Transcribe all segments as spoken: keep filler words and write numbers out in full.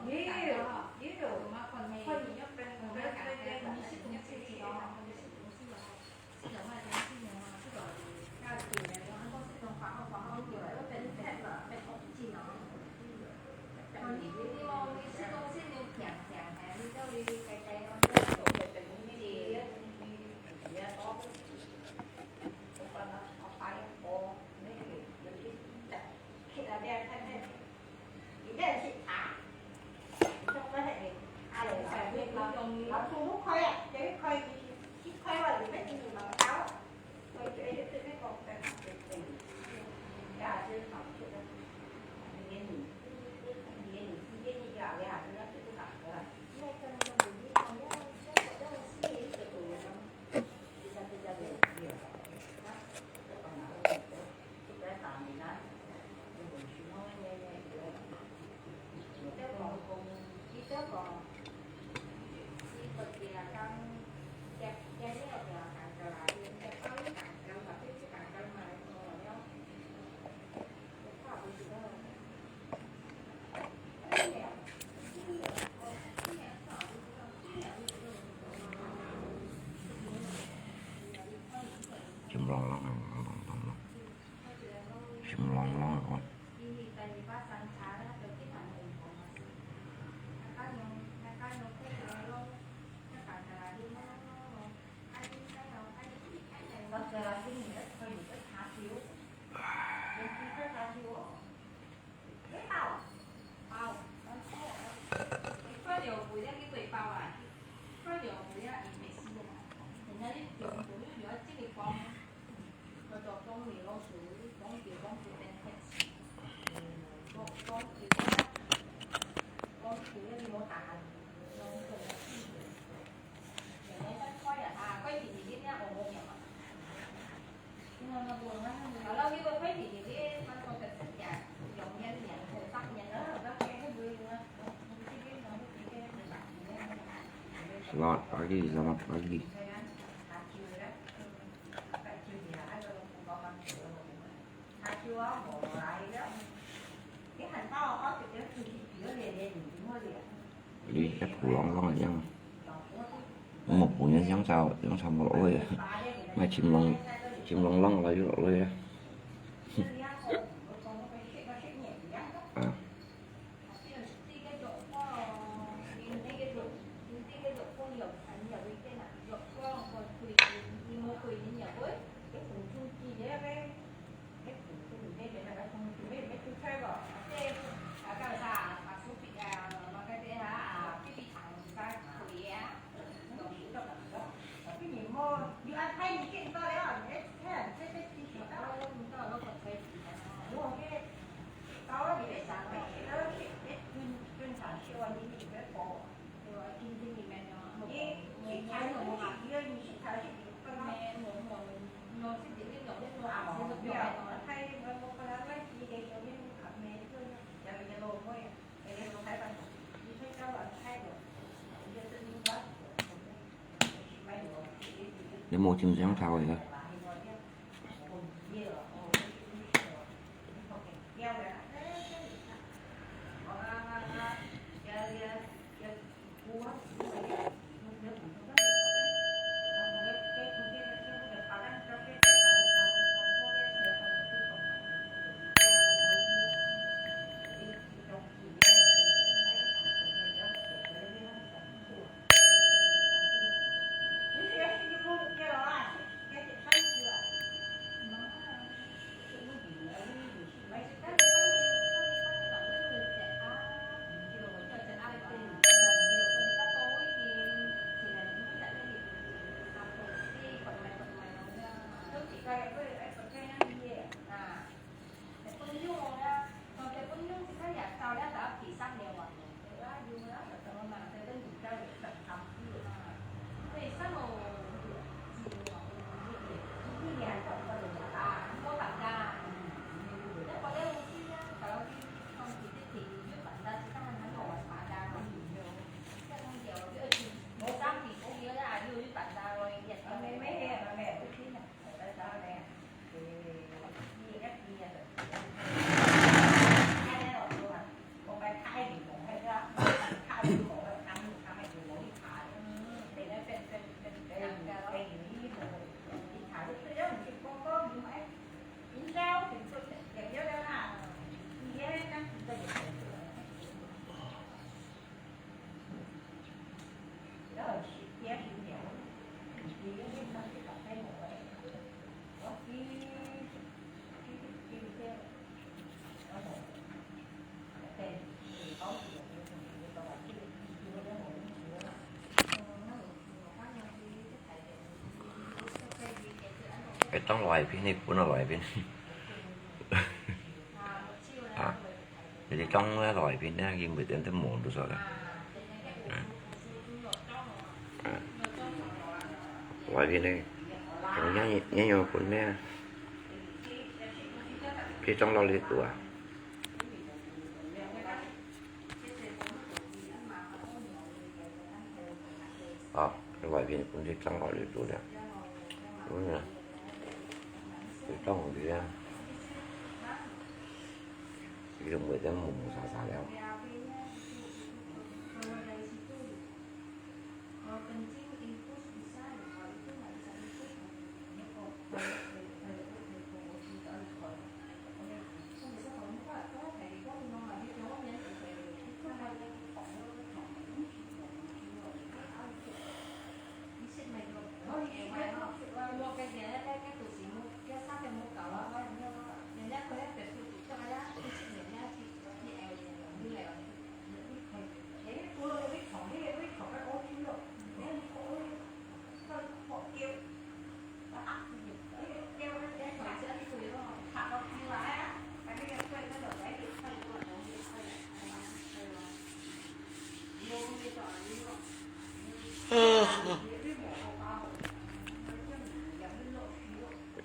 也有，也有，看你要分，分，分，分，你是不是自己哦？Selamat pagi, selamat pagi. Li ép phủ lòng lòng yang. Một phủ nhân yang sao, yang sao một lỗi. Mai chim lòng, chim lòng lòng là yuk lỗi. À. Nếu một chim giáng thảo vậy đó. 裝來片，你本來來片。啊，你裝來片呢，佢每天都忙到出來。啊，啊，來片呢，人家也，也有分呢，佢裝到你肚啊。 啊，另外一片分佢裝好就做了。嗯，就裝好佢啊，佢就每天蒙蒙查查了。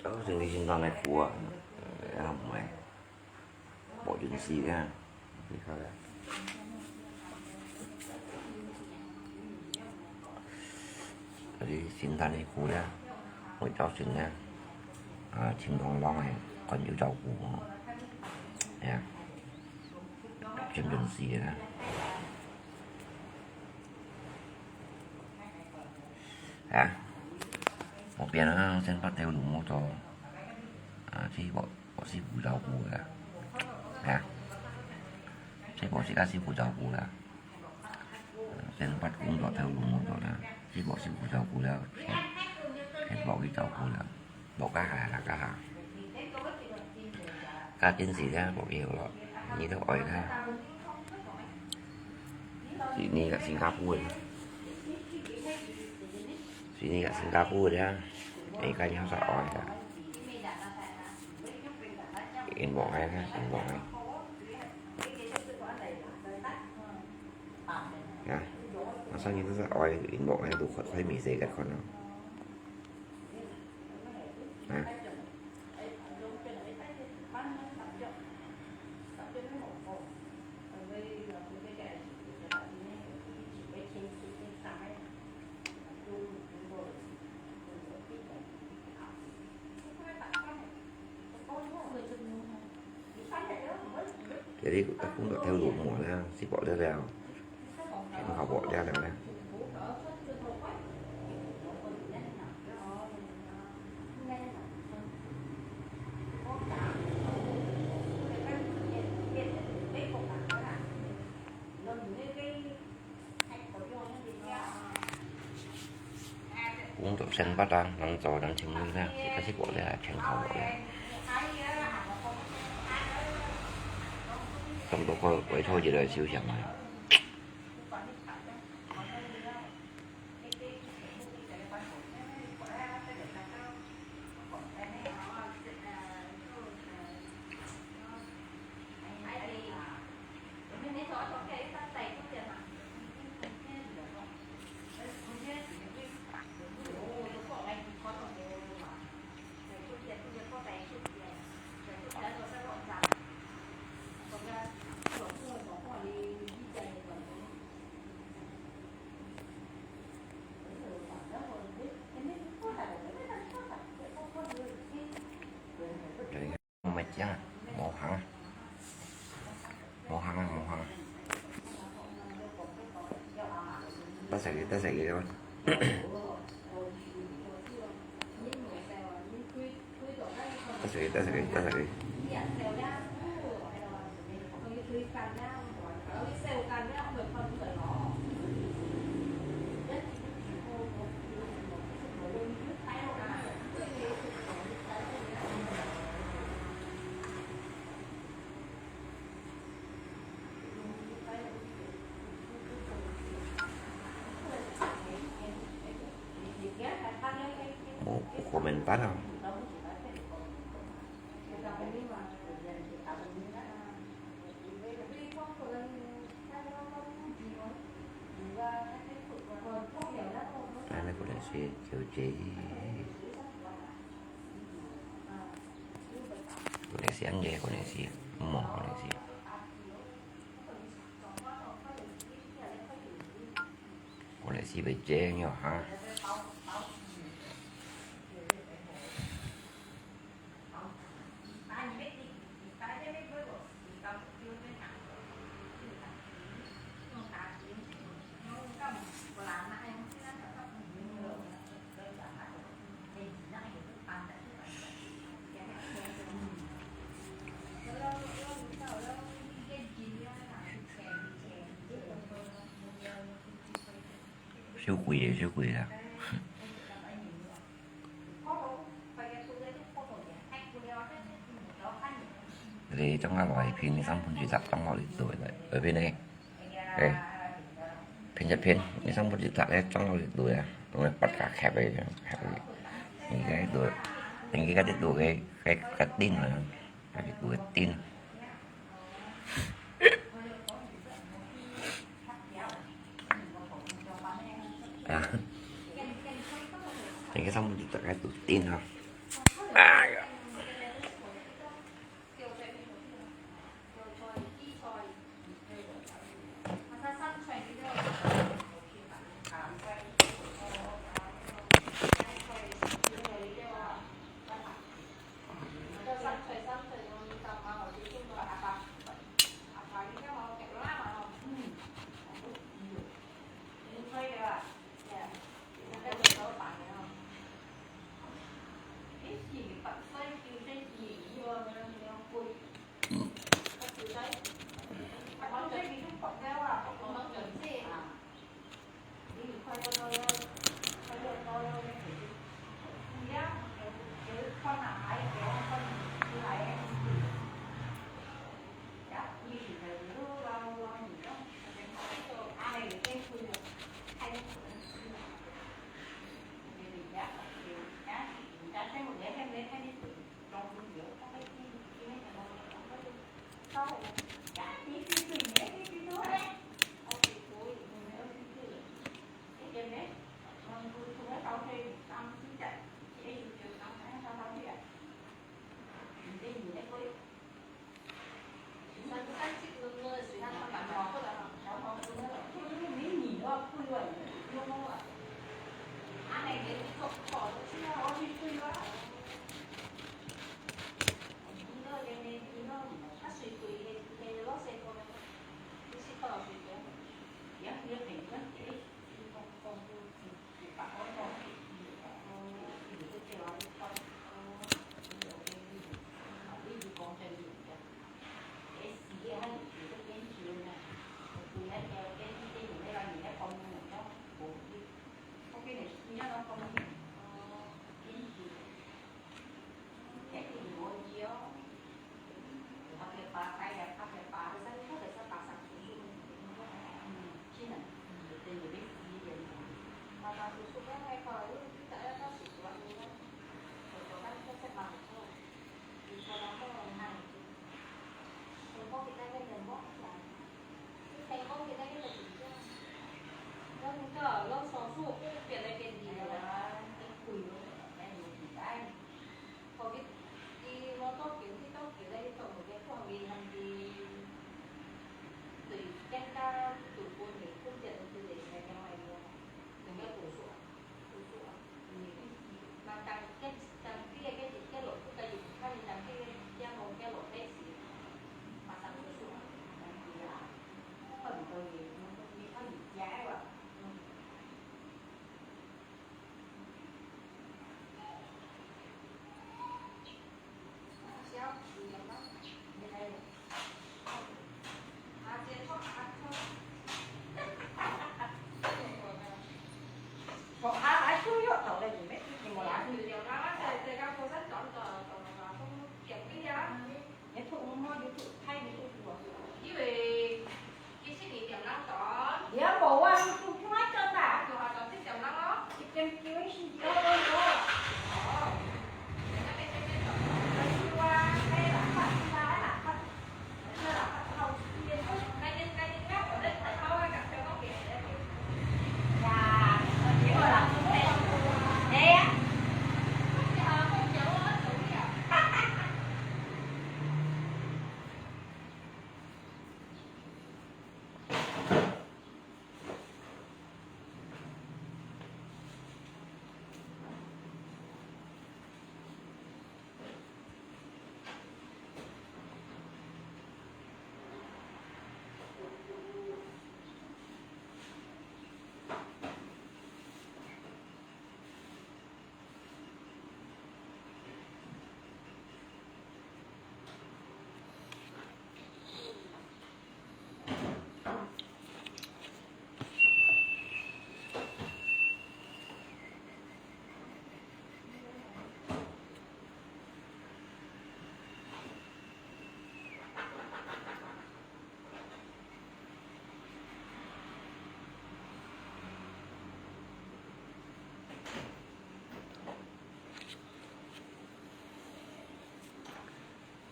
Cháu chừng đi xin tao này phù à. Em không mày. Bỏ chuyện gì thế? Đi coi đã. Đi xin tao này phù đã. Ôi cháu chừng nha. À, chim long long này. Còn chịu cháu phù. Nha. Chim chuyện gì thế? Hả? Một bên nó sen bắt theo đúng một trò. À, chỉ bỏ, bỏ sĩ phủ giáo của là. Hả? Chỉ bỏ sĩ các sĩ phủ giáo của là. Sen bắt cũng dõi theo đúng một trò là. Chỉ bỏ sĩ phủ giáo của là. Sen, sen bỏ cái giáo của là. Bỏ cá hà là cá hà. Cá chín gì đó, bỏ cái hiểu lọ. Như đó ỏi đó. Sini kat Singapore. Sini kat Singapore dia. Ai kat nyawa sa oi dah. Inbox ai dah, inbox ai. Ya. Masa ni tu sa oi inbox ai tu khoi khoi mi se kat khon no. Hả? Jadi aku nak tahu rumah lah, si Pok dia lah. Kan kau Pok dia lah. Cũng tổ sen bắt ra, nắng gió đang chim lui ra, thì các sĩ Pok đi là chén khẩu rồi. Trong đó có quấy thôi gì đấy siêu chẳng này. Mệt chứ, mệt hả? Mệt hả, mệt hả? Tao sẽ, tao sẽ, tao sẽ, tao sẽ, tao sẽ. Ủa, ủa, mình tắt không? 小姐，小姐。可能係恁樣，可能係，無可能係。可能係會這樣哈。收回了，收回了。 你裝下來，片你三分之一裝落去對了，二片呢？哎，片一片，你三分之一咧裝落去對啊，用个八角夾个，夾个，應該對，應該該對个，該个頂啊，該對个頂。 啊，你看上面就大概都定了。哎呀。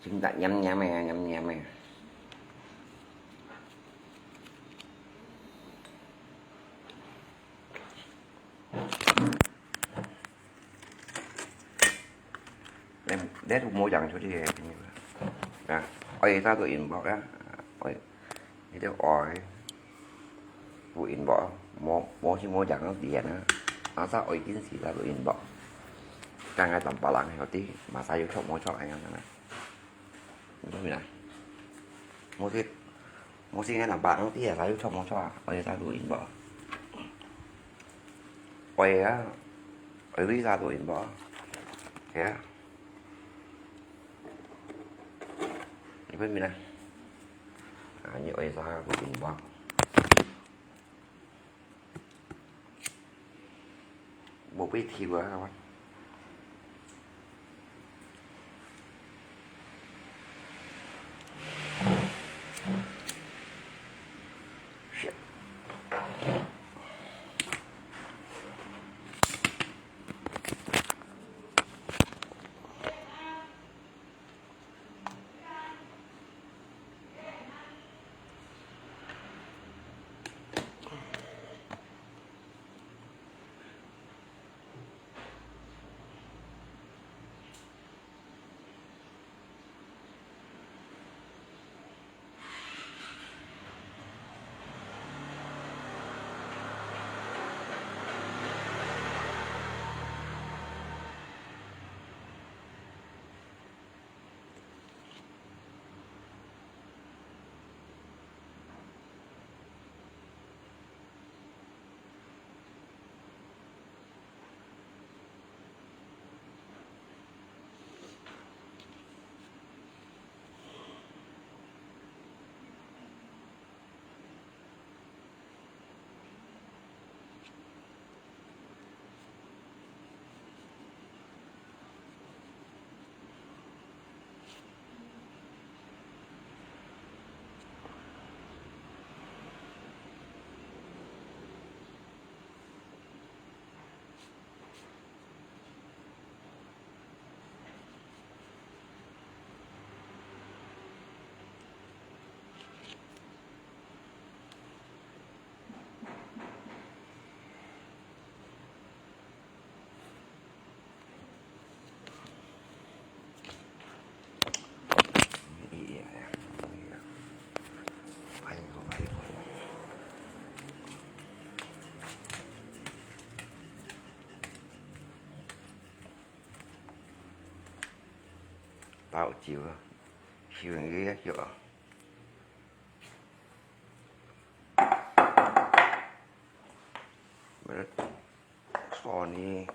真个黏黏个，黏黏个。你，你都無養出去个朋友啊？啊，愛啥都inbox啊，愛，你都愛。 Ku inbox, mo, mo si mo jang ang tiyan na. Asa oi kin si ta ku inbox. Kang ai tampa lang heo ti, masa yu chok mo chok ai ang na. Mo si, mo si ngai tampa ang ti, asa yu chok mo chok, oi ta ku inbox. Oi ya, oi ri ta ku inbox. Ya. Ni pun mina. Ah, ni oi sa ku inbox. Một vít thì vừa các bạn. Tao chiu, chiu ngi chiu. Sony.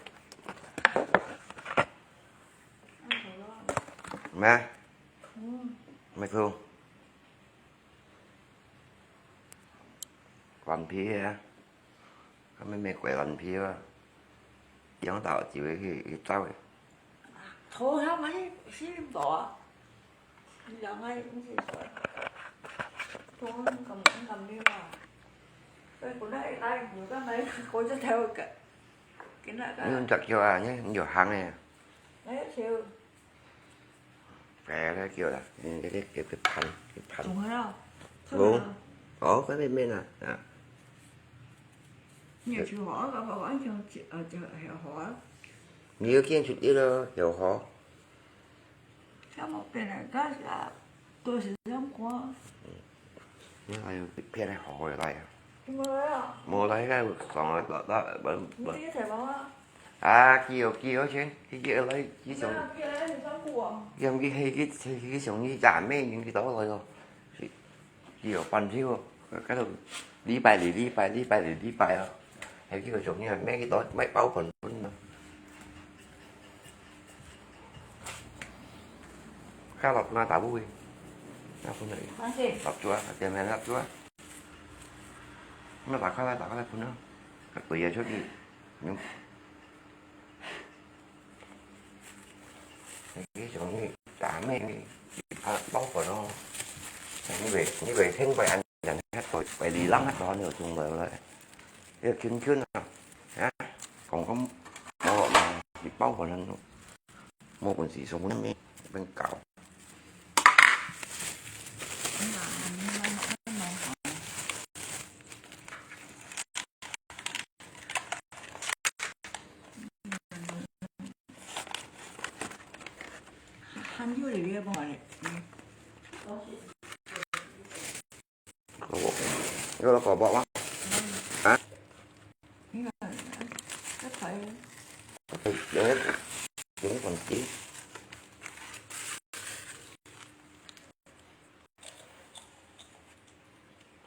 Mẹ. Mẹ không? Còn thì á. Kami may kuway lan phiu a. Yang tao chiu hi, hi tao e. Thô ha, mah hi, hi lim to a. Hi yang ai, ung si so. Thô ha, kam, kam lim a. Koi kun ai, ai, kun kam ai, koi cha theo ka. Kin na ka. Ni un chak chiu a, ni un hang e. Ai chiu. Cái đó kêu là cái, cái, cái, cái phần, cái phần. Đúng rồi đó. Đúng. Ủa, cái bên bên à. À. Nhiều chữ hỏ, có, có, có, nhiều chữ, ờ, chữ, hiểu hỏ. Nhiều kiến trúc đi đó, hiểu hỏ. Sao một bên này có, à, tôi sẽ sống của. Nó là phiên này họ gọi là. Đúng rồi đó. Mua lấy cái sòng đó, đó, đó, đó. Không biết thầy bảo á. À, kêu, kêu chứ, cái kêu lấy, cái sống. Không biết thầy bảo á. Cái, cái, cái, cái sống như chả mê những cái đó rồi rồi. Kêu bàn phiếu, cái đó đi bài đi, đi bài, đi bài đi, đi bài đó. Hay kêu sống như mấy cái đó, mấy bao phần phần đó. Cá lọc na tả vui. Cá phun này. Ăn gì? Lọc chúa, tiệm này lọc chúa. Nó tả khai, tả khai phun nó. Các tuổi giờ suốt đi. Nhưng cái chỗ này, tả mê, à, bao của nó. Như vậy, như vậy thêm bài ăn. Dần hết rồi, bài đi lắng hết đó, nhiều chung rồi đấy. Cái chuyên chuyên à. Hả? Còn có món mà bị bao vào lần. Mua quần xì xuống nó mới bên cậu. 有落果脯嗎？啊？你看，這排，有一，有一款雞。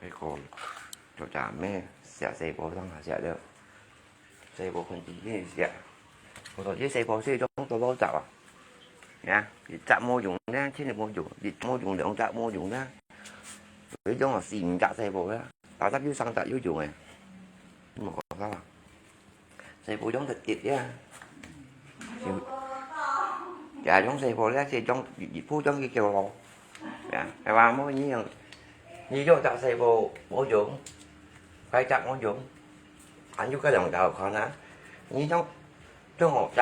該個就係咩，食細胞當下食了，細胞分子也食。我說這細胞係種多老雜啊，呀，一隻無用呢，千日無用，一無用兩隻無用呢，有一種啊四五隻細胞啦，打雜有三隻有用誒，你無講啥啊？ 細胞種直直呀。就，這種細胞咧，係種，普通个叫咯。呀，係話無你用，你用隻細胞無用，該隻無用，還有該兩隻好看啊。你種，種好隻，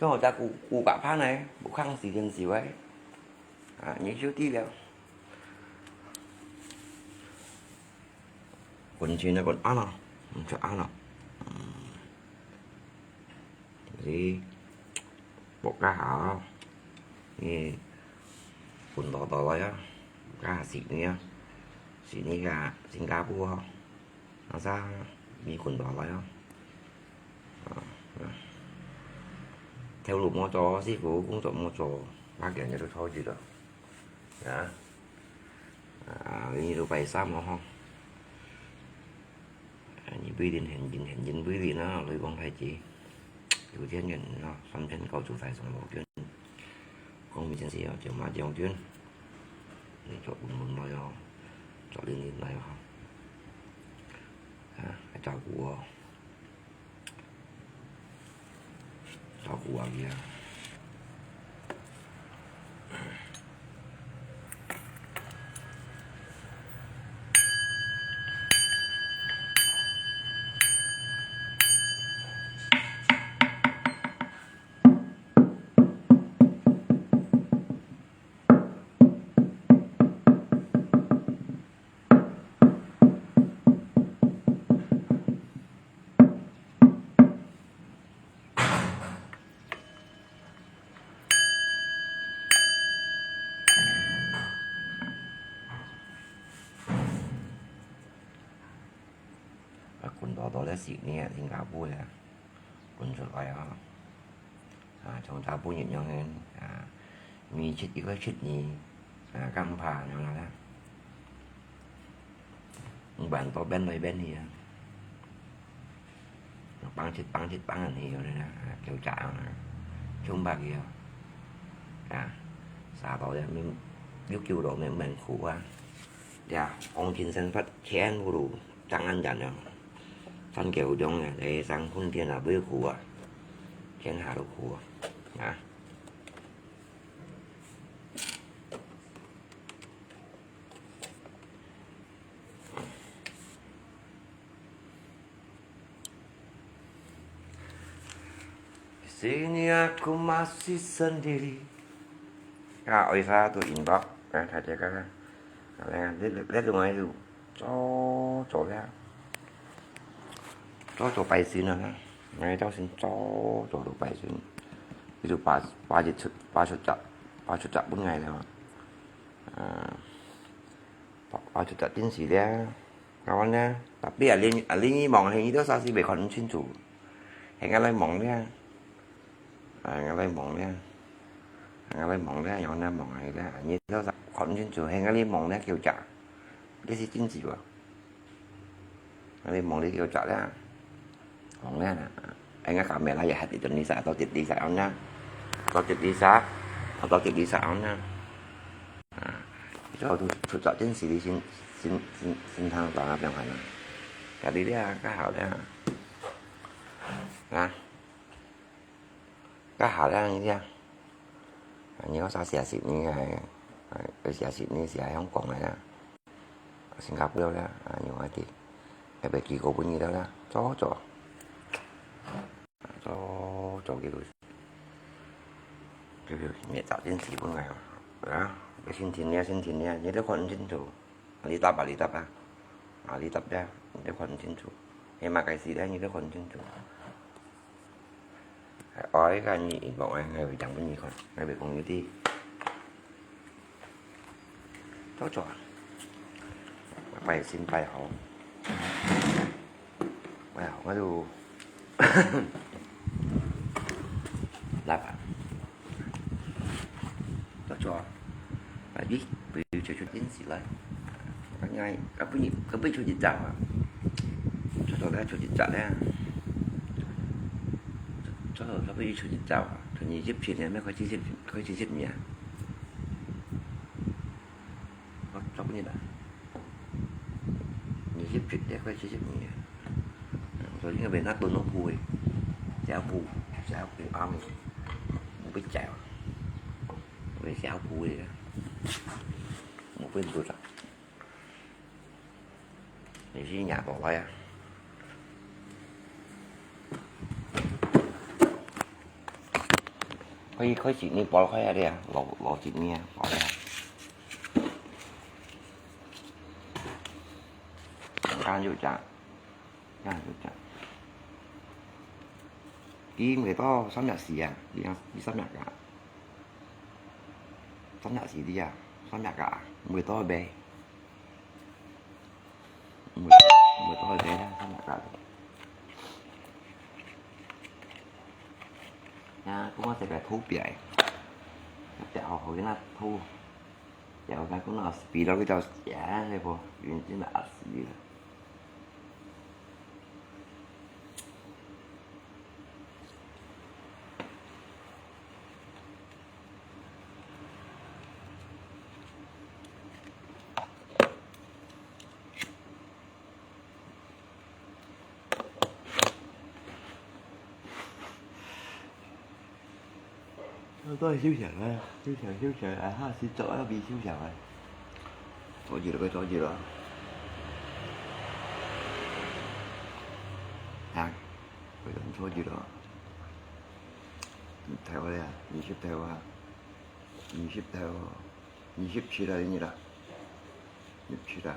種好隻顧，顧家飯呢，無空時間燒誒。啊，你就知了。 滾錢啊，滾啊咯，毋使啊咯。嗯，你，博家下哦，你滾多多來啊，家下悉尼啊，悉尼个新加坡哦，那啥，你滾多來啊。啊，啊，頭路無做，師傅工作無做，那個人就超級了，啊。 啊，你都拜三哦吼。啊，你不一定很近，很近不一定啊，雷公太极。有錢人啊，三千九就大上羅圈。講明天是要九馬將軍，你做穩穩來哦，做穩穩來哦。啊，還照顧哦。 照顧下佢啊。啊，滾多多咧，悉尼啊，新加坡咧，滾出來啊！啊，像大部分人樣个，啊，每七一個七年，啊，剛爬樣啦。五萬多變來變去啊！ 放一，放一，放恁呢樣呢，啊，叫隻啊，衝白去啊。啊，沙包也免，有救到免，免苦啊。呀，黃金生活全部都正安全了。山狗中啊，這生睏天啊，毋苦啊，天下都苦啊，啊。 Sini aku masih sendiri.啊，為啥都inbox？啊，大家看看。啊，這，這，這種个就早早个，早早拜神啊，𠊎兜先早早就拜神，佢就拜，拜一出，拜出隻，拜出隻分𠊎了。啊，拜，拜出隻真實了。 Kawan呢，tapi啊，你，啊，你望，你都啥事未看毋清楚。係𠊎來望呢，啊，𠊎來望呢，𠊎來望呢，然後呢望下呢，你都啥看毋清楚，係𠊎來望呢，叫隻，這係真實無？𠊎來望你叫隻呢。 望呢，哎，𠊎kamera也係一種Lisa，到底Lisa安呢？到底Lisa，到底Lisa安呢？啊，這都出，出，出，真實的心，心，心，心湯湯啊，變化啦。家己咧，較好咧。啊，較好咧，你咧。啊，你好少寫信呢，哎，哎，寫信呢，寫香港來啊。 新加坡了啦，啊，用下去，也袂寄過分你了啦，早早，早早寄過去，寄過去，你早點寄分𠊎哦，啊，你先聽咧，先聽咧，你都看毋清楚，啊，你答啊，你答啊，啊，你答咧，你都看毋清楚，你嘛該時咧，你都看毋清楚。 哦，該你inbox𠊎，𠊎會講分你看，𠊎會講你知。做做啊，拜拜先拜好，拜好我就来吧。做做啊，拜一，不要就出电视来。我爱，我不，我不出去找啊。做做，他出去找了。做做，他不要出去找啊。从你入去呢，没开始入，开始入面啊。 我十日啊，二十七个，快四十年啊。所以應該袂那多攏鋪个，小鋪，小鋪啱个，無必要，會小鋪个，無必要做。你是若無來啊？ 可以，可以，你包开啊，对啊，老，老几年啊，包呀。看就这样，这样就这样。佢唔係到三日四啊，你，你三日啊？三日四啲啊，三日啊，唔係到咩？ Mùi, mùi to thế đó, sao mà cả. Nha, cũng có thể là thú bia. Chả họ hồi nó thú. Chả họ cũng nó speed đó cái tao chả hay vô. Vì chứ là ác gì đó. 都係收成啊，收成收成啊，下次做啊，未收成啊。坐住落去，坐住落。啊，佢咁坐住落。頭咧，二十頭啊，二十頭，二十七啊，你啦，二十七啊。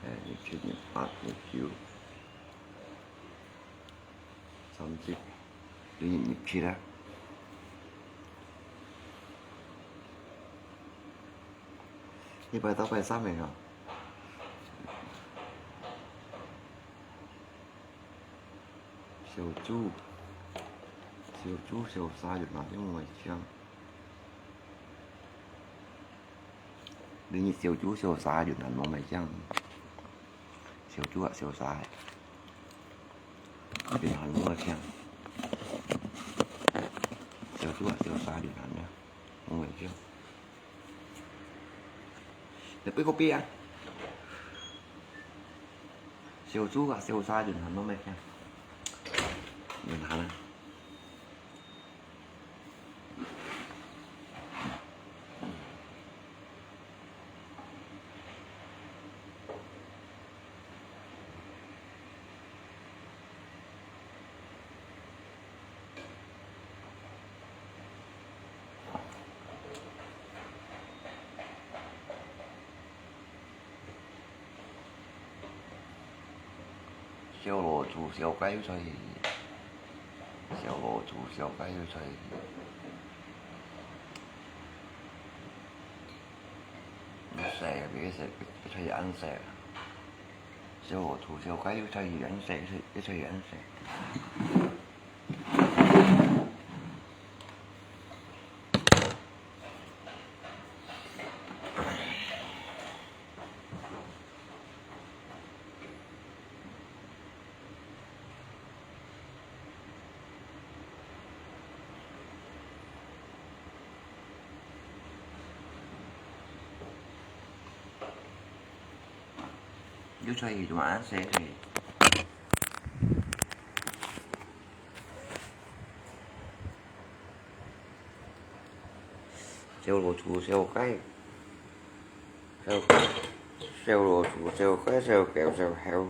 哎，二十七、二十八、二十九。 三十，你入去啦。你拜到拜三个吼？小豬，小豬，小三就拿定我讲。你小豬，小三就拿我买讲。 小豬啊，小三，你還無聽？小豬啊，小三，你還無聽？你背後背啊！小豬啊，小三，你還無聽？你還啊？ 小老鼠，小雞又出去，小老鼠，小雞又出去。恁細啊，別个細，別出去恁細啊。小老鼠，小雞又出去恁細，又出去恁細。 又出去做麼个？細出去。 小老鼠，小雞，小，小老鼠，小雞，小狗，小猴。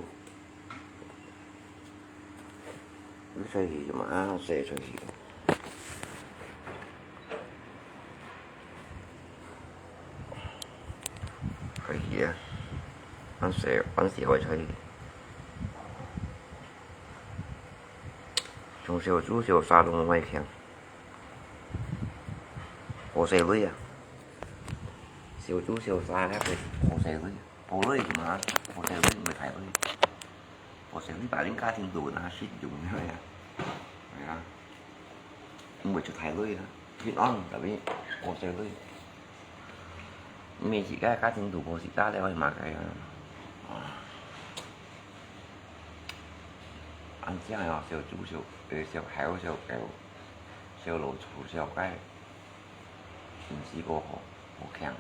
你出去做麼个？細出去。可以啊，恁細，恁細可以出去。像小豬、小三都毋會聽。 好細類啊。燒酒燒煞了，佢破細鐳，破鐳嘛，破細鐳毋係大鐳，破細鐳把人家庭都拿去用了呀，係啊，毋會出大鐳啊，平安，tapi破細鐳，毋係自家家庭都破自家了，係嘛个啊？恁樣哦，燒酒燒，呃，燒猴燒狗，燒老鼠燒雞，毋係過好，好強。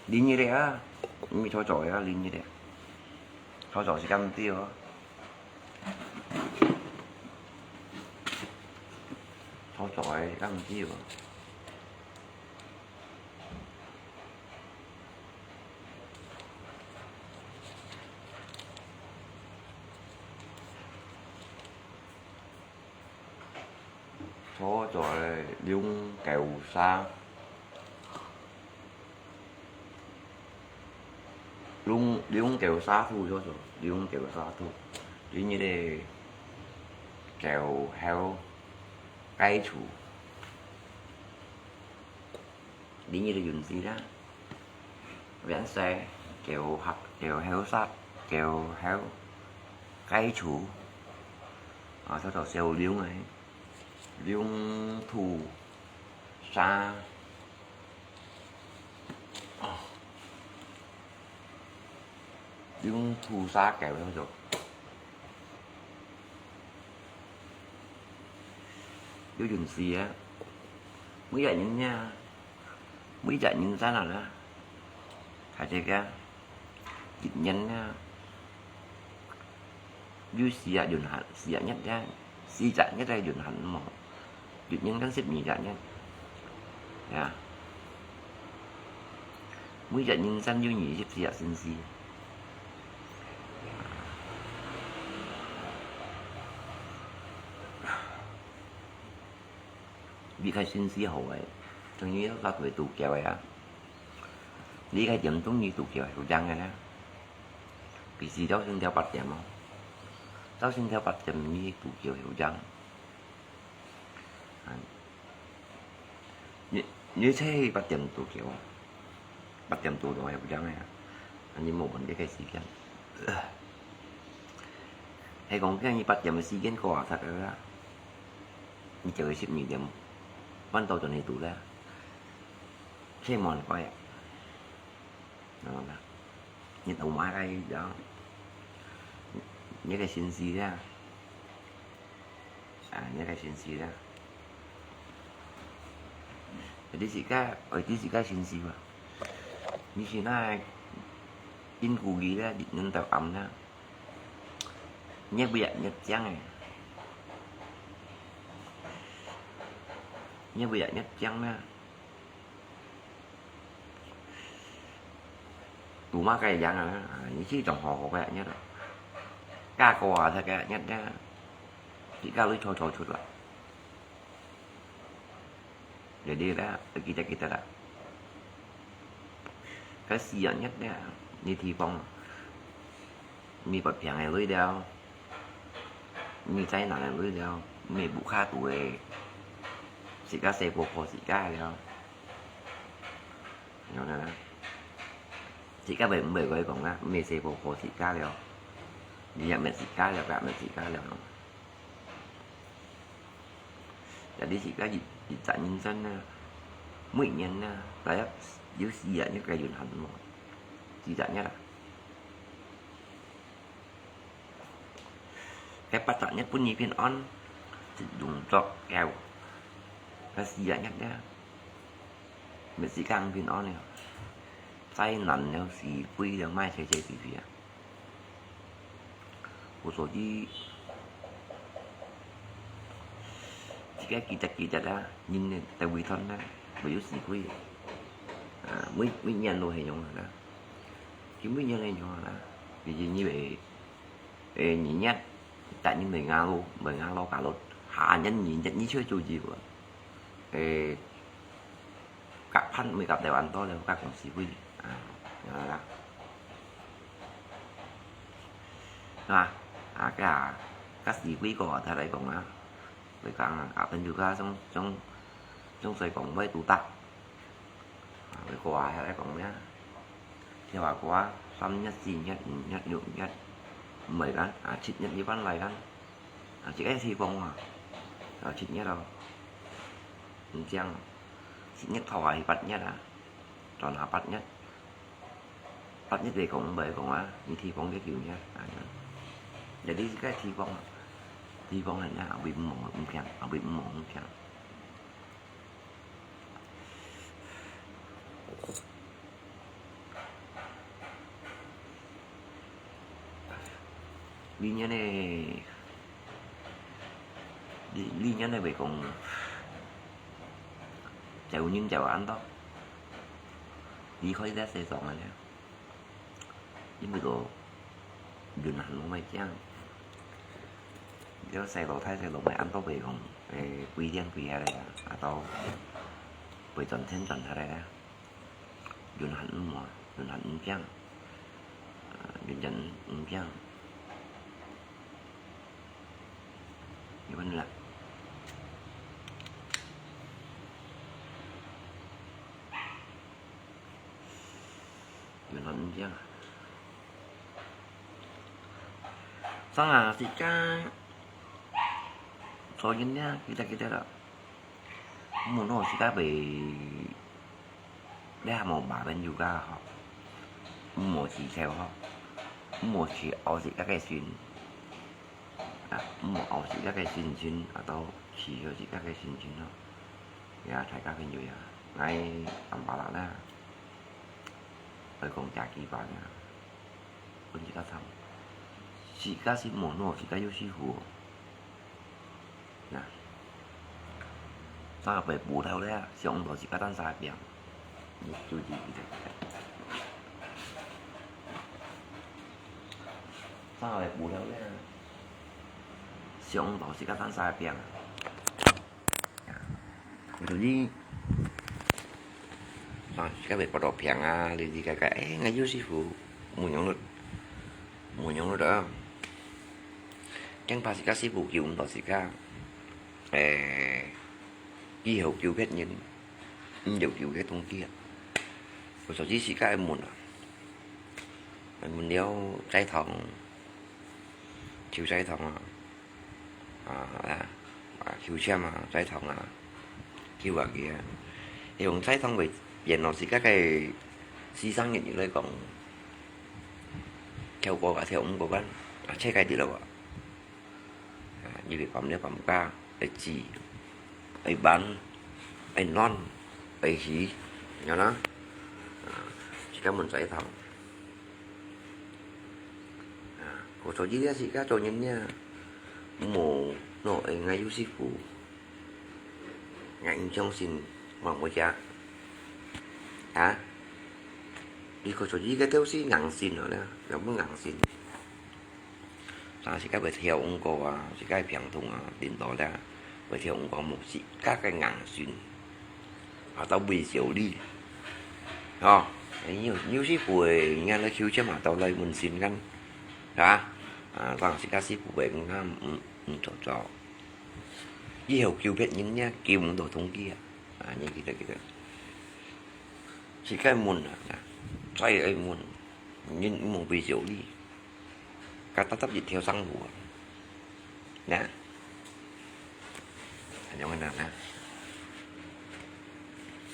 淋一滴啊，你坐坐啊，淋一滴。坐坐時間毋對哦。坐坐个時間毋對哦。 坐坐个龍狗沙，龍，龍狗沙土坐坐，龍狗沙土，今日个狗猴雞鼠。 淋一滴潤水啦。變色，狗猴，狗猴煞，狗猴雞鼠，啊，做做燒龍个，龍土沙，哦，龍土沙狗叫做。 有陣時啊，每一日啊，每一日人生啊啦，或者个一年啊，有四日運行，四日日啊，四日日个運行無？一年間十二日日，呀。每一日人生有二十四日星期。 你个心思好个，等於要發揮度高个啊。你个點中意度高好靚个啦。平時朝晨頭八點哦，朝晨頭八點你度高好靚。啊，你，你車八點度高啊？ 八點多就係有靚个啊，你無問題个時間。係講，今日八點个時間過啊，煞个啦。你就係十二點半到就你堵啦，車無人怪啊。明白嗎？你堵埋个，你个心思啊。 啊，你个心思啦。你自家，愛知自家心思嘛。你是那因故意啦，你能到暗啦。你不要你講个，你不要你講啦。 堵嘛該樣啊，啊，你去種好好个日咯。嫁過啊，才个日啊，自家女初初出來。你哋啦，記得記得啦。該四日日呢，你地方，你不平个女了，你災難个女了，你不卡肚个，自家細婆婆自家了。 有啦，自家毋會，毋會可以講啦，毋係細婆婆自家了，你也毋係自家了，佢也毋係自家了。但你自家一，一隻人生啊，每年啊，大約有四日一個運行無？四日一啊。 該八十日分你平安，一用作夠。該四十日呢，乜自家毋平安呢，災難了，死鬼了，賣車車飛飛啊。故所以，自家記得記得啊，人呢，在委託呢，會有死鬼。啊，每，每年都係樣啊。 佢每年係樣啊，佢因為，誒，二月，逐年會咬咯，會咬咯，咬咯，下年二月你就做住啊。誒，甲盤會甲台灣多了，甲公司會，啊，樣啦。啊，啊，該啊，該時規个啊，聽來講啊，會講啊，啊，朋友家總，總，總係講會堵搭。啊，會過啊，聽來講咩啊？聽話過啊，三月、四月、五月、六月，毋係啦，啊，七月一般來啦。啊，這个地方啊，啊，七月咯，毋知啊，七月頭啊，八月啊，轉下八月。 八月來講，毋會講啊，你地方个九月，啊，jadi這个地方，地方很啊，後尾毋好毋強，後尾毋好毋強。明年呢，明，明年呢，會講，就有人就安到，離開這世上了呢。 因為个雲南攏會驚，這細路大細路會安到會講，誒，歸零歸下來啊，啊，到會轉天轉下來啊。雲南毋好，雲南毋驚，啊，雲南毋驚。你問啦。 原來毋驚啊。生啊，自家做人呢，記得記得啦。毋好自家被，你還無麻煩有个吼，毋好自笑吼，毋好自拗自家个心。 啊，毋好拗自家个心情，啊，到氣好自家个心情咯。呀，大家朋友呀，𠊎暗巴拉啦，來講幾句話呀，分自家聽。自家心無腦，自家有師傅哦。呀，三個月無頭了，想毋到自家單儕病。 你注意一下。三個月無頭了，想毋到自家單儕病啊。所以，啊，自家會發到病啊，哩哩个个，誒，𠊎有師傅，無用了，無用了啊。驚怕自家師傅救毋到自家，誒，以後救別人。 毋要求个東西啊。所以自家愛問啊，愛問了齋堂，求齋堂啊，啊，啊，求籤啊，齋堂啊，求啊佢啊，用齋堂為變咯，自家个四省人來講，跳過啊，跳毋過關，啊，切開啲咯啊。 啊，因為講了講家，愛煮，愛燜，愛暖，愛洗，你看啦。啊，自家問齋堂。啊，故所以這自家做人呢，無，喏，愛𠊎有師傅，𠊎毋相信，無無家。啊？你故所以這都係硬性了呢，有無硬性？ 啊，自家會跳毋過啊，自家个病痛啊，領導咧，會跳毋過無自家个硬性，啊，到尾小力，吼，有，有時會，人家來求籤嘛，到來問心肝，係吧？啊，當自家師傅會，毋敢，毋，毋做做。以後救別人呢，救毋到東西啊，啊，你記得，記得。自家問啊，再愛問，人毋會尾小力。 該搭搭一條生路啊。呢？恁樣个呢？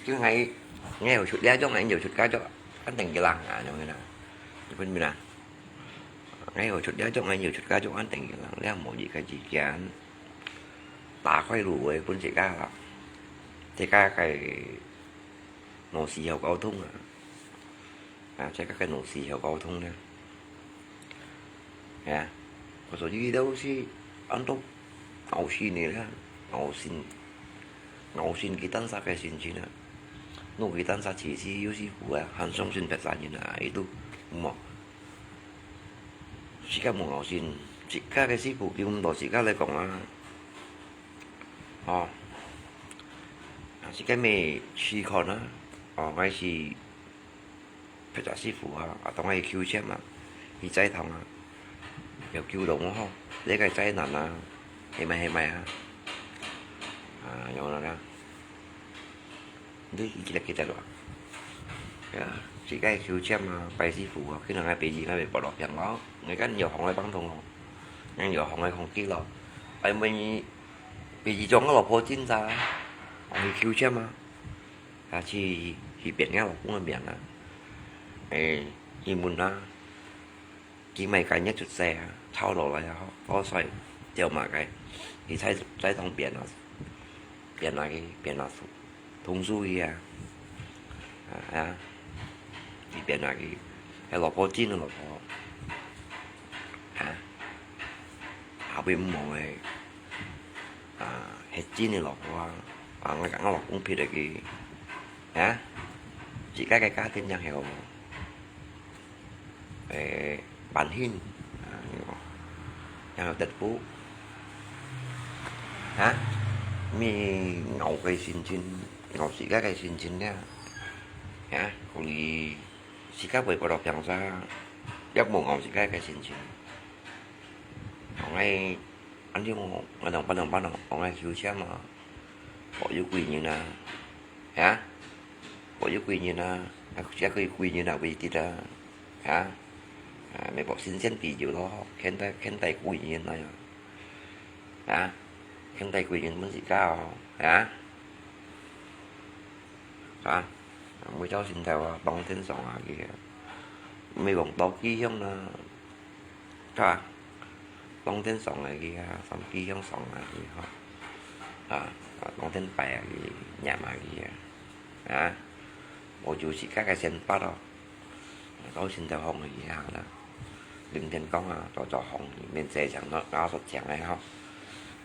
就𠊎，𠊎有出這種，𠊎有出該種，恁定个啦，恁樣个啦。你分明啦？𠊎有出這種，𠊎有出該種，恁定个啦。這無一個意見，打開路會分自家，自家个腦屎好溝通啊。 啊，自家个腦屎曉溝通呢。係啊，故所以都係恁多拗心个啦，拗心，拗心佢單儕个心情啊，弄佢單儕自私有時候啊，還相信別儕人啊，佢都無。自家無拗心，自家个師傅救毋到自家來講啊，吼，啊，自家乜試看啊，哦，𠊎係 別隻師傅啊，啊，當然去求籤啊，去齋堂啊，有救到無好，這个災難啊，係無係無啊？啊，有啦啦。你記得記得無？呀，自家抽籤啊，拜師傅啊，去人个鼻子該邊拔落病咯，你看有紅个幫同咯，人有紅个紅記咯，哎，問你鼻子中个蘿蔔精咋，紅去抽籤啊，啊，去去變个老公个名啊，哎，去問啊。 佢買个月出世啊，抄落來啊，好，好衰，掉嘛个，佢再再當變啊，變啊去，變啊，同事去啊，啊啊，佢變啊去，係蘿蔔精个蘿蔔，啊，後尾毋好个，啊，係真个蘿蔔啊，啊，𠊎講𠊎老公撇个佢，啊，自家个家庭正係好。 誒，萬幸，啊，然後得福，啊，乜熬个心情，熬自家个心情了，啊，講你自家會過到平常，也無熬自家个心情。講个，恁樣哦，𠊎兩班兩班哦，講个休閒嘛，無有幾人啊，啊？ 無有幾人啊，啊，也可以幾人啊，會得啊，啊，啊，乜無新鮮豬油咯，現代現代幾人來啊，啊，現代幾人問自家哦，啊，啊，每朝晨頭啊，當天上下去啊，乜講到幾香啊， 啊，當天上來去啊，三支香上來去吼。啊，啊，當天拜啊去，念啊去啊。啊，無就自家个先發咯。到現在風雨下啦，臨天光啊，早早風雨，免洗淨咯，拿出淨來吼。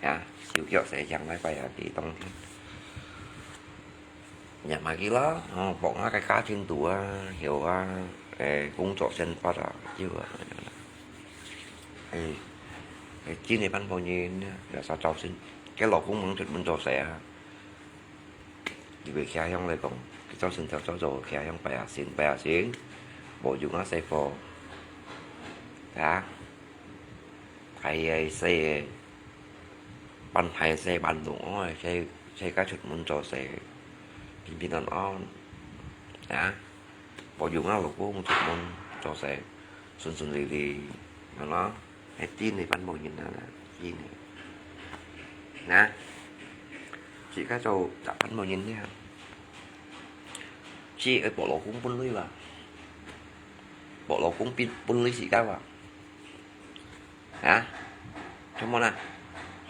啊，手腳洗淨來拜啊去當天。 也嘛去啦，哦，幫𠊎个家庭肚啊，曉啊，誒，工作生活啊，有啊，誒，誒，真个半部人啊，也係朝晨，該老公吂出門做事啊，佢會擎香來講，佢朝晨早早早擎香拜下神，拜下神，無用啊，細貨，啊，大个細个， 辦大事辦到哦，自自家出門做事，平平安安，啊，無用啊，老公出門做事，順順利利，係咯，係真个半部人啊，真个，啊，自家做做半部人呢，係愛幫老公分類吧，幫老公分分類自家吧。 啊，做麼啦？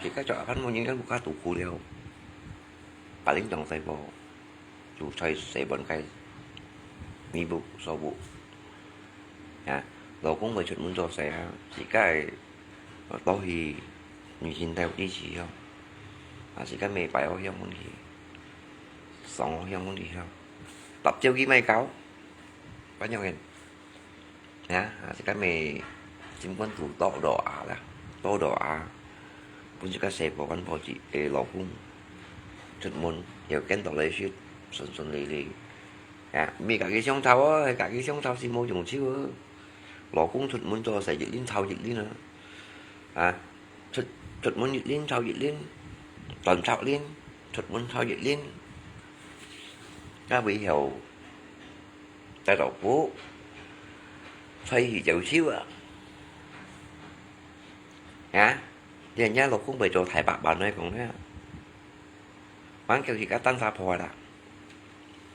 自家做半部人，自家肚苦了。把零用細貨，就在細本个，彌補所補。啊，老公會出門做事啊，自家个，呃，到去女性台有支持哦。啊，自家每擺好香問題，上好香問題哦。搭照佢買搞，反正 啊，自家乜心肝肚多多啊啦，多多啊，分自家細婆跟婆子个老公出門，又見到來說順順利利。啊，毋係家己想討哦，係家己想討係無用處哦。老公出門做事一輪討一輪啊，啊， 出出門一輪討一輪，轉頭輪，出門討一輪，到尾後，大老婆，出去走走啊！啊，人家老公會做大伯伯來講呢，還叫佢个單殺婆啦。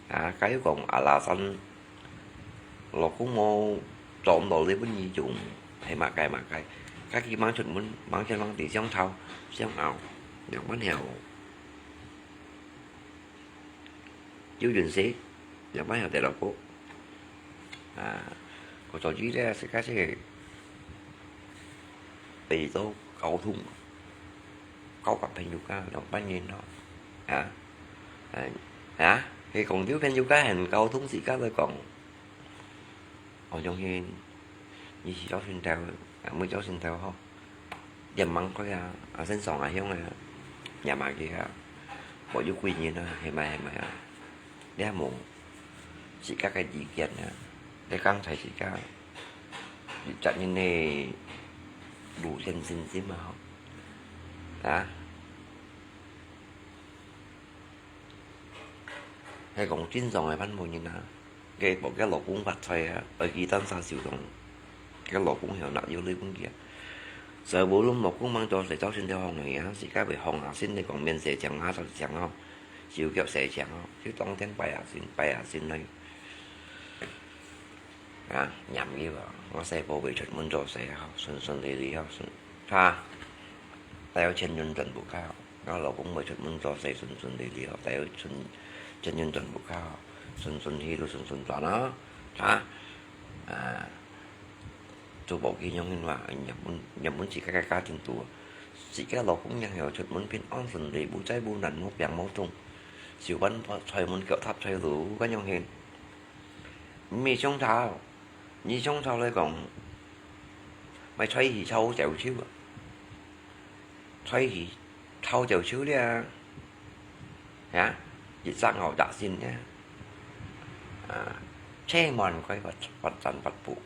啊，假如講阿拉山，老公無做毋到你本意，就係麼个麼个，家己吂出門，吂想吂地想討，想拗，兩班曉，有運勢，兩班曉得老公。啊，我做主咧，自家係 會做溝通，交个朋友間兩班人咯，啊，啊，啊，係講對朋友間還溝通自家來講，我相信，你係朝晨頭，啊，每朝晨頭吼，也吂開啊，啊，先上啊香啊，也嘛去啊，無有貴人啊，係嘛係嘛啊，你也無自家个意見啊，你講在自家 一隻人个路線信心啊，吼。啊？係講正常个番婆人啊，該婆个老公發財啊，愛佢單儕收工，該老公曉拿有鐳分佢啊。所以無論老公吂做事，造成條項个啊，自家會放下心來講，面色強啊，就強啊，手腳勢強啊，就當天拜下神，拜下神來。 啊，念佢啊，我細婆會出門做事啊，順順利利啊，順，哈，帶有錢銀轉屋下，我老公會出門做事，順順利利啊，帶有錢，錢銀轉屋下，順順去路順順轉啊，哈，啊，做保健樣形嘛，日本，日本自家个家庭肚，自家老公也曉出門平安順利，無災無難，無病無痛，手板菜門腳踏菜路，該樣形。 毋係相吵，你相吵來講，買菜去炒焦手啊，菜去炒焦手了，啊，一隻牛隻身了，啊，千萬該發，發展發布，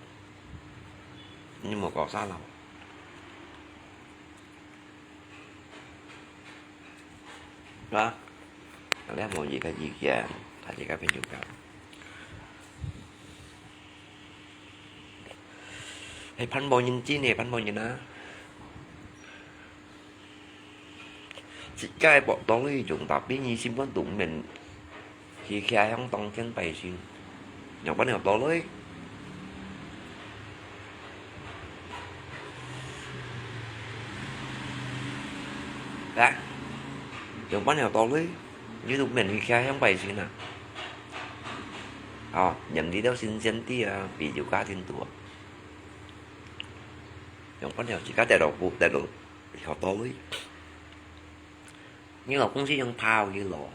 你莫搞啥啦。 啊，你無一个意見，大家个朋友講。係番婆人真个番婆人啊！自家个道理用，tapi你心肝肚面 去徛向當天拜神，仰般有道理？來，仰般有道理？你都免去徛向拜神啊？哦，念你兜神仙知啊，比有家庭多。仰般有自家得到福，得到有道理？你老公是用跑去咯？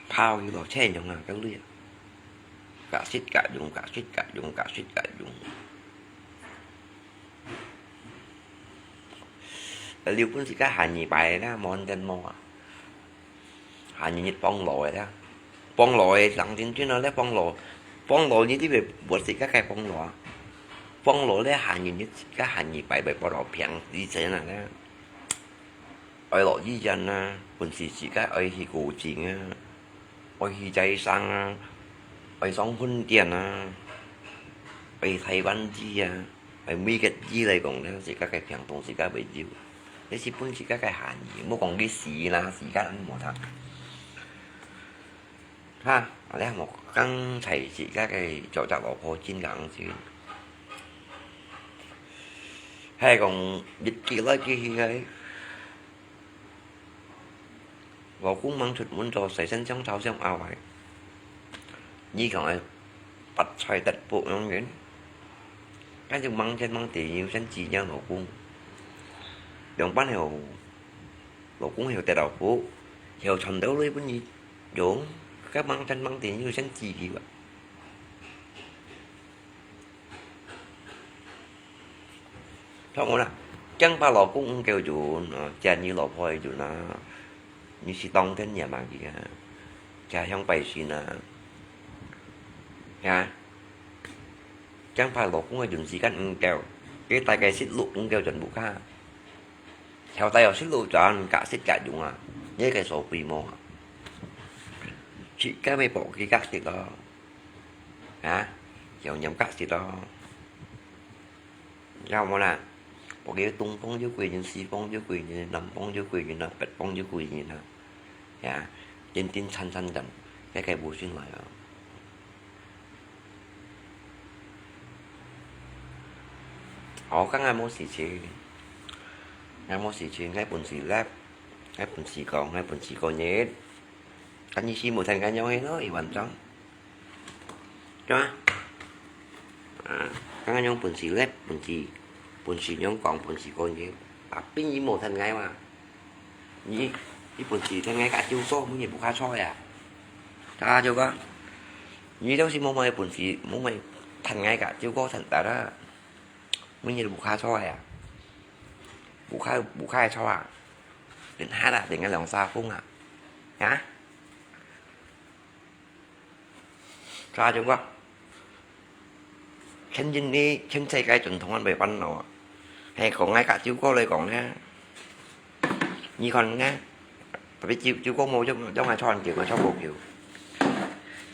跑去咯，車用啊，該類啊。加息加用，加息加用，加息加用。呃，日本自家下二擺啦，無恁無啊。下二日放落个啦。放落个當真真啊，咧放落，放落你這邊無自家个放落啊。放落咧下二日自家下二擺，袂報到平，以前啊咧。 愛落醫院啊，本時自家愛去古晉啊，愛去齋生啊，愛上飯店啊，愛台灣醫啊，愛每个醫來講咧，自家个病痛自家會有。這是分自家个下二，莫講佢死啦，時間無通。 哈，啊，你莫講在自家个做隻老婆真硬心。係講，日記來記去个，老公吂出門做事，身上頭上後位。你講个發財得福樣人，該就吂錢吂地有錢指認老公。兩班後，老公又得到福，又賺到鐳分你 用，該吂天吂地有先知佢啊。聽我啦，驚怕老公毋夠用啊，借你老婆个用啊，你是當天也嘛佢啊，家鄉百姓啊，呀，驚怕老公个用時間毋夠，佢大概識路毋夠全部卡。 條帶有識路轉，格識格用啊，這个所謂無啊。自家咪保佢格識咯，啊，要念格識咯。知無啦？保佢東方有幾人，西方有幾人，南方有幾人啊，北方有幾人啊，呀，定定餐餐等，該个無信來啊。 哦，該𠊎無事情，𠊎無事情，𠊎本事冴，𠊎本事講，𠊎本事過日。該你是無聽𠊎樣个咯，一萬張。對嗎？啊，該𠊎樣本事冴，本事，本事樣講，本事過日。啊，並你無聽𠊎嘛。 你，你本事聽𠊎个就過，每日屋下坐啊。大家就講，你就是無麼个本事，無麼个聽𠊎个就過，聽得啦。每日屋下坐啊，屋下，屋下坐啊，連下啦，連个兩三風啊，啊？ 大家就講，前人呢，前世个傳統个袂煩惱啊，係講𠊎甲舅哥來講呢，你看呢，特別舅，舅哥無用，用來賺錢，來賺無夠。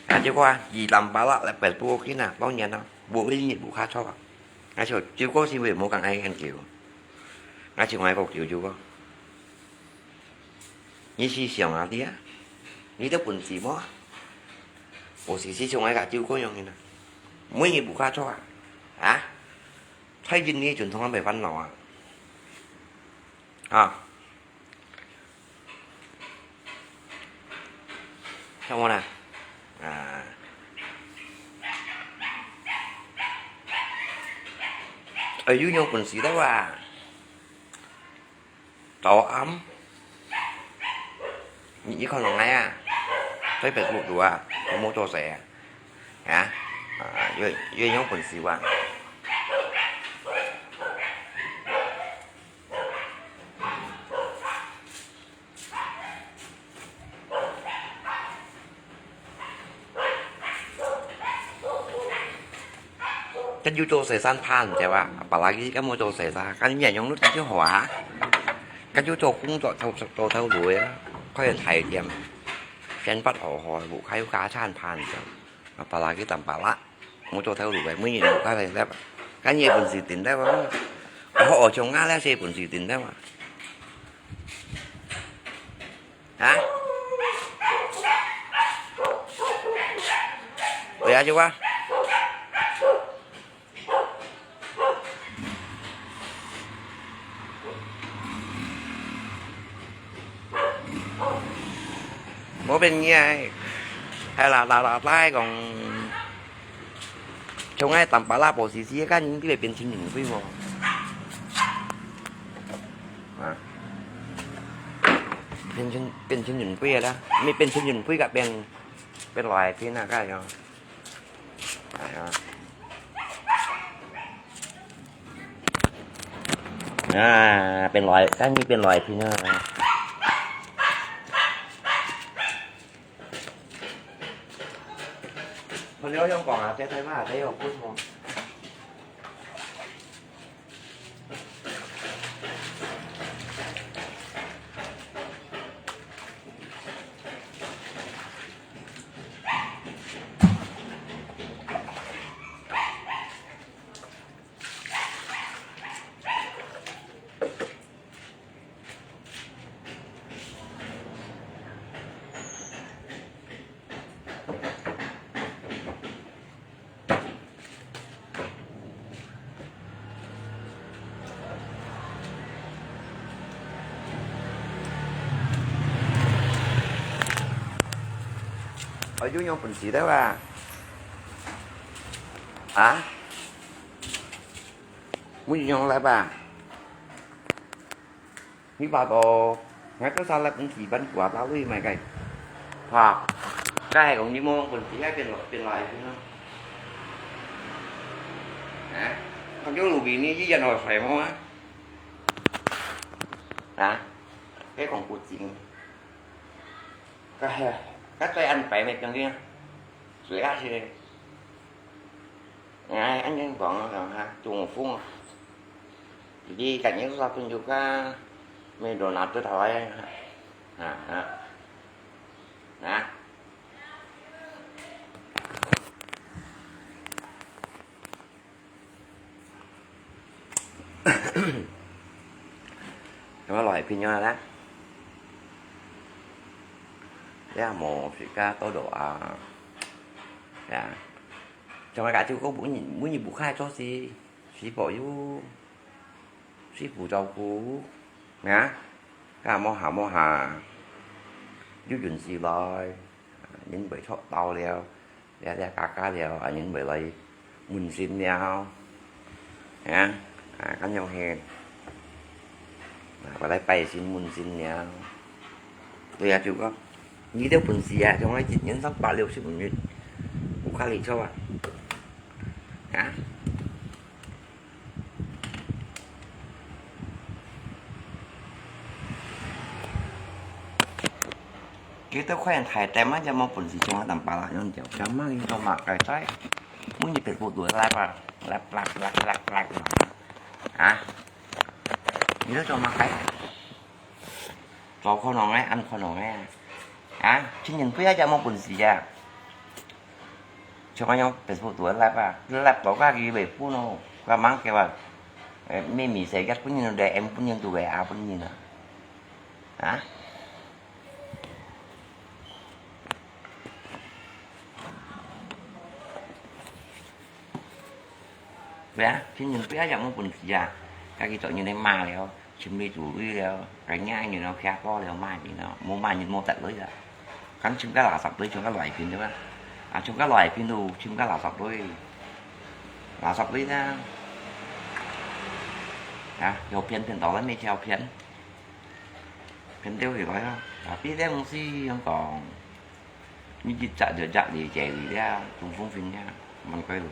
啊，舅哥啊，佢摻巴拉來白不過緊啊，當然啦，無一日無卡錯啊。𠊎想舅哥是毋係無講愛研究？𠊎想愛講舅舅哥，你試想下你啊，你都本事無啊？無事，試想愛甲舅哥樣个啦，每日無卡錯啊，啊？ 在印尼就從來袂煩惱啊。啊。像我呢，啊，哎，有樣本事个哇。 早暗，你，你看到𠊎啊，在Facebook肚啊，我無做事啊，啊，啊，有，有樣本事啊。 該就做事上班，知道吧？Apalagi該無做事啊，該你也用得就好啊。該就做工作，做，做頭路啊，開个大店，生活好好，屋下有加餐飯，知道吧？Apalagi當巴拉，無做頭路个，每日有加來，知道吧？該你也本事定，知道吧？好，好像啊，那些本事定，知道吧？ 啊？喂啊，舅啊。無變个，係啦，啦，啦，啦，講，像𠊎當巴拉無時時，該人就會變成人鬼無？啊？ 變成，變成人鬼个啦，你變成人鬼个變，變來天啊，該樣。哎呀。啊，變來，該你變來天啊。朋友想講啊，這台灣這有不錯。 哎，有樣本事个哇！啊？有樣來吧？ 你話到，𠊎都三粒五四分掛到位買个，哈，該係講你無本事，該變來，變來，變來。啊，佢就路邊呢，一樣好使無啊？啊，該講古今，該，該最安排咩，將軍，主要係。 哎，恁樣講啊，哈，中風啊。Jadi katanya susah tunjuk kan, may donat tu tawai. Ha, ha. Ha. 咁啊，來朋友啦，這無時間多多啊，呀，像𠊎家舅哥每日，每日屋下做事，師傅又，師傅照顧，啊，該摸下摸下，又運勢來，人會著到了。 這，這加加了，啊，人會來問訊了，啊，啊，恁樣係，啊，會來拜神問訊了。對啊，就講，你這本事啊，像𠊎一年三百六十五日，有較利索啊，啊。 佢兜看大店啊，也無本事像𠊎當巴拉樣樣，像麼个都嘛該在，每日Facebook都來吧，來啦啦啦啦啦，啊！你在做麼个？做可能个，恁可能个。啊，親人飛啊，也無本事啊。像恁樣Facebook肚个live啊，live到家己袂分哦，佢吂叫啊，誒，咩咪世界本人來，em本人都會啊本人啊。啊？ 對啊，親人對啊，也無本事啊，家己做人个罵了，心理自卑了，人家人了，徛高了，罵人了，無罵人無得罪啊。敢尋个垃圾堆，尋个來賓對吧？啊，尋个來賓都，尋个垃圾堆，垃圾堆啊！啊，有騙騙到了，沒條騙，騙掉起來啊！啊，別个東西想講。 你一隻就隻你這位了，中風病了，蠻快樂。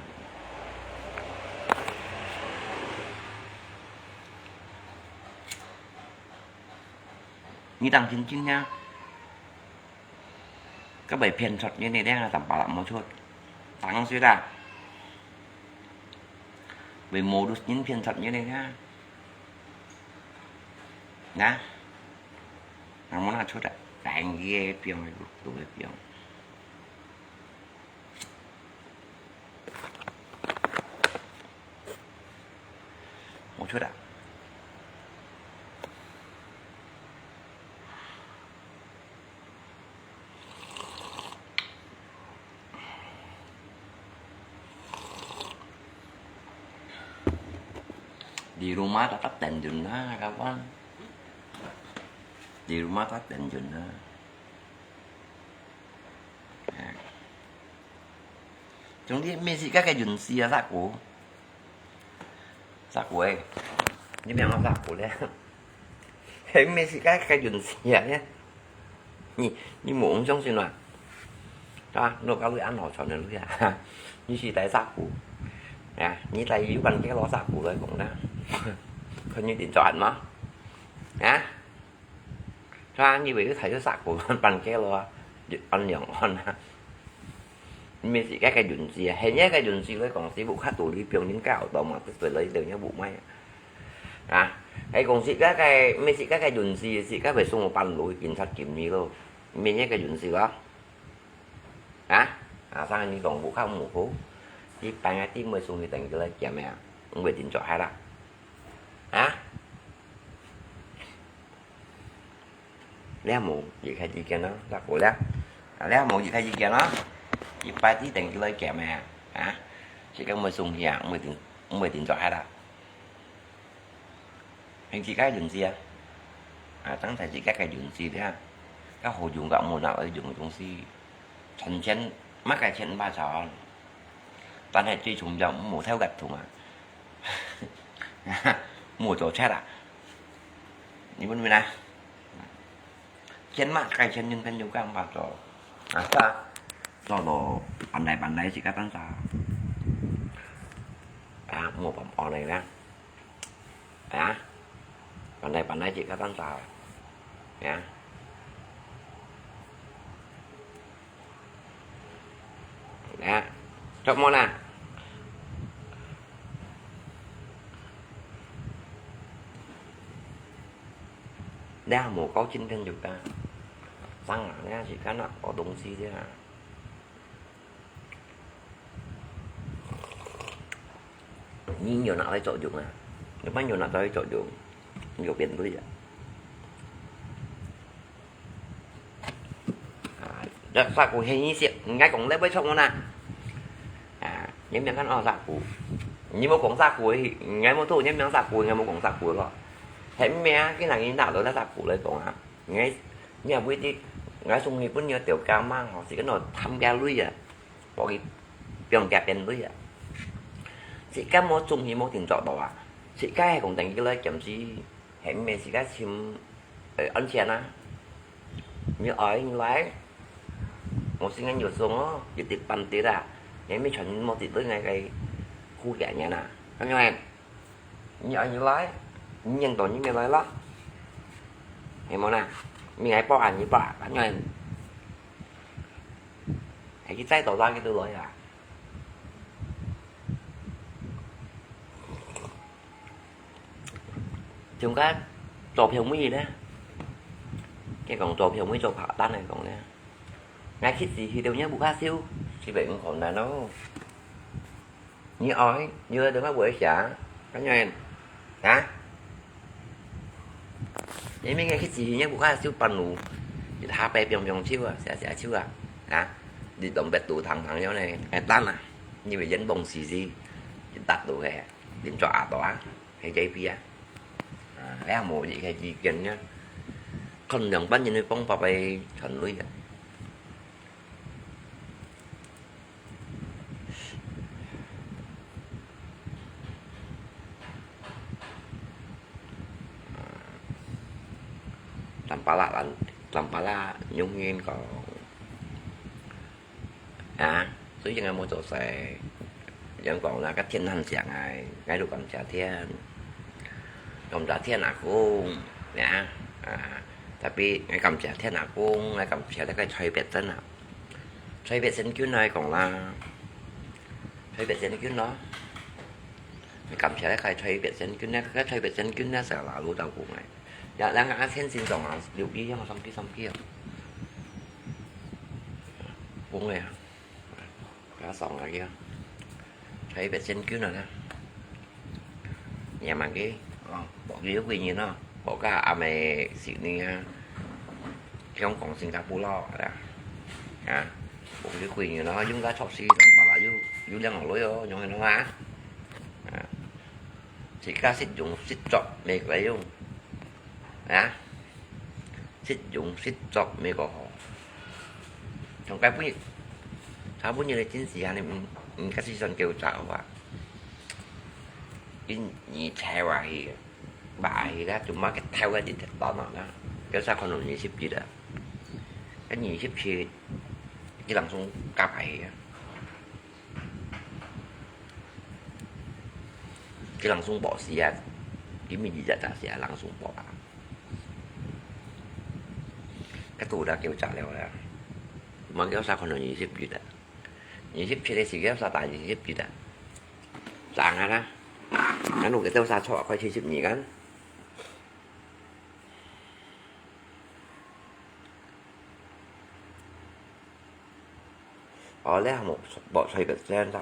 你當真真呀？該被騙出去你這樣三百六無出，當然啦，被無路人騙出去你啊！ 那，那麼那出來，單一个病，都个病。我出來。 Di rumah tetap dandan lah, kawan. Di rumah tetap dandan lah. Ya. Chúng ta mesti kakak junsi ya, saku. Saku eh. Ini memang saku deh. Hei, mesti kakak junsi ya, ya. 你，你無相信啊？啊，我教你安好傳的路啊。你是帶saku，啊，你帶有半个羅saku來講啦，看你定做安嘛？啊？啊，你為了帶有saku半个羅啊，安兩安啊？你是該个運勢啊，現在个運勢來講，是無較多你病人教導嘛，這對來等也無賣啊。啊，還講是該个，毋是該个運勢，是該个送半路警察禁你咯。 明年个運勢咯。啊？啊，生日你講無靠無好，一般个姊妹送去等佢來減个啊，毋會定做害啦。啊？你無離開意見咯，那好了。啊，你無離開意見咯，一般啲等佢來減个啊，啊？自家毋會送去啊，毋會定，毋會定做害啦。 還自家个運勢啊。啊，當然自家个運勢了，較好用个，無拿來用个東西，賺錢，麼个錢毋怕賺，但係最重要，莫偷个痛啊，莫做賊啊，你明白嗎？ 錢嘛，該錢用，錢用，敢怕做？啊，做，做到pandai-pandai自家單儕。啊，莫放安尼啦。啊，pandai-pandai自家單儕。啊。 啊，做麼啦？你還無夠今天就幹，上啊，你還是幹那好東西的啊。你有拿來做用啊？你把有拿來做用，你有變對啊。 啊，這saku係你識，人家講你會出門啊。啊，你名看哦saku，你無講saku，人家無做，你名saku，人家無講saku咯。係名，今日人拿到這saku來講啊，人家，你也毋會知，人家送你分你條價嘛，吼，係跟到貪價鐳啊，幫佢，幫佢變鐳啊。自家無中意無定做到啊，自家係講等佢來減息。 係毋係自家尋，呃，安全啊？你愛你來，我先跟有送哦，一直半直啊，你咪全無直對𠊎个褲腳人啊，咁樣，你愛你來，你認到你咪來咯，係無啦？你愛報啊，你報啊，反正，係佢載到哪佢都來啊。像該做票妹呢，佢講做票妹做拍單來講呢，𠊎去試去到若屋下燒，四百五可能咯。你愛，你愛做麼个會寫？跟住啊，因為𠊎去試去若屋下燒半路，一下背放放手啊，寫寫手啊，啊，你當白肚堂堂樣呢，哎，單啊，你會眼望死死，一搭到个，連續阿多啊。 係這批啊。啊，這無一個意見呢，看兩班人个方法來傳累啊。啊，Tampalak，Tampalak，用人講， 啊，雖然𠊎無做事，人講啦，該天還上來，𠊎就感謝天，感謝天阿公，呀，啊，tapi𠊎感謝天阿公，𠊎感謝這個蔡必生啊，蔡必生君來講啦，蔡必生君咯，𠊎感謝這個蔡必生君，這個蔡必生君呢，成日都照顧𠊎，呀，兩個阿天先生啊，六一樣，三幾三幾啊。 崩了啊，加爽啊佢啊，才一百千斤啊，你也蠻个，哦，薄佢有幾年咯，薄个阿妹十年啊，香港、新加坡咯，啊，薄佢幾年咯，用个出去，嘛啦，有有兩個女哦，用个咯啊，啊，自家識用識做，袂怪用，啊。 識用識做美國好。從該本，差不多你真時間你毋毋該時陣叫查啊，因你車話去，話去啦，做麼个偷个一隻單啊啦，叫啥可能二十幾啦，該二十七，佢人送加牌去啊。 佢人送博士啊，今日二十大四啊，人送博啊。該都得叫摘了啦。莫叫啥可能二十日啊，二十七个時間啥大二十日啊，爭啊啦。啊，如果叫啥錯，快七十二个。 哦，這無無吹个聲，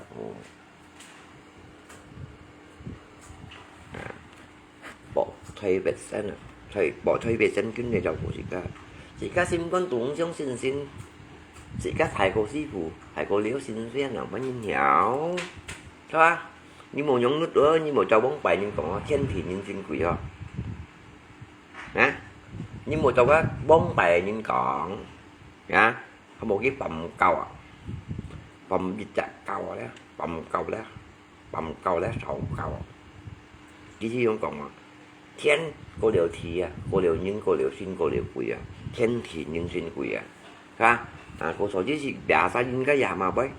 無吹个聲啊，吹無吹个聲，根本就無自家。自家心肝肚相信心，自家大過師傅，大過了先生啊，乜人曉，係吧？你無用力哦，你無照往擺人講哦，天地人心鬼哦。啊？你無照个往擺人講，啊？ 佢無去放狗啊，放一隻狗啊咧，放狗咧，放狗咧，燒狗啊。佢就用講啊，天過了地啊，過了人，過了神，過了鬼啊，天地人神鬼啊，係吧？啊，故所以係別儕應該也嘛會，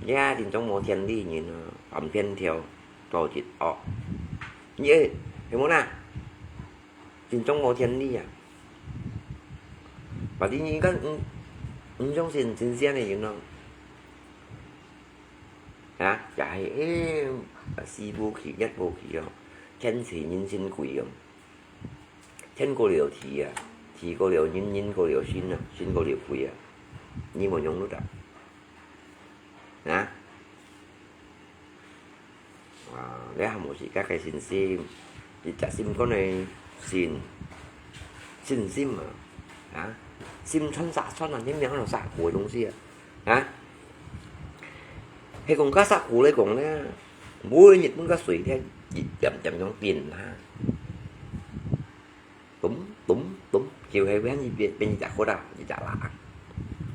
也真正無天理人啊，放天條，做一惡。你，係無啦？真正無天理啊！ Berarti你看，毋毋相信真正个人咯。啊，也係，誒，死無去，活無去哦，天地人心鬼哦。天過了地啊，地過了人，人過了神啊，神過了鬼啊，你無用得啊。啊？ 啊，這還無自家个信心，一隻心肝个信，信心啊，啊，心穿石穿啊，你毋曉得石苦个東西啊，啊，係講該石苦來講呢，每日分个水天一點點樣變啊。 咚咚咚，就係變一變，變一隻窟啊，一隻罅，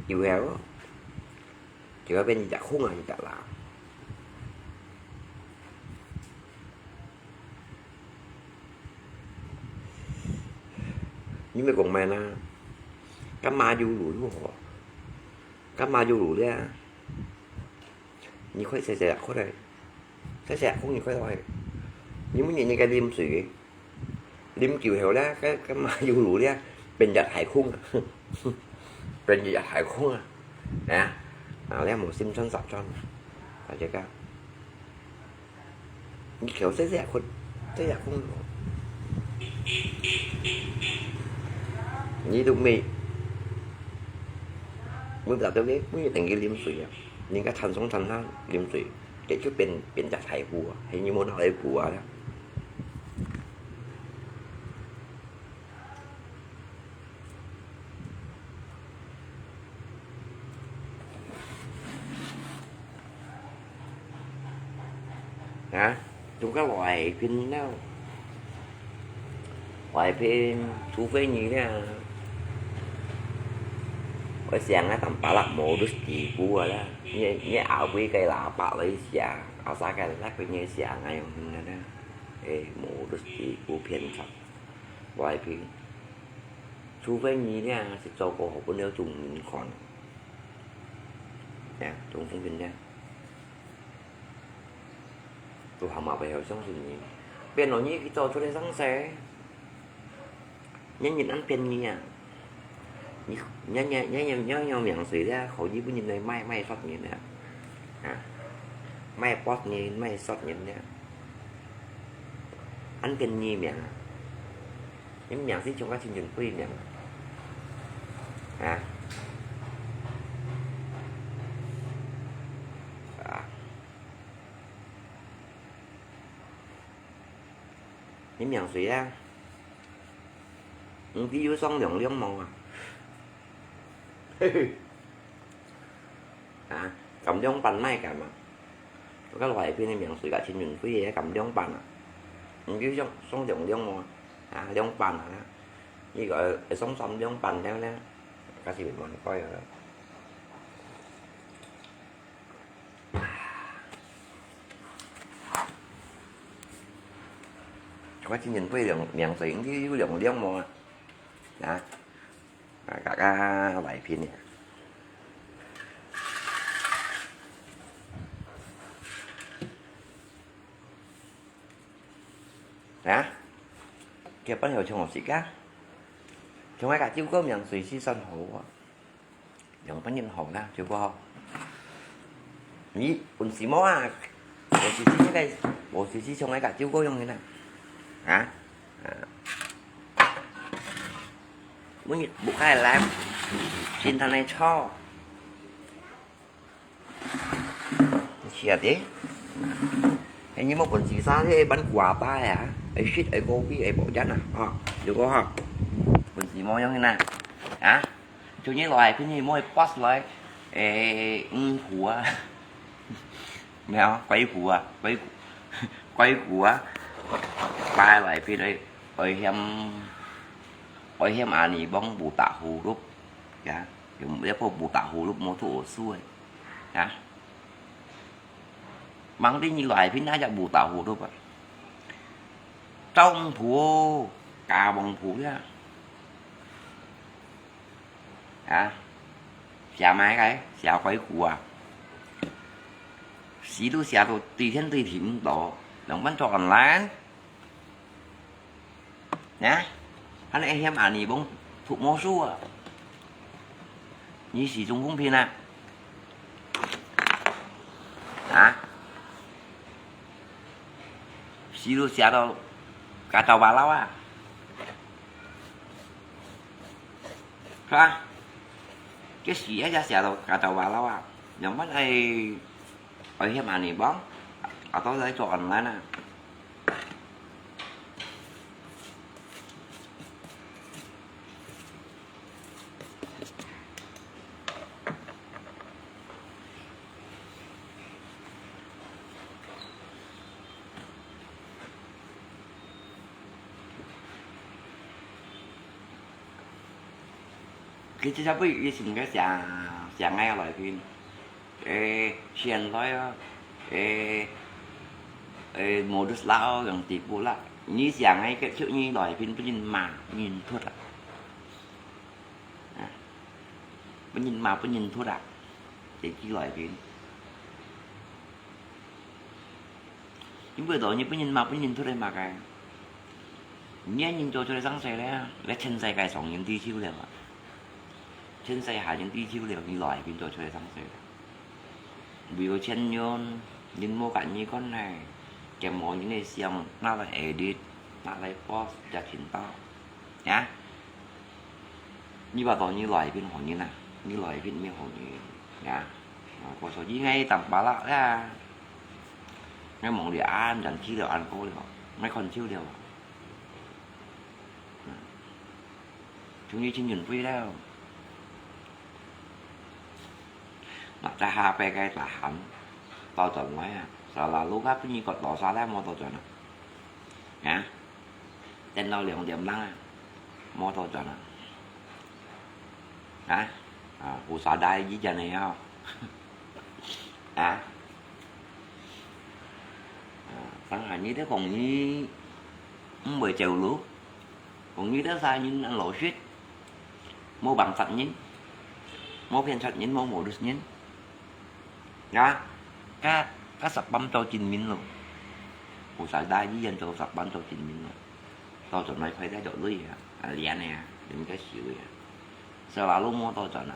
就係咯，就係變一隻空啊，一隻罅。你莫講麼个啦，該馬有路又好，該馬有路咧。 你可以細細啊，可以，細細啊，空你可以落去。你每日你該啉水，啉久後咧，該該馬有路咧，變隻大空啊，變隻大空啊，係啊，啊，你無心穿石穿，大家講，你橋細細啊，空，細細啊，空，你都沒，沒達到个，不一定去啉水啊。人家餐上餐下啉水，這就變，變隻大補啊，係你無拿來補啊啦。 啊，中國來賓了，來賓，除非你了，我想啊，當巴拉無都是底部啊啦，你，你後背个喇叭來寫，後生个那个你寫啊，用那个，誒，無都是底部偏差，來賓，除非你了，是做過好不了中文看。 呀，中風病呀。都還嘛不曉相信你。變了你去做出來生事，人人恁便宜啊！你，你，你，你，你，你用名水咧，好日本人來賣，賣煞人啊！啊，賣八人，賣煞人咧，恁便宜名啊！ 你名是像个親像鬼名。啊。啊。你名誰啊？你知有上兩兩無啊？嘿嘿。 啊，敢兩半賣敢啊？該來賓个名水甲陳雲輝个敢兩半啊？毋就上，上兩兩無？啊，兩半啊，你个會上三兩半了呢？該是慢慢改啊。該陳雲輝兩，名水應該有兩兩無啊？啊？ 啊，大家來賓呢。啊？這半夜唱好食啊？像𠊎个酒哥名水是算好啊，兩半人好啦，酒哥好。你本事無啊？無事事个，無事事像𠊎个酒哥樣个啦。啊？ 啊。每日不開來，先談來吵。是啊的。哎，你無本事啥，這班瓜巴呀，哎，shit，哎，kopi，哎，保证啊，啊，如果哈，本事無用个啦，啊，就你來，今日莫boss來，哎，五虎啊。 咩啊？鬼故啊，鬼故，鬼故啊！拜來邊愛，愛嫌，愛嫌阿尼幫布打呼嚕，呀，用這部布打呼嚕，無做事誒，呀。吂知你來邊哪隻布打呼嚕啊？招風布哦，假風布呀。 啊，寫麼个？寫鬼故啊！死都寫到對天對地毋到，仰般做online？啊？還愛嫌阿尼幫讀魔術啊？你死中風病啊？啊？死都寫到kacau balau啊？ 哈？該死也寫到kacau balau啊，仰般愛，愛嫌阿尼幫？啊，到底做online啊？ 佢直接會以前个寫，寫个來賓，誒，現在啊，誒，誒，modus lao用地步啦。你寫个个就你來賓不認嘛，認出啦。啊，不認嘛，不認出啦，這句來賓。 因為到日本人嘛，本人出來嘛个，你个人做出來生事咧，這全世界上人知手了啊，全世界人知手了，你來邊做出來生事了。為了錢用，人無甲你管呢，就無人个相拿來edit，拿來報一下情到，呀。你把到你來一片好人啊，你來一片咩好人，呀。啊，我說你愛當巴拉啦，愛望你暗暗去了，暗過了，愛看手了。嗯。終於親人會了。 Nak cah H P个tahan，倒轉來啊，selalu ka分你割多少了，無倒轉啊？啊？等到兩點零啊，無倒轉啊？啊？啊，有啥大意見呢？啊？啊，當然你在講你毋會走路。 講你兜儕人恁老實，無幫殺人，無騙殺人，無modus人。啊，該，該實辦做證明咯。有啥大意見做實辦做證明咯。到時來派得著鐳啊，啊，連个啊，連个手个啊。Selalu無倒轉啊。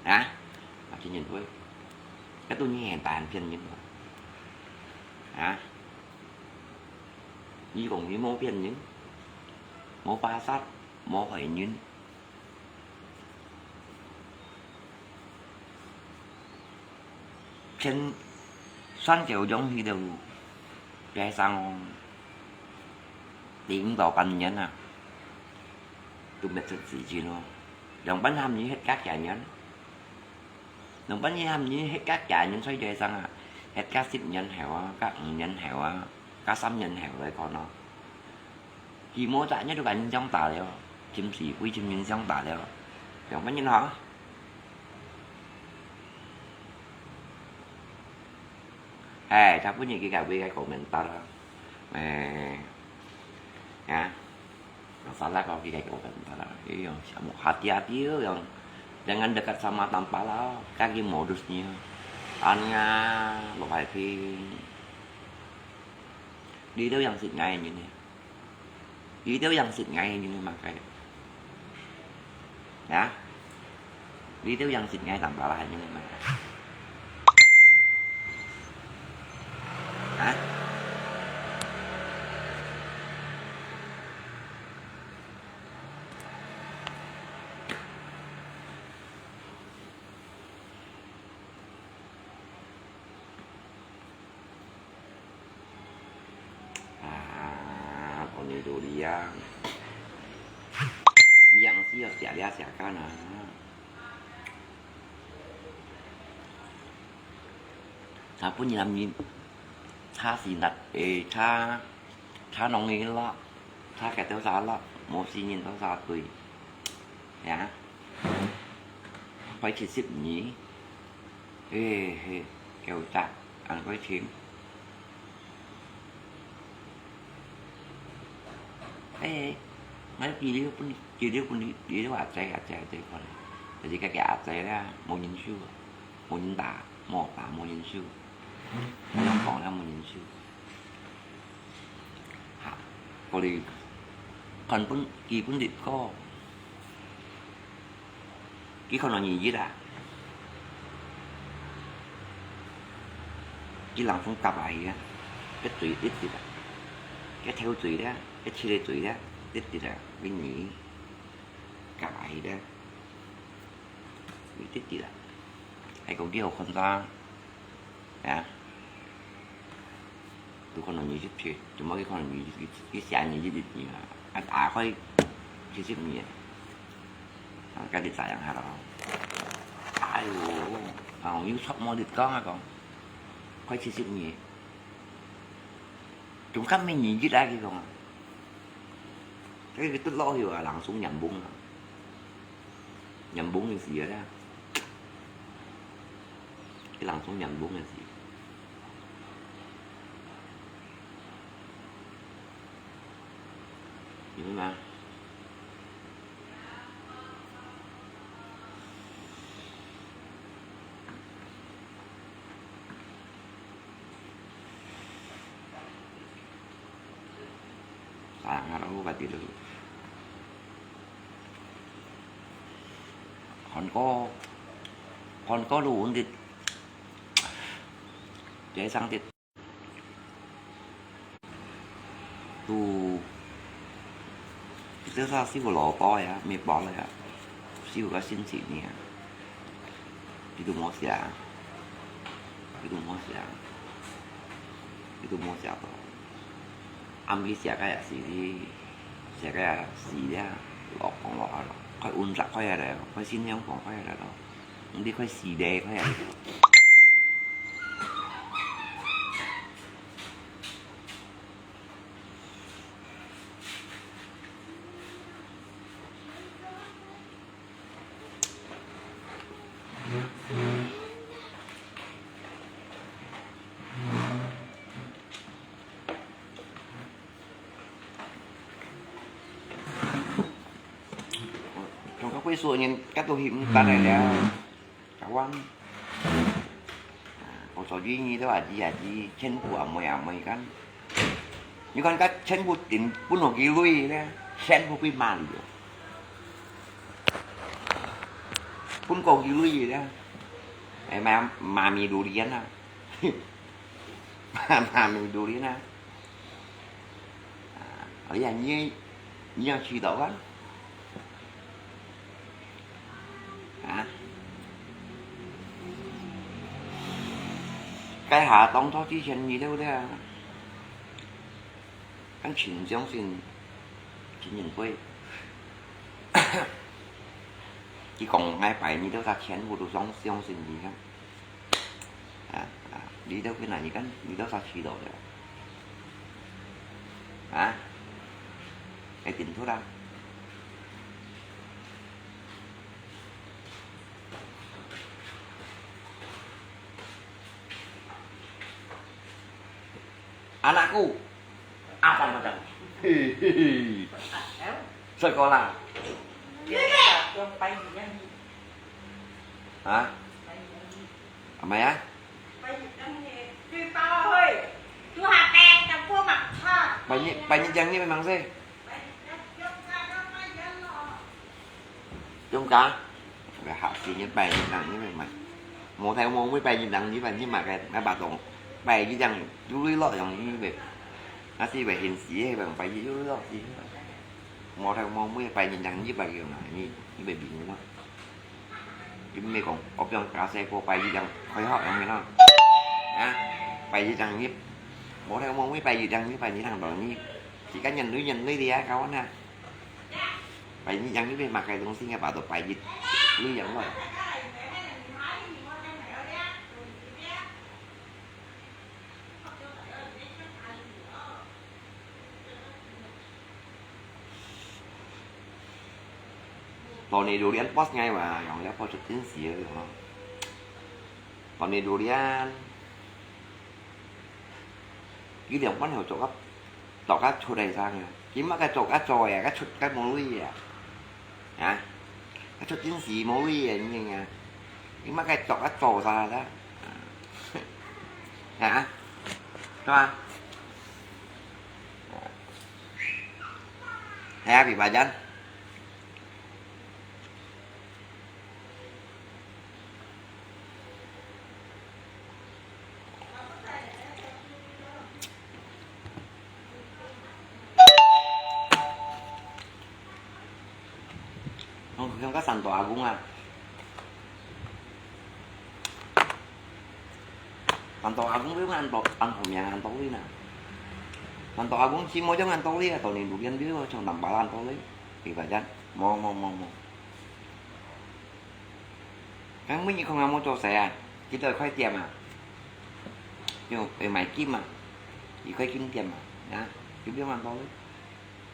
啊？啊，真正會。該都你現代人騙人啊。啊？ 你講你無騙人，無巴殺，無害人，全山口洋去了，街上哦，第五到半年啊，都滅絕自盡咯。兩班喊你歇加幾年，兩班你喊你歇加幾年在街上啊，歇加十年後啊，加五年後啊，加三年後來看咯。 佢無隻日就甲人相打了，尋死鬼尋人相打了，兩班人吼。哎，他本人佢个會个komentar啊，哎，啊，masalah kau佢个komentar啊，哎，yang siapa hati-hati yang jangan dekat sama tampala, kaki modus niya, anya, lo hai pin. Đi đâu yang sit ngai ni. Đi đâu yang sit ngai ni makai. Hả? Đi đâu yang sit ngai tạm bả là như này makai. Hả? Ah, kau ni durian. Yang sih ya siap dia siap kan ah. Tapi ni lami. Tha sinat eh tha tha nong ni la. Tha kẹt tao sa la. Mo si nyin tao sa tui. Ya. Phải七十二. Ê, ê, kéo chặt, ăn quay chim. Ê, mấy kì liu pun, kì liu pun, kì liu ạt chạy, ạt chạy, ạt chạy con. Tại vì cái, cái ạt chạy đó, một nhân sư, một nhân đá, một đá, một nhân sư. Một nhân con là một nhân sư. Hả? Có đi, còn pun, kì pun đi có. Kì kho nò nhì yit à? Kì lòng sung kặp à hì á. Cái tùy ít tịt à. Cái theo tùy đó, cái chia tùy đó, ít tịt à, cái nhì. Kặp à hì đó. Ít tịt à. Hay còn kì hộp không ta. Hả? Tụi con nó nhiều nhất chứ, tụi mấy con nó nhiều nhất, cái, cái xã nhiều nhất, nhiều à. Anh à, khỏi chia sẻ nhiều. À, cái đi tại hàng hàng đó. Ai ồ, à, YouTube mua được con hả con? Khỏi chia sẻ nhiều. Chúng cắt mình nhìn chứ đã cái con. Cái, cái tức lo hiểu là lắng xuống nhầm bung hả? Nhắm búng cái gì đó. Cái làng sống nhắm búng cái gì. Nhớ mà. Sangat aku kati tu. Kon ko, kon ko lu undit. Jadi sang tit. 都，佢兜儕收老多呀，沒包了呀，收个心情呢，佢都無寫，佢都無寫，佢都無寫到。暗晡寫个也是哩，寫个也是哩，落講落啊落，快五十塊了，快新娘房快了咯，你快死了，快了。 中國貴族人，該都係毋得了。 台灣，啊，我做生意都係，係，係，全部阿妹阿妹看。你看，佢全部訂分好幾類咧，全部被罵了。分過幾類咧，哎，媽，媽咪榴蓮啊，媽咪榴蓮啊。啊，哎呀，你，你要去到啊？ 啊？該下當初之前你兜咧，恁盡相信陳仁輝。佢講𠊎拜你兜儕全部都相，相信佢啊。啊，啊，你兜去哪裡看？你兜儕去到了？啊？該點出來？ Anakku, apa macam? Sekolah. Hah? Apa ya? Bài Nhật, bài Nhật Giang ni memang sih. Chúng ta, cái học sinh như bài Nhật Giang như vậy mà. Một thằng một mươi bài Nhật Giang như vậy nhưng mà cái, cái bà tổng bài Nhật Giang chú lý lọ dòng như vậy. Nó chỉ bài hình sĩ hay bài bài gì chú lý lọ gì. Một thằng một mươi bài Nhật Giang như bài kiểu này như, như bài bị nó. Chứ mẹ còn ốp trong cá xe cô bài Nhật Giang khỏi hỏi ông nó. À, bài Nhật Giang như. Một thằng một mươi bài Nhật Giang như bài Nhật Giang đó như. Chỉ có nhận nuôi nhận nuôi đi á, các bạn à. Bài Nhật Giang như về mặt cái東sinh cái bảo tụ bài Nhật. Lui giọng rồi. ตอนนี้ดูเรียนปอสไงวะ อย่างแล้วพอจุดสิ้นเสียอยู่เนาะ ตอนนี้ดูเรียน กี่เรื่องปัญหาจบครับ ต่อก็ชุดใดสร้างเนี่ย กินมาก็จบก็จอยอ่ะ ก็ชุดก็โมลุยอ่ะ นะ ก็ชุดสิ้นสีโมลุยอ่ะ จริงๆอ่ะ กินมาก็จบก็จอยซะแล้ว ฮะ ใช่ปะ Happy Bajan. Không, không có sẵn tòa cũng à. Ăn tô a kung biu ăn tô ăn hom yang ăn tô li na. Ăn tô a kung chi mo jang ăn tô li a, tô nin du lian biu chong tam ba la ăn tô li. Pi ba jan. Mo mo mo mo. Kang mi ni kong a mo cho sai a. Ki toi khoi tiam a. Yo, e mai kim a. Ki khoi kim tiam a. Ya, ki biu ăn tô li.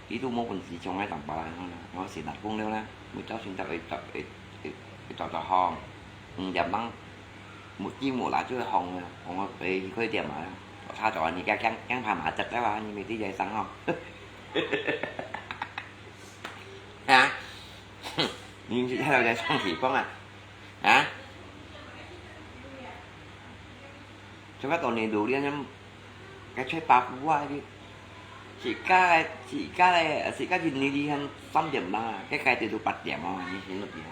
Ki tu mo pun si chong ai tam ba la no na. Mo si na kung liu na. Mo chao sing ta e ta e e e ta ta hong. Hm, yam bang. Một chi một lá chuối hồng, hồng, hồng, khơi điểm mà. Tha cho anh đi, keng, keng, keng, pha mà chặt đấy mà, anh mới đi dạy sáng không? Hả? Nhìn chị theo dạy sáng thì không à? Hả? Cho các tổ này đủ đi anh em. Cái chuối bạc của anh đi. Chỉ cái, chỉ cái này, chỉ cái gì đi đi hơn sáu điểm mà, cái cái từ tụ bát điểm mà, anh thấy được gì?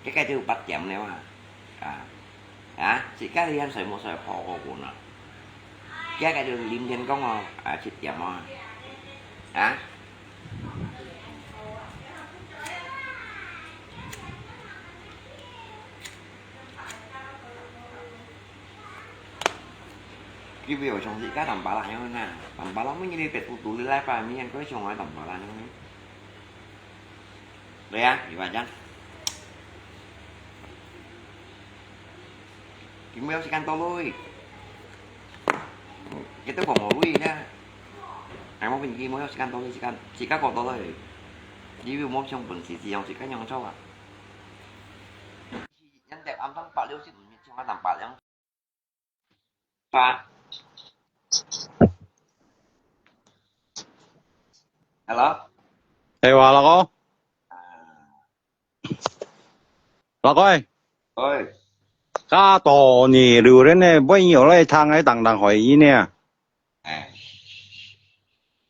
Cái cái từ tụ bát điểm này mà. À. À, chỉ cái đi ăn sợi một sợi khó của cô nữa. 今日就林天光哦，啊，七點哦，啊。Kibio song si ka tampala nyo na, tampala mo nyi pe tu tu lai pa mi yang ko song ai tampala nyo ni. Lo ya, ibajan. Kibio si kan to lo i. Kita ko mo lo i ya. Ai mo pin kibio si kan to lo i si kan, si ka ko to lo i. Kibio mo song pun si si yang si kan yang chau a. Yang dek am tang pa liu si pun mi song ai tampala yang. Pa. Hello? 哎，話老哥，老哥，哎，喂，加多你榴蓮呢，不要來聽，還當當回應呢。哎，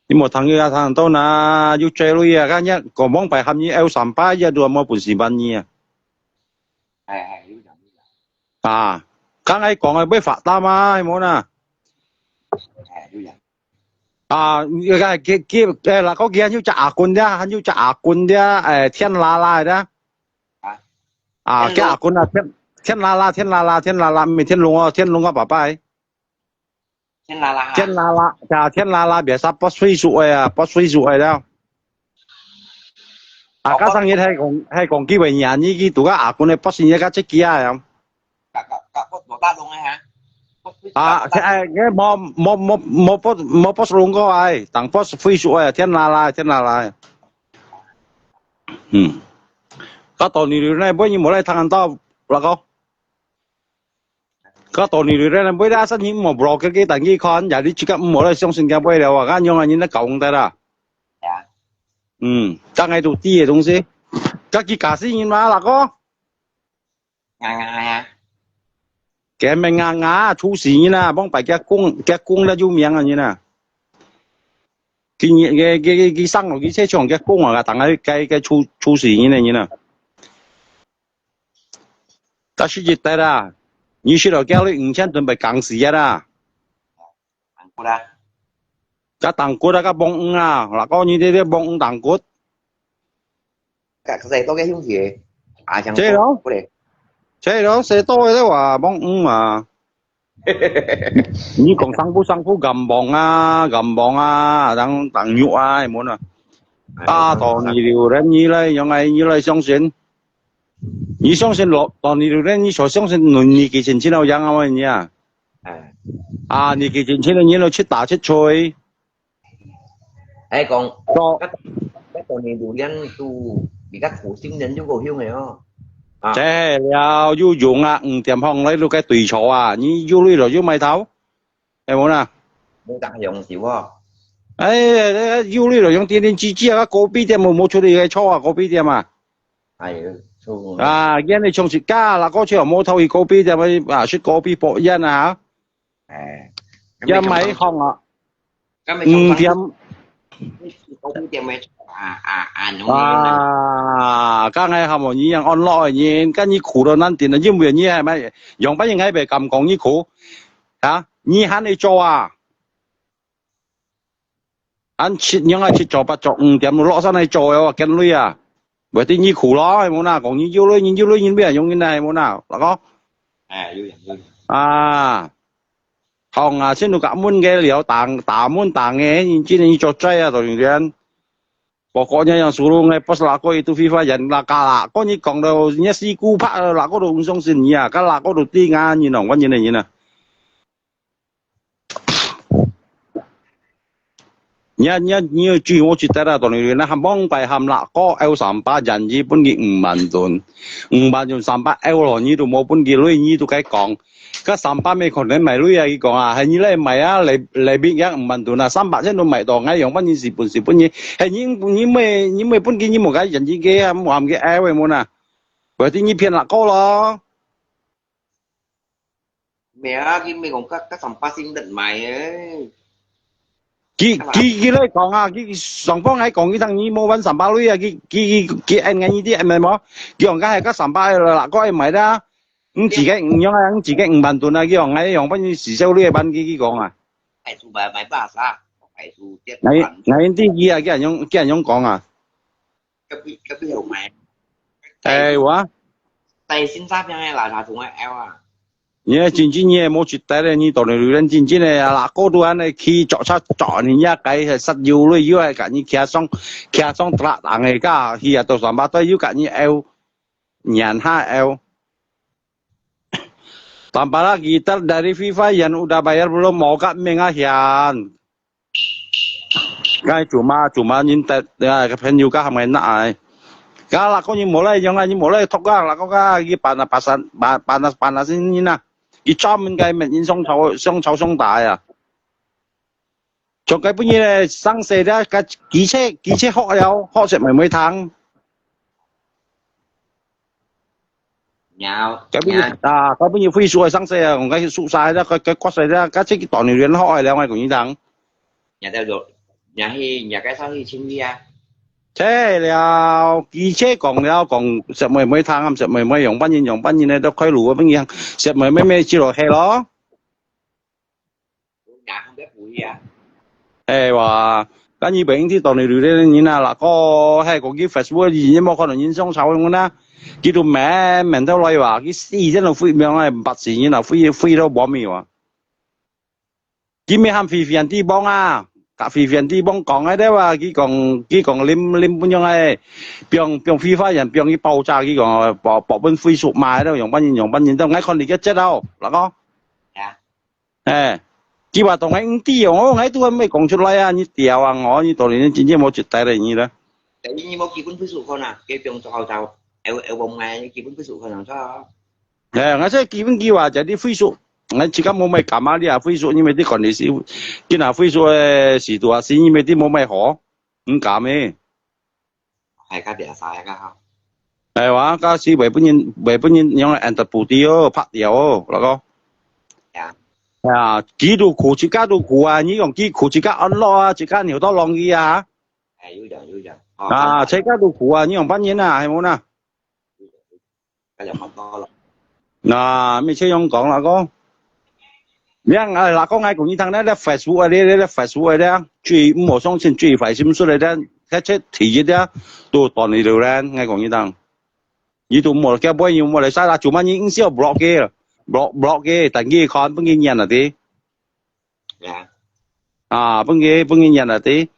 你莫聽佢啊，聽到那又追lui啊，看你講往擺喊你L三八，也都無本事辦你啊。哎哎，有影有影。啊，剛才講个會發達嘛，係無啦？哎，有影。啊，佢佢佢，誒，老哥，佢還有隻阿君的，還有隻阿君的，誒，天啦啦的。啊，啊，天龍。佢阿君啊，天天啦啦，天啦啦，天啦啦，毋係天龍哦，天龍啊，拜拜。 天啦啦哈。天啦啦，呀，天啦啦，biasa八歲熟个啊，八歲熟个了。啊，哦，加上日係講，係講佢會贏，你去讀个阿君个八歲个个這个啊，呀。甲甲甲，我大龍个哈。啊，哎，哎，無無無無無無八歲過哎，當八歲熟个，天啦啦，天啦啦。嗯。加多你呢，不然你無來聽到，老哥。 該多年來咧，每日生意莫block佢，等佢看，也你自家莫來相信佢背了啊，恁樣啊，人家搞唔得啦。呀。嗯，當然都知个東西。該佢假死人嘛，老哥。呀呀呀。佢毋係啊啊，出事人啊，幫擺佢公，佢公得有名啊人啊。佢佢佢佢生落去車上，佢公啊，當然該該出出事人个人啊。 但是一得啊，你食落該類五千ton會降死啊啦。當骨啊。該當骨啊，該磅魚啊，老哥你這這磅魚當骨。該這都該兄弟，啊，像這咯，不咧。這咯，這都个話磅魚嘛。你講上鋪上鋪，岩磅啊，岩磅啊，當當肉啊，係無啦？啊，到你了，你來，用愛你來相信。 你相信落，當你咧，你所相信你，你幾錢錢有贏啊？你啊？哎。啊，你幾錢錢个人都七打七吹。哎，講，說該該當你榴槤都比較苦心人就夠凶个哦。啊。這了又用啊，五點放來都該對錯啊，你有鐳了又買頭。 係無啦？無打用是無？哎，有鐳了用電電子紙啊，咖啡店無無出去个坐啊，咖啡店啊。哎喲，錯。啊，今日從自家啦，過去無偷去咖啡店啊，食咖啡博煙啊。哎，也買一項啊。五點。咖啡店个啊啊啊，啊，剛才還無你樣安樂个人，跟你苦到難頂啊，因為你還買，樣般人還袂敢講你苦。 啊，你還愛做啊？恁七，仰會七早八早五點落山來做个，我跟鐳啊！為得你苦咯，係無啦？講你有鐳，你有鐳，你不要用你那，係無啦？老哥。哎，有影有影。啊，好啊，先都甲問个了，打打問打个，你今天你做齋啊，同人。不過你yang suruh ngai pas lako itu FIFA yan laka lako，你講到人家西姑拍了，lako都毋相信你啊，該lako都知啊，你喏，我認得你啊。 你啊，你啊，你要注意，我覺得啦，當然啦，還望擺喊啦，個L三百，人哋分佢五萬噸，五萬噸三百L咯，你都無分佢鐳，你都該講，該三百咩可能買鐳啊？佢講啊，係你來買啊，來來買佢五萬噸啊，三百先都買到，𠊎樣般你是本事分你，係你你買你買分佢，你無該人哋个啊，無喊佢L个無啦，或者你騙啦個咯。 咩啊，佢咪講甲甲三百先得買誒。佢佢佢來講啊，佢上方來講，佢聽你無還三百鐳啊，佢佢佢佢按𠊎呢啲按咩無？佢講該係甲三百啦，該愛買啦。你自己你樣啊，你自己五萬噸啊，佢講𠊎樣分你四十鐳半佢佢講啊。擺出買買巴沙，擺出跌。𠊎𠊎知佢啊，佢恁樣佢恁樣講啊。隔壁隔壁有買。哎，我。在新沙边个垃圾桶个 L 啊。你个真正你个無值得咧，你到底有人真正个啊，那个都安尼去捉賊捉人家，該係殺油了，又係甲你騎上騎上特人个，甲去啊到三百對，又甲你 L，年下 L。Tambah lagi, tar dari FIFA yang udah bayar belum mau kat mengah yan. 該做麼做麼人得啊，个朋友家還會拿哎。該那个你無來用啊，你無來讀啊，那个个佢辦啊辦啊辦啊辦啊先人啊，佢專門个面人上朝上朝上打呀。像該本日咧，生死咧，該幾切幾切學了，學識妹妹聽。 該本日啊，該本日Facebook个上勢啊，講該宿舍个，該該國勢个，該這个當然好个了，𠊎講你聽。人家就，人去，人家介紹去清理啊。切了，佢切講了，講識妹妹聽，識妹妹用半日用半日呢，都開路个本日，識妹妹咪就落去咯。 哎哇，該你平時當你榴蓮人啊，那个係講佢 Facebook 个人無看到人上潮用啊，佢都慢慢到來哇，佢死真都飛命啊，毋八十人啊，飛飛到無命啊。佢咪喊飛飛人地方啊，甲飛飛人地方講个對哇，佢講佢講啉啉本樣个，放放飛花人放佢爆炸，佢講爆爆本飛速賣了，用半人用半人，都愛看你个節奏，那个。 哎，佢話同𠊎毋知哦，𠊎都還未講出來啊！你屌啊我，你到底真正無絕對了你啦。等於你無基本分數看啊，佢放做好就，會會無賣，基本分數看啊，錯啊。哎，𠊎這基本佢話就係分數，𠊎自家無賣感啊，你啊分數，你咪得管你是，今下分數个時度啊，是你咪得無賣好，毋敢咩？ 係較比較少个哈。哎，哇，假使會分人會分人用 and body 哦，拍掉哦，那个。呀。啊，佢都苦自家都苦啊，你用佢苦自家安樂啊，自家扭到浪去啊。哎，有影有影。哦，啊，自家都苦啊，你用半年啊，係無啦？ 該就發多咯。那，乜切樣講啦，哥。你看，哎，那个𠊎講你聽，那个 Facebook 个，那个 Facebook 个，最毋好相信，最壞心術个，那个第一个，都當你榴蓮，𠊎講你聽。你都無叫不然，無來晒啦，做麼你硬係要 block 佢，block block 佢，等佢看，分佢念啊，對。 呀。啊，分佢分佢念啊，對。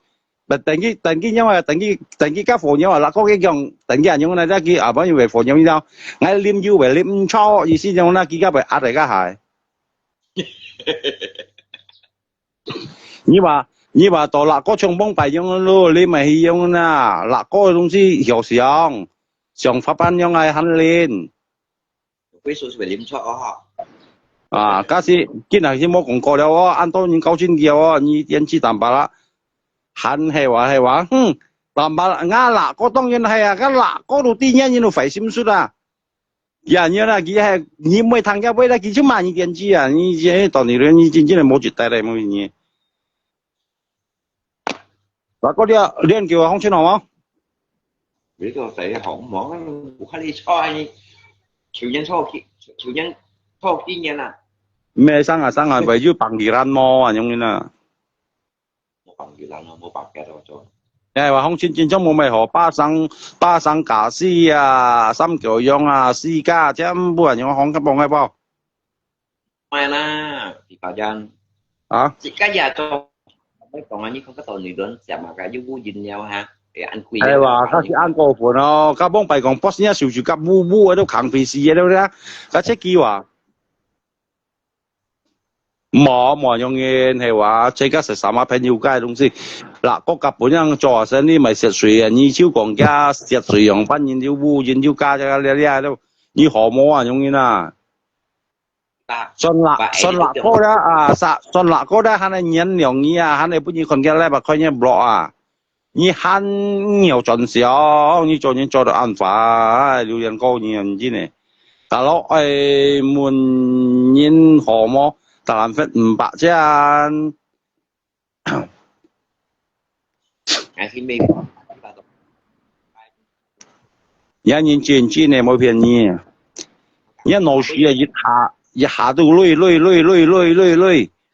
But等佢等佢樣啊，等佢等佢較火牛啊，那个佢講，等佢恁樣呢，再佢啊，不然會火牛，你知道？𠊎啉酒會啉毋著，意思樣呢，佢較會壓在該下。你話你話到那个衝崩敗樣咯，你咪去樣啦，那个東西要想想法辦樣來handling。 歸屬係會啉出哦哈。啊，假使今日先莫講過了哦，恁多人搞真久哦，你電視淡薄啦，還係話係話，哼，淡薄啦，𠊎啦，我當然係啊，𠊎啦，我都知人人都壞心術啊。呀，你啦，佢係你毋會聽佢話啦，佢就罵你電視啊，你這當然你真正係無絕對咧，無你。 那个你你叫我放錢好無？你个仔好無？我看你錯啊，你求人錯去，求人錯今年啊。毋係生啊生啊，為有幫佢人無啊，樣啊。無幫佢人咯，無幫佢做做。哎，話放錢真正無咩好，巴生巴生假死啊，三九用啊，四家全部啊，用放个放个包。 Mana? Di Padang. 啊？自家也做，你講啊，你看个到你輪想嘛，个又無飲料哈，哎，恁貴。哎哇，佢係恁過分哦！佢往擺講，boss你手指甲烏烏个，都扛肥死个，對不對啊？佢切記哇？無無用个，係哇，這个係什麼朋友个東西？嗱，國家本樣做生意，賣食水啊，你就講價食水用半人就烏人就加加了了，你好無啊？用人啊？ 算啦，算啦，過了啊，算算啦，過了，還能年兩年啊，還能不你看見禮拜看見 block 啊，你還有轉銷，你做人做到恁壞，榴槤哥你很真呢。大佬愛問人好無？大人分五百錢。 還係美國。人認真真个，無騙你。人老師啊，一下一下都累累累累累累累，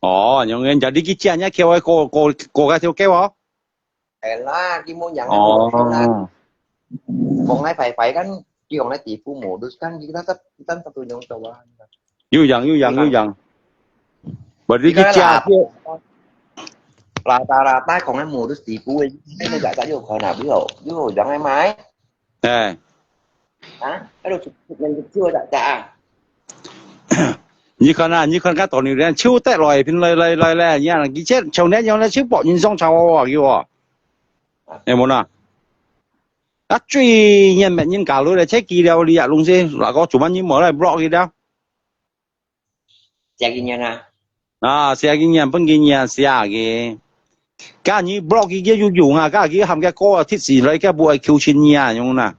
哦，恁樣，人家你去接人家橋个過，過，過該條橋哦？係啦，佢無人个無啦。哦。講來壞壞kan，佢講來地府無，就是kan，佢kita tak，kita tak tunjuk tahu啊。有影，有影，有影。Berarti你去接，啦，啦，啦，啦，講來無，就是地府个，那个，那个有可能，有，有影个嘛。哎。啊，那个就，那个就，啊。你看啊，你看，該多牛人手得來，平來，來，來，來，呀，以前像恁樣來，手搏人上朝啊，有啊。有無呢？啊，最嚴密人家了，切記了，你也弄些，那个做麼人無來block佢了？寫經驗啊。啊，寫經驗，分經驗寫个。該你block佢个有用啊，該佢喊个歌啊，貼起來，該不會求情你啊，用啦。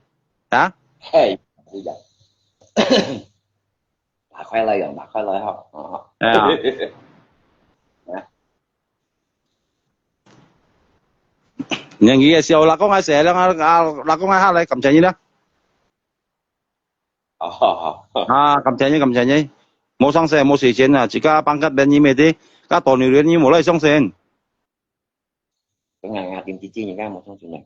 啊？嘿，是的。打開來用，打開來哈。啊。哎呀。啊。年紀个時候，老公還細，老公，老公還下來，感謝你啦。哦。啊，感謝你，感謝你。無上線，無時間啊，自家放假等你咩的，該多牛人你無來上線。跟俺，俺，頂姐姐，你看無上線呢？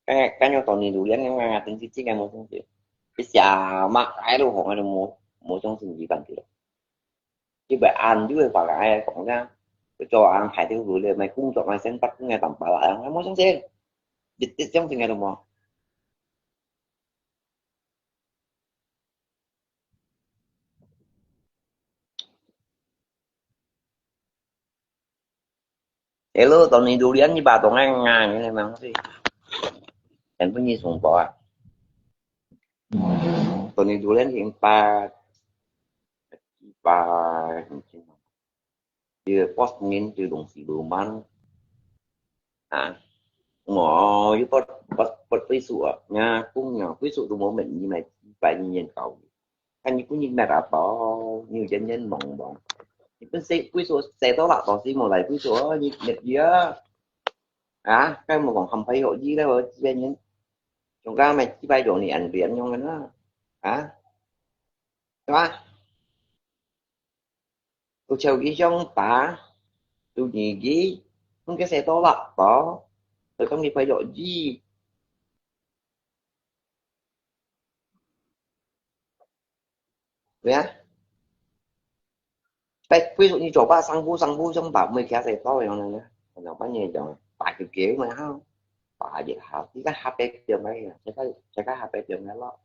哎，感覺當年榴槤个嘛，真係真个無相信。一下嘛，哎，都紅个都無，無相信佢感覺。佢會恁，佢會話个，哎，講个，佢做安排條路咧，買工作，買生活，買當巴拉，哎，無相信。一，一相信个都無。 Hello，當年榴槤你把東岸啊，你來忙去。等分你重播啊。當年榴槤已經把，把，這个八十年代東西都慢啊。哦，又不，不，不，歲數啊，人家講人歲數都無問題，買幾百年搞。 看你本人乜啊，包，你有人人望望。你本身歸所洗到啦，到時無來歸所，你乜呀？啊，該無講含排學醫咧，我之前人，仲加乜幾百多年人樣个啦，啊，係嘛？我超級想打，都年紀，應該洗到啦，包，就講你排學醫。 對啊。Baik，歸屬你做吧，上步上步上吧，每家在到樣呢，可能半夜講，打球球嘛哈，打一下，你看下背點个，這个這个下背點个咯，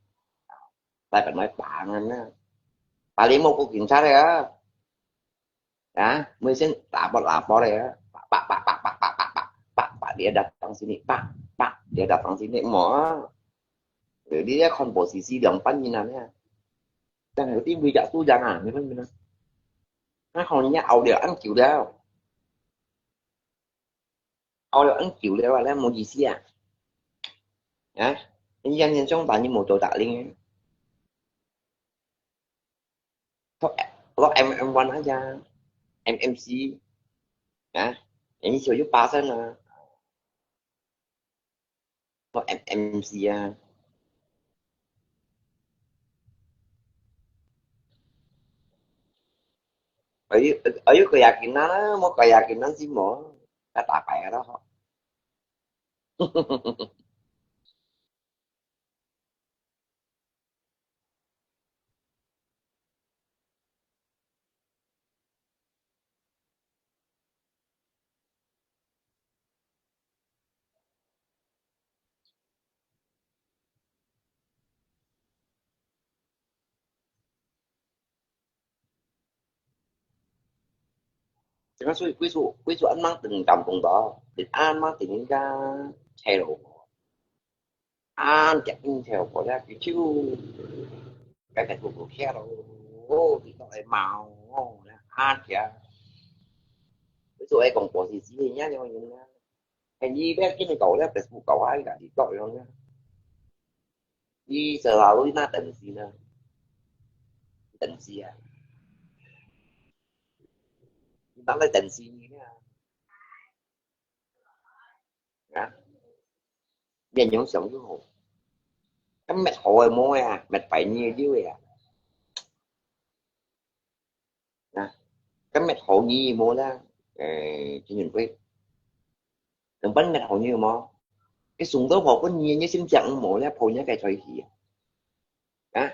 來本來打人呢，打你莫過警察个啊。 啊，每先打波打波咧，啪啪啪啪啪啪啪啪啪，你要打当心你，啪啪，你要打当心你，莫。你要看波是是两半人啊，这样有点危险，都这样啊，你看没呢？那好，你要熬了，按久了。 熬了恁久了啊，那無意思啊。啊，人家年終把你無做打令啊。落，落M M one啊，M M C，啊，人家就八成啊。落M M C啊。Ayo, ayo keyakinan lah, mau keyakinan sih mau. Kata apa ya lah. 這个所以貴族，貴族恁樣等感動到，你恁樣等人家車路，恁樣等車路，佢就該个路路徛咯，哦，你到底毛哦，恁樣，貴族愛講故事之前，人家有人啊，哎，你不要跟你搞了，Facebook搞啊，你搞樣啊。 你selalu那等死呢？等死啊！你拿來等死你啊！啊？面容想又好，那滅好个無个啊，滅百年个有个啊。 啊，該搣好你無啦，誒，陳仁貴，兩班搣好你有無？佢送到婆分你，你心情無啦，婆你該才去啊。啊？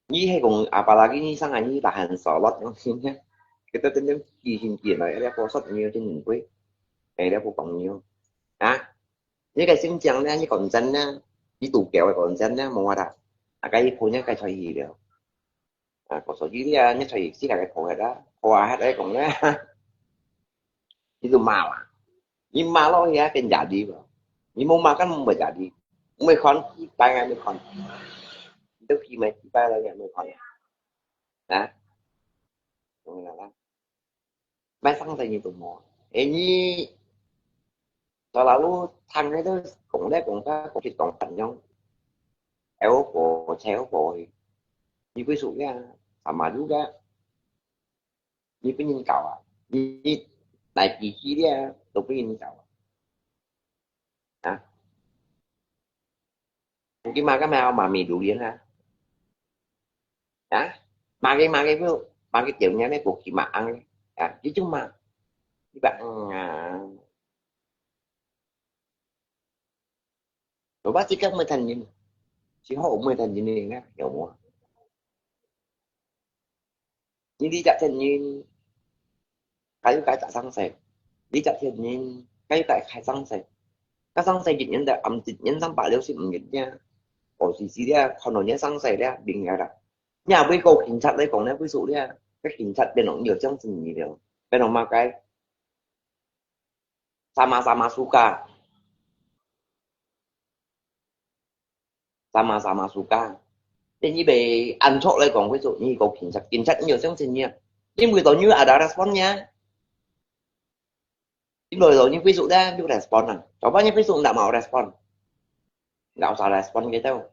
你係講，apalagi你生啊，你tahan sholat，你，佢都真正記性記來，這個說你有陳仁貴，誒，這個朋友，啊？你个心情呢，你講真呢，你度腳个講真呢，無啊啦，啊，該婆你該才去了。啊，我說你啊，你才去自家个婆个啦，婆啊，還來講呢。你都罵啊，你罵落去啊，變jadi了。你無罵，根本無jadi。無看，一擺啊，無看。你都去沒，一擺了也無看。啊？懂了啦。買生菜你都無。誒，你到老路，聽个都講來講去，講去講去樣。誒，我婆，切我婆，你會輸个，sama juga。你分人搞啊，你，你來脾氣咧，都分人搞啊。啊？你嘛，幹嘛要罵美如蓮啊？啊？罵个，罵个，罵个，罵个，掉你那國旗嘛，啊？啊？你就罵，你把，嗯啊。 Coba自家無聽人，只好無聽人个，有無？你這隻人，該有該隻生菜，你隻人，該有該該生菜，該生菜一年的，暗一年三百六十五日呀，我是是的，看到你生菜了，明白了。你也會講警察來講呢，會說了，該警察變成有這樣子你了，變成麼个？ Sama-sama suka. Sama-sama suka. Jadi你被安卓來講，會說你個警察，警察你有相信你啊？因為到你ada respon-nya。因為到你會說咧，你respon啊。Coba你會說ndak mau respon. Nggak usah respon gitu.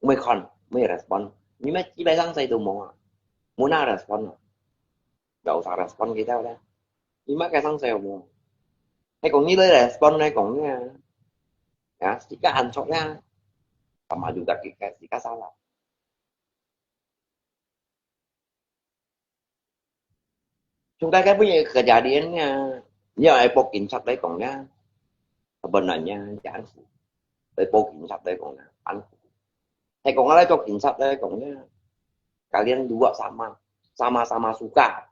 Mui kon, mui respon. Ni mah基本上誰都無啊，無那respon啊。Nggak usah respon gitu咧。你嘛該上誰有無？係講你來respon來講呢？啊，自家安卓呢？Sama juga kita，自家salah。 Sungkai ka punya kejadiannya, ya, ai pok insap dai kong ya. Sebenarnya, jangan. Ai pok insap dai kong ya, an. Hai kong ai pok insap dai kong ya. Kalian dua sama, sama-sama suka.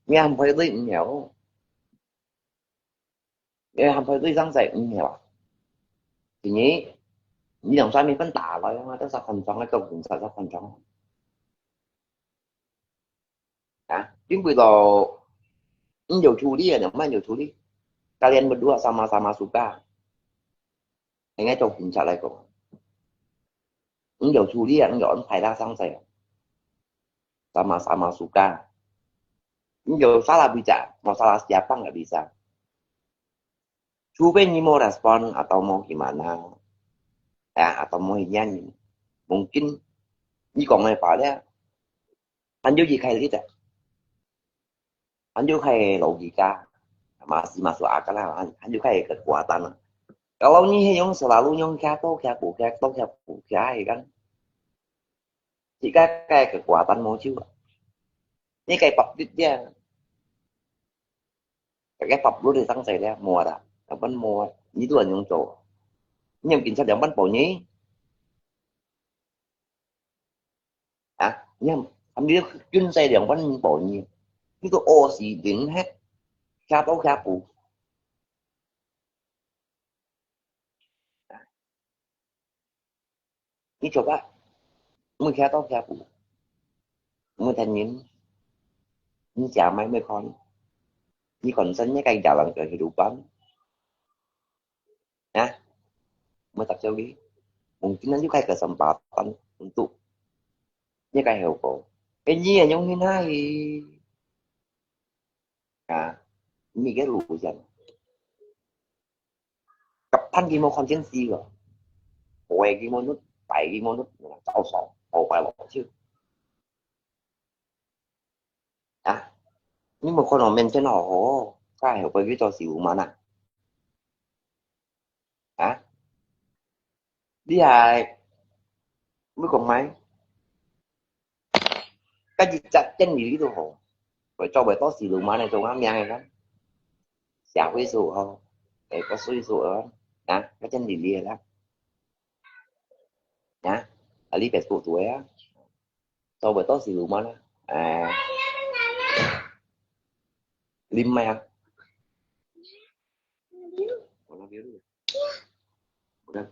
Ngiam phai dui ngiau. 你還配對上仔，嗯，係吧？第二，你兩三米分打來啊，都十分鐘，一個五十十分鐘。啊，因為到，你有處理啊，兩半有處理。Kalian berdua sama-sama suka. 應該做警察來講。你有處理啊，你有安排他上仔啊。Sama-sama suka. 你有salah bisa，mau salah siapa nggak bisa. 除非你無respon atau無gimana，啊，atau無原因，mungkin你講个話咧，還有一個理解，還有個logika，masih masuk akal lah，還有個kekuatan lah。Kalau你係用selalu用kia to kia pu kia to kia pu kia kan，自家个kekuatan無就，你个法律咧， Cái pháp luật thì tăng sai đấy, mua đã. Yang pun mua, ni tu yang cowok. Ni yang kinsa yang pun bunyi. Ah, ni yang, kami tu kinsa yang pun bunyi. Ni tu osi din he. Siapa siapa. Ni coba, mui kia to kia pu. Mui than nin. Ni cia mai mui kon. Ni kon sen ni kai jalan kehidupan. Nah, mui tak jauh lagi. Mungkin nanti kai kesempatan untuk ni kai help kau. Eh, ni yang ni nai. Nah, ni ke lu siang. Kapan佢無看電視个？會佢無錄，拜佢無錄，早上，後擺無就。啊，你無看到面前好好，該後擺佢做事務嘛呐？啊？你還，你講咩？該一隻真理你都好，會做會到四六萬个做下名个啦。社會數吼，誒，個歲數哦，啊，該真理你啦。啊，啊，你別過度啊，做會到四六萬啦，誒，你毋係啊？Warna biru. Udah.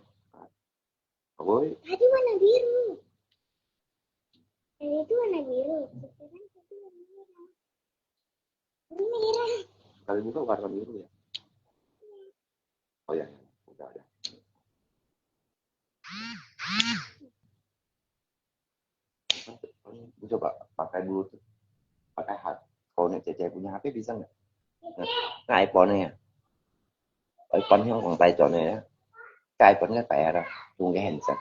Apa? Tadi warna biru. Tadi itu warna biru. Sekarang itu warna merah. Ini merah. Kali buka warna biru ya? Oh ya, ya. Udah, udah. Coba pakai Bluetooth, pakai hat, connect Cece punya H P bisa nggak? Nah, nah iPhone-nya ya. iPhone yang orang tai ya. Cái iPhone cái tay đó, dùng cái handset.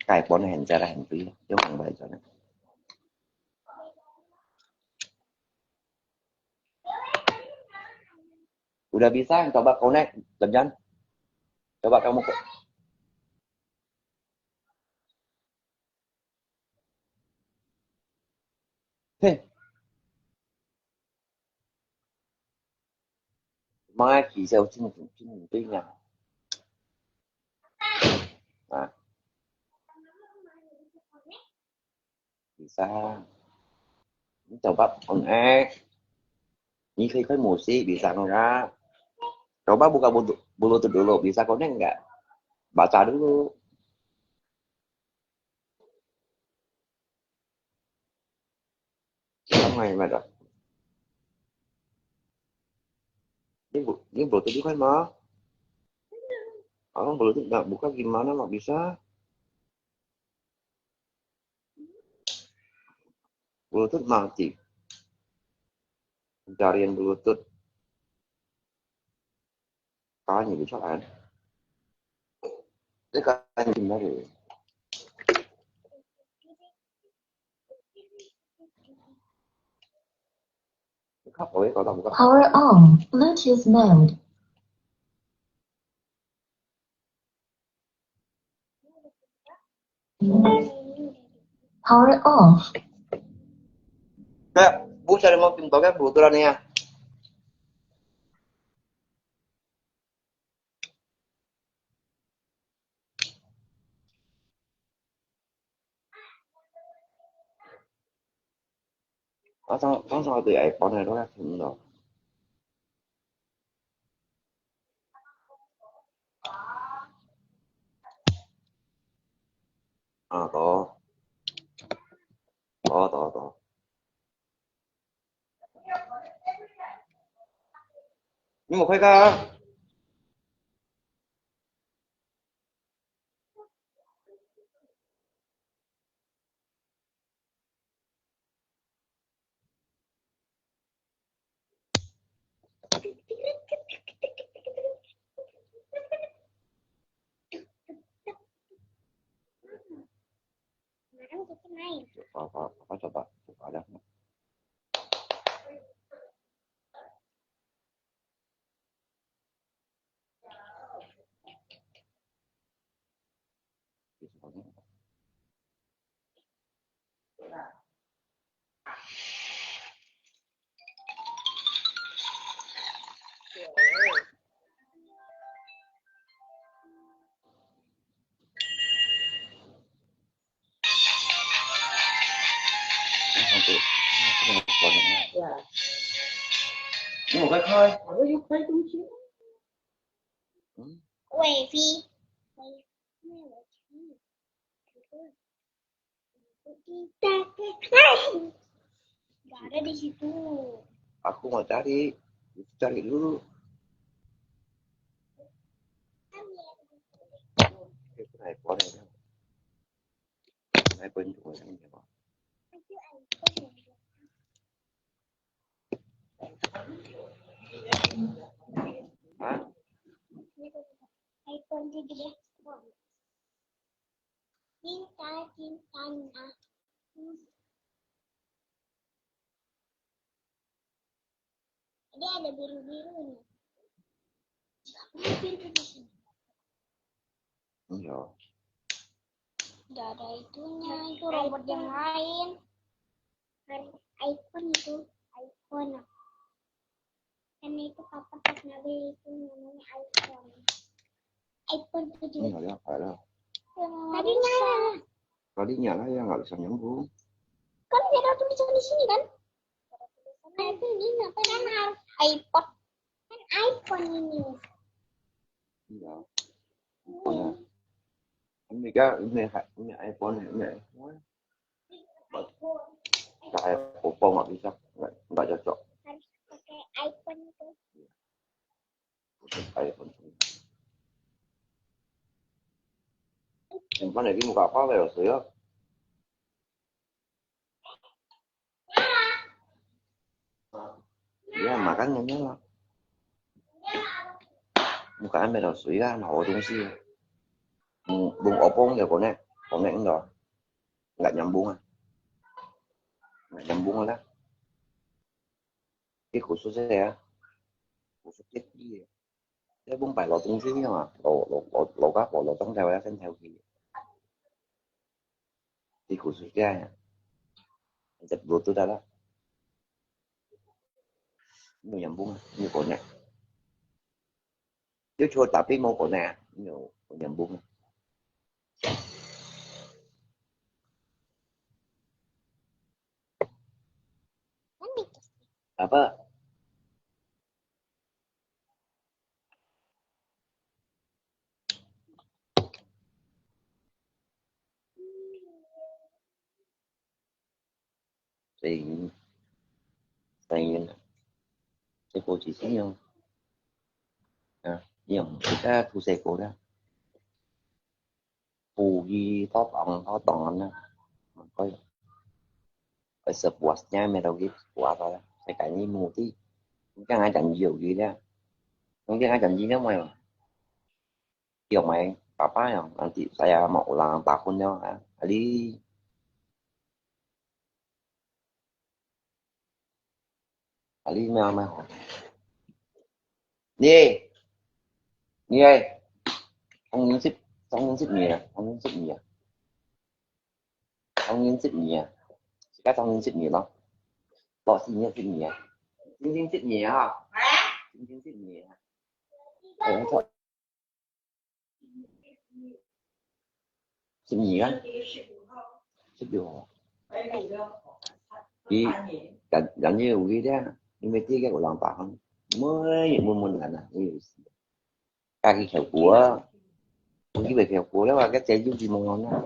Cái iPhone handset là hành vi, chứ không phải cho nó. Udah bisa, coba connect, Lemjan. Coba kamu ke. Hei. Mai kỳ sao chính chính chính chính à. À. Bisa. Ini coba connect. Ini klik klik musik bisa enggak? Coba buka Bluetooth dulu, bisa connect enggak? Baca dulu. Ini Bluetooth bukan mah? Oh, Bluetooth nggak buka gimana nggak bisa? Bluetooth mati. Pencarian Bluetooth. Kayaknya bisa kan? Ini kayaknya gimana ya? Power on, Bluetooth mode. Power off. Kaya, bu siya mo tim kaya bu tu niya. Asa, asa ito ay iPhone ay wala sundo. Ah, to. To, to, to. 你有開㗎？ Apa, apa, apa coba? Coba ada. Ya. 你有開開？我有開東西。嗯。Wifi。Wifi。 Nggak ada di situ. Aku mau cari. Cari dulu. Itu iPhone ini. iPhone juga ini, Pak. Hah? iPhone tujuh belas Pro. Cinta, cintanya. Dia ada biru-birunya. Hampir ke sini. Iya. Tidak ada itunya, itu robot yang lain. Kan iPhone itu, iPhone. Karena itu papa pas ngambil itu namanya iPhone. iPhone tujuh. Ini ada apa ada? Tadi nyala. Tadi nyala ya, nggak bisa nyambung. Kan tidak ada tulisan di sini kan? Ada tulisan. Nah, itu ini apa? Kan harus iPod. Kan iPhone ini. Iya. Pokoknya. Ini kan, ini, ini iPhone, ini iPhone. Nggak, iPhone nggak bisa, nggak, nggak cocok. Harus pakai iPhone itu. Khusus iPhone. Simpan lagi muka apa ya, saya? Ya, makan nyanyi lah. Muka ambil lah, saya lah, mau东西. Bung, bung opong ya, konek, konek enggak. Nggak nyambung ah. Nggak nyambung lah. Ini khusus ya. Khusus ya. Dia pun pai lo东西嘛，lo lo lo lo个，我lo东西我要先调去。Ini khusus ya. Cek Bluetooth ada. Ini nyambung, ini konek. Dia cuma tapi mau konek, ini nyambung. Apa? Saya ingin, saya ingin, saya ingin, ah, yang kita tu saya kau dah. 補習到當到當啦。佢佢 sepuasnya meraugi puasa lah. Saya kaya ni muti. Mungkin ada janji lagi dia. Mungkin ada janji dia mai. Dia mai papa yang nanti saya mau ulang tahun dia. Ali. Ali mai mai. Ni, ni ai. Trong những sip, trong những sip ni à, trong những sip ni à. Trong những sip ni à. Cái trong những sip ni đó. Bỏ xin nhớ sip ni à. Xin xin sip ni à. Xin xin sip ni à. Ủa, thôi. Sip ni kan? Sip ni. Ih, dan dan ni ugi dia. Ini mesti kan ulang tahun. Mai mun mun kan ah. Ini. Kaki khêu cua. Ugi bai khêu cua lah, kaki cai jum di mong ah.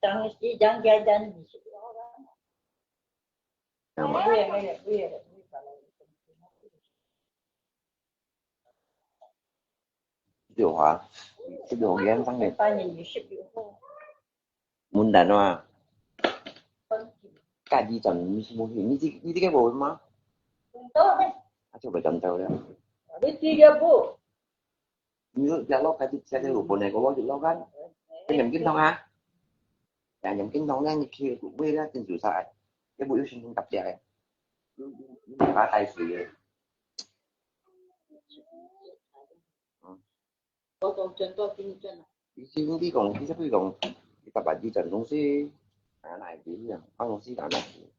Jangan jangan jangan. Nama? Sip liu ha, sip liu yen sang ni. Mun dan wa. Ka di chan ni sip mo hi, ni ti ni ti ke bo ma. A cho ba chan tao le. Ni ti ke bo. Ni ya lo ka ti cha ke bo ne ko lo lo kan. Ke nem kin thong ha. Ya nem kin thong ne ni ki ku we la tin su sa. Ke bo yu shin kap ya. Ni ka tai sui ye. Ih, ni ti kong, ni sa pui kong, ni ta ba di chan dong si, na nai di yang, ang dong si na nai di.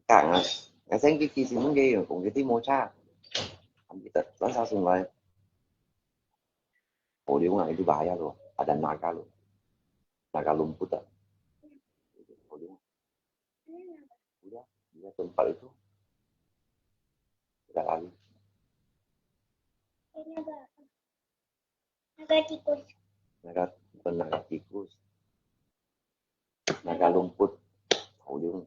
Kang ah, ngai seng ki ki si mung ke yung kong ke ti mo cha. Am ki ta, lan sa sung lai. Ko liu ngai tu ba ya lo, ada naga lo. Naga lumput ah. Ko liu. Udah, dia tempat itu. Udah lari. Naga tikus. Naga, bukan naga tikus. Naga lumput. Tahu dia.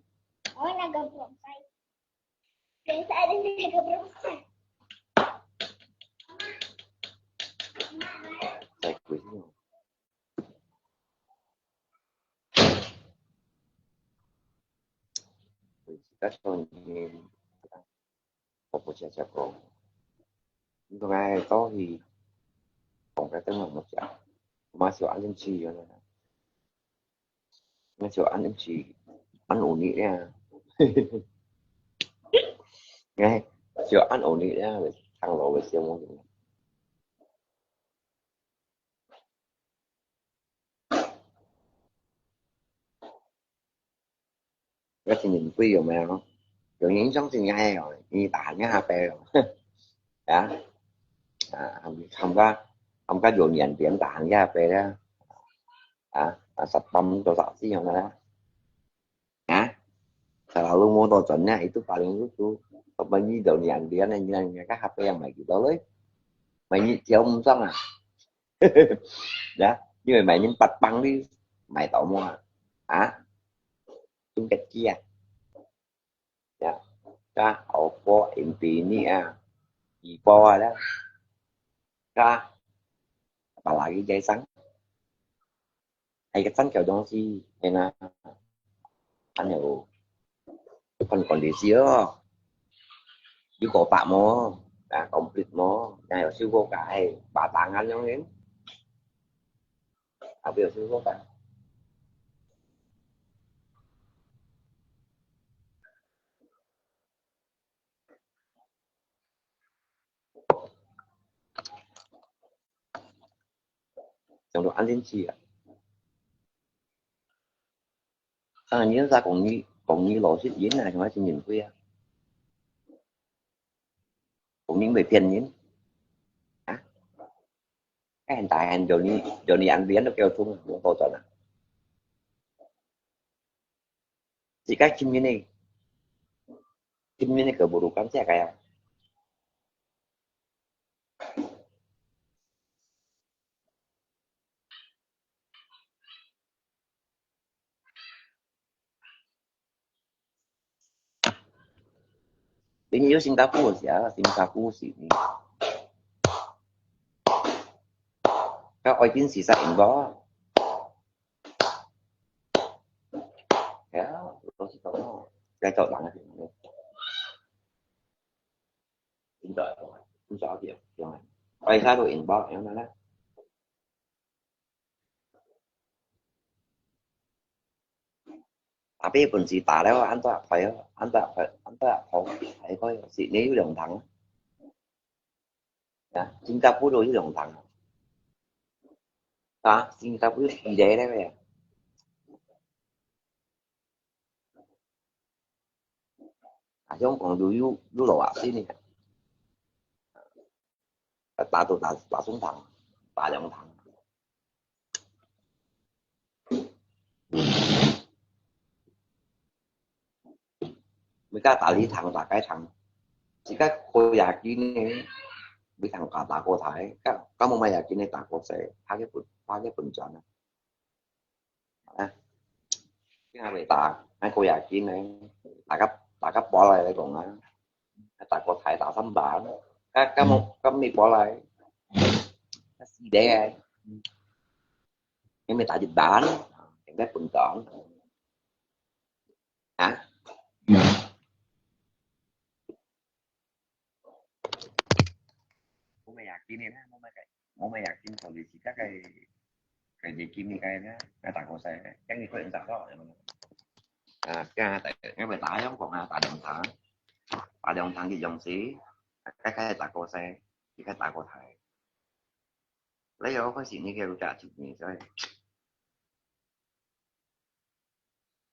Oh, naga bronsai. Biasa ada naga bronsai. Saya kuis ni. Kita selalu 我不吃这个。你看，哎，到底讲个等我们讲，我妈喜欢ăn 生气 了，我喜欢 ăn 生气，ăn 忤逆呀。哎，喜欢 ăn 忤逆呀。行路个時候。我真正不有没有？有人相信也有，你打人家白哦。啊，啊，他们他们家有年龄打人家白了，啊，啊，十八多少岁了啦？啊，kalau mau tahu sana itu paling lucu. Apa ni daun yang dia ni yang dia kan apa yang mai kita loh? Mai ni dia umsang ah. Ya, 因為買人八百你買到麼啊？啊，中个雞啊，呀，加好波 M P 呢啊，二波啊啦，加把拉一加上，還有个三角東西，係啦，還有看 kondisi 哦，有過百無？啊，complete無？那有收過價，係八百銀樣樣。 啊，不要说说看。講到恁神奇啊！啊，你那講你講你老實人啊，像係真人鬼啊！講你會騙人啊？ 哎，大人有你有你安全都交通無多轉啊。自家今年呢，今年呢个無路感謝个啊。你有新加坡時啊，新加坡時呢？該愛見時實應該。呀，老實講哦，該做人啊，現在不少點，用啊，愛啥都應該，用啊啦。 阿伯本事大了，安到阿婆，安到阿婆，安到阿婆，還可以，是你有兩堂啊？啊，新加坡都有兩堂啊？啊，新加坡有幾个咧？啊，香港都有有六啊，是呢。 打都打打中堂，打兩堂。每家打一堂，打該堂，自家開夜間呢，每堂打打過大，該該無麼夜間呢打過細，怕佢分怕佢分散啊。 啊，今下會打，還過夜間呢，大家大家搬來來講啊，打過大打三板，啊，今日今日搬來，啊，四个啊，因為打一板，應該分散啊。 無麼夜間个啦，無麼个，無麼夜間，所以自家个个夜間个个啦，該打過細，今日可能打到，有無？啊，今下大，因為打香港啊，打兩場，打兩場一樣時，該該打過細，自家打過大。你有開始你个價值呢，所以，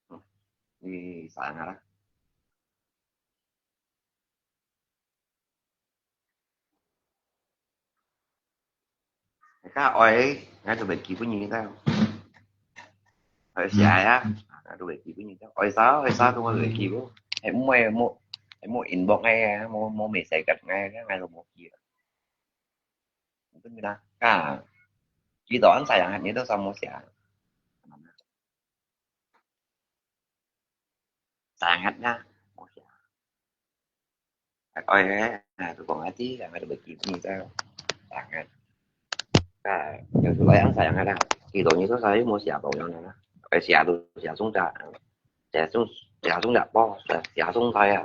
嗯，你想下啦。 Ka oi, ngai tu beki bunyi tau. Oi siai ah, ngai tu beki bunyi tau. Oi sa, oi sa tu ngai tu beki bu. Eh, mo, mo, mo inbox ngai, mo, mo message kat ngai, ngai tu mo ki. Itu mina. Ka, kita an sayang, itu sama siai. Sangat na. Oi, eh, tu kong ati, sangat beki bunyi tau. Sangat. Ka, yang tu sayang, sangat na. Kita ni tu saya mo siai bau yang na. Oi, siai tu, siai sung ta. Siai sung, siai sung ta po, siai sung saya.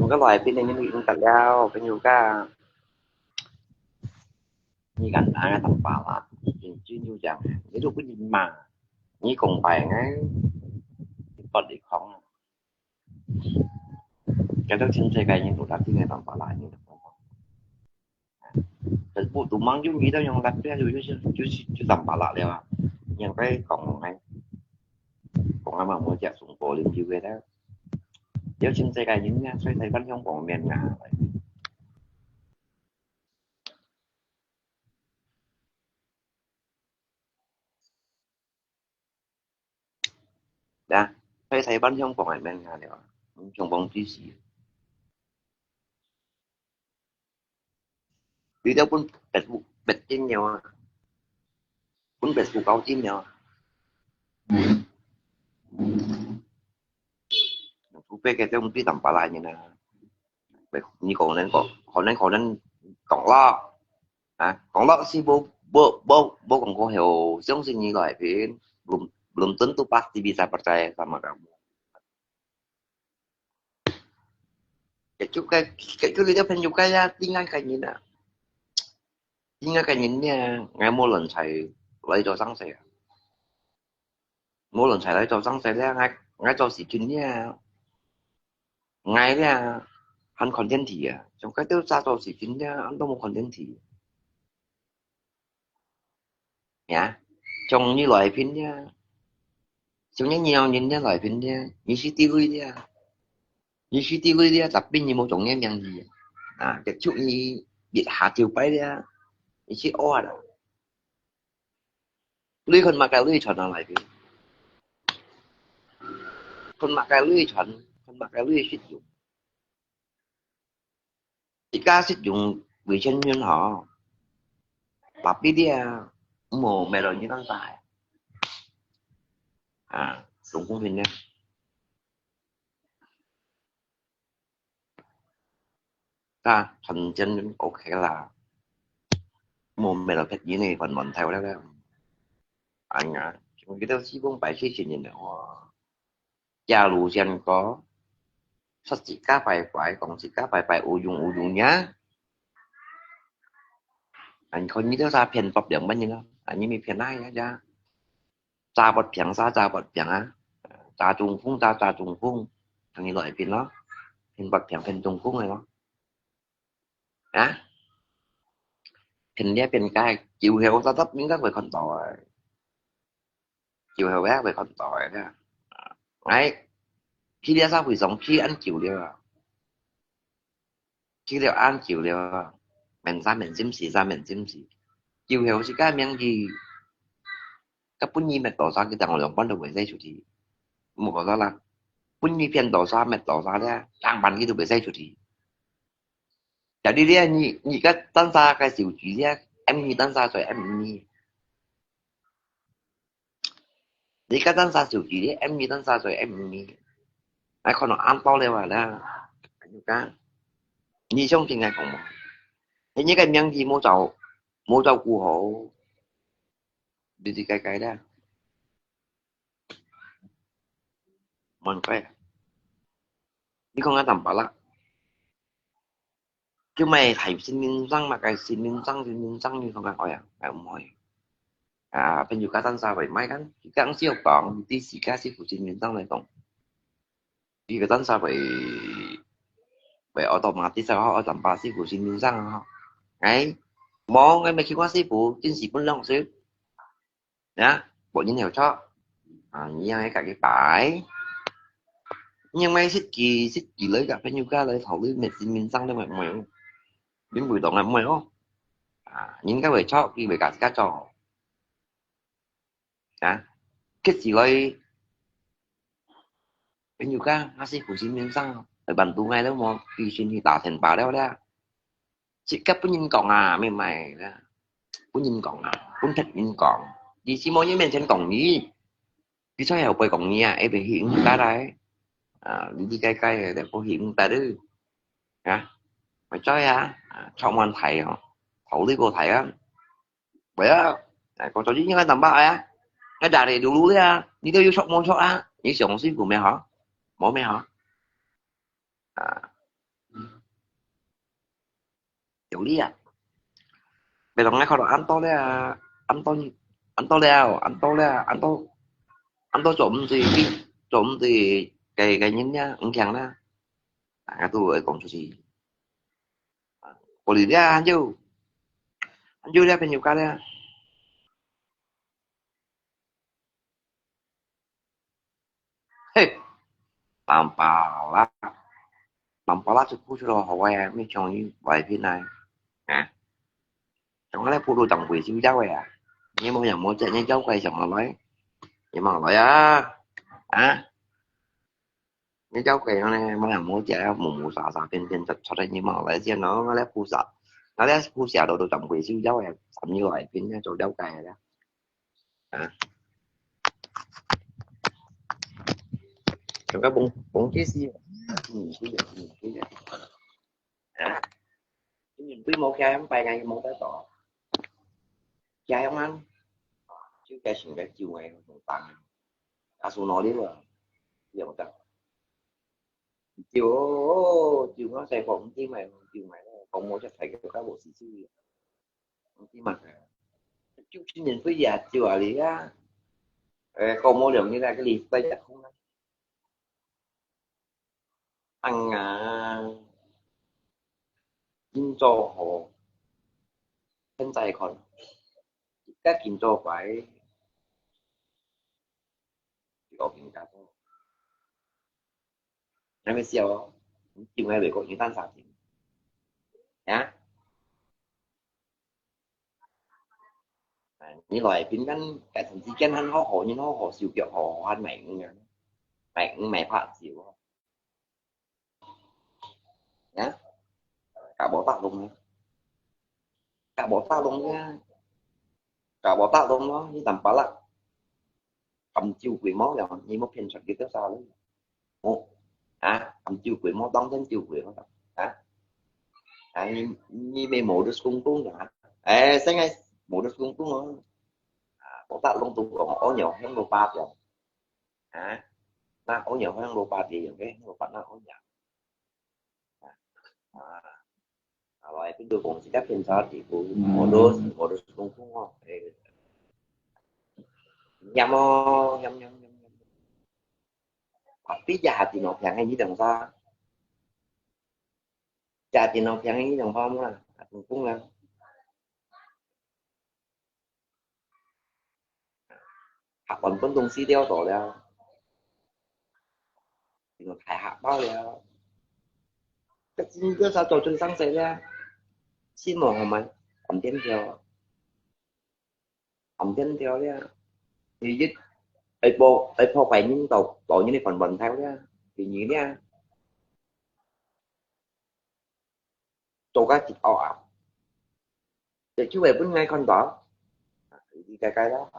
个來賓个人都已經得了，朋友家。你敢拿个當巴拉，真真有講，你都不認嘛？你講白个，你不離開啊？該都全世界人都拿定个當巴拉，你都不。Facebook都忙有你都用拉邊就就就就就當巴拉了啊！你應該講个，講啊嘛，無只中國人就个了。有全世界人啊，所以台灣香港面啊。啊，所以台灣香港係面啊了啊，香港支持。你都分別別人了啊，分別搞掂了啊。除非佢都毋知當巴拉人啊。你可能講，可能可能講啦，啊，講啦是無無無無講過後，相信你來賓，belum belum tentu pasti bisa percaya sama kamu。 Kecuali kecuali dia朋友家呀，另外个人啊，另外个人呢，𠊎無論在來做生事啊，無論在來做生事咧，𠊎𠊎做事情呢，𠊎咧很 content 啊，像該兜做事情呢，俺都無 content。 呀，像你來賓呀，像你樣人家來賓呀，你是地位呀，你是地位呀，tapi你無中央名義啊，啊，就你一下就拜了，你去屙啦。你看麼个你傳上來賓？看麼个你傳？看麼个你識用？ 自家識用衛生巾吼，tapi啊，無買落你當大。啊，總公平呢？啊，傳真OK啦，無買落別人个，還亂頭了啦。哎呀，我記得四公擺四千人了哇。 假如先講，說自家拜拜，講自家拜拜，有用有用呀。啊，你看你兜儕騙百兩萬人啊，啊，你咪騙哪呀？炸不平，啥炸不平啊？炸中風，炸炸中風，同你來騙咯，騙不平，騙中風个咯。啊？騙這騙該，久後，tetap應該會看到个。 久後也會看到个啦。哎，去這社會上去恁久了啊，去了恁久了啊，面生面心，死生面心死。久後自家名字，該分你搣多少，佢等我兩半都會使出去。無講到啦，分你騙多少，搣多少咧，兩半佢都會使出去。Jadi咧，你你个單儕个手機咧，M你單儕在M你。 你个單儕手機，你M你單儕做M你，哎，可能恁多了啊啦。你講，你相信𠊎講無？你个名字無照無照顧好，你知該該啦。問佢啊，你講啊，淡薄啦。 就買大身份證嘛，該身份證、身份證你看看愛啊，哎，毋愛。啊，朋友家單儕會買kan，佢講笑講，你自家師傅身份證來講，佢个單儕會會automatic啊，愛淡薄師傅身份證啊。哎，無，𠊎毋去看師傅，真係分兩手。 呀，無人有著。啊，你愛家己擺。你毋係識佢，識佢來个朋友家來討論，乜身份證都毋會，你會當个毋會哦。啊，人家會著，佢會家己家著。啊，佢係來朋友家，還係負責身份證，來辦到𠊎都無，佢先去打電話了啦。 自家分人講啊，明白啦。分人講啊，分別人講。你係無人面前講你，你在後背講你啊，一定去毋得來。啊，你你該該个，不去毋得了。啊，咪在啊，啊，出問題哦，頭你個題啊。喂啊，哎，講到你應該淡薄啊，該打你路路的啊，你都有錯無錯啊，你想辛苦咩哈？無咩哈？啊。有理啊。比如講，𠊎看到恁多了，恁多，恁多了，恁多了，恁多，恁多做毋對，做毋對个，个人了，毋強了，大家都會講出去。啊，過了了，還有，還有了，朋友家了。 嘿，南巴拉，南巴拉就不知道好哎，没像你外边来，啊，从来不如当回收掉哎啊，你没有没有在那交关想来，你忙来啊，啊，你交关呢，没有没有在，没没啥啥，天天出出来你忙来先咯，我来不啥，我来不下都都当回收掉哎，咱们外边呢做了解了。 啊。Chồng các bông bông chết xí. Ừ, cái gì, ừ, cái gì. Hả? Cái nhìn túi màu kia không phải ngay màu tới tỏ. Kia không ăn. Chứ kia sừng cái chiều ngày không tăng. Cá số nó đi mà. Giờ mà tăng. Chiều, chiều nó sẽ còn chứ mày, chiều mày còn mua cho thầy cái cá bộ xì xì. Không chứ mà. Chú xin nhìn túi già chiều à lý á. Ê, còn mua được như là cái gì? Tay giặt không á. Ăn à. Chính cho họ. Thân tay còn. Các kinh cho phải. Thì có kinh cá thôi. Nang mê siau, chim ngai lười kok nyi tan sa chim. Ya. Nyi lòi pin kan, cái thằng chi kiên hăn hó hó, nyi hó hó siu kiok hó hó hăn mày ngư. Mày ngư mày phạ siu. Ya. Cả bộ tắc lông ya. Cả bộ tắc lông ya. Cả bộ tắc lông nó, nyi tầm pala. Tầm chiu quỷ máu ya, nyi mốt phiên sạch kiok sa lông. Ồ, hả? Ẩm chiêu quỷ máu tông đến chiêu quỷ máu tông. Hả? Hả? Nhi, nhi mê mổ được sung tung hả? Ê, sáng ngày mổ được sung tung hả? À, có tát lông tung của ổ nhỏ hông lô ba rồi. Hả? Nó ổ nhỏ hông lô ba thì dùng cái hông lô ba nó ổ nhỏ. À, à. Rồi, cái đứa cũng chỉ đáp trên sao thì cũng mổ được, mổ được sung tung hả? Ê. Nhắm ó, nhắm, nhắm, nhắm, nhắm. Tapi giá tiền nó phiang hay như đồng sao? Giá tiền nó phiang hay như đồng sao mua là, cũng là. Học còn vẫn công ty đeo tổ là. Thì nó thải hạ bao là. Cái chính cái sao tổ chức sáng sớm ra. Xin mời hả mày? Còn tiền theo. Ẩm thiên theo lia. Thì dứt, ai po, ai po phải những tàu, tàu những phần phần theo lia. Thì nhí lia. Tàu cá chịt ao à. Để chú về bún ngay con đó. Đi cái cái đó.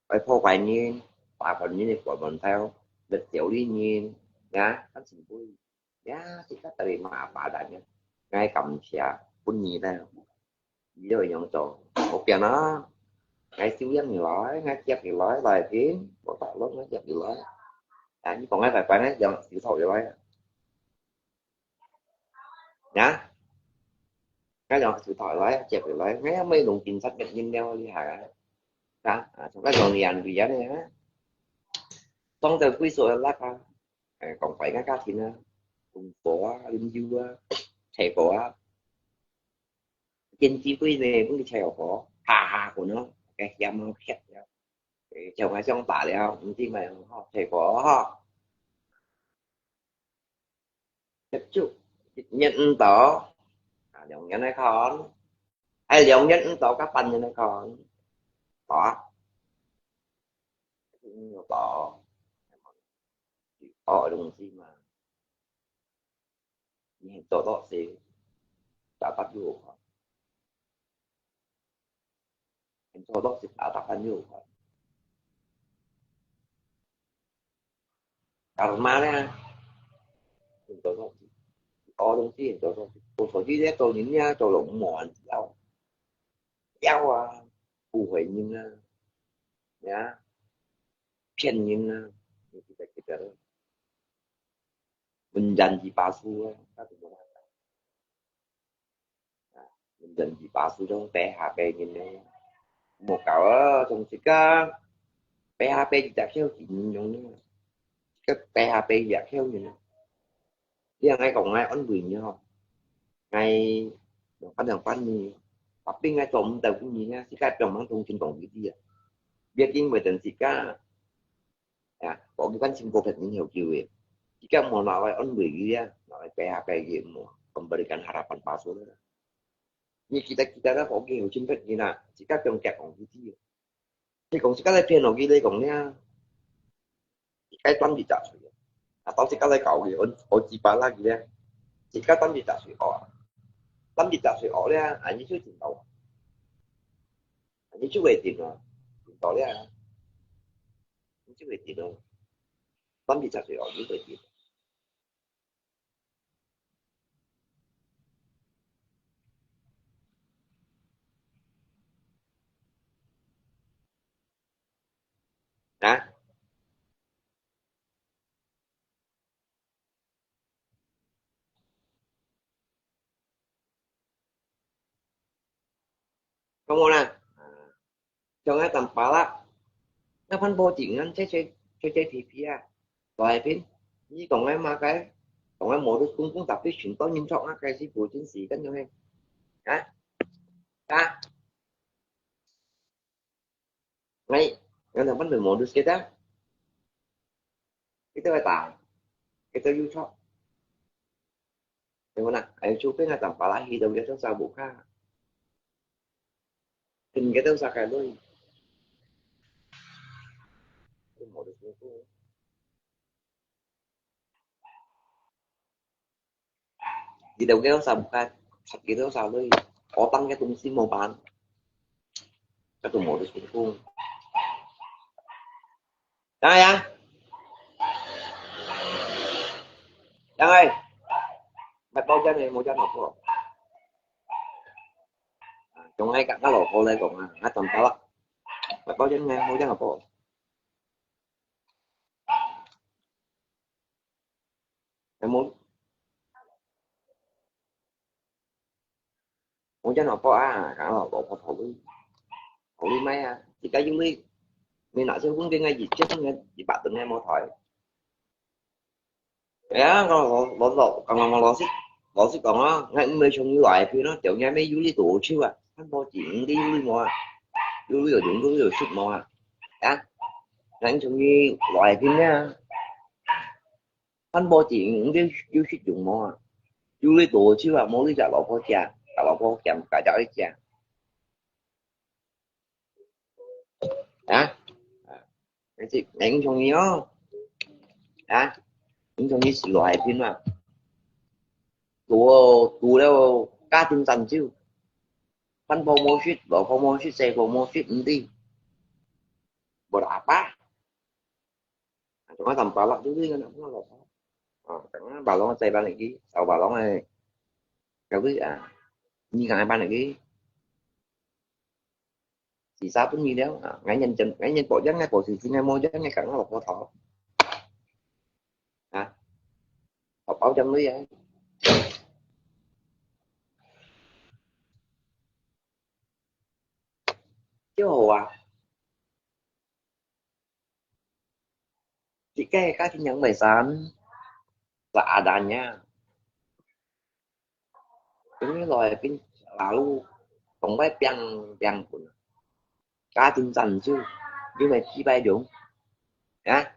Ai po phải nhìn, phải phần những phần phần theo. Được tiểu đi nhìn, nhá, cácสิ่งvui. Ya, thì các tali mà bà đã nhá. Ngay cầm xìa, bún nhì đây. Vì đó yang cho. Một kia nó. Ngay siêu yang thì lói, ngay chép thì lói, lói thì. Có tạo lốt ngay chép thì lói. À, như còn ngay phải quay ngay, yang siêu thổi thì lói. Nhá. Ngay yang siêu thổi lói, chép thì lói. Ngay mấy đồng tiền sắt ngạch nhìn nhau đi hả? Đó, à, trong các dòng thì ăn vì giá này hả? Trong tờ quy số là lắc à. Ê, còn phải ngay cá thìn á, cùng phố á, lim dư á, chạy phố á. Trên chi quy về cũng đi chạy ở phố. Hà hà của nó, cái xe mau khét nhá. Ê, chồng ai trong tả leo, cũng chi mày ho, chạy phố ho. Tiếp xúc, nhận tỏ. À, dòng nhận hay không? Ai dòng nhận tỏ các bạn nhận hay không? Tỏ. Tỏ. Tỏ đồng gì mà. Nhìn tỏ tỏ gì. Đã bắt được. Nhìn tỏ tỏ gì đã bắt được. Karma nè. Nhìn tỏ tỏ gì. Tỏ đồng gì nhìn tỏ tỏ gì. Cô tỏ gì đấy tỏ nhìn nha, tỏ lộn mòn. Yao. Yao à. Bù huế nhìn à. Nhá. Phiền nhìn à. Nhìn kita kita. Menjanji palsu à. Các bạn. 人二把手中白下白人呢，莫搞啊，从自家白下白一只口几人用呢，个白下白一只口呢。你啊，𠊎讲，𠊎安慰你吼，𠊎两番两番呢，tapi𠊎做毋到分你啊，自家放慢同情讲佢知啊。别因为等自家 Ya, pokoknya kan simpul pet min hiu kiu e. Jika mau nak lai on beri dia, nak lai peh peh ye mo, kembalikan harapan palsu lah. Ni kita kita dah pokoknya hiu simpet ni nak, jika piang kiak kong tu dia. Ni kong sika lai pian lagi lai kong nia. Jika tuan di tak suy. Atau sika lai kau ye, on on jipa lagi dia. Jika tuan di tak suy oh. Tuan di tak suy oh dia, ani tu tin tau. Ani tu wei tin oh. Tin tau dia. Ni tu wei tin oh. Tuan di tak suy oh, ni wei tin. Hah? Kamu na? Jangan tampalak. Ngapan bojingan cek cek cek cek T V ah. Lai pin, ni kong ai makai, kong ai modus kung kung tapi sinto nyim chok ngakai si bojing si kan yong heng. Hah? Hah? Ngai, ngai ngapan modus kita. Kita ai tai. Kita yu chok. Yang mana? Ai chu pin ngai tampalak hi dong kita sa buka. Pin kita sa kai lui. Modus kung kung. Kita kêu sa bukan, kita sa lui. Otang kêu tung si mo ban. Kêu tung modus kung kung. Yang ya. Yang ai. Mai pau jan ni, mo jan apa? Trong ai kat kalau kau lai kong ah, ngat tampalak. Mai pau jan ni, mo jan apa? Em mo. Mo jan apa ah, kalau kau kau thau lui. Thau lui mai ah. Jika yu lui, ni nak sih pun kena jijeng ni, di bak tengah mo thai. Ya, kalau lo lo lo, kalau lo lo sih, lo sih kong ah, ngai mai chung yu lai pin no, tiap ngai mai yu lui tu chiu ah, kan bo jing di yu lui mo ah. Yu lui yu jung yu lui yu sik mo ah. Ya. Ngai chung yu lai pin ya. Kan bo jing, yu yu sik jung mo ah. Yu lui tu chiu ah, mo lui jak lo po jia, jak lo po jia, ka jak jia. Hah? Ngai chung yu oh. Hah? Ngai chung yu si lo hai pin ah. Tu tu liao ka tin chan chiu. Kan po mo sik, lo po mo sik, se po mo sik, nti. Buat apa? Cuma tampalak dulu kan nak buat apa? Ah, tengah balong saya balik lagi, tahu balong eh. Tapi ah, ni kan balik lagi. Sisa pun ni dia, ah, ngai nyen jen, ngai nyen pok jan, ngai posisi ngai mo jan, ngai kang lo po thau. Hah? Pau pau jan lui ya. Chiu ah. Jika ka tin yang mai san, seadanya. Ini lo pin lalu, kong bai piang piang pun. Ka tin san chiu, yu mai chi bai jong. Ya,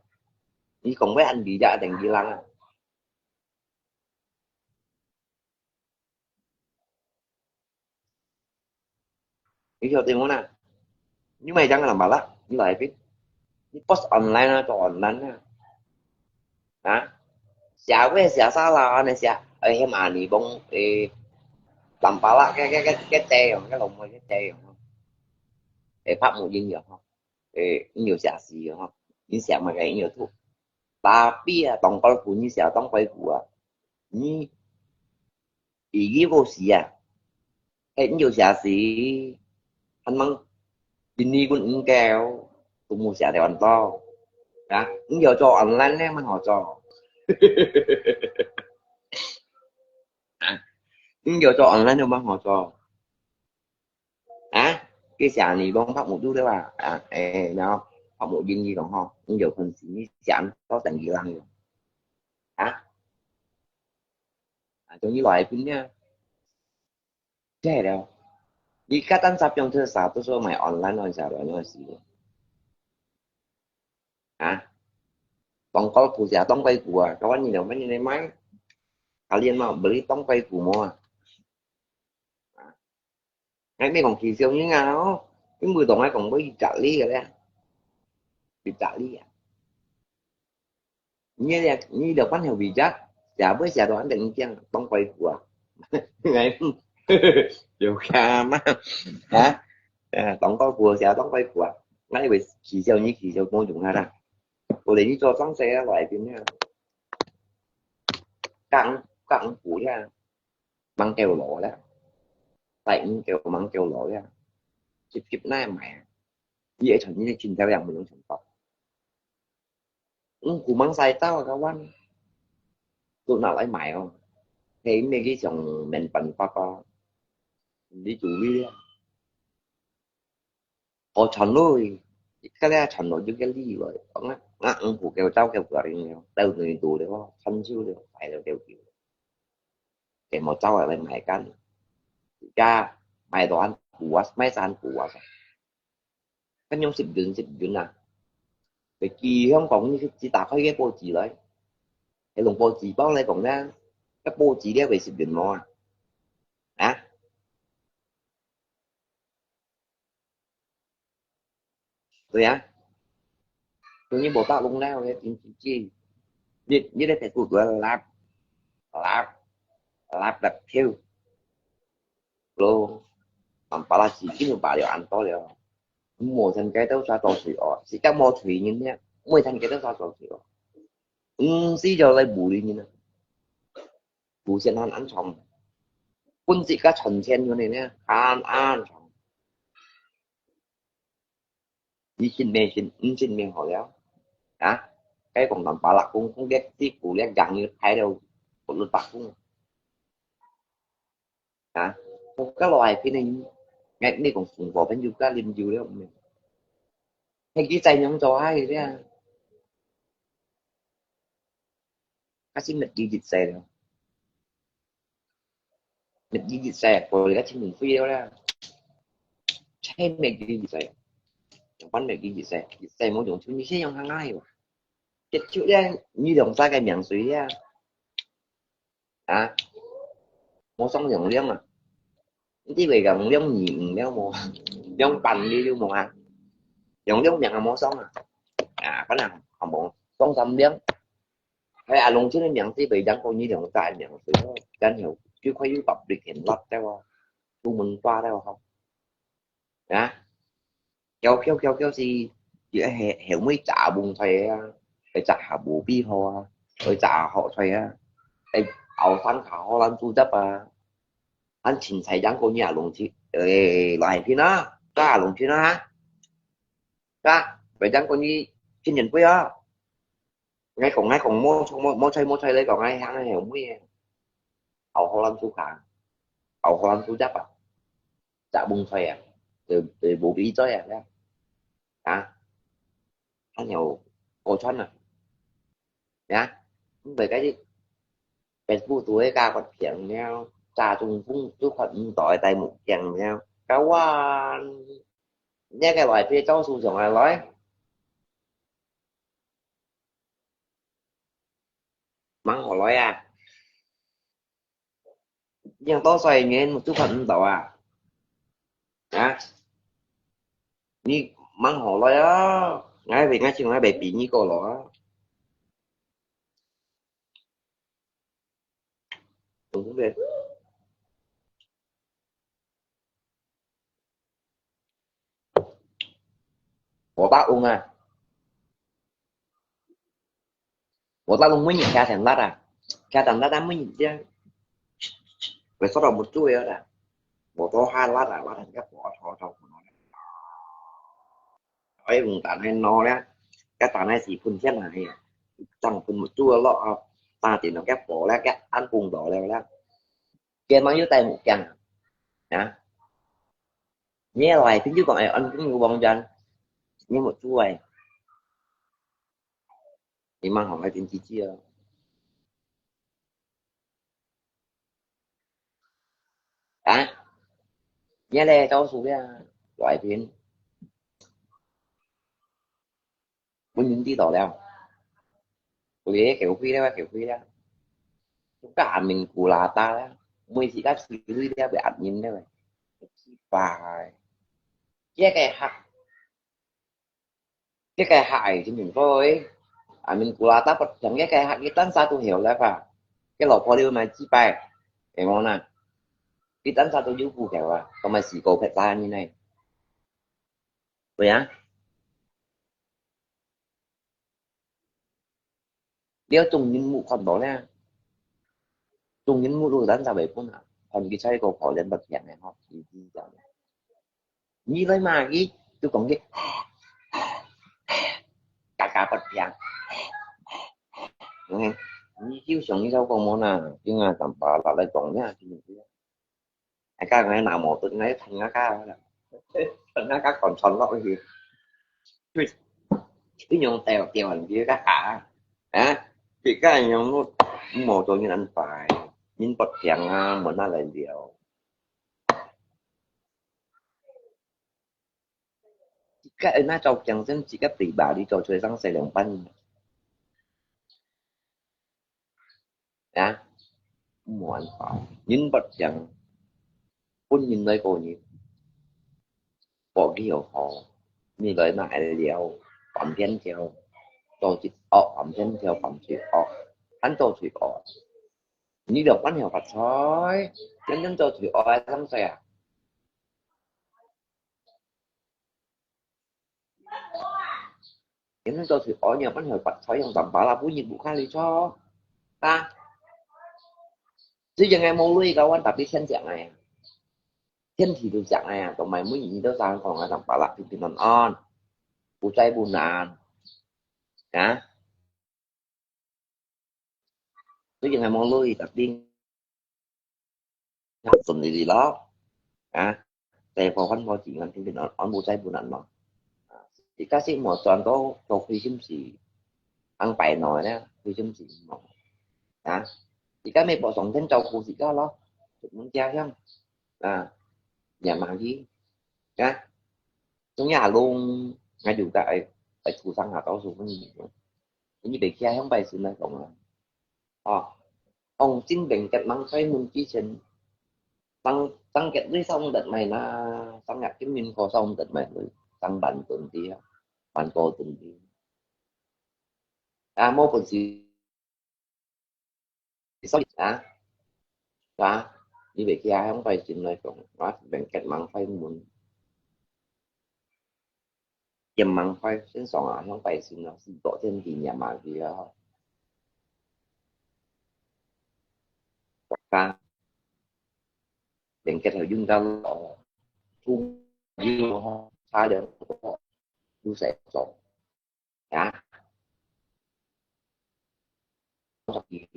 ni kong bai an di ja teng di lang ah. Ni cho tin mo na. Ni mai jang lam bala, ni lai pin. Ni post online na, cho online na. Hah? Sia wei sia sa la ne sia. Eh, hem ani bong eh, lam bala ke ke ke ke te yong, ke lo mo ke te yong. Eh, pak mo yin yong. Eh, ni yo sia si yong. Ni sia ma ke ni yo tu. Tapi ah, tong kol ku ni sia tong koi ku ah. Ni 已經過時啊，係你有寫字，還吂印尼文五九，都無寫到安到。啊，你有做 online 呢，蠻好做。啊，你有做 online 都蠻好做。佢寫你講拍無度對吧？啊，誒，然後拍無英語講吼，你就分析你寫到等於人用。啊？啊，終於來一遍了。這了，你家單十用特啥，都說買 online 咯，寫來用死了。啊？當高普寫當貴股啊，kawan你兩萬你來買，kalian mau beli當貴股無啊？啊？ 𠊎毋係講恥笑人啊哦，因為同𠊎講會一隻哩个咧，一隻哩啊。你這，你這半條尾隻，寫會寫到恁正經，當貴婦啊。有看嘛？啊？呃，當高富寫當貴婦啊。𠊎以為恥笑你，恥笑無用啊啦。我連你做裝飾啊，來邊啊。講，講古呀。 吂夠老咧，大五夠吂夠老咧，急急哪買啊？你愛穿你个穿條樣，毋用穿薄。嗯，古吂晒到啊，kawan，都拿來賣哦。係，你去想辦法啊，你注意啊。 好賺咯，佢个咧賺到有个利咯。𠊎，𠊎五股夠招夠个人了，到你多了，賺少了，快了夠夠。佢無招啊，來買間。而家買到恁苦啊，買山苦啊，跟用十元十元啊。佢寄香港呢，佢只打開个報紙來，佢用報紙包來講咧，个報紙咧會十元無啊？啊？ 對啊，所以無打攏了，你真真真，你，你个Facebook都立，立，立立跳，咯，南巴拉斯今日罷了恁多了，無參加到啥做事哦，自家無罪人呢，無參加到啥做事哦，毋使就來bully人啊，無先很安全，本自家存錢用的呢，安安全。 你信咩信？毋信咩好了？啊？該講南巴拉公，公列地古列gang你開了，不如打工。啊？我个老海邊的，𠊎，你講送貨朋友家啉酒了沒？係佢再樣做下去了。 該先搣佢一世了。搣佢一世，過了該清明費了啦。再搣佢一世，用飯搣佢一世，一世無用，就你先用下來哇。結束了，你兩儕个命水了。啊？無爽用量啊？你以為用量二五了無？量半你就無啊？用量命啊無爽啊？啊，可能還無爽三量。 係啊，攏真个名字，袂當講你兩隻个名字咯，然後就快有public很辣了哦，出門掛了吼。啊？翹翹翹翹是，佢係後尾炸崩出來啊，會炸下無比好啊，會炸好出來啊，會後生下好難做得啊，恁清彩樣講你也攏去，誒，來片啊，大家攏片啊，大家，袂當講你青年輩啊。 𠊎講，𠊎講，無錯，無，無錯，無錯，你講，𠊎行个後尾个，後好難做下，後好難做得啊，炸崩出來啊，就，就無比在啊，啊，還有過川啊，呀，毋係該啲Facebook都會加個屏了，炸中風都看毋到个戴目鏡了，kawan，你个來別招數上來來。 吂好來啊？你樣多歲人，目珠看毋到啊？啊？你吂好來啊？𠊎會，𠊎就，𠊎會比你過老啊。 無打工啊？無打工，每日徛電腦啊？徛電腦啊，每日這，會受到目珠个啦。無多下力啊，力人家無拖拖。哎，用打那腦咧，該打那是噴天啊，嘿啊，正噴目珠个咯啊，打電腦該火咧，該按工作了咧。 佢吂有戴目鏡啊？啊？你个來賓就講，哎，恁樣有王源，你有做哎，你蠻好，還真積極哦。啊，你个咧，招數呀，來賓。 本人知道了。有个後悔了，後悔了。就甲阿明古拉达了，每次甲催淚了，會壓人了。奇怪。這个客，這个客係真幸福誒。阿明古拉達不聽，這个客佢單殺都曉了吧？佢老婆了買幾擺，係無啦？佢單殺都有股票啊，同埋四個撇三呢？對啊。 了眾人目看到咧，眾人目都等在尾本啊，看佢在个可憐不平个吼，佢知道。你來罵佢，就講佢，嘎嘎不平。嗯，你就想一下講無啦，今下三八六來講呀，真係。 啊，該𠊎拿毛盾，𠊎噴啊該啦，噴啊該看穿落去。佢，佢用掉掉人哋个下，啊，佢該用毛盾人擺，人不平啊，問下來了。佢該那照鏡先，佢該嘴巴裡做出來像西涼粄。 啊，無辦法，人不平，本人來過日，保佢好好，你來哪會了，半邊條，做一惡，半邊條，半嘴惡，還做嘴惡。你兩半條發財，真正做嘴惡个東西啊！ 你們做出惡業，分佢發財用辦法啦，不然不看你錯。啊，最近个無鐳个，我特別先講个呀，天天都講个呀，同埋每日都想講个，辦法啦，平平安安，無災無難，啊。 最近還無落去，特別順利利咯。啊，大部分無錢，平平安安，無災無難咯。啊，而家先無賺到，做虧心事，紅白來咧，虧心事無。啊，而家美國上天照顧自家咯，出門家鄉，啊，也嘛去，啊，中央龍，𠊎就該愛，愛出上下到處分你。 你別kia向拜神來講啊。哦，往正面結盟開門之前，上，上結位上得買啦，上日金銀科上得買位，上萬盾的啊，萬多盾的。啊，無本事，所以啊，啊，你別kia向拜神來講，啊，面結盟開門。 也蠻快，先上啊，向拜神啊，四座天地也嘛去啊。國家，連結合運到老，中有吼，差兩個，有誰做？啊？ 燒上去，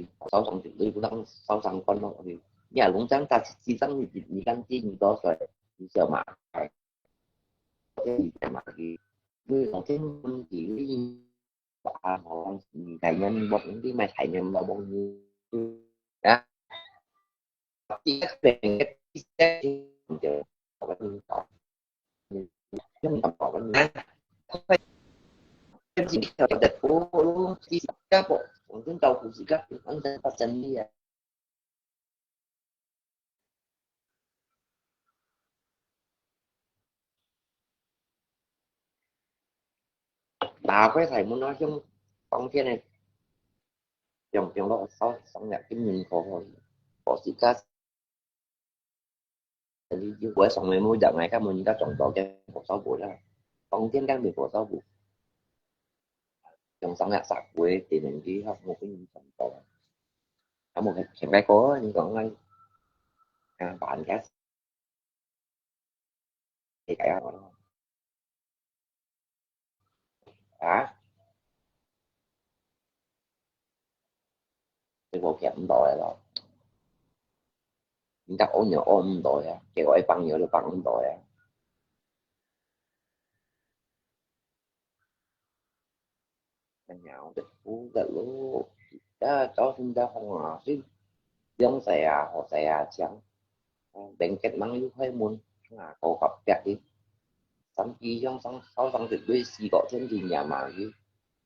你不當燒上關咯，OK。你啊，農場大自然你，你講知你多歲，你曉嘛？哎，這你講嘛？你，你農村問題，你，啊，你概念無，你莫概念無，你，啊。 打開大門咯，向當天个，用，用到燒，燒了，金銀火火，火自家，你，你，我上面冇人來，根本人家撞到，驚火燒無啦。當天驚被火燒無。用上了殺鬼，點人去，哈，我跟你講到。啊，我看，看該個，你講啊，啊，把人家 你解啊？啊？你無夾毋到个咯。人家屙尿屙毋到呀，結果一放尿就放毋到呀。鳥的不的路，啊，早晨在風啊，是兩隻啊，好隻啊，像，啊，連結網又開門，啊，高合壁的，三支香上，燒上一堆四角天地也嘛去，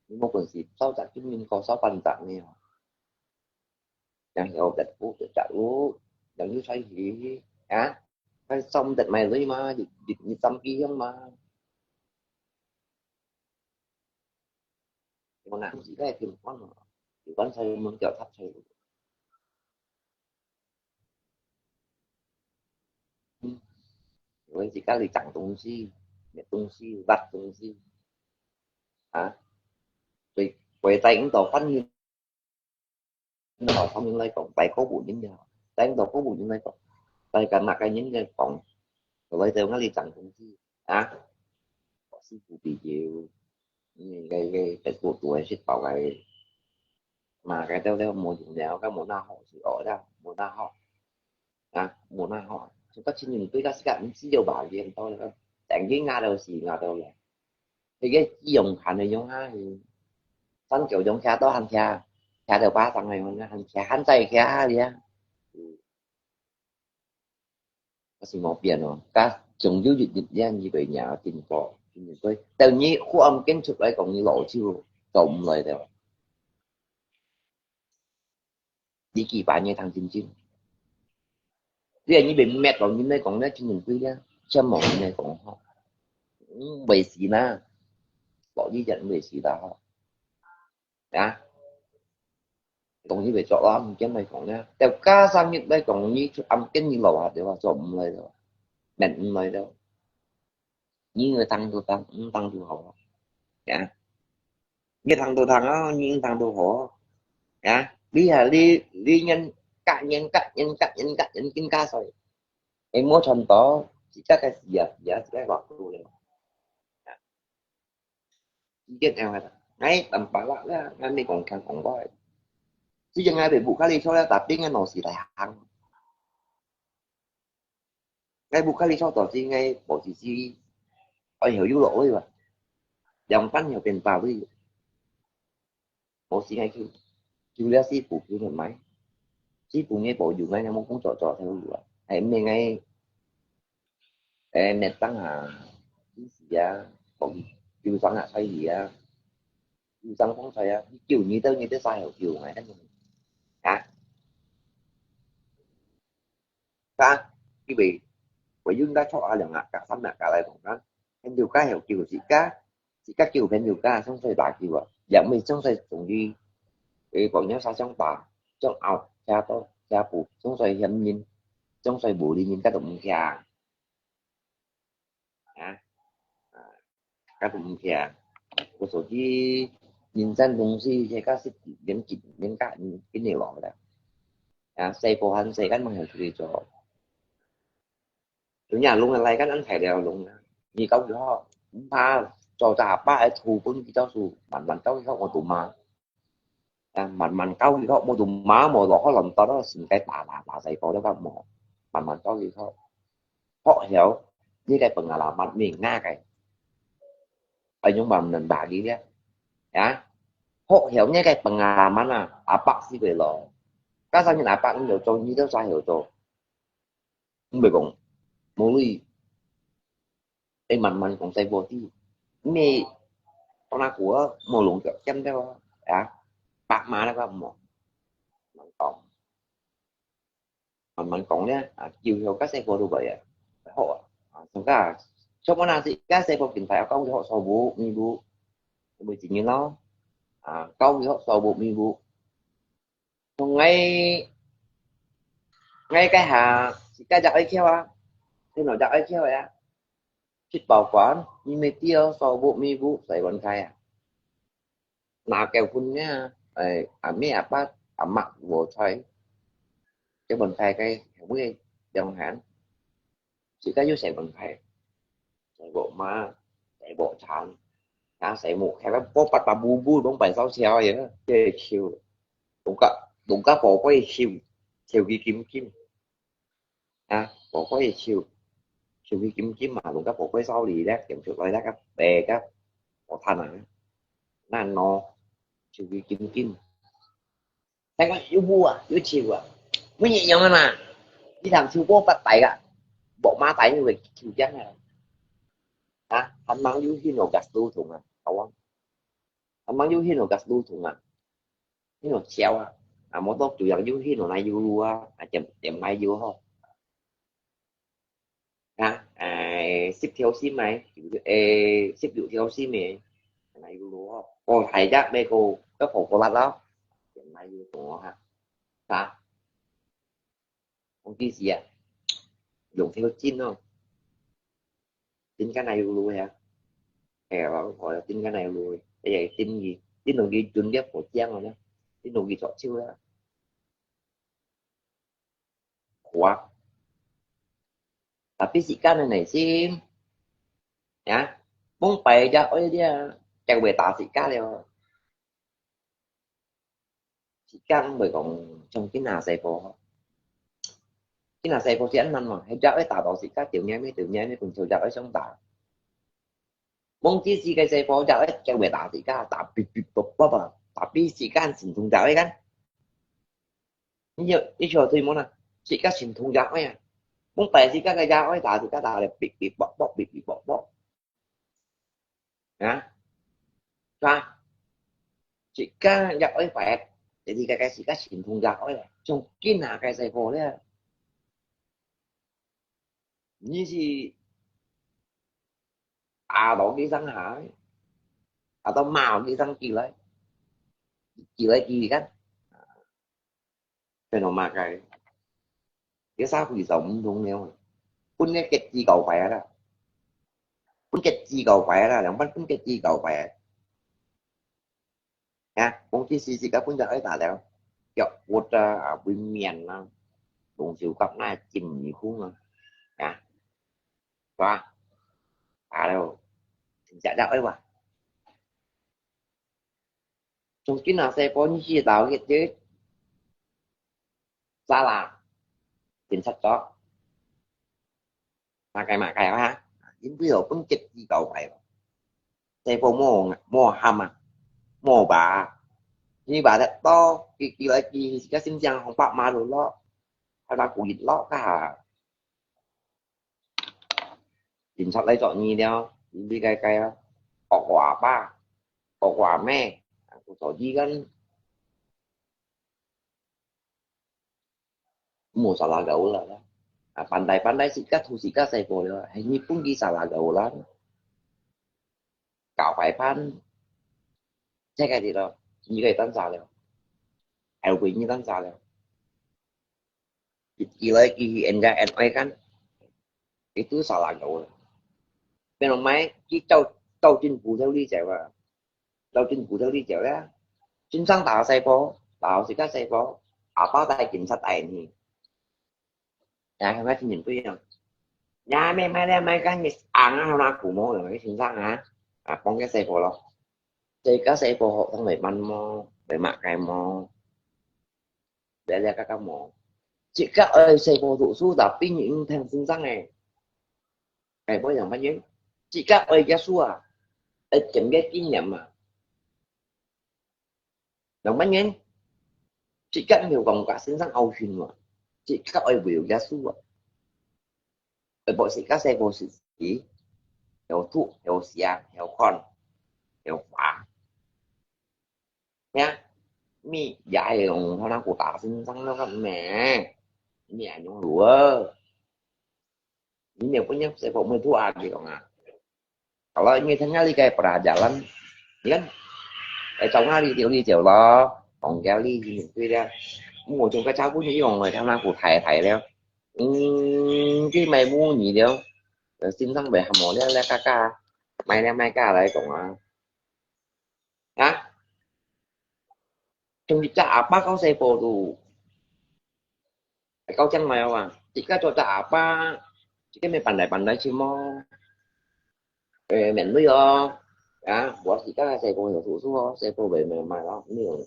你無本事，燒隻金銀個，燒半隻呢，哦。 然後日不日日路，然後才去啊，該三日買鐳嘛，日日日三支香嘛。我那時該平安哦，平安才門腳踏出。嗯，我自家里長東西，買東西，挖東西啊，所以我在引導翻譯。 你好，上面來講，大哥無人呀，但大哥無人來講，大家哪个人來講，來到𠊎哩長東西啊，我是不比較，因為該該該國度係包个，嘛該兜兜無用了，該無那好是哦，呀，無那好啊，無那好，所以个情形對个時間，毋知有吧，連到那个，等於壓到死，壓到了。 一个用看个用啊，三九用徛到還徛，徛到巴掌个用啊，還徛還在徛啊哩啊。嗯，我是無變哦，甲總有一日，你你會贏經過，經過，等於忽然間出來講，你老手做毋來了。 你幾百年當真真。你你被滅了，你來講，你真正對了，全無人來講吼。嗯，袂死啦，老一點袂死啦吼。啊，講你袂做啦，毋見來講呢，到加上你來講，你出暗間你老啊，對吧？做毋來了，免毋來了。 你愛當就當，毋當就好。呀，你當就當啊，你毋當就好。呀，你啊，你你人甲人甲人甲人甲人更加衰，會無傳到自家个事啊，事啊，自家活路了。呀，時間樣个，𠊎淡薄仔啦，𠊎毋講強講壞。雖然𠊎被屋下里坐了，tapi𠊎腦屎來行。 𠊎屋下里坐到時，𠊎無時時愛曉有落位吧，兩半曉變八位，無時𠊎去，去了師傅去買，師傅𠊎無用，𠊎無工作做，才有啊，還毋係𠊎，誒，滅燈啊，電視啊，無去，有上啊，菜市啊，有上放菜啊，你叫你都你都啥曉叫𠊎，啊？ 家，因為我應該坐下兩啊，甲三啊，甲來講啊，朋友家有救自家，自家救朋友家，相衰打救啊，也毋係相衰中意，誒，講了啥相打，相拗，車多，車步，相衰嫌人，相衰無理人，家都毋驚。 啊，啊，甲都毋聽。我所知人生東西，這个是連緊連甲緊緊的落啦。啊，細部分世間嘛有出去做。有人弄來，敢安排了弄啊？你教育好，毋怕做隻阿爸个土本佢教書，慢慢教育好，我都罵。 啊，慢慢教佢學，無就罵無落學，亂到到成个大喇叭細个了，甲無，慢慢教佢學。學曉，你个pengalaman，你个，愛用慢慢打佢个，啊，學曉你个pengalaman啊，阿伯是會咯。加上你阿伯你有做，你都啥曉做。 毋會講，無鐳，會慢慢講細部分，毋係，當那久啊，無弄著，兼到啊，啊，白馬那个無，慢慢講，慢慢講咧，啊，救了个細部分都會啊，好啊，啊，上个，上个那時，个細部分大家講學數目、字母，會真緊咯，啊，教佢學數目、字母。 從𠊎，𠊎該下，自家隻愛翹啊，電腦隻愛翹啊，食飽飯，你乜知哦，數目、字母，洗碗筷啊。拿結婚呢，誒，阿姆阿爸阿媽無在，洗碗筷个，會兩hand。 自家有洗碗筷，洗鑊嫲，洗鑊鏟，啊，洗鑊，開个波八八步步，攏擺燒燒个，這手，攏甲，攏甲寶貝手，手佢金金，啊，寶貝手，手佢金金嘛，攏甲寶貝燒哩咧，點出來那个白个，我看啊，那喏，就會緊緊。聽講有烏啊，有臭啊，乜一樣啊嘛。你聽臭波發大啊，莫馬大你會臭驚啊。啊，還吂有迄個gas路通啊，好啊。還吂有迄個gas路通啊，迄個橋啊，啊，無多久又有迄個來有路啊，啊，點點來有吼。啊，誒，十條線誒，誒，十六條線誒，來有路吼。過大隻咩个，个火锅辣咯，點來有路哈。啊，我記時啊，用條筋哦，筋กัน來有路呀。係啊，我筋กัน來有路，哎呀，筋佢，筋到佢準个火漿哦，筋到佢作手啊。苦啊。Tapi自家个內心，呀，崩壞只愛咧，就會打自家了。自家毋會講像今下細伙，今下細伙是恁樣嘛，係只愛打到自家，掉眼咩，掉眼咩，本就只愛想打。忘記自家細伙，只愛就會打自家，打嗶嗶啵啵啊，打嗶自家心痛只愛kan。 你就，你就對無啦，自家心痛也愛啊，講白自家个也愛打，自家打了嗶嗶啵啵，嗶嗶啵啵。啊？是吧？自家也愛白，自家个自家心痛也愛啊，像今下个細伙咧。你是阿到佢上下，阿到罵佢上起來，起來起來看。 變到麼个？這社會就毋同了，分个結子搞壞啦，分結子搞壞啦，兩班分結子搞壞。啊，講起時時个分就愛打了，腳骨啊，啊，會面啊，龍首甲那金耳空啊，啊，是吧？打了，真正愛哇。 從今下細伙你知道个，這沙拉，警察局，麼个麼个啊，因為有分結子搞壞咯。細伙無，無喊啊，無爸啊，你爸得到，佢，佢來佢，佢个心情紅白馬路咯，還拿古一咯，哈。 警察來捉你了，你該該啊，惡我阿爸，惡我阿姆，做你个，無沙拉个啦，啊，pandai pandai自家圖自家細伙了，係你分佢沙拉个啦，搞壞飯，這个的咯，你个單啥了，還有你單啥了。 佢，佢來佢去人家恩愛kan，佢都沙拉个啦。變成麼个，佢走，走進步頭哩走啊，走進步頭哩走啦。先生打細伙，打自家細伙，阿爸帶警察帶你。呀，看看真正對啊。呀，咩買了買kan，你硬啊，拿苦毛用个先生啊，啊，幫个細伙咯。自家細伙學堂會慢無，會麼个無。 了了个个無。自家愛細伙讀書，tapi你毋聽先生个，哎，無樣般樣。自家愛耶穌啊，愛經个經驗啊。樣般樣，自家毋好講甲先生拗拳嘛，自家愛會有耶穌啊。愛博自家細伙時，有讀，有寫，有看，有畫。 呀，你也係用可能古打先生咯，个咩？你也用路啊？你也不能說我們不啊，你講啊。好了，因為他那裡个不打jalan，你看，哎，走那裡走裡走咯，講家裡就對了。我從个照顧你用了，他那古太太了，嗯，去買木泥了，呃，先生买什麼了，那嘎嘎，买了买嘎来讲啊。 啊，從一隻阿爸教細伙都，教正來啊，自家做隻阿爸，自家愛pandai-pandai去麼？誒，面對哦，啊，無自家个細伙有讀書哦，細伙會明白咯，你有，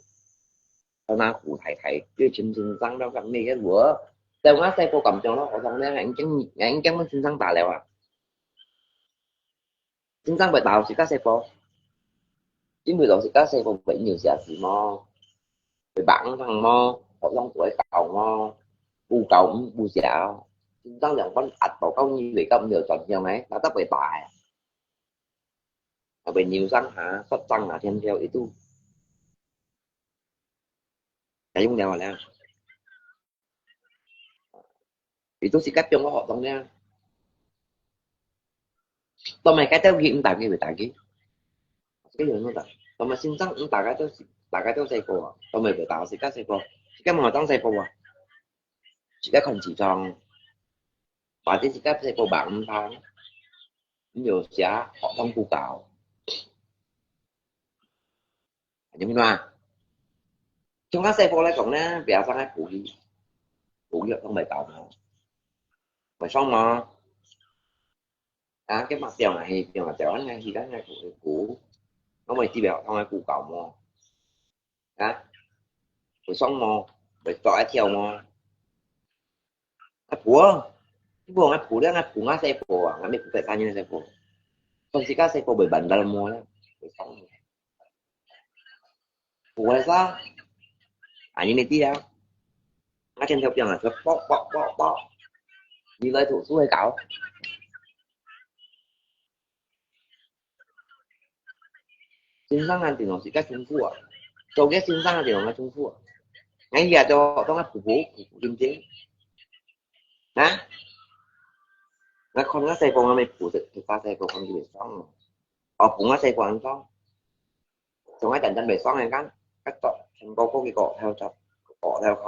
到那古太太，就清清爽爽个每个我，在我細伙感覺咯，我講呢，眼睛，眼睛都清爽大了啊。 先生會打自家細伙。因為老師教細个會有寫字無，會畫毋通無，學生就會教無，不教毋不寫，先生兩班壓到到你會教毋了轉向誒，那得會大誒。 啊，會扭傷下，摔傷下，天條一度。該用了了。一度是該中國學堂了。都毋係該兜去，毋打佢會打佢。這个有弄到，都毋係先生毋打該兜，打該兜細个啊，都毋係會打，是該細个，是該無當細个啊。 自家看市場，或者自家細个忙毋通，你有寫學堂布告，你明白嗎？從較細个來講呢，比較上个鼓勵，鼓勵學堂會搞嘛，會上嘛。啊，佢嘛想啊，係想啊，台灣个時間个鼓，我們這邊學堂个布告嘛。 啊，會上無？會做會跳無？啊，布哦，你講啊布了，啊布啊細个啊，𠊎乜布得三年細个。但是較細个會bandar無啦，會上無？布个啥？啊，你知啊？啊，天天變啊，就啵啵啵啵，你來讀書會搞。 先生啊，電腦時間辛苦啊，做个先生啊，電腦个辛苦啊。哎呀，就當个婆婆，婆婆對不對？啊？𠊎看个細个，𠊎乜婆婆，婆婆細个看佢會爽哦。哦，婆婆細个安爽，從𠊎等等會爽个，講，佢做全部過去過頭做，過頭看。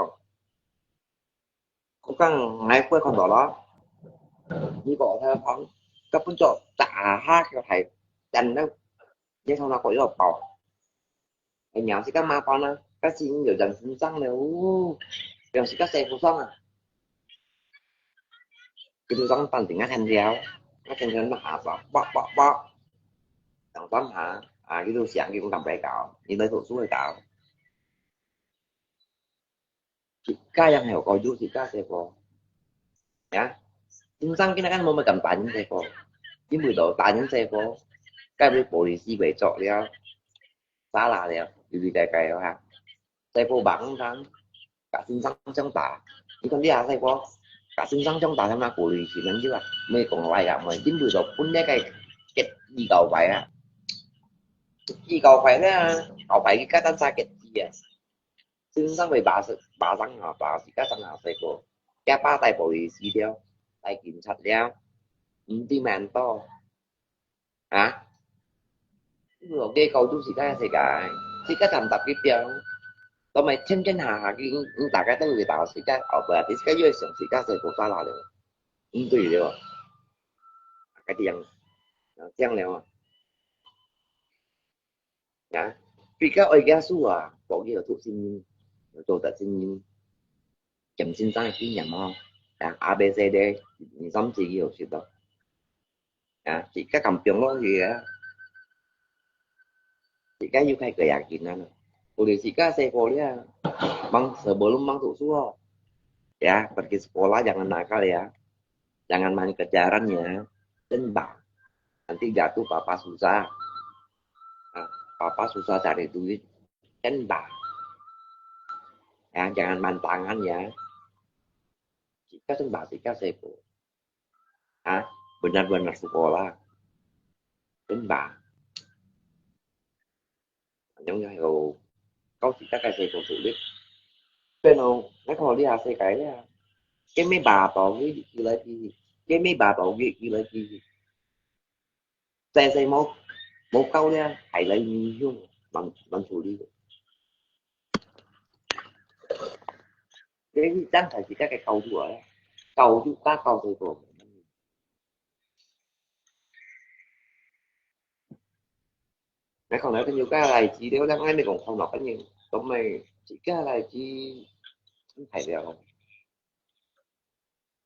我講，𠊎會看到咯。你講，佢講，根本就打下个還等到，你從那個要包。哎呀，是幹嘛包呢？但是你有人身上了，哦，有時个洗不上啊。佢就講反正啊，看了，啊，看了那下吧，吧，吧，吧。想辦法啊，佢就想，佢講敢不搞，你來讀書會搞。 自家樣有個有自家細个。呀，先生今日無乜敢打人細个，因為到打人細个，該位polisi會捉了，沙拉了，有理解个哈。細个忙當，甲先生相打，你看你啊細个，甲先生相打，他媽polisi能有啊？沒講話啊，沒，因為到本來个結義搞壞啊，結義搞壞了，搞壞佢个單儕結義啊。 先生會巴，巴掌下，巴自家上下細个，佢爸帶polisi了，帶警察了，毋知蠻多。啊？我个高度是該世界，自家站搭佢邊，都毋係天天下下佢，嗯，大家都會打自家，後背啊，自家又想自家細个沙拉了，毋對了，該樣，啊，這樣了啊。 呀，比較愛个書啊，講佢有讀聖經，有做得聖經，兼先生个經驗哦。呀，A B C D，二三四佢有識到。呀，自家敢放落去啊，自家又開個眼睛啊。有時自家細个了，忙sebelum忙讀書哦。Ya, pergi sekolah jangan nakal ya. Jangan main kejaran ya, 真吧。Nanti jatuh papa susah. Ah, papa susah cari duit, 真吧。Ya, jangan main tangan ya. Jika 真吧，jika sebo. Ah, benar-benar sekolah. 真吧。 恁樣个，到時大概係做主力。變咯，你看這下世界咧，佢乜巴到佢佢來佢，佢乜巴到佢佢來佢，細細無無夠咧，還來影響，吂吂處理。這係真係自家个教育啊，教育加教育个。 你講來朋友家來資料，你講看到朋友，都毋係自家來資，太了。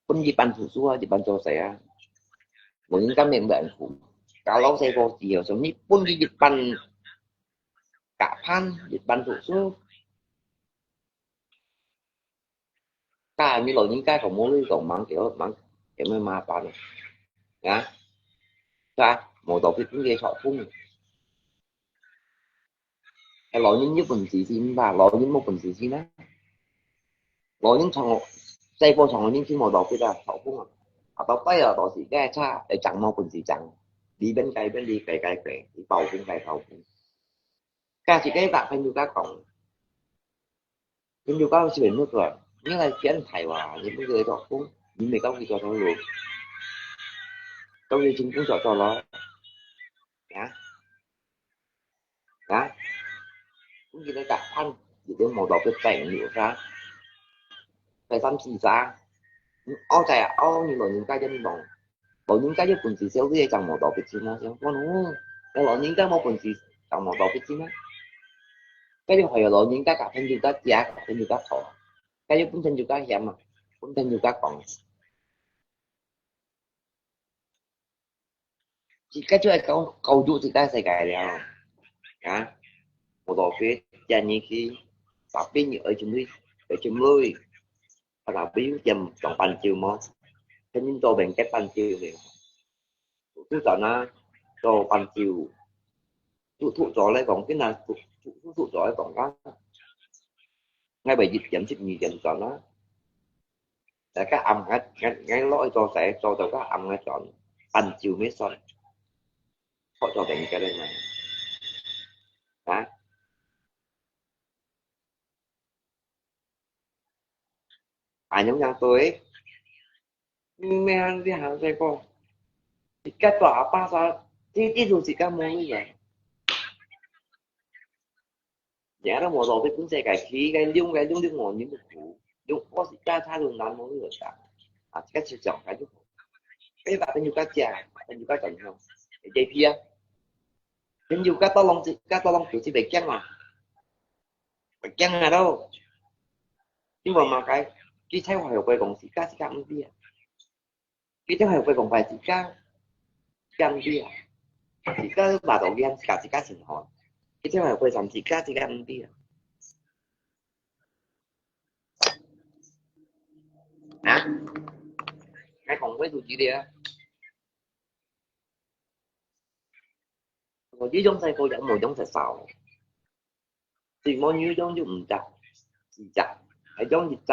分一半讀書啊，一半做事啊。無人敢明白苦。教老細个時候，所以分佢一半加班，一半讀書。 但你老人家講無你講，吂叫吂叫乜麻煩啊，啊，係啊，無道理分佢錯分。係老人有本事先吧，老人無本事先啊。老人長，細个長个人先無道德啊，吵風啊。啊，到底啊，到時該車會整無本事整，你變該變，你改該改，你包風該包風。假使該搭朋友家講，朋友家是會那個，你來騙台灣，你不是在做工，你沒告訴做做路，告訴清清楚楚咯，啊？啊？你今日搭飯，一定無到去等你啥？第三四啥？你拗在啊拗，你老人家點講？老人家有本事，小弟正無到去嘛，想講哦，有老人家無本事，正無到去嘛。該就還有老人家甲朋友家食，甲朋友家坐，該就本身就家嫌啊，本身就家講。 自家就係教，教育自家世界了。啊？無道理，今日去，tapi你愛去哪，愛去哪，啊，tapi有點裝半酒無？肯定做面个半酒个。就轉啊，做半酒。就，就做來講，今日就，就，就做來講啊。𠊎會一點十二點轉啊。 大家暗个，𠊎，𠊎落去做事，做到个暗个轉，半晝未算，好做定个咧嘛。啊？恁樣樣對，毋係你還細个，自家大阿爸啥，這，這就自家無力啊。 也都無道理分世界去，該用，該用，用我人都苦，用我自家差都難無力个。啊，自家就想，該就好。哎，把朋友家食，把朋友家轉好，會J P啊。朋友家多浪子，家多浪子，就袂驚啊，袂驚啊咯。因為嘛該，佢才會有鬼講自家，自家毋知啊。 佢就係會講話自家，自家毋知啊。自家話到佢自家，自家先好。佢就係會講自家，自家毋知啊。啊？𠊎講過就知了啊。我這種細个也無用得少。 水母牛用就五隻、四隻，還用一隻，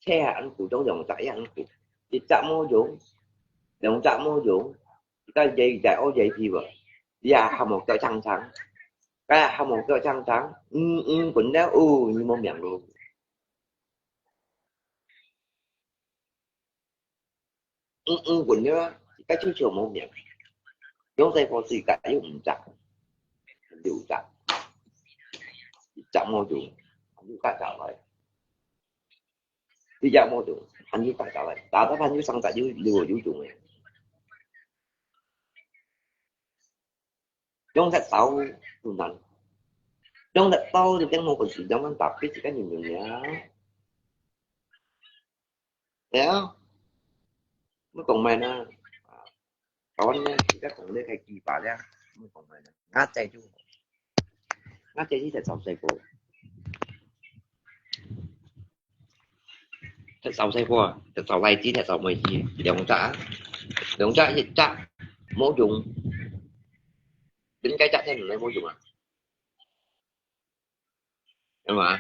車還恁苦，用兩隻也恁苦，一隻無用，兩隻無用，一隻爺，一隻哦爺皮無，你也喊我叫長長，該也喊我叫長長，嗯嗯，滾了哦，你無命咯。 嗯嗯，滾了啊，自家就就無命。用細个自家有五隻、六隻，一隻無用，還有八隻來，一隻無用，還有八隻來，打到還有三隻有，有，有用个。用得到就難，用得到就變無本事，用得到，佢自家人用呀。哎呀，毋講麼个呢？啊，台灣呢，自家講這个句話了，毋講麼个呢？𠊎姐就，𠊎姐就在做細个，在做細个啊，在做來子，在做妹子，兩隻啊，兩隻一隻無用，另該隻才毋係無用啊。 係嘛？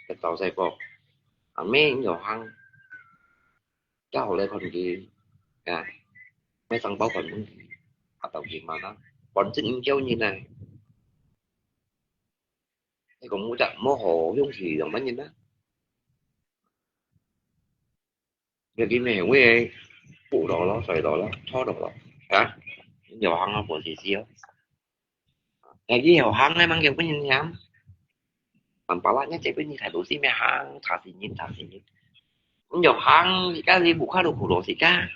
一到細个，阿姆有行，教好來看佢，啊，買生包飯分佢，啊，到佢嘛啦，反正毋叫人啊。你講無得，無好用是兩萬人啊。 你今日會補到咯，睡到咯，坐到咯，啊？有行啊，無事事哦。哎，佢有行咧，吂叫分人嫌。Tampalak，你這邊你態度是咩行？查死人，查死人。你有行，你家己無看到苦勞自家，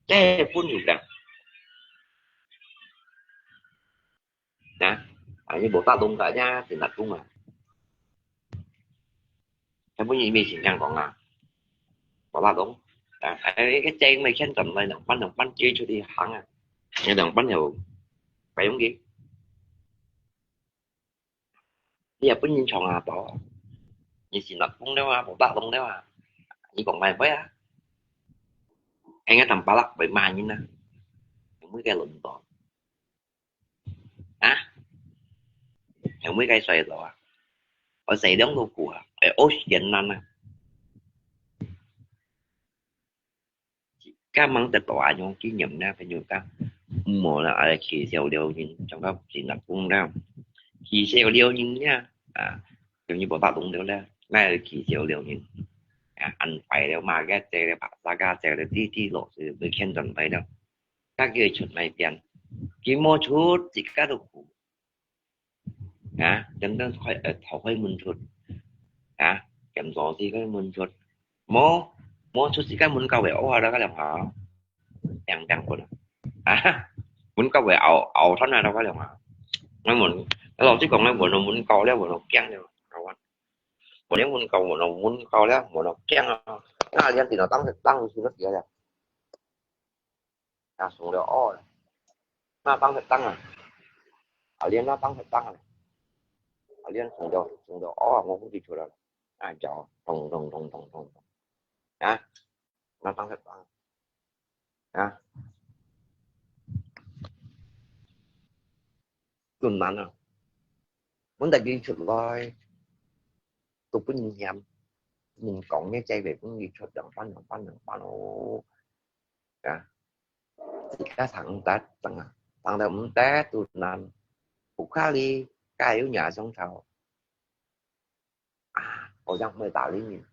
這分人的。啊？啊，你無打動大家，真難講啊。 還不如以前聽講啊，無法講。啊，哎，个正未牽轉來，兩班兩班追出去行啊，有兩班又不用緊。你也不能唱啊，到，你是那講了啊，無法講了啊，你講來不啊？哎，Tampalak會罵人啊，每個輪到。 啊？係每个睡到啊，我睡兩到久啊，哎，我嫌难啊。家门得到啊，用经验呢，朋友讲，无啦，哎，去小撩人，讲到真难讲啦，去小撩人呀，啊，等于无法懂了啦，那去小撩人，啊，安排了，马个这了，把啥个这了，滴滴落，是被牵转来了，他给出那边，给莫出，自家都苦。啊，點點開，呃，頭開門出，啊，點左四開門出，無，無出時間門口會屙下啦，該兩下，砰砰滾啊，啊，門口會拗拗斷啊，該兩下，該門，老實講，該門門口了，門驚了，我，我連門口門門口了，門驚啊，那連電腦當當時那幾個了。 啊，上了屙了，那當食當啊，啊，連那當食當啊，啊，連上了上了屙啊，我估计出来了，啊，就咚咚咚咚咚咚，啊，那當食當啊，啊，困难啊，問題佢出來，都不能嫌，人講个ใจ會分佢出，兩半兩半兩半哦。 啊，自家上得，上啊，上得毋得都難。屋下里，家有若相吵。啊，好像毋會打理人。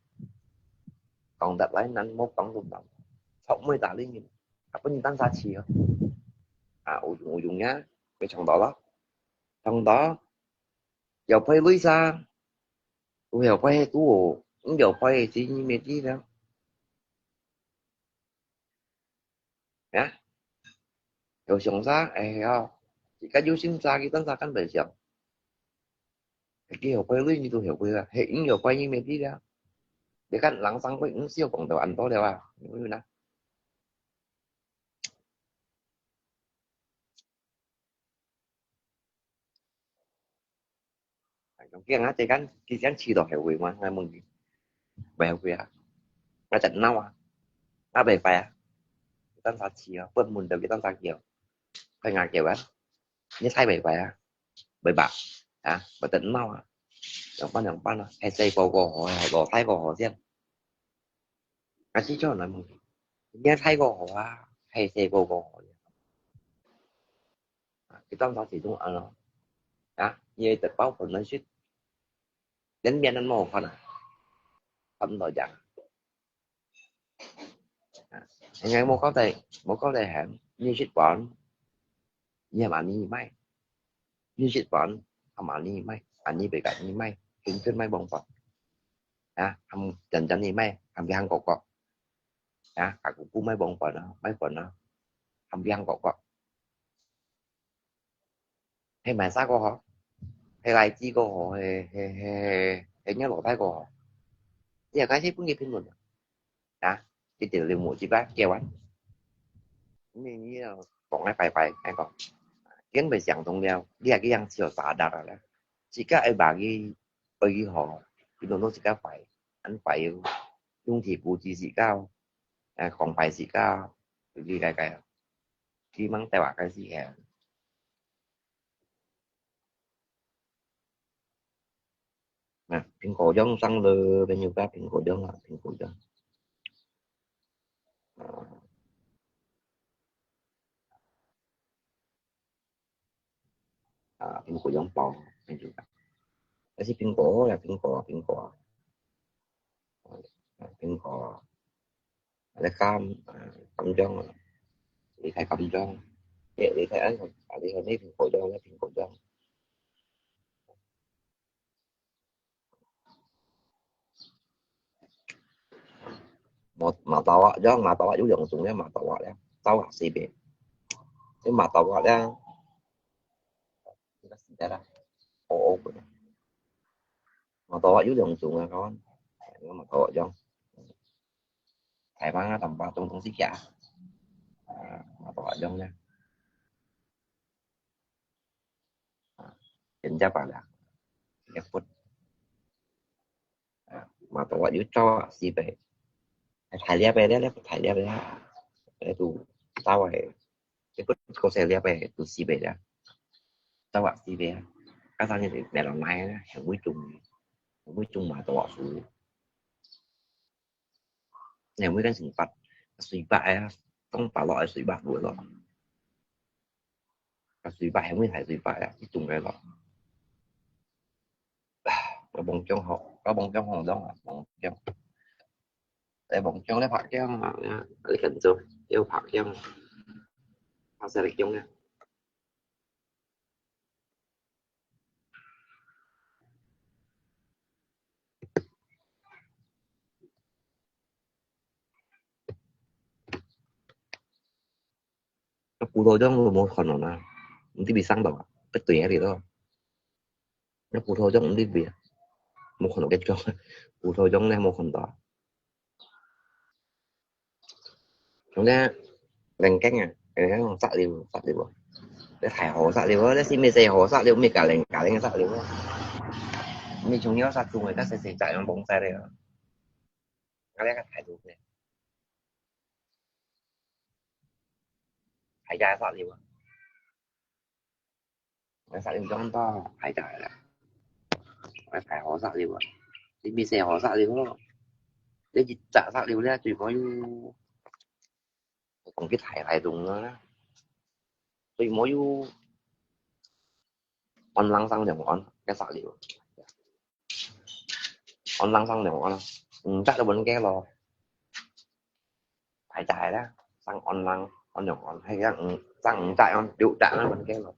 講得來難，莫講都難。吵毋會打理人，啊，分人當殺氣哦。啊，有有用呀，會衝到咯。衝到，要賠鐳啥？有要賠个都哦，毋要賠个是你咩知了。 呀，有想啥？哎呀，自家有心啥，佢當啥敢袂想？佢後悔你，你都後悔啊，係因後悔你咩知啊？你看人生會毋少講到恁多了啊，你問啊？講驚啊，這間，佢間試到後悔嘛，𠊎問佢，袂後悔啊，𠊎真惱啊，𠊎袂快啊，當啥試啊，分問到佢當啥叫，快ngã叫啊，你太袂快啊，袂吧，啊，會得惱啊，兩半兩半啊，係細個過好，係老太過好先，啊，至少來問佢，你太過好啊，係細個過好。 啊，佢當初始終恁樣，啊，你个包粉來食，連面都無看啊，看毋到樣。啊，應該無交代，無交代喊，你食飯，你喊阿姨買，你食飯，喊阿姨買，阿姨會甲你買，平均買飯飯，啊，喊真真你買，喊佢喊哥哥，啊，甲姑姑買飯飯啊，買飯啊，喊佢喊哥哥。 係買啥个好？係荔枝个好，係係係係若老弟个好？你也開始分佢評論了啊！一直就無一擺叫完。你你要講个拜拜，愛講，根本想通了，你也去樣笑啥的了。自家愛把佢愛佢好，佢都都自家拜，安拜，用體估計自家，誒，講拜自家，理解解。 佢吂帶話个時間。啊，蘋果醬上了，朋友家蘋果醬啊，蘋果醬。啊，啊，蘋果醬包，朋友家。但是蘋果呀，蘋果，蘋果。啊，蘋果。 你看，啊，感動啊，你太感動，你你太安慰，啊，你你蘋果醬，你蘋果醬。馬馬豆啊，然後馬豆啊有兩種咧，馬豆啊咧，豆啊四邊，這馬豆啊咧，這個時代啦，哦哦，馬豆啊有兩種啊，講，馬豆啊樣。 台灣啊，淡薄種東西啊，啊，嘛大用咧。啊，人家把啦，也不，啊，嘛大有做啊，西北，還太厉害咧，太厲害咧，哎，都大哎，也不过才厉害，都西北咧，做啊，西北啊。加上你哋merah-merah咧，係會中，係會中馬中學書。你會跟成發，水發啊，當發落去水發會咯。啊，水發係會係水發啊，一種个咯。啊，我忘記好，我忘記好多啊，忘记。 你望將你拍驚啊，你近做要拍驚，拍晒力驚啊。葡萄裝都無看到啦，毋知邊生到啊，不對啊，你都。 那葡萄裝毋知邊啊，無看到个裝，葡萄裝咧無看到啊。總之，零件啊，零件石榴，石榴啊，你大河石榴啊，你係咩細河石榴，咩加零加零个石榴啊？咩重要石榴啊，但係細細隻樣崩晒了啊。我這個態度呢，大隻石榴啊。 我石榴裝到排隊啦，我排好石榴啊，你咪食好石榴咯，你一隻石榴咧，最好有，講佢大大種啦，最好有，安冷上兩安个石榴。 安冷生兩安，五隻都分佢咯。大隻啦，生安冷，安兩安，係啊，五，生五隻安，六隻安分佢咯。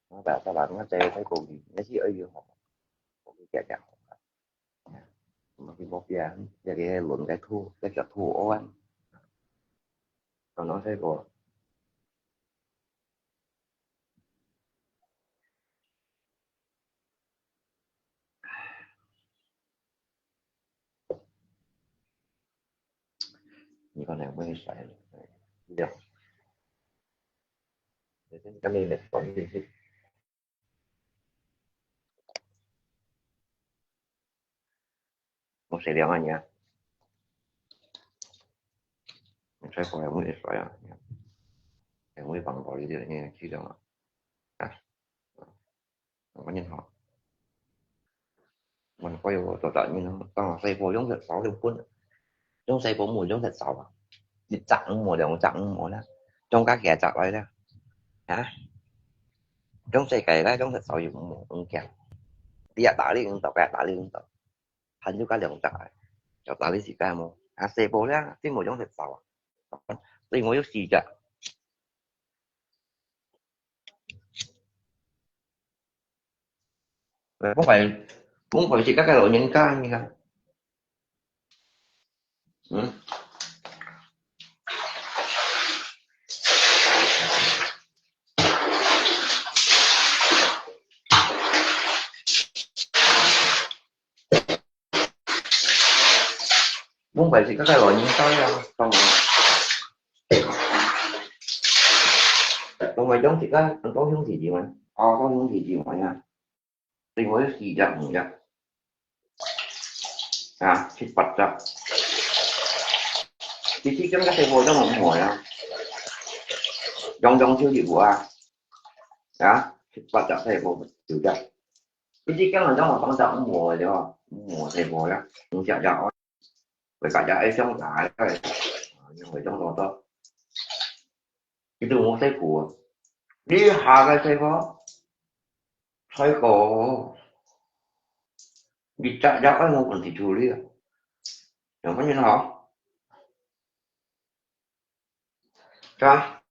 我白白白，我這這高級，也是愛有好，高級價價好。 毋係無變，這個輪个土，這個土安。剛剛這個。你講兩位帥了，對。今日來講一些。 我食涼啊你啊。你吹風有沒有水啊？有沒有放過一點那個氣流啊？啊，我念好。我可以我做到你呢，當我細波用隻手就滾了，用細波冇用隻手啊，一隻五毛兩隻五毛啦，中間幾隻來啦，啊？ 用細个啦，用隻手又毋好，毋驚。你也打你五十，佢也打你五十，還有加兩隻，就打你自家無。啊，細波咧，你無用隻手啊，所以我有四隻。來，講來，講來是該個老人家，你看。 嗯。講來是該個老人家啊，當然。講來講自家，當兄弟姊妹，哦，當兄弟姊妹啊。 另外有四隻五隻，啊，七八隻。其實咁个細波都無無啊，樣樣就有啊，啊，七八隻細波有隻。其實咁樣講，我講隻五毛个對無？五毛細波啦，五隻隻哦。 佢家家愛上來，因為上多多。佢都無細苦啊。你下个細个，細个，你家家愛無問題處理啊。有沒有好？啊？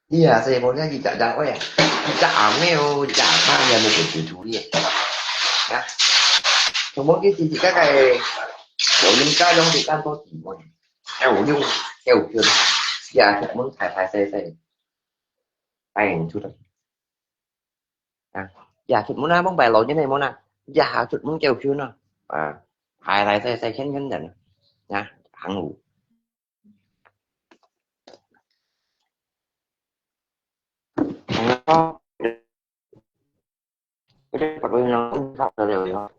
你啊，細妹仔，一隻隻喂啊，一隻阿妹哦，一隻阿爸，你也無分清楚哩。啊，全部佢自自家个，無人家攏係當做姊妹，有用有權，也出門大大細細，帶人出來。啊，也出門啊，望擺老人个門啊，也出門有權啊，啊，大大細細，牽牽人啊，行路。 Hello. Udah pakai yang tak ada ya.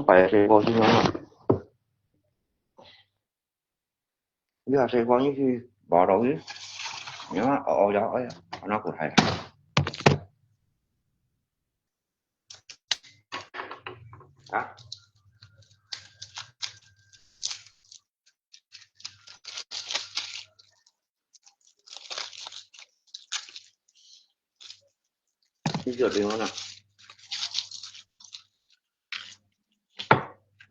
擺細个先啊。你話細个你去無落去，你看，哦，哦，有，哎呀，我拿過來了。啊？你叫電話啦。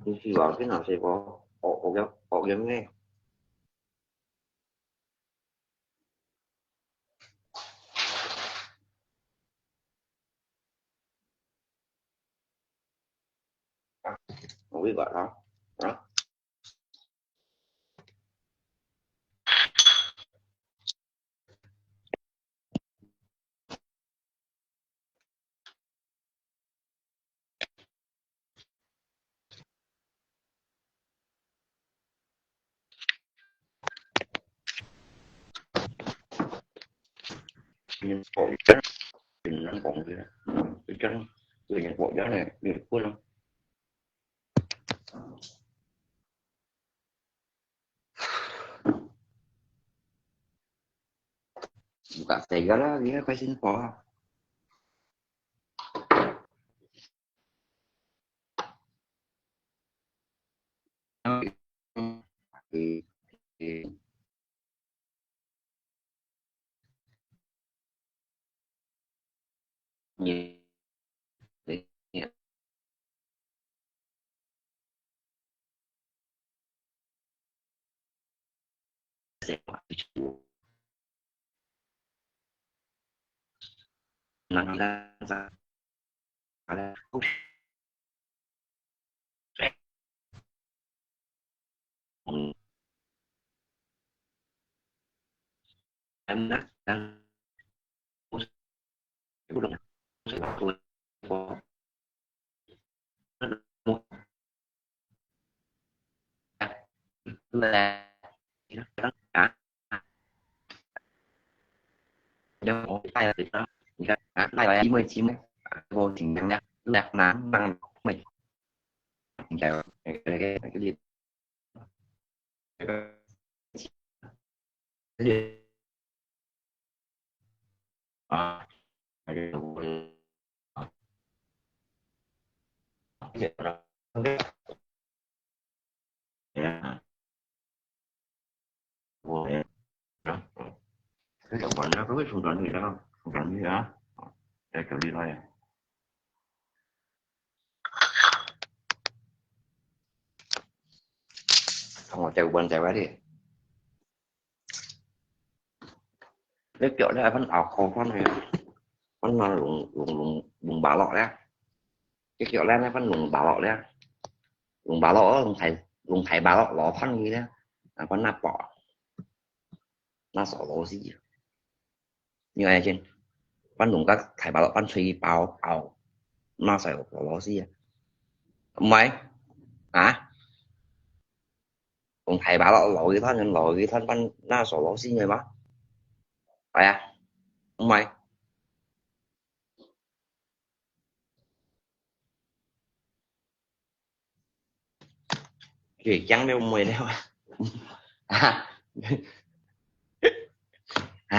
你希望去哪些个？哦，哦，有，哦，有咩？啊，我一个啊，啊。 你个國家，你个國家呢？你个國家呢？你个國家。 Buka tega lagi ya, kaya sin pa.同學就問就係呢，你腳咧分拗好分去，分那龍龍龍龍巴落咧，你腳咧分龍巴落咧，龍巴落哦，龍太龍太巴落攞分去咧，啊分那寶，那鎖螺絲。 你看先，分龍个大巴落分吹包拗，那才有螺絲啊？毋係啊？龍大巴落落去攤，落去攤分那鎖螺絲个嘛？係啊，毋係。 佢驚了毋會了啊？啊？啊？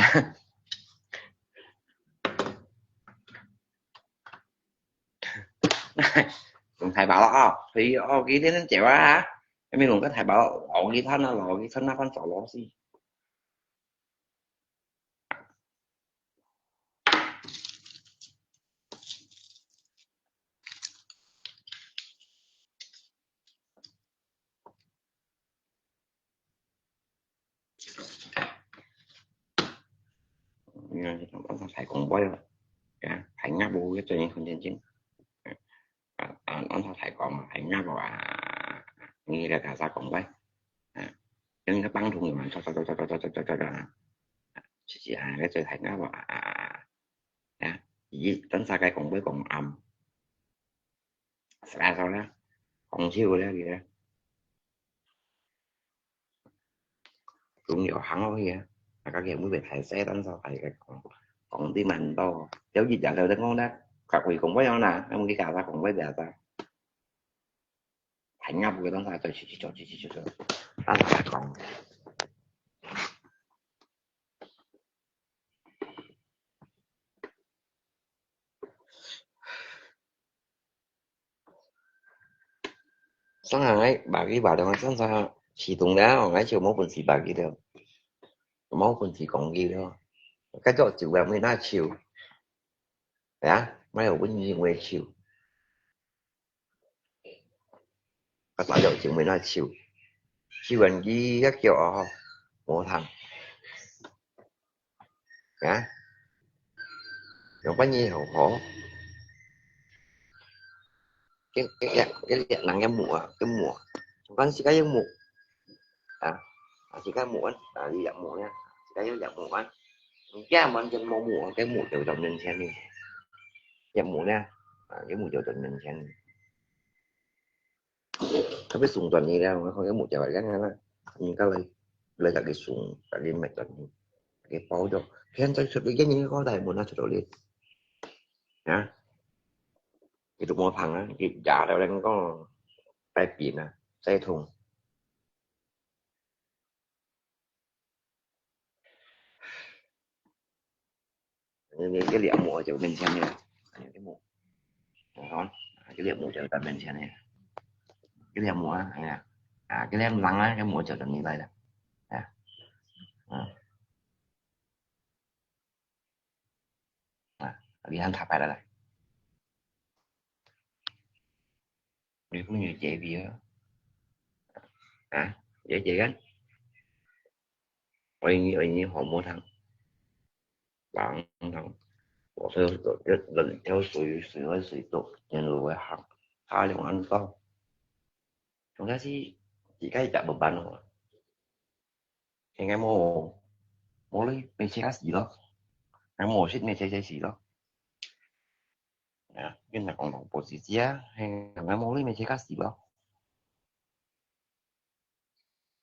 用大把咯啊，佢哦，佢天天走啊，還沒弄個大把咯，老給他那，老給他那款找東西。 嗯，安到大公杯啊，啊，大鴨無一隻人看真正。啊，啊，安到大公，大鴨無啊，你个大家公杯。啊，跟个幫同嘛，唰唰唰唰唰唰唰唰啊，就是啊，个最大鴨無啊，啊，啊，咦，等下个公杯講暗。 Sila-sila, kong siu le, gitu. Cũng nhiều hãng lắm kìa. Mà các kiểu mới về Thái sẽ đánh sao phải cái kong, kong tin mình đâu. Giao dịch giả vờ đang ngon đấy. Cả quỷ cũng với nhau nè, em cái cả ra cũng với giả ra. 還壓不過，當時還在去去做去去去做，當時還講。上海買佢買了，上海啟動了，𠊎就無本事買佢了，無本事講佢了。該做酒啊，沒那酒，哎呀，沒有文藝味酒。 啊，大陸就沒那酒，酒人佢一叫哦，無糖。啊，用半夜好好。佢，佢，佢，佢人一摸啊，佢摸，從剛時間一摸，啊，啊，時間摸啊，啊，你一摸呢，時間又一摸啊，你這樣完全無摸，佢摸就到面前呢，一摸呢，啊，佢摸就到面前呢。 特別送轉去了，𠊎看佢木匠來講啦，人家來，來摎佢送，摎佢賣轉去，摎佢包咗，現在出去，今年个高大門啊出到去，啊，佢都無放啊，佢壓到人講，大便啊，大痛。 你，你，你這粒木就面前呢，這木，哦，這粒木就在面前呢，這粒木啊，哎呀，啊，這粒人啊，這木就等你來了，啊，啊，啊，你看他拍了來。 你不如解决啊？啊，解决啊？我已经，我已经好无糖，糖糖，我说人人跳水水会水多，人路会行，他用安到，从那是自家也没办法。应该无，无你没车死咯，还无食没车车死咯。 啊，原來講講不是這，嘿，𠊎無你咪自家死咯。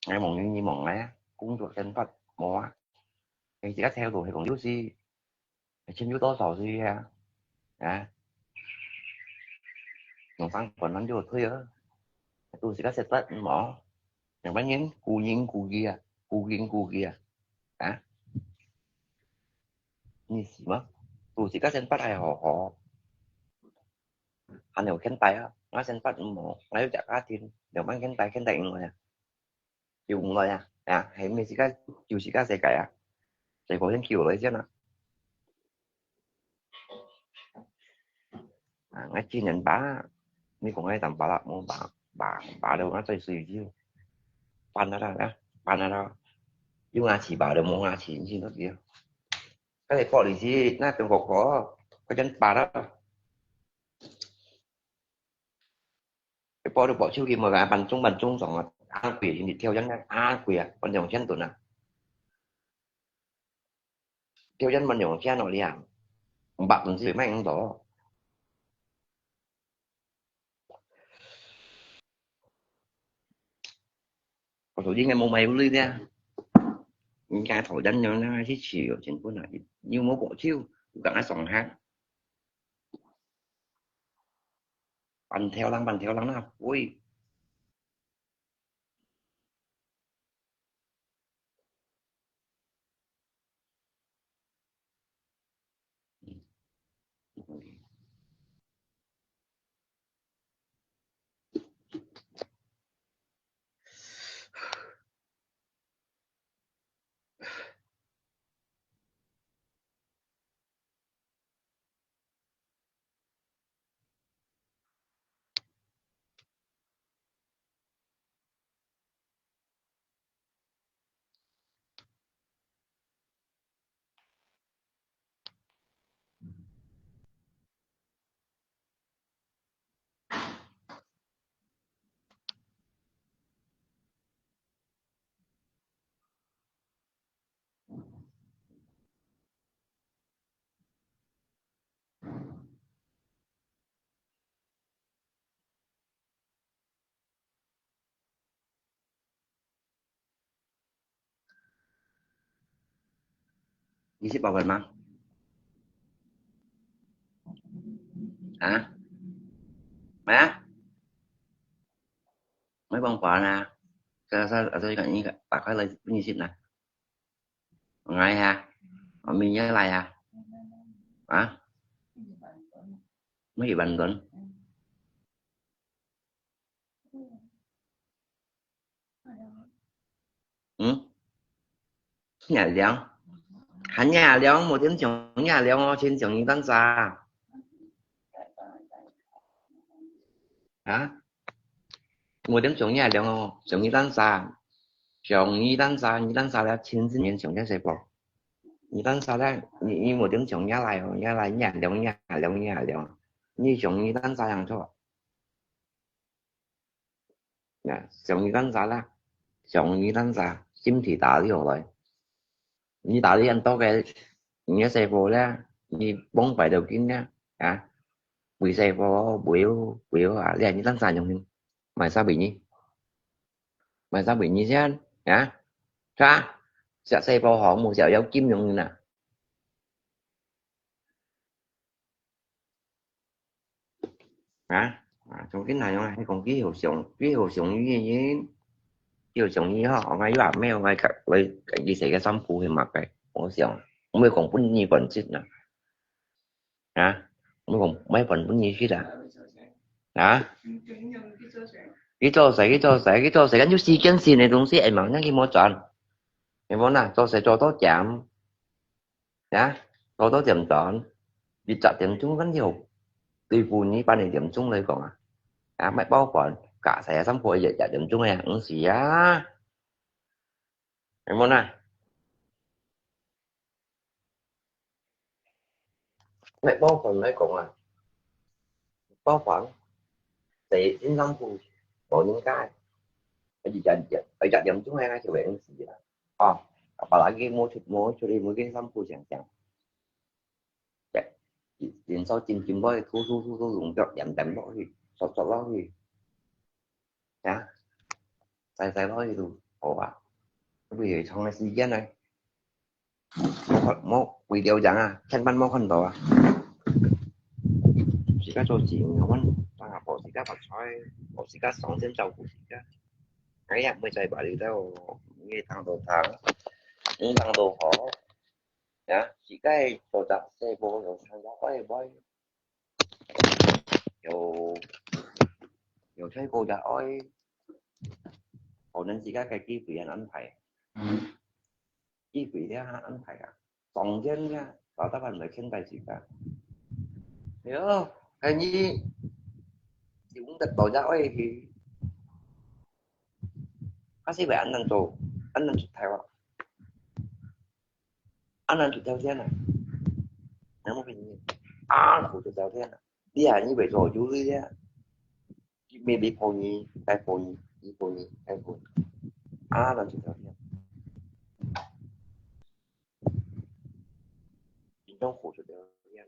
𠊎望你，你望𠊎啊，工作生活無啊。你自家頭路係講有時，錢有多少是啊？啊？用上班人就退啊，都自家食得無？ 兩萬人，顧人顧己啊，顧人顧己啊，啊？你死嗎？都自家生活還好好，還有現代啊，𠊎生活毋好，𠊎有隻家庭，兩萬現代，現代用來啊，用來啊，啊，係咩自家，就自家世界啊，結果先救來先啊。 啊，𠊎今年把，你講𠊎當把啦，無把，把，把到𠊎最水就，搬啦啦，搬啦啦，有牙齒把都無牙齒，你知道無？該你玻璃是那中國貨，該真把啦。你玻璃玻璃手機無个，搬重搬重上啊，啊貴，你挑戰啊，啊貴啊，搬兩千噸啊。 條件蠻用錢咯，你啊，五百分之一賣恁多。我頭先个無買鐳咧，人家頭先樣樣去試有成本啊，又無保守，又講啊上下，半條人半條人啊，喂。 你食飽飯嗎？啊？咩啊？毋好講管啊，這這這個應該打開來分你食啦。𠊎啊，我明年來啊，啊，乜一萬ton。 嗯？若量？還若量，無點像若量哦，親像魚蛋沙。啊？無點像若量哦，像魚蛋沙，像魚蛋沙，魚蛋沙咧，親像面像个細胞。魚蛋沙咧，你你無點像若來哦，若來若量若量若量，你像魚蛋沙樣做。 啊，像魚蛋沙啦，像魚蛋沙，身體打理好來。你打理恁多个，你个細胞咧，你放擺到緊咧，啊，喂細胞，喂哦，喂哦啊，你看魚蛋沙用，買啥俾你？買啥俾你先？啊？啥？食細胞好，無食要緊用啊。 啊？啊，總之那樣，係講佢好想，佢好想伊个人，佢好想伊吼，𠊎又也沒有，𠊎佢，𠊎佢寫个三步係麼个？我想，我沒講分你管制啦。啊？我講，沒講分你去啦。啊？佢做事，佢做事，佢做事，跟住時間性个東西，哎嘛，那佢莫轉。你講啦，做事做到點。 呀，多多點轉，一隻點鐘緊要，對付你半個點鐘來講啊，啊，買包飯，加晒三個一一點鐘个，毋使啊，係無啦？買包飯來講啊，包飯，第一點鐘無應該，一一點，一一點鐘个，就會毋使啊。 哦，apalagi無出，無出去，無跟衫褲相像。連續進進落去，塗塗塗塗，用腳點點落去，捽捽落去，啊，洗洗落去就好啊。會有長个時間呢。無看，無，為了人啊，千萬莫看到啊。自家做事，𠊎等阿婆自家發財，我自家上先照顧自家。 哎呀，毋會再把你兜，你當到糖，你當到好，呀，自家做隻細胞有參加愛會，有，有吹過个愛，可能自家个機會很安排。 機會咧，安排啊，當然咧，老大人來牽帶自家。哎喲，係你用得到也愛去，還係會恁樣做，恁樣出頭啊，恁樣出條件啊，那麼便宜，啊，苦出條件啊，你啊，你會做有理啊。 Maybe poni, kai poni, i poni, kai poni. Ah, nanti kau lihat. Bintang khusus dia lihat.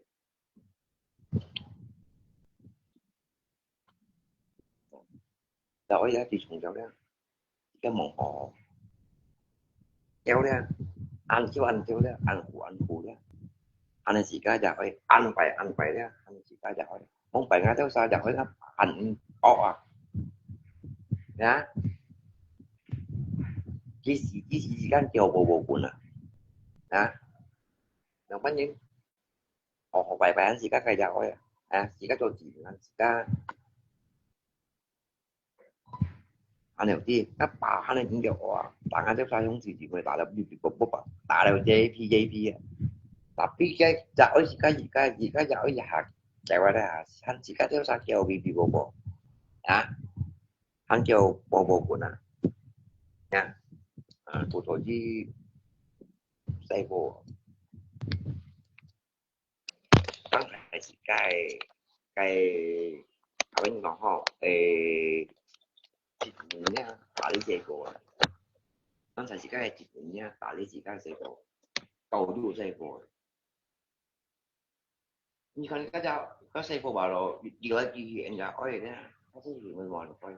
Dah oi ya, di chung jauh ya. 个問號。掉了，恁久恁久了，恁久恁久了。恁樣自家就會，恁快恁快了，恁樣自家就會。往擺𠊎兜儕就會啊，恁惡啊。呀？幾時，幾時時間叫無無滾啊？啊？兩百年？哦，拜拜，自家个就會啊。啊，自家做自然，自家 恁樣知，該爸恁樣應該話，大家都發兄弟姊妹打了嗶嗶啵啵吧，打了J P J P啊。Tapi該隻愛自家自家自家隻愛一下，台灣的啊，喊自家都啥叫嗶嗶啵啵啊，喊叫啵啵滾啊，呀，啊，不做去賽过。 當時自家个，个，阿明講吼，誒，一年啊，打理這個啊。當時自家个一年啊，打理自家這個，到處這個。你看，該隻，該細個吧咯，你，你來，你，人家愛个，他是認為我的愛。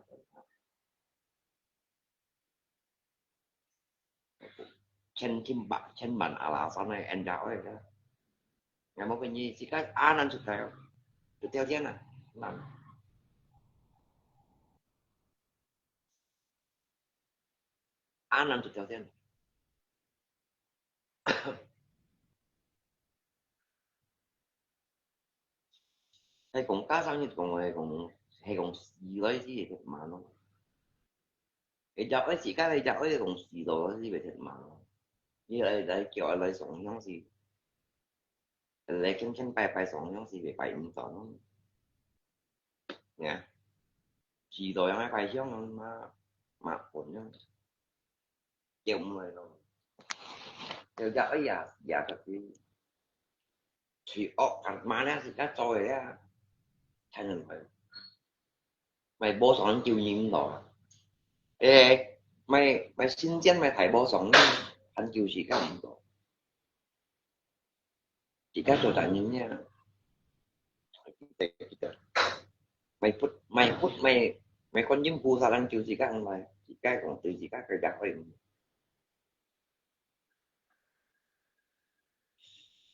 千千百千萬阿拉山个enjoy个。Yang mau pergi sikat anan sudah. Betul dia nak. Nan. 恁難做條件。係講加上你講个講，係講死來是會忒慢咯。會食愛自家會食愛講死咯，是會忒慢咯。你來來叫來上香是，來天天拜拜上香是會拜毋到咯。呀，死咯，樣个拜香嘛，嘛混咯。 叫毋來咯。就食哎呀，食个是，罪惡感嘛咧，自家做个啊，才能來。買無爽救人咯。誒，買買新鲜买大無爽，還救自家毋到。 自家做大人呀。買佛，買佛，買，買觀音菩薩，人救自家毋來，自家講對自家个家可以。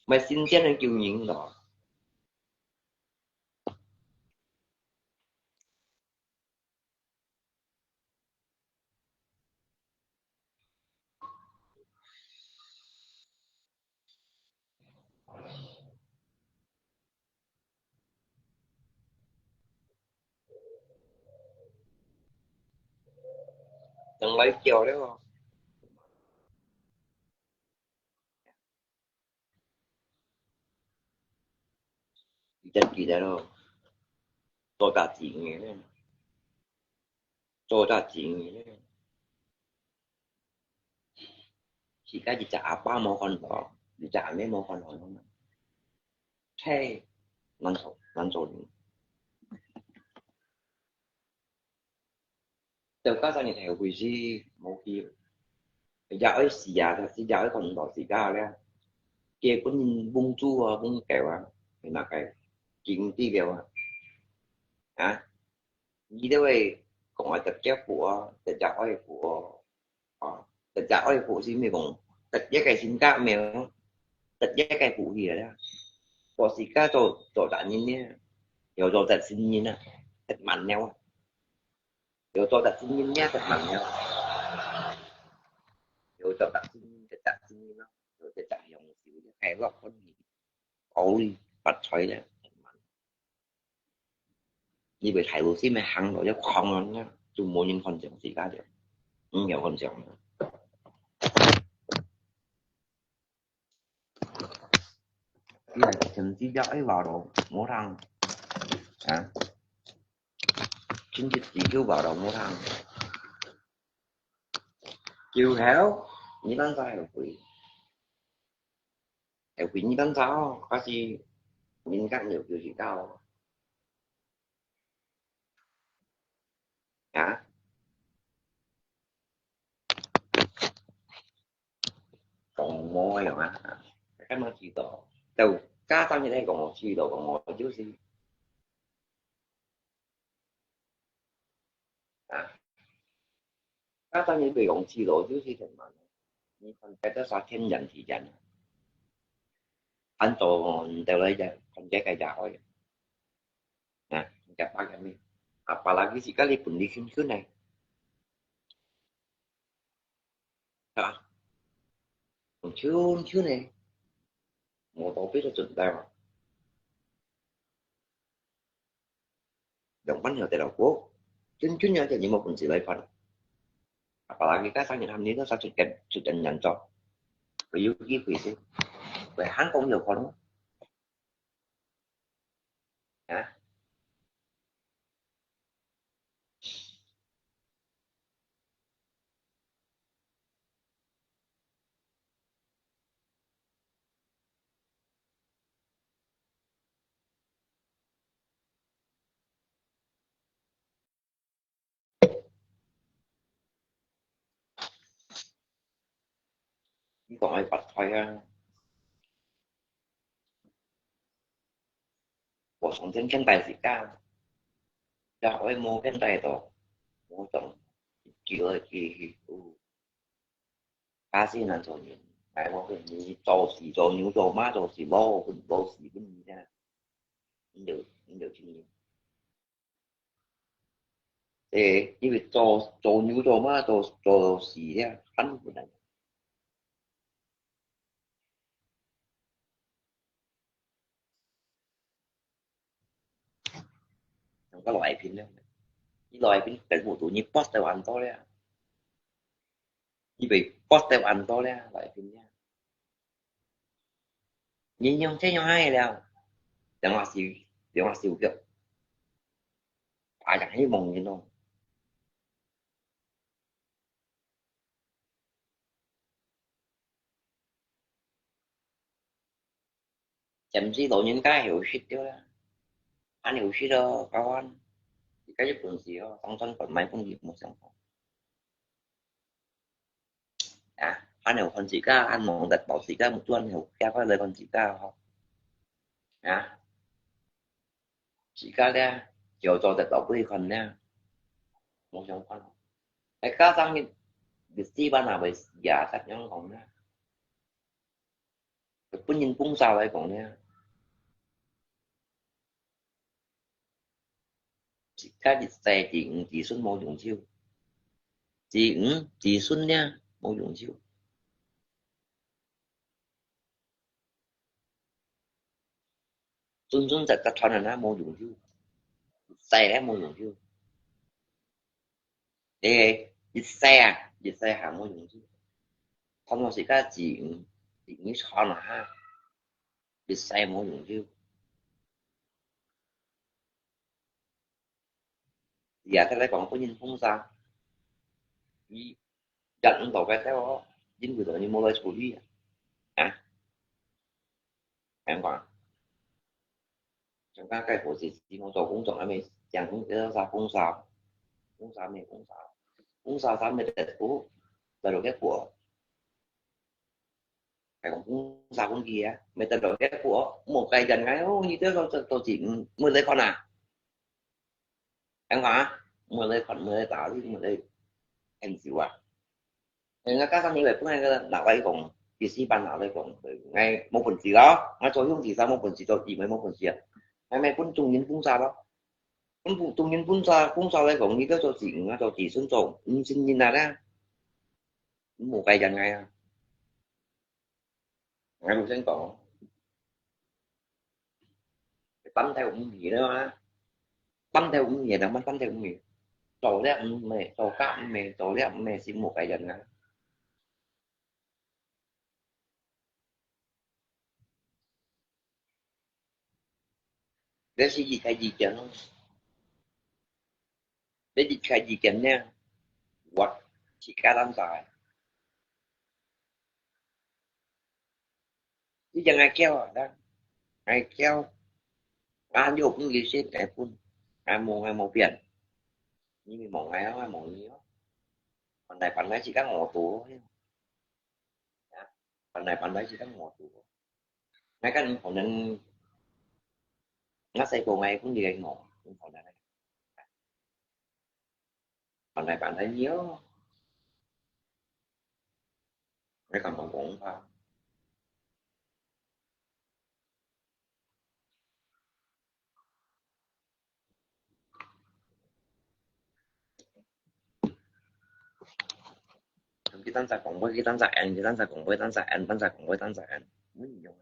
買新鲜个救人咯。 等來叫了哦。 記得記得咯，做大錢个咧，做大錢个咧。自家一隻阿爸無看到，一隻阿姆無看到，嘿，難做難做人。 就加上你頭回是無去，也愛死啊，也愛看到自家咧。結婚人蒙豬啊，蒙狗啊，係哪个經濟了啊？啊？你都會講啊，直接苦啊，直接愛苦啊，啊，直接愛苦是咩講？直接个性格咩？直接个苦去啊！我自家做做大人呢，又做得新人啊，得慢了啊！ 有做得新人也得慢了，有做得新人就得新人咯，有得得享受快樂歡喜，高利發財咧。因為大路先咪行路一晃啊，就無人看上自家了，毋有看上了。 你係親自叫愛話咯，無通啊！親自自救話咯，無通。救後，你單儕後悔，後悔你單儕哦，假使人家有救是到啊？ 講無用啊，根本知道，就家長一定講我知道，講我就是啊，家長一定講知道就是什麼呢？你看這個啥天然地然啊，很多人都來講，看這個也會啊，這把个咩，apalagi自家你本地圈圈呢。 啊，用手手呢，我都比較準在嘛。用朋友的老婆，真真要叫你們本事來辦。Apalagi加上你他們都出錢出錢人做，佢有機會先，佢還講有可能。啊？ 你講愛發財啊！我從前現代時間，也愛無現代到，我從舊个記憶，哦，假使難做人，來我跟你做事做牛做馬做事，無分無事分你啊！你就你就去。誒，因為做，做牛做馬，做，做死了，還不能。用个來賓了，你來賓跟我讀，你不得完多了，你被不得完多了，來賓了。你用這樣愛了，兩下手，兩下手腳，啊，人去望人咯。 甚至老人家休息掉啦，還休息咯，教官，自家有本事哦，當然分買本事無相干。啊，還有看自家，還望得到自家，目珠還有，加快來看自家吼。啊，自家咧，就做得到幾看咧，無相干。哎，加上你，你基本上會也怎樣講咧？ 分人捧殺來講呢，自家一世子女子孫無用處，子女子孫呢無用處。孫孫侄侄傳人啊無用處，一世啊無用處。誒，一世啊，一世還無用處。看到自家子女，子女傳啊哈，一世無用處。 也得來講分人捧殺，佢人毋到該兜哦，因為到你無來處理啊，啊，聽講，像該該伙計，佢講做工作，還沒講講這啥捧殺，捧殺沒捧殺，捧殺啥沒得過，在落該過。 還講講啥講佢啊，乜得到結果，無改善个哦，你這個這都是，嗯，無來看啊。聽講啊，無來看，無來打理，無來研究啊。人家加上你會分那個拿來講，第四班拿來講，𠊎無本事咯，𠊎做兄弟啥無本事，做姊妹無本事啊，𠊎乜分眾人捧殺咯。分眾人捧殺，捧殺來講，你這做子女啊，做子孫做，毋信任啊咧。 無改善个啊。𠊎老實講，擔頭五年了啊，擔頭五年了，慢擔頭五年，做了毋係，做甲毋係，做了毋係，是無改善个。 這係一個意見咯。這一個意見呢，我自家人在。你講𠊎噭啊，啦，𠊎噭，𠊎有分佢食，𠊎分，𠊎無，𠊎無變。你咪望𠊎啊，𠊎望你啊。本來，本來自家我多。啊，本來，本來自家我多。 𠊎看可能，𠊎細個𠊎分佢个我，可能，可能，可能有，𠊎感覺講法。 佢單隻講，佢單隻end，佢單隻講，佢單隻end，單隻講，佢單隻end，無用。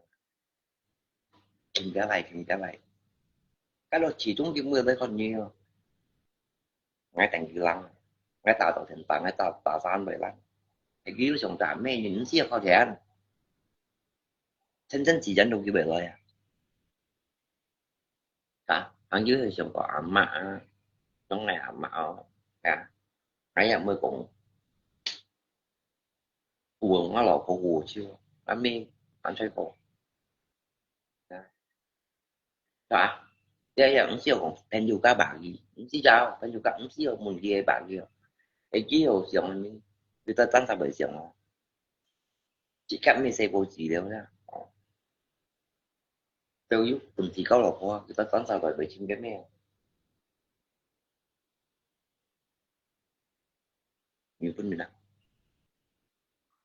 停下來，停下來。該落其中佢每日看你哦。𠊎等佢冷，𠊎打到天打，𠊎打，打山來冷。佢又想打咩人，毋使靠錢。真正自然都佢會來啊。 啊，還有係想講阿嬤啊，講𠊎阿嬤哦，啊，𠊎也毋會講，有我老婆好笑，阿姆，還在講，啊，啊，也，也毋需要講朋友个話語，毋使找朋友个，毋需要問題个話語哦，會幾好想个，你在站上會想哦，自家毋係細個資料啦，哦。 都有本事交老婆啊，佢得等下來袂清个咩？有分明啊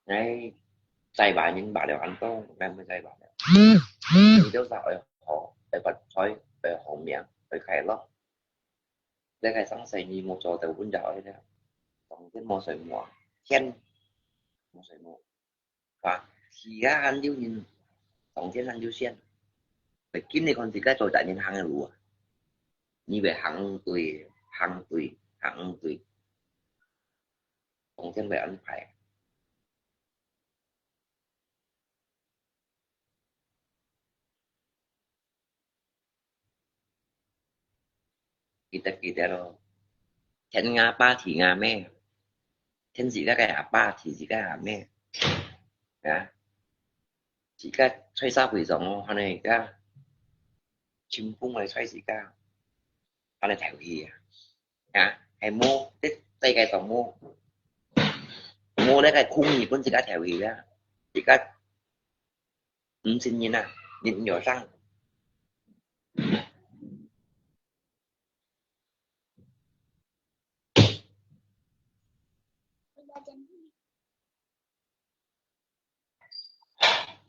！𠊎在話人話了恁多，𠊎毋會再話了。你都係愛好，愛發財，愛好命，愛快樂。這个生死你無做到本就係了，當天無睡目，天無睡目，啊，自家還有人，當天還有線，會緊你看自家做大人行个路啊，你會行對，行對，行對，當天會安排。 記得，記得咯。天阿爸地阿姆，天自家个阿爸，地自家阿姆。啊，自家在社會上哦，還係自家，親朋愛在自家，還係頭去啊。啊，係無，這世界上無，無這个空位分自家頭去啊。自家 毋信任啊，你毋要上。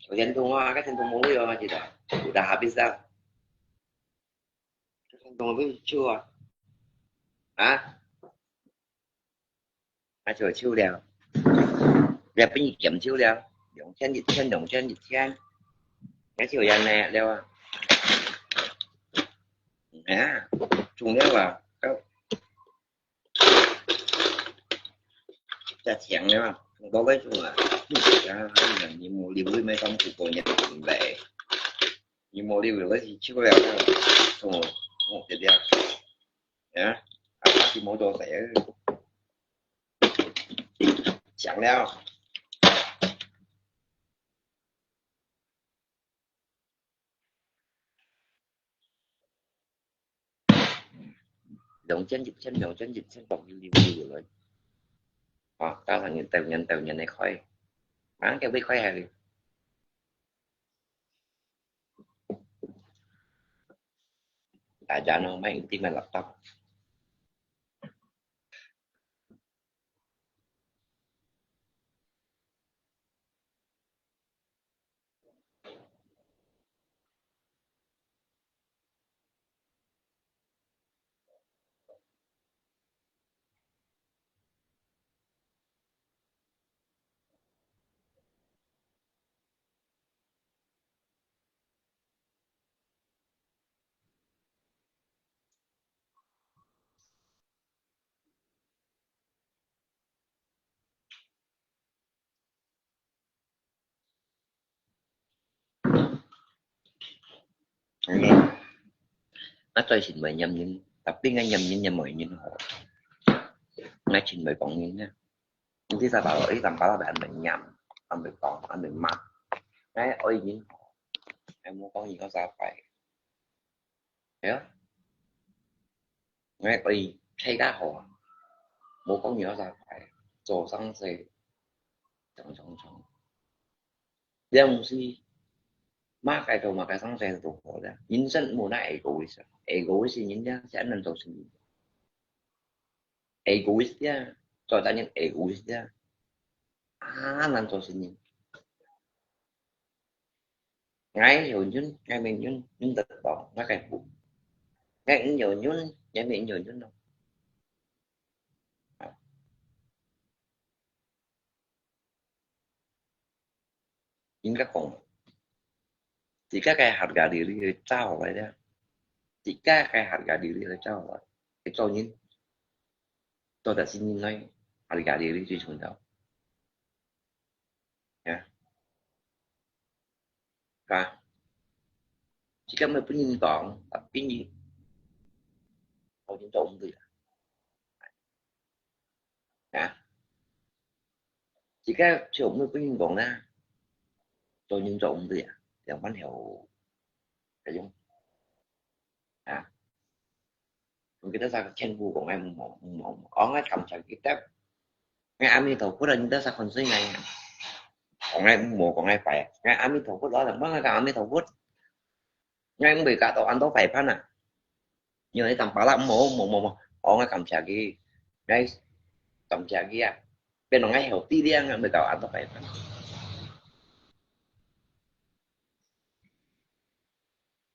有電筒啊，該電筒無位啊，記得，有得habis啊。該電筒無位手啊，啊？ 啊，就手了。也分你減手了，兩千、一千、兩千、一千，也就恁呢了啊。啊，重要啊，到，加錢了啊，多个數啊。啊，你無留意，沒當苦過，你不明白。你無留意，我是手了，哦，哦，對不對？啊，啊，是無做事啊。 想了。兩千、一千、兩千、一千，當然溜溜來。啊，加上人鬥人鬥人个開，啊，叫你開下去。大家呢，買一定个laptop。 嗯，𠊎最近會念人，tapi𠊎念人也無人好。𠊎盡會講人啊。毋知啥把握，一旦把握，恁會念，恁會講，恁會罵。𠊎愛人好，𠊎無講人好啥壞。 係啊。𠊎愛大家好啊，無講有啥壞，做生事，衝衝衝。這毋係麼个做麼个生事都好啦，人生無那egoist啊，egoist人家係恁難做生意。egoist啊，做大人egoist啊，啊，難做生意。 𠊎有人，𠊎無人，人得到，𠊎个福。𠊎毋有人，𠊎無有人咯。應該講，自家个harga diri去找來个，自家个harga diri去找來，去做人，做得生意來，harga diri最重要。 呀。啊，自家毋會分人講，tapi你，好人做毋對啊。啊，自家就毋會分人講啦，做人做毋對啊，兩半條，該種。 啊。毋記得啥个千古講个毋好，毋好，毋好。哦，𠊎感謝佢得。𠊎阿彌陀佛啊，你得啥款水𠊎啊？講个毋好，講个壞。𠊎阿彌陀佛啊，怎麼𠊎講阿彌陀佛？𠊎毋會搞到恁多壞伴啊。因為你當巴拉毋好，毋好，毋好，毋好。哦，𠊎感謝佢，𠊎感謝佢啊。變到𠊎曉知咧，𠊎毋會搞恁多壞伴。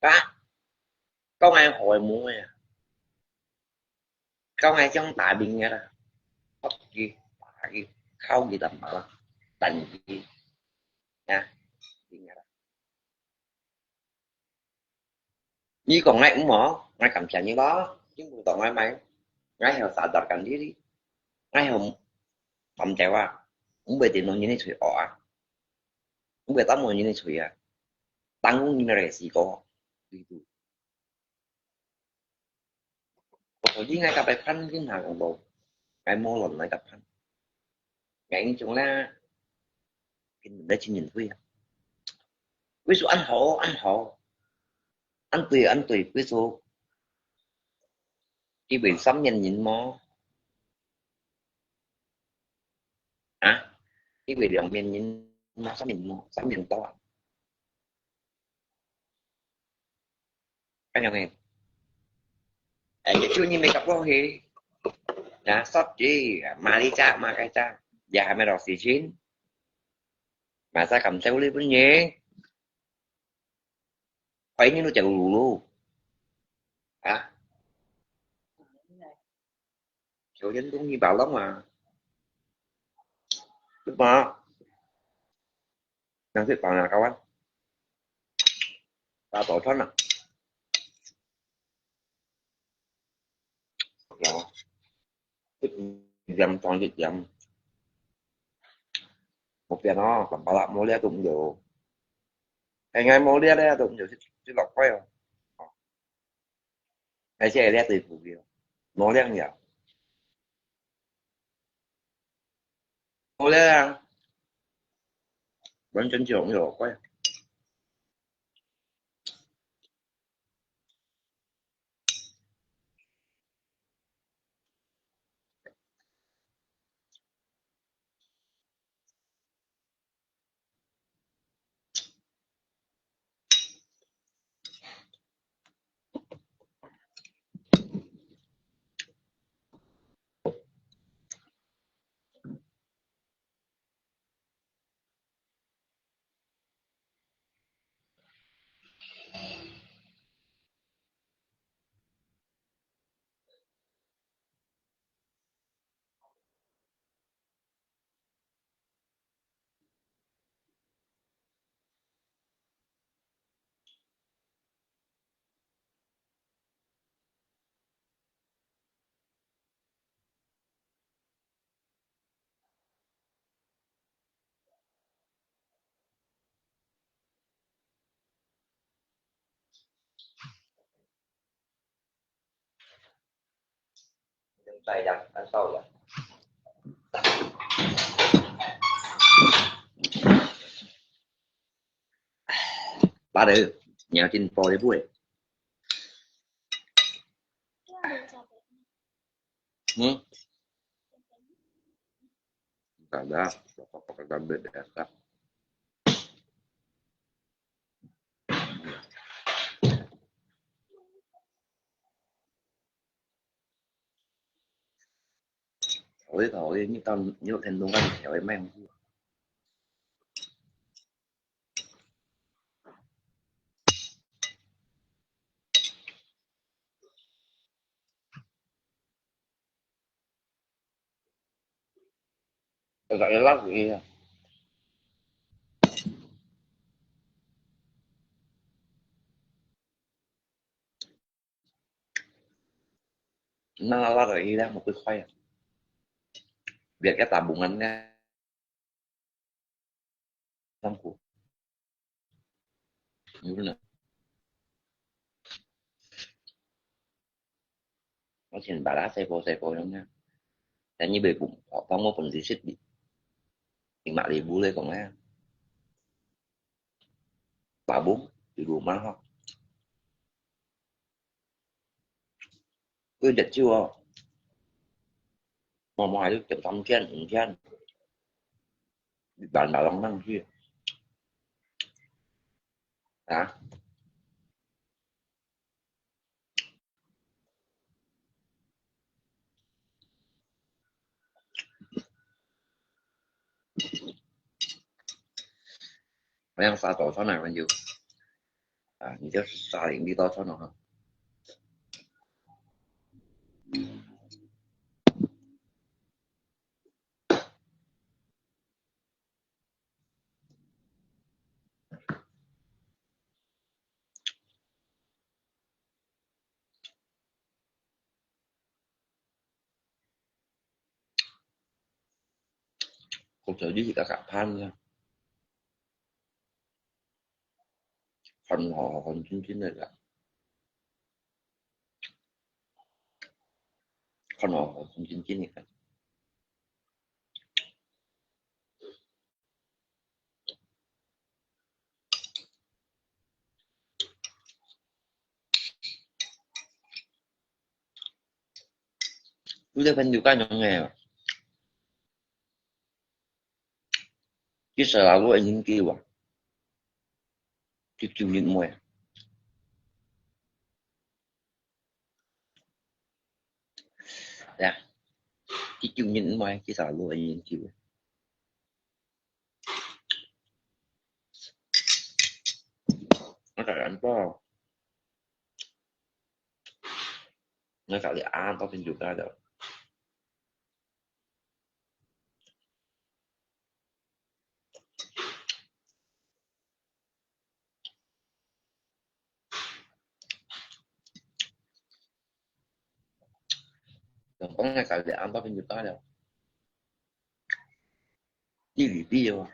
啊？ 講𠊎好个無个啊。教𠊎將打兵个啦，拍佢，打佢，敲佢淡薄啦，等佢，啊，兵个啦。你講𠊎毋好，𠊎感謝你咯，你毋當𠊎買，𠊎曉sadarkan diri，𠊎曉paham啊，毋會聽到人个嘴惡啊，毋會當無人个嘴啊，當人个時候，對不對？ 所以𠊎甲別番跟下講到，𠊎無亂來甲番。𠊎應該咧，跟人來親人會啊。為所恁好，恁好，恁對，恁對，為所，佢會三面人無？啊？佢會兩面人無？三面無？三面多啊？ Ano eh? Eh, jadi ni makeup ko he. Na, stop di. Mali cha, makai cha. Ya, kami ro si Jin. Masa kam sa uli pun ye. Kau ini lu jauh dulu. Ha? Kau yang tung ni balong ah. Lupa. Nang si pang na kawan. Tato thon ah. Lo. Sit jam tong sit jam. Một tiền nó, tầm ba lạ mua lia tụm nhiều. Hay ngay mua lia lia tụm nhiều, sit, sit lọc quay rồi. Hay xe lia tùy phủ kìa. Mua lia nhiều. Mua lia. Vẫn chân trường nhiều lọc quay. Ba đứa, nhà tin po đi bụi. Hmm? Kada, kada beda. Thôi, thôi, như tao, như tao khen đúng cái kiểu em mày không. Agak lelaki ya. Nang lelaki ya, một cái khoai. Việc cái tabungan nha. Sangku. Yun na. Có chuyện bà đã xe cô, xe cô giống nha. Tại như bị bụng, họ không có phần gì xích đi. Thì mẹ đi bú lên còn nghe. Bà bún, thì đủ má ho. Ui, giật chưa? Mà mà hai đứa chụp tấm khen, khen. Bạn bảo lòng năng kia. Hả? Yang sa to sa na wan yu. Ah, ni jiu sa ling di to sa no ha. 做你自家个飯啊，看好好看真真个啦，看好好看真真个。你个朋友介绍个，佢細路仔研究啊，佢九年妹。呀，佢九年妹，佢細路仔研究。我个人不，我个人啊，到底有介绍。 用講个家己安到變就大了。地理地哦。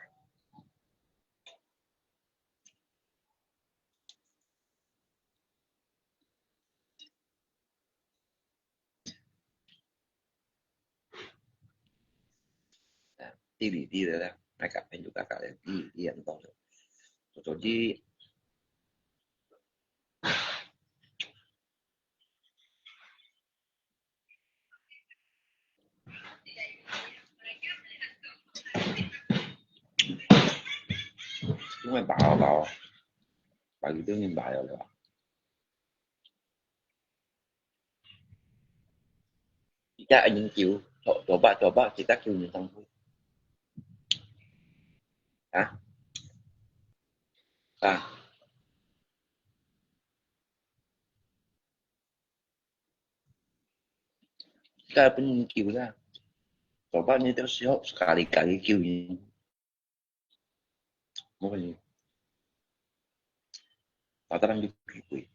地理地的啦，那个朋友大概的地理地很多的，所以因为饱饱，饱一顿就饱了，对吧？ 一家人酒，做，做吧，做吧，自家酒你当杯。啊？啊？自家分人酒啦。做吧，你到时候，家己，家己酒你。 我个人，大家人就聚会。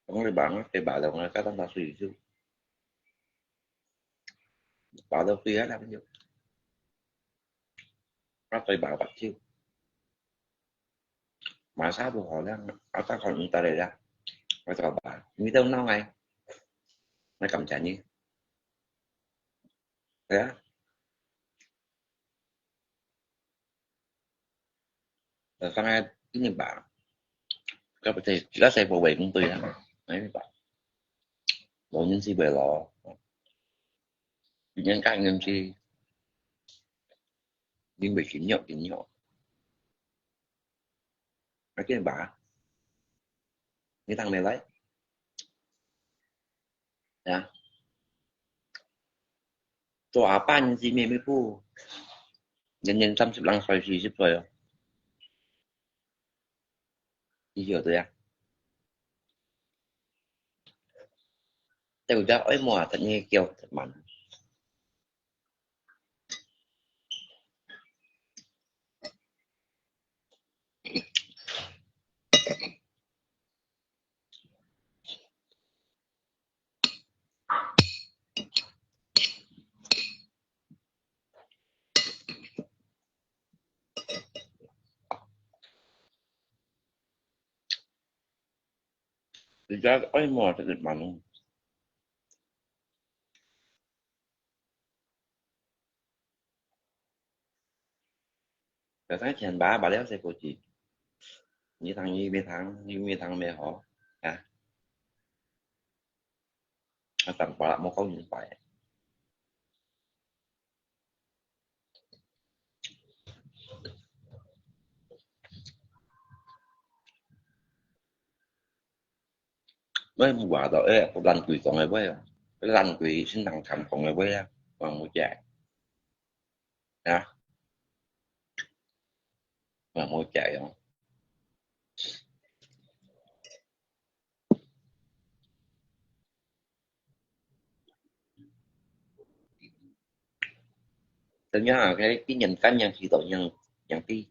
我个忙，个忙了，我个当大水就，忙了水啊，那个就，我最忙个就。 Masa tu orang atau kalau entah dia, macam apa? Ini tahu nang ai, macam macam ni, ya. Sangat ini ba, kalau saya, kalau saya bawa itu ya, ini ba, 老人是为了，年轻人是，因为紧要紧要。 Akin ba? Ni tang melai? Ya. 做阿爸人是咩咩不？年年三十零岁、四十岁哦。你晓得呀？对不对？哎，莫啊，你叫慢。 你家爱么这个忙？ 有当钱吧，把了些过去。你当你没当，你没当没好啊。啊，当把莫讲明白。 喂，無話到，誒，蘭桂講个喂啊，蘭桂先生談講个喂啊，我無食。啊？我無食哦。 Ternyata cái cái nhân cá nhân thì tội nhân nhân tí.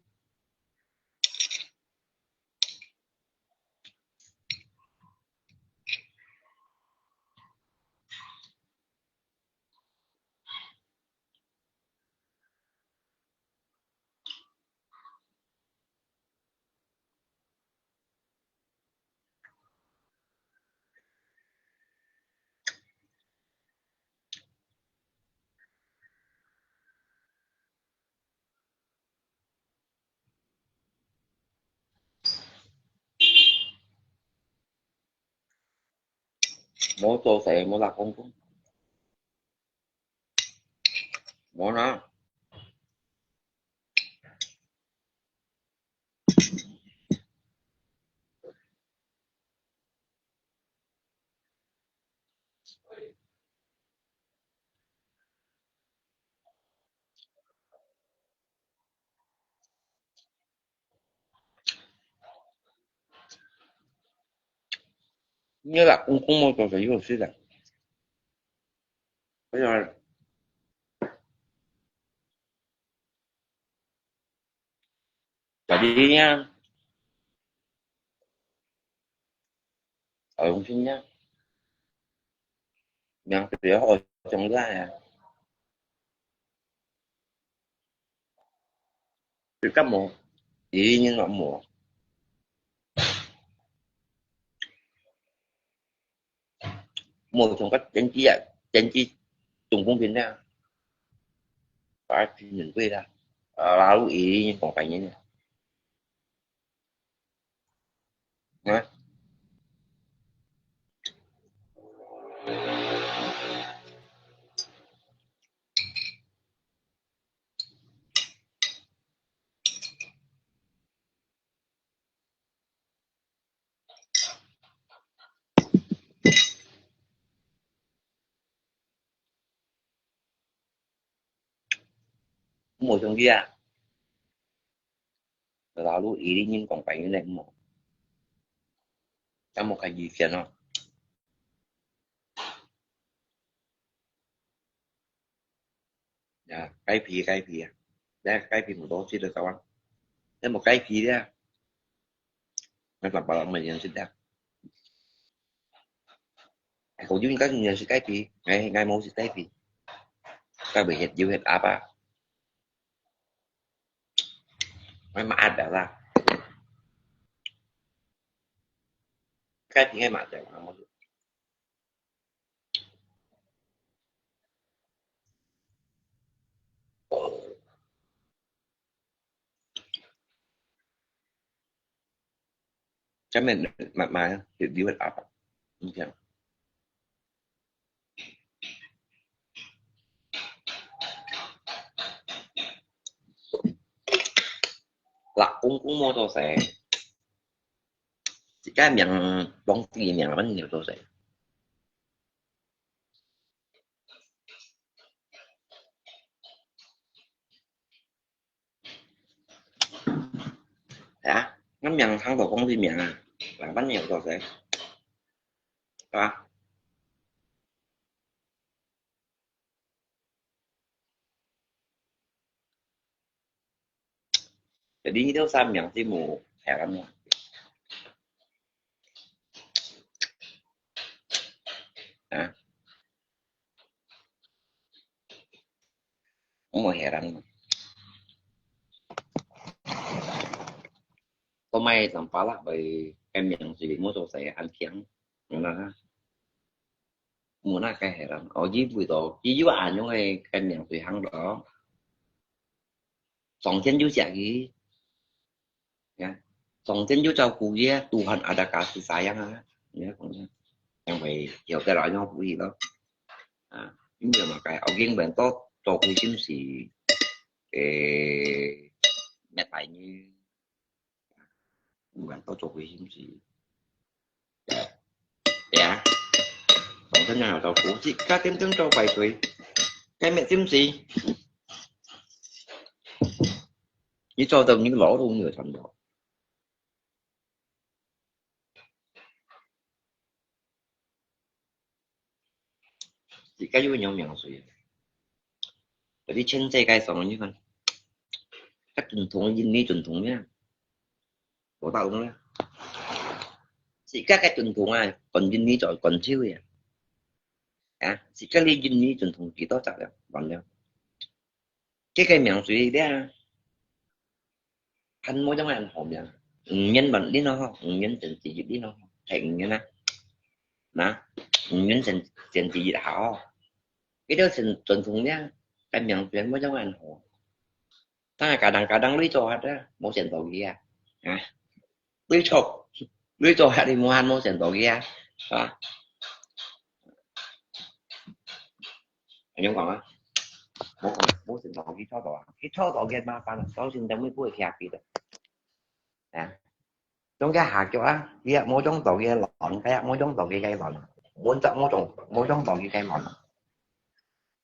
無做事，無落功夫。無啦。你若公公無做事，有事啊。哎呀，家己呀，愛用心呀，命就愛好像个呀。 就感冒，一人嘛無。無像个電視啊，電視中风片啊，把它面对啦，啊，然后一人讲白人啊。啊。 無相機啊？老路一定人讲白人咧，無。咱无开意见哦。 呀，雞皮，雞皮啊！你雞皮毋多，食得到啊？你無雞皮咧？你爸爸媽媽認識的。哎，我就應該認識雞皮，哎，哎，無食雞皮。該會有血壓啊？哎，嘛壓的啦。雞皮係嘛的，我 Cái mình mà mà thì đi huyết áp. Không sao. 老公公無做事，自家命，皇帝命，乜有做事。係啊，𠊎命行到皇帝命啊，老闆有做事，係吧？ Jadi itu saya yang sih mau heran lah. Hah? Mau heran. Kau mai sampah lah, bai kami yang sih mau selesai antiang. Nah, Muna cái heran, ở dưới bụi tổ, chỉ dụ anh nhung hay cái miệng tùy hăng đó. Song thiên dụ siak gì? Ya, song thiên dụ chào cú gì, Tuhan ada kasih sayang ah. Ya, không ya. Yang phải hiểu cái đó nhau bụi đó. À, nhưng mà cái ở kinh bệnh tốt, cho cái chính sĩ, cái mẹ tài như 有人都做佢心事。對啊，反正啊，就估計加點點做壞水，該咩心事？你做到你老都沒有看到。自家有樣命水，就係全世界上你看，較傳統，印尼傳統咩？無打工咩？自家个傳統啊，講印尼就講手个啊。啊，自家哩印尼傳統幾多隻了，完了。 這个命水咧，還無樣恁好命。五元萬零咯吼，五元先至一零咯吼，係五元啊。那，五元先，先至一下吼。佢兜先傳統咧，該命水無樣恁好。但係家當家當累做下啊，無先到佢啊。啊，累做，累做下你無閒無先到佢啊，係吧？恁樣講啊，無講，無想到佢做到啊，佢做到个麻煩啊，到現在乜毋會去啊，記得。啊，中間下腳啊，佢也無中到个卵，佢也無中到个个卵，無中，無中，無中到个个卵啊。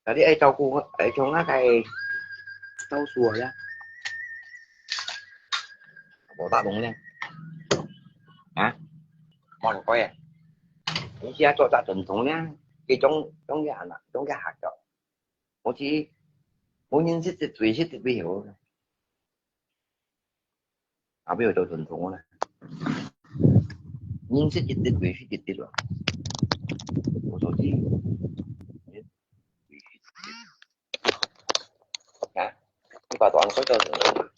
Jadi愛照顧，愛像那個照顧呀，無打動呢。啊，無人怪啊。你是要做隻傳統呢，佢中，中間啊，中間下腳。 我去，我認識得最識得最好。啊，不要做傳統啦。認識得最識得了。我說去，啊，你把短說做傳統。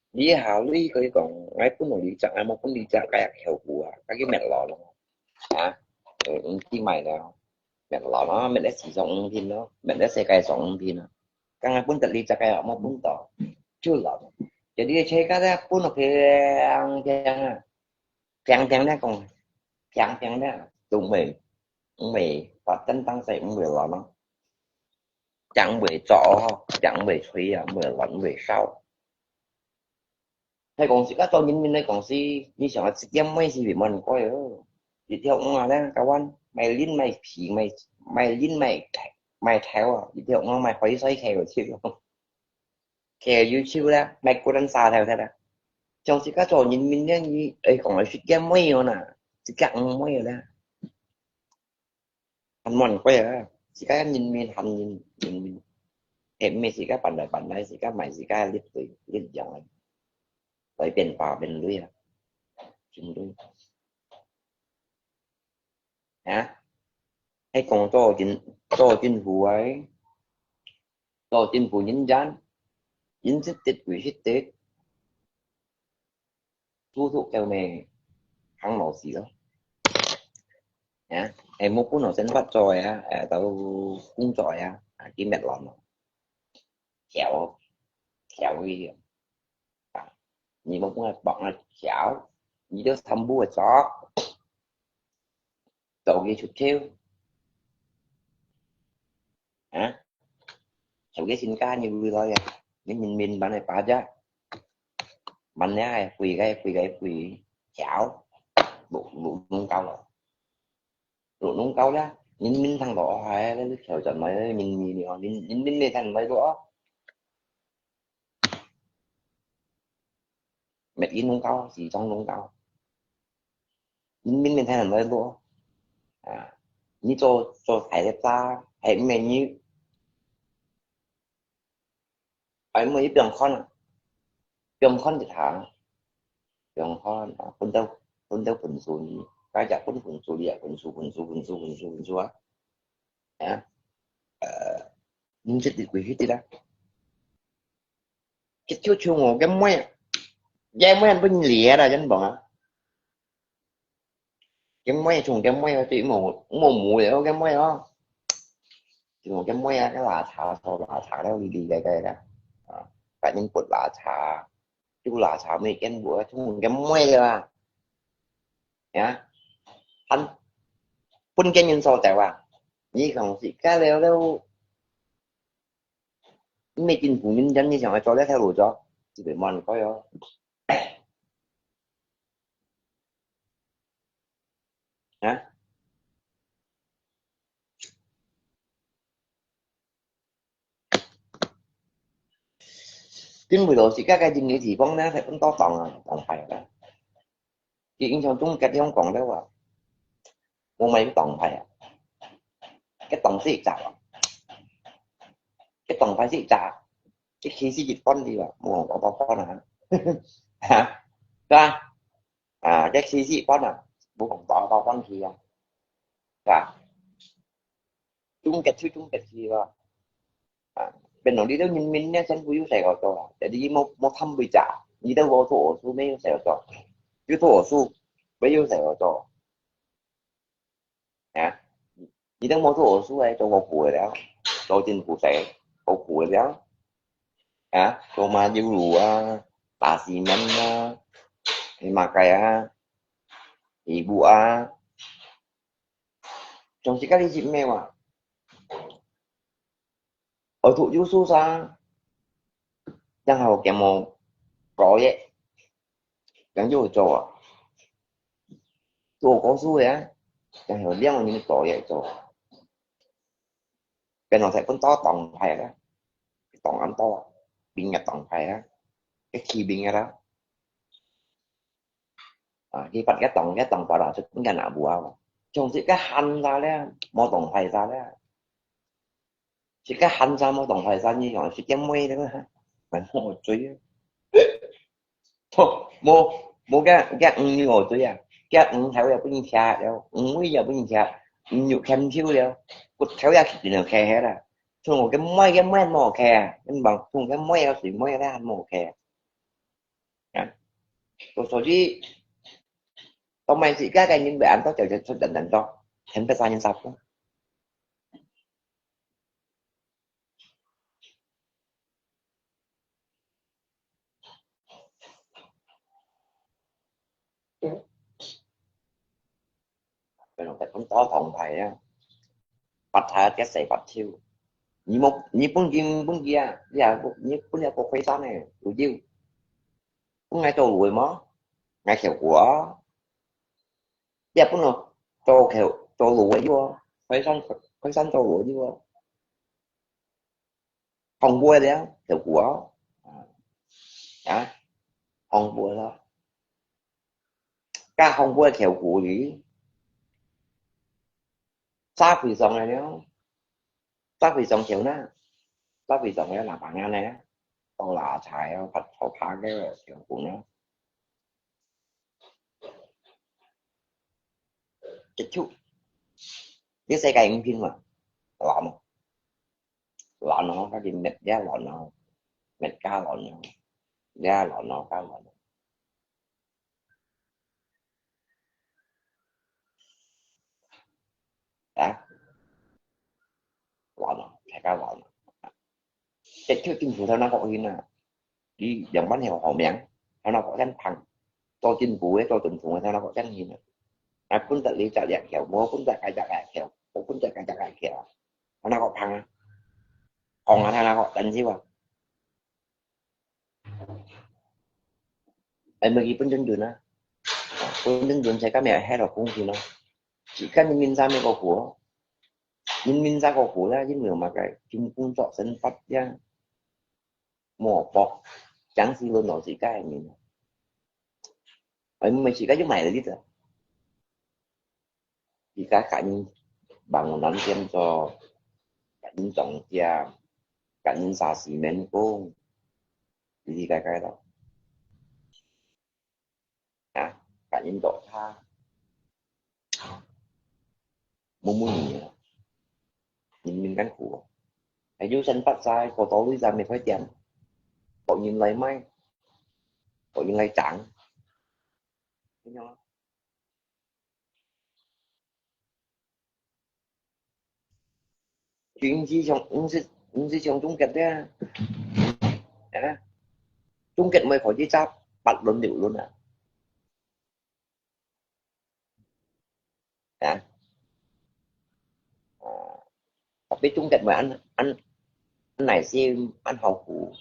你下你可以講，𠊎分你隻，𠊎無分你隻，該樣後果啊，該个滅落咯。啊，呃，毋知買了。 滅落咯，滅了四十五天咯，滅了世界上五天咯。剛剛分得你隻个，無分到，就落。Jadi世界咧分到平平啊，平平咧講，平平咧，都毋會，毋會發展當時毋會落咯，正毋會做，正毋會吹啊，毋會亂，毋會燒。 係講自家做人民來講是，你想啊，一點乜係毋會滿該哦。一條魚啊，咧，kawan，賣鱗賣皮，賣，賣鱗賣，賣頭啊，一條魚賣海水頭去咯。去又去咧，賣古人沙頭忒啦。像自家做人民咧，你，哎，講啊，一點乜哦啦，一隻魚乜哦啦。 還滿貴啊！自家人民還人，人民，係毋係自家搬來搬來，自家買自家个力量，力量啊，來變化變鐳啊，真鐳。啊？係講做政，做政府啊，做政府人員，人識得鬼識得。 Susuk kêu mày hăng nó xí lắm. Hả? Em mua cuốn nó sen bắt rồi á, à, tao cũng rồi á, à, cái mệt lắm. Khéo, khéo cái gì. À, nhìn mua cuốn bọc nó khéo, nhìn đứa thăm bố chó. Tàu kia chụp chéo. Hả? Tàu kia xin cá như vui thôi à. Nếu mình, mình bán này phá giá. Bán này ai quỳ cái, quỳ cái, quỳ. Cháo. Đủ, đủ nông cao rồi. Đủ nông cao đó. Nhìn mình thằng đó hay, nó chèo chậm mấy, nhìn, nhìn, nhìn, nhìn, nhìn, nhìn thằng mấy đó. Mệt in nông cao, chỉ trong nông cao. Mình, mình, mình thấy là nói đùa. À, như cho, cho thầy đẹp ra, hay mẹ như, ai mua ít đường con à. Đường con thì thả. Đường con, à, phun đâu, phun đâu phun xuống đi. Cái chả phun, phun xuống đi, phun xuống, phun xuống, phun xuống, phun xuống, phun xuống á. Hả? Ờ, mình chết đi quỷ hết đi đó. Cái thiếu thiếu ngủ cái môi. Cái môi anh bưng lìa là chân bọn á. Cái môi chung cái môi á, tụi mù, mù mù vậy cái môi á. Chung cái môi á, cái là thả, thả, là thả đâu đi đi cái cái đó. À, cái những bột là thả, chú là thả mấy cái bữa chung cái môi rồi à. Nhá. Anh, phun cái nhìn sau tại à. Nhí không xịt cá leo leo. Mẹ chính phủ nhân dân như chẳng ai cho lẽ theo lối cho. Chỉ phải mòn coi đó. Hả? Chính phủ đó chỉ các cái chính lý thì bóng đá phải cũng to tổng à, tổng phải là. Cái in trong chung cái trong cộng đó à. Mua mấy cái tổng phải à. Cái tổng sĩ trả à. Cái tổng phải sĩ trả. Cái khi sĩ dịch con đi à. Mua có bao con hả? Hả? Ra. À, cái khi sĩ con à. Mua có bao bao con thì à. Ra. Chung cái thứ chung cái thì à. À, bên nó đi đâu nhìn mình nha, chân của yêu sài gòn cho. Để đi mua, mua thăm bây giờ. Đi đâu vô thổ su mấy yêu sài gòn cho. Yêu thổ su. Mấy yêu sài gòn cho. Hả? Đi đâu mua thổ su ấy, cho vào cuối đó. Cho chính phủ sẽ. Vào cuối đó. Hả? Cho mà yêu lũ à. Bà xì măng à. Thì mà cái à. Thì bụi à. Trong chỉ các đi dịp mèo à. 我讀有書啥，然後佢無高耶，咁就做啊，做高數个啊，然後兩個人高耶做，跟我在本到當派个，當安到，兵个當派个，个騎兵个啦。啊，佢發个當，个當發啦，就應該拿不啊，從這个喊啥咧，無當派啥咧。 自家喊啥無當壞生意哦，自家妹个嘛，還無罪啊。無，無个，个魚有罪啊，个魚頭也不能吃了，魚尾也不能吃，魚肉牽手了，骨頭也一定要切下啦。從我个妹个妹無切啊，你望從个妹个水妹个還無切啊。啊，所以，到買自家个人會安到就出等等到，很不三人三不。 佢講在本多堂牌啊，發財啊，跌死發跳。你無，你本金本佢啊，你也你本也過虧損呢，有有。本來做路个嘛，愛跳過啊。你也本來做橋做路个有啊，虧損虧損做路个有啊。 紅布个了，條褲哦。啊，紅布个咯。加紅布个條褲哩，沙皮上个了，沙皮上條呢，沙皮上个拿把人呢，到拿柴哦，把頭拍个條褲呢。結束，這世界影片嘛，好無？ 卵哦，家己搣這卵哦，搣加卵哦，這卵哦，加卵哦。啊？卵哦，大家卵哦。這就政府頭那個去啊，你兩萬條好命，頭那個先放，做政府个，做總統个，頭那個先去啊。啊，本得你隻兩條，無本得該隻兩條，無本得該隻兩條。 Hana kok phang ah. Kong ah hana kok tan siwa. Ai magi pun jun jun ah. Pun jun jun sai kami ai hai lo kung sino. Chỉ cần nhân dân mới có của. Nhân dân ra có của là nhân người mà cái chính phủ chọn sân phát ya. Mò bọc. Chẳng gì luôn đó gì cái mình. Ai mới chỉ cái chứ mày là đi. 自家个人幫人店做，个人種田，个人沙西面工，哩哩个个咯。啊，个人做茶，無無人啊，人民艱苦啊。還有三八齋，過到位站咪開店，各人來賣，各人來爭，恁樣啊。 毋係像，毋係，毋係像中國个啊。啊？中國毋係可以揸八輪六輪啊？啊？啊，tapi中國毋係恁，恁，恁耐心，恁好苦。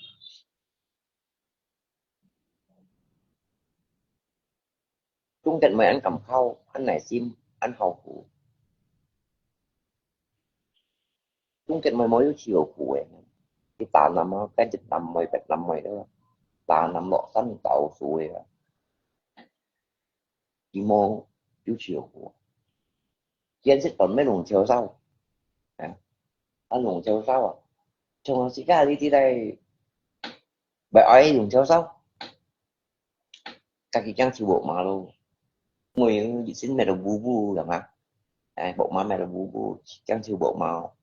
中國毋係恁敢靠，恁耐心，恁好苦。中國毋係無有受苦个，佢打南啊，跟住南妹、北南妹个，打南落山倒數个，佢無有受苦。見識到咩龍潮燒，啊，啊龍潮燒啊，從時間你知來，毋愛龍潮燒。 家己驚手無麻咯。每日先買到補補，係嘛？哎，無麻買到補補，驚手無麻哦。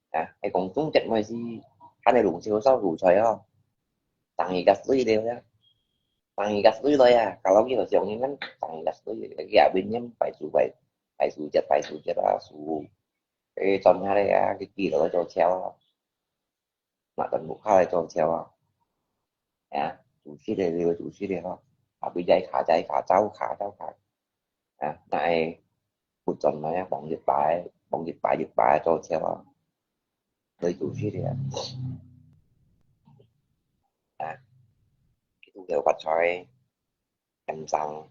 啊，係講中國妹是，還係龍燒燒苦菜哦。生意个水了呀。生意个水了呀，kalau佢想你們生意个水，佢也會念拜主拜，拜主節，拜主節啊，主，誒，轉下來啊，佢記得做橋啊。 嘛，等屋下來做橋啊。啊，主事个，你个主事个吼，後尾再卡，再卡，走卡，走卡。啊，那會不轉來啊，望一排，望一排一排做橋啊。所以主事个啊。有發財，健康。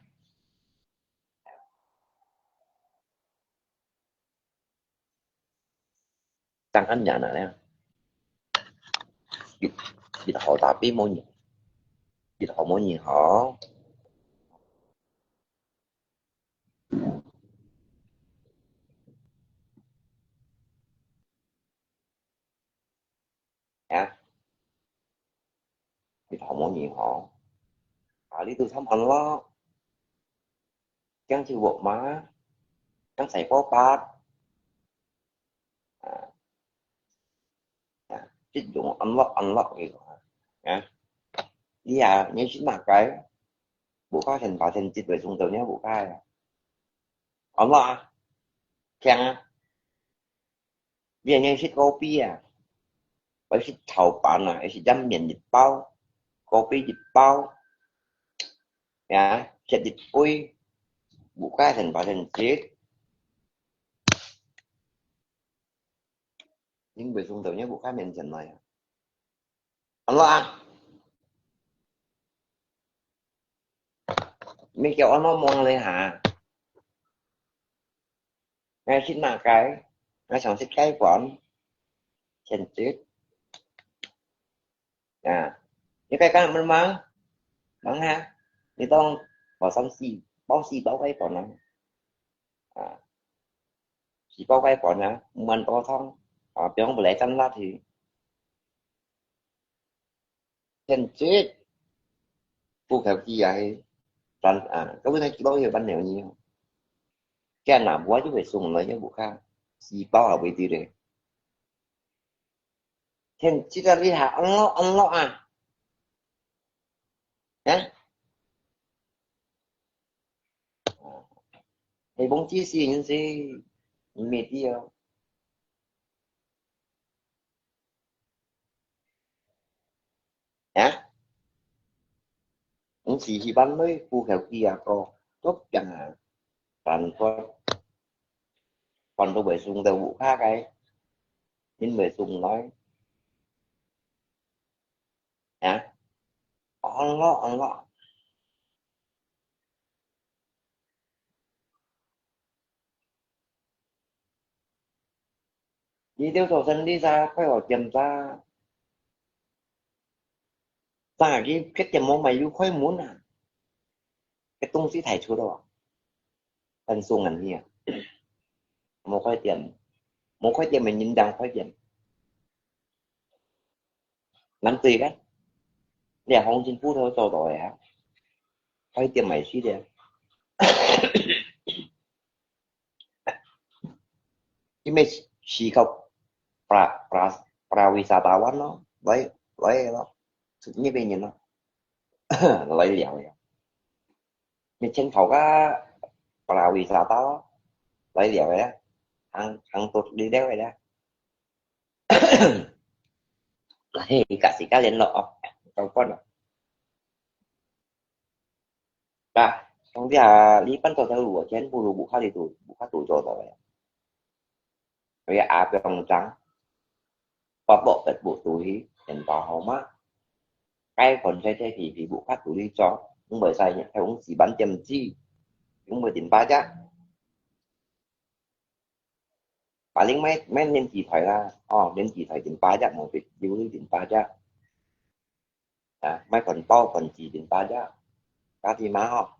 正恁樣啊，一，一號tapi無人，一號無人吼。啊，一號無人吼。啊，你都參看咯，驚就惡嘛，驚細波八。 啊，啊，這種安樂安樂个啊，啊，你啊，你是哪个？無卡先發現這位中到你無卡呀？安樂啊，聽啊，你也食kopi啊，還是炒飯啊，還是飲麵一包，kopi一包，呀，食一杯，無卡先發現這。 因為中到你無卡面前來啊。安樂啊，你叫安樂望你哈。𠊎食哪个？𠊎想食雞飯，現食。啊，你該講麼个？忙哈，你當包三四，包四包雞飯啊。啊，四包雞飯啊，滿多湯，啊，放不來站落去。現食，不客氣啊，嘿。但，啊，各位，那幾包有半兩年。這樣啊，我就會送了，也不看，四包也不對嘞。現這个厲害，安樂，安樂啊。啊？ 係忘記死人死，毋係知哦。啊？毋係去班內呼求佢啊哥，都講啊，辦法，辦到會送到屋下个，因為送來。啊？安樂，安樂。 你兜做生理啥，開好店咋？咋个佢佢店無賣又開門啊？个東西太臭了啊！很鬆啊你啊！無開店，無開店个人當開店。 難對个，你係行情不透做到个啊，開店賣水个。因為時刻，para para para wisatawan咯，來來咯，呢邊人咯，來了个。你全靠个para wisata咯，來了个，行行到你了个啦。 嘿，自家聯絡哦，交關哦。啊，兄弟啊，你辦多少路錢，不如屋下裡堵，屋下堵做到个。佢阿強講，發博別屋堵去，電話號碼，該款細細皮皮屋下堵去做，毋會使用時間點子，用會電話啫。 Paling mai mai年紀大啦，哦，年紀大點巴啫，無必要你點巴啫。啊，mai款包款子點巴啫，家己嘛吼。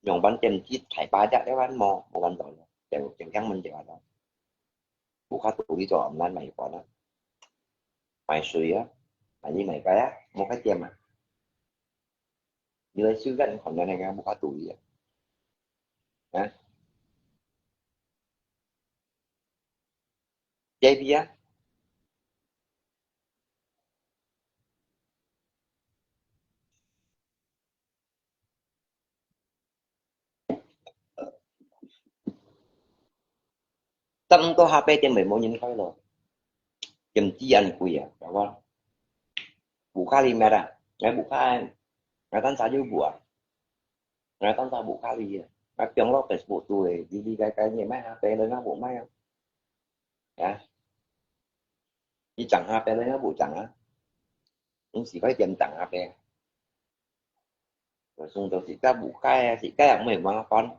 用完點子大巴啫，這款無無辦法了，正正經問題啊。無法度你做毋難賣飯啊，賣水啊，賣你賣雞啊，無開店啊。 你來修改你看看那個無法度呀。啊？J B啊？等到下擺店會無人開咯，店子恁貴啊，知無？屋下裡面啊，𠊎屋下，𠊎單儕有屋啊，𠊎單儕屋下裡啊，𠊎放落Facebook肚誒，裡裡該該你賣下擺了，𠊎無賣啊。啊？你漲下擺了，𠊎無漲啊。你是開店漲下擺啊？送到自家屋下啊，自家也毋會麻煩，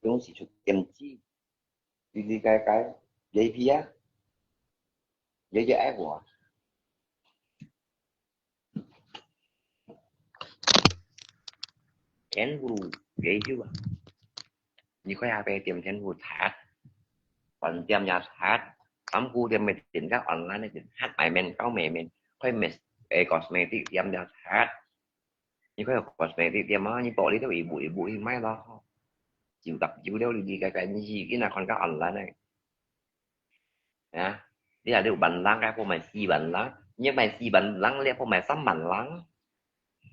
總係出點子，哩哩个个，V I P啊，也也愛我。天湖也有啊，你可以下邊點天湖茶，飯店也茶，衫褲店乜點个online个茶，賣面膏賣面，可以賣誒 cosmetic店也茶。 你可以有 cosmetic店啊，你玻璃都一步一步去賣咯。就搭就了，你个个你去，你那看个online呢？啊，你還有萬零个，貨賣四萬零，你賣四萬零，你貨賣三萬零，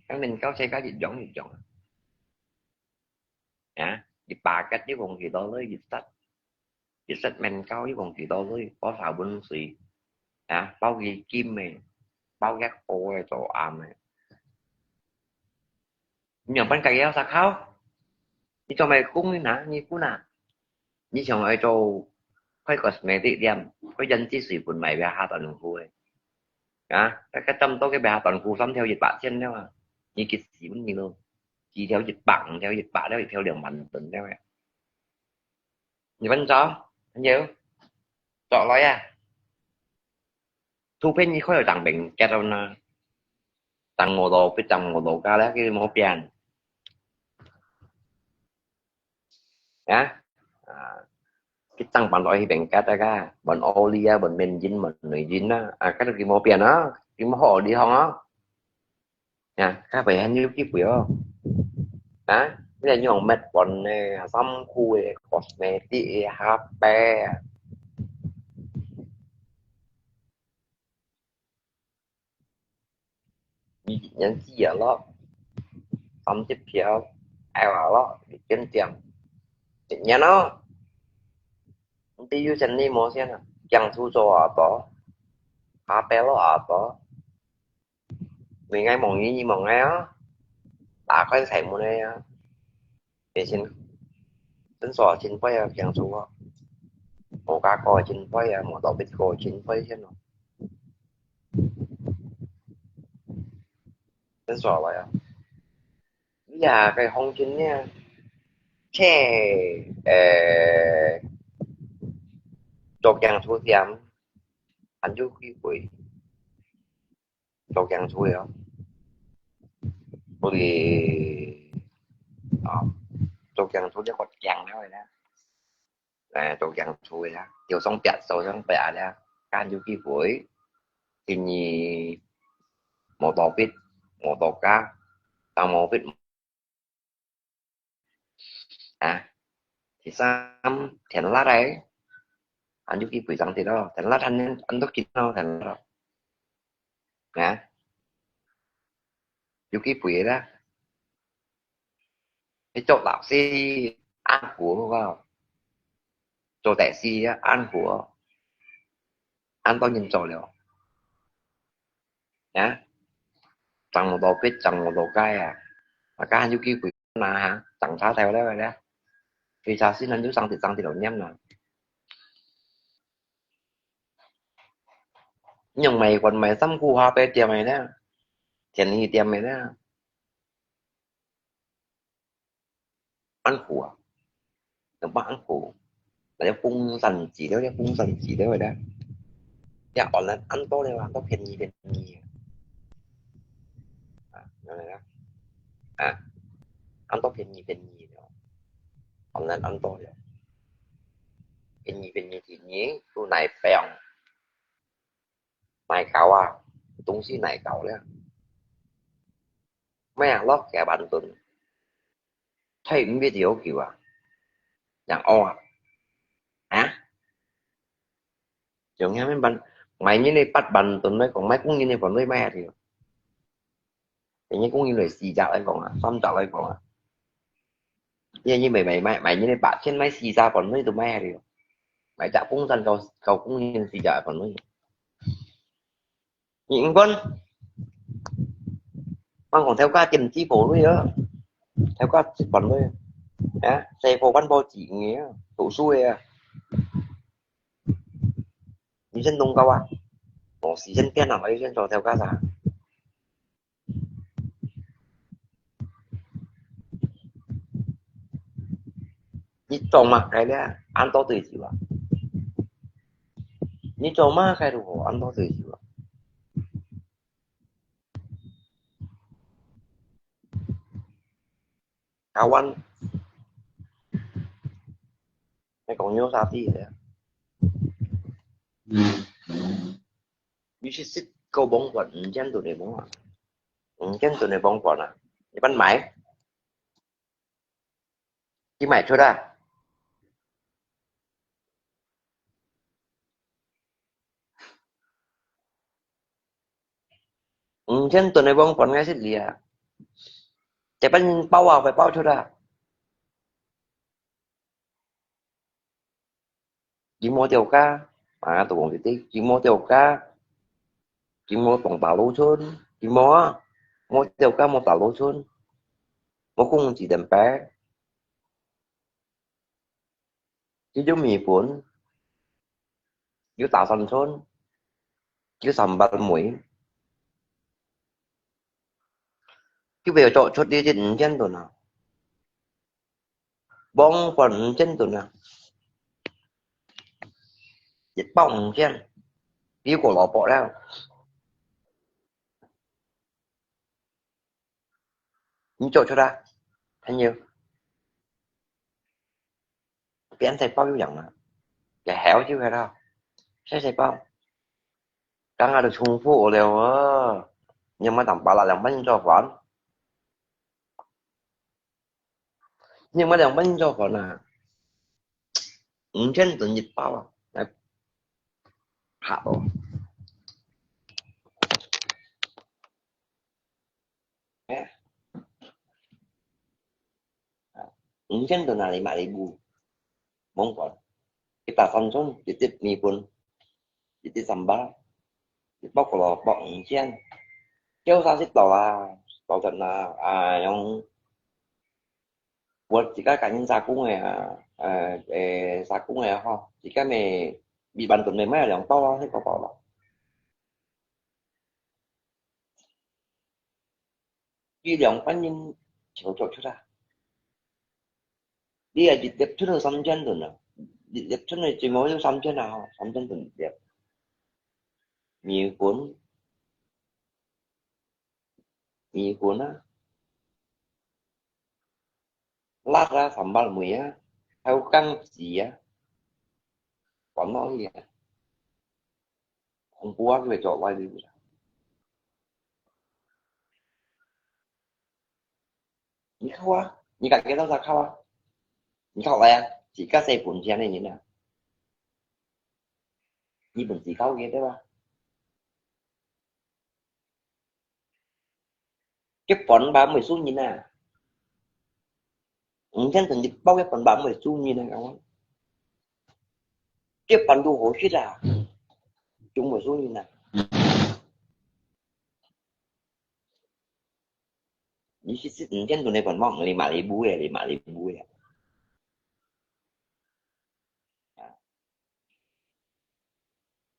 咁面膏世界一樣一樣啊。啊，一百个又講幾多咧？一set，一set面膏又講幾多咧？包三分水，啊，包幾金个，包幾好个做暗个。 你仰般个要啥靠？你做咩工呢？你工啊？你想愛做開 cosmetic 店，開胭脂水粉賣俾下短褲个？啊，該个針多个賣下短褲三條一百千了啊！你幾時問你咯？幾條一百，五條一百了，一條兩萬多了啊！ 你分手，朋友，著來啊！圖片你可以當面結了呢，當無到，別當無到家了，佢無變。啊？啊，佢當辦到去面結啊，問奧利啊，問面筋，問內筋啊，啊，佢都佢無變啊，佢無好地方啊。 呀，較袂很有機會哦。啊，你來用物品呢，衫褲个、cosmetic个、下擺啊。你一年四啊咯，三十條，挨下咯，一點點，一年咯。你有錢你無錢啊？驚出做啊多，下擺咯啊多。 每ngày望你，你望𠊎啊，打開晒門个啊。以前診所真貴啊，驚出啊。無加過真貴啊，無到別個真貴先咯。診所來啊，你啊，該行情呢，切，誒，做驚出店，還有機會。 做驚出个哦。所以，啊，做驚出个，發驚了个啦。誒，做驚出个啦，就上別，就上別啊啦，還有機會。第二，無到別，無到家，當無別 啊，第三，甜辣个，還有機會正得咯，甜辣還，還都緊咯，甜辣咯。啊，有機會个啦。你做老師，恁苦啊，做大師啊，恁苦啊，恁多人做了。 啊，正無到別，正無到街啊！啊，該還有機會拿哈，正差頭了个咧。飛車先人都上直上直落念啦。你用賣飯賣衫褲下擺店个咧，便利店个咧。 恁苦啊，仰般恁苦？那就風扇機了，風扇機了个咧。呀，online恁多了啊，都便宜便宜啊。啊，恁樣啊，啊，恁多便宜便宜了，online恁多了，便宜便宜便宜，都耐放，耐搞啊，東西耐搞了。 咩啊，落幾萬噸，退五百條球啊，人屙啊，啊？用下面辦，買人个八萬噸來講，買工人个份來買下去。人家工人來四隻來講啊，三隻來講啊，因為你買買買買人个八千買四隻份來都買下去，買隻風扇夠夠工人四隻份來。 你毋管，𠊎講頭家兼職無鐳啊，頭家一半鐳啊，啊，細貨、半貨、子女啊，讀書个啊，你先弄到啊，我時間變啊，我先做頭家啥？你做麼个咧？恁多追求啊？你做麼个都好，恁多追求啊？台灣，你講有啥地咧？你去食个飯館，五千多个飯館，五千多个飯館啊，你敢買？你買出來。五千多个飯館，𠊎食你啊！這班人包啊，會包出來。佢無吊價，啊，都講佢，佢無吊價，佢無當打路村，佢無啊，無吊價，無打路村，無公司等牌。 佢有米粉，有大山村，有三八梅，佢會做出呢隻五千噸啊，飯館五千噸啊，一包五千，比過蘿蔔了。 你做出來，朋友。變細胞有用啊，也好就係啦，細細胞。剛剛都重複了哦，你有沒有當巴拉兩百人做飯？你有沒有兩百人做飯啊？五千人一包啊，來，好哦。 哎，五千多哪裡買得一部？無管，佢打算賺一滴米粉，一滴三八，一包可樂包五千，叫啥食到啊？到陣啊，啊，用我自家個人打工个啊，呃，誒，打工个吼，自家咪一萬多咪買兩包啊，一包包咯。 佢兩百人就做出來。你啊，一粒出到三千多啊，一粒出到最少有三千啊，吼，三千多一粒。米粉，米粉啊，辣啊，三八梅啊，還有薑絲啊，放落去啊。 恐怖啊，佢會做壞个。你靠啊，你家己到啥靠啊？你靠來啊，自家使本錢个人啊。你本事靠个對吧？ 佢飯包毋會輸人啊。五千銀一包，佢飯包毋會輸人啊，講。佢飯都好食啊，總毋會輸人啊。你去食五千銀个飯包，你買一部个，你買一部个。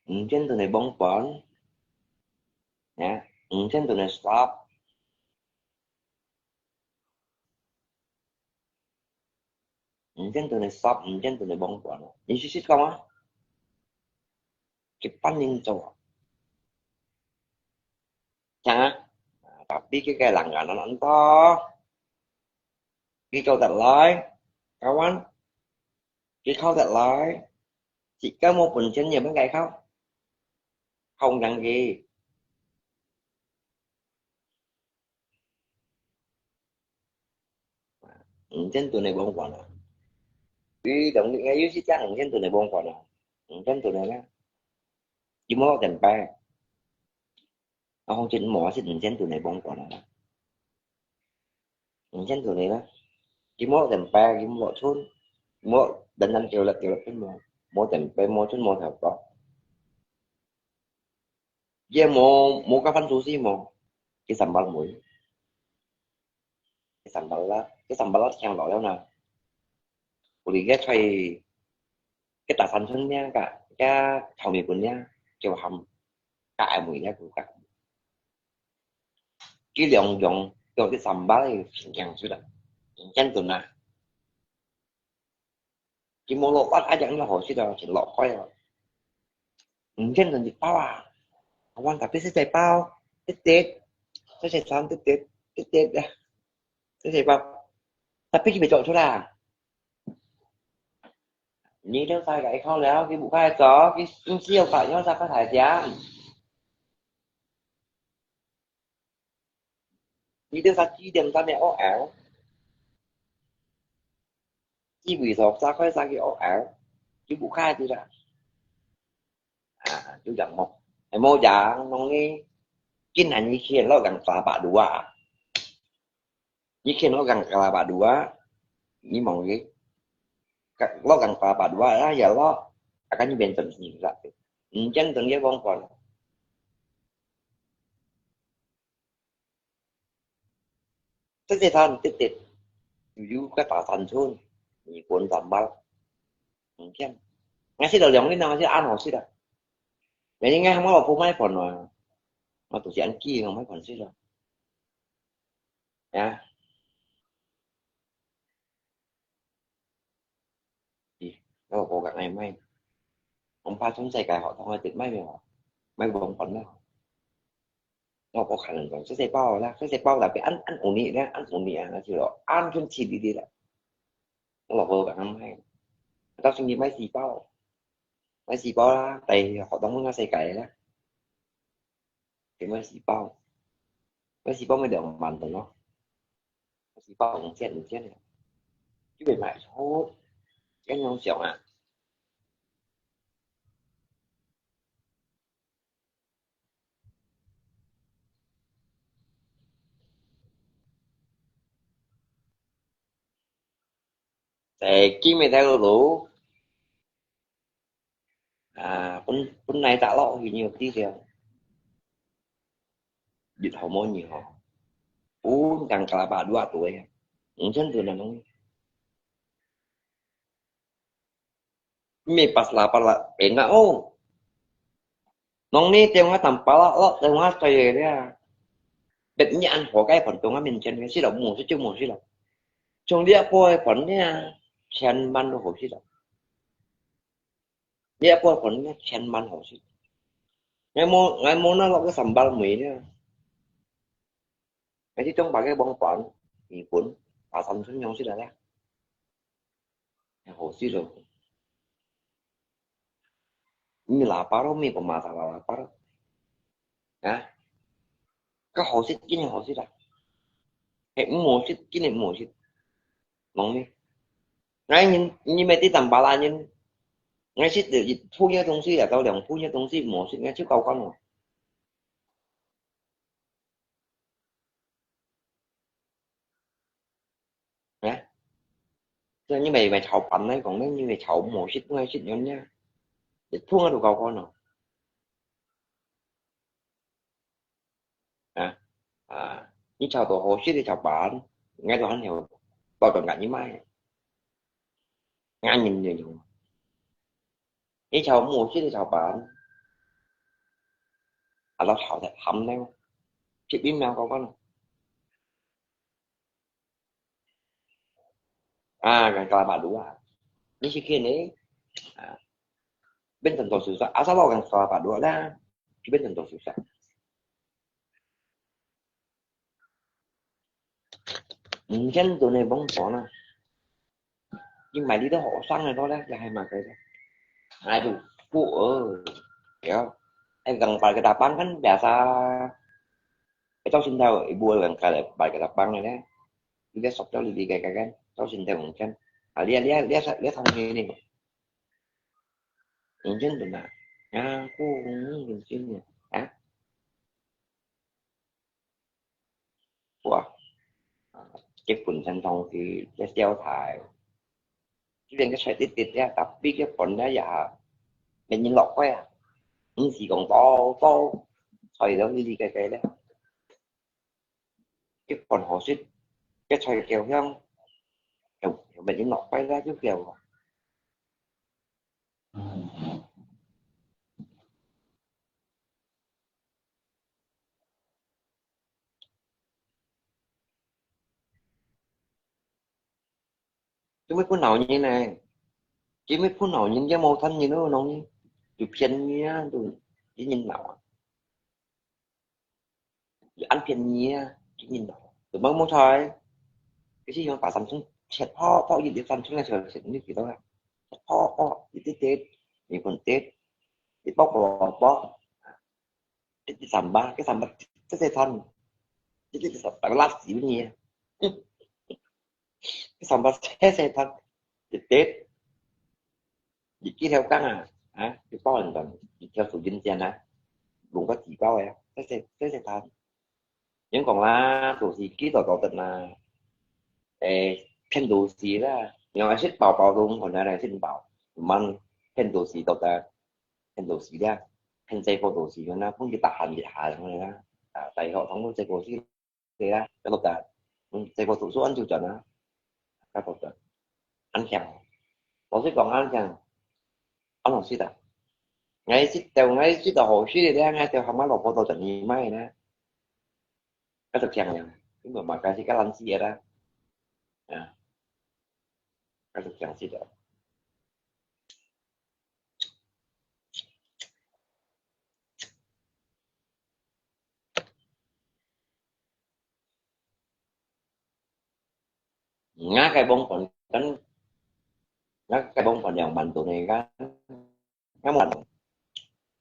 五千銀个飯包，呀，五千銀个shop，五千銀个shop，五千銀个飯包，你試試看啊，一般人做啊。 聽啊，tapi佢个人啊，恁多，佢做得來，kawan，佢靠得來，自家無本錢也毋該靠，靠人个。五千銀个飯包啊，佢當然有時講五千銀个飯包啊，五千銀个呢，佢無落電牌。 啊，反正無係五千銀个飯包啦。五千銀个啦，佢無電牌，佢無錢，無等等叫啦叫啦，無，無電牌，無錢，無頭髮。佢無，無个番薯絲無，佢三百蚊，佢三百啦，佢三百啦，聽落了呢。有哩个菜，佢打三寸呢，个，个炒米粉呢，叫鹹。 个愛梅个骨架。佢兩樣，用佢三百个平均出來，平均準啊。佢無落辣，啊，樣你好食啊，全落開啊。毋見人一包啊，我特別食隻包，一滴，食隻餐，一滴，一滴啊，食隻包，特別佢袂做出來啊。你都晒个一口了，佢不快走，佢毋需要快，要啥个太香。 你兜煞幾點鐘个屋後？幾位所開始个屋後？就不開始啦。啊，就這樣咯。係無樣，弄呢，今日你去落緊沙巴度啊？你去落緊沙巴度啊？你望佢，落緊沙巴度啊，啊，也落，啊，跟你變成是啦。你這樣等於講過了。 這隻餐直直，又有个打三寸，米粉三包，毋甜。𠊎食到兩日啊，𠊎食恁好食啊。𠊎應該喊𠊎老婆買飯啊，𠊎都是恁飢，𠊎買飯食啊。啊。 咦，𠊎老婆講愛買，恐怕全世界學堂个直買个吼，買黃粄啦。𠊎老婆看人講，這隻包啦，這隻包啦，別恁，恁有力啦，恁有力啊，那就咯，恁就吃力力啦。𠊎老婆講愛買，到星期買四包，買四包啦，帶學堂分个世界啦。 點解四包？該四包咪兩萬多咯？四包五千五千个，就會賣出，恁樣想啊。在今日頭路， 啊，本，本來打落去你有知了，日頭無你吼，本講加拉巴多啊多呀，五千多那種，你pas lapar啦，enak哦。Nong ni tiang nga tampal lo, tiang nga kaya dia. Bet ni an ho kai pon tiang nga min chen, sila mo, sila mo, sila. Chong dia po pon nia, chen man lo ho sila. Dia po pon nia, chen man ho sila. Ngai mo, ngai mo na lo ke sambal mui nia. Ngai ti tong pakai bong pon, ni pon, asam sun yong sila ya. Hảo食咯。你lapar咯，你个嘛啥lapar咯？啊？該好食，緊好食啦。係毋好食，緊毋好食。講呢？𠊎人，你乜知Tampalak人，𠊎食到一盤个東西，也到兩盤个東西，毋好食，𠊎就搞搞咯。 啊？所以你咪，咪炒飯來講呢，你咪炒無食，無食樣呢，一通啊都搞乾咯。啊？啊，你炒到好食个炒飯，𠊎都還有包到𠊎你買。𠊎人就用。 你炒無食个炒飯，啊，落炒忒鹹了，食冰涼搞乾咯。啊，跟加拉巴魯啊，你食見呢？啊，變成做手術，啊，啥落跟加拉巴魯啦，就變成做手術。 五千多呢，幫忙啊！你買你个學生个多咧，也還買个咧。哎，就不哦，ya. Eh, gang bar ketapang kan biasa. Itu sindau ibu orang kala bar ketapang ni. Dia sok tau di kaya kan. Tau sindau mungkin. Ah, lihat, lihat, lihat, lihat sama ini. Mungkin tu nak. Ya, aku mungkin ya. Ha? 哇，啊，佢本身當時个小弟，這邊个菜直直呀，特別个飯呢也，乜人落去啊，毋係講多多菜都呢呢个个咧，佢飯好食，个菜夠香，又又乜人落去啦，就夠啊。 做麼个老人呢？佢乜分好人，佢無貪人咯，喏，就便宜啊，就一人老啊，就恁便宜啊，一人老，就冇冇菜，佢係用把三寸切薄薄，一粒三寸个時候，切你幾多啊？切薄薄，一滴滴，米粉滴，一薄薄薄，一滴三百，个三百，这些餐，一滴三百，垃圾呢。 上班細細攤，一跌，一幾條工啊，啊，一包人當，一條手巾錢啊，弄个幾包个啊，細細細細攤。人講啦，做事幾多多得啦，誒，騙到死啦，你話食飽飽都毋可能來食飽，慢騙到死都得，騙到死啦，騙細個到死个啦，分佢打閒一下咁樣啦，啊，大學同佢細個死。 對啊，該讀得，嗯，結果讀書恁久轉啊，該讀得，恁強。老師講恁強，恁好食啊。𠊎食到，𠊎食到好食个咧，𠊎就喊我老婆多轉你買呢。該就強了，因為嘛，該係該難食个啦，啊，該就強食了。 𠊎个幫飯跟，𠊎个幫飯兩萬多呢，𠊎，𠊎無，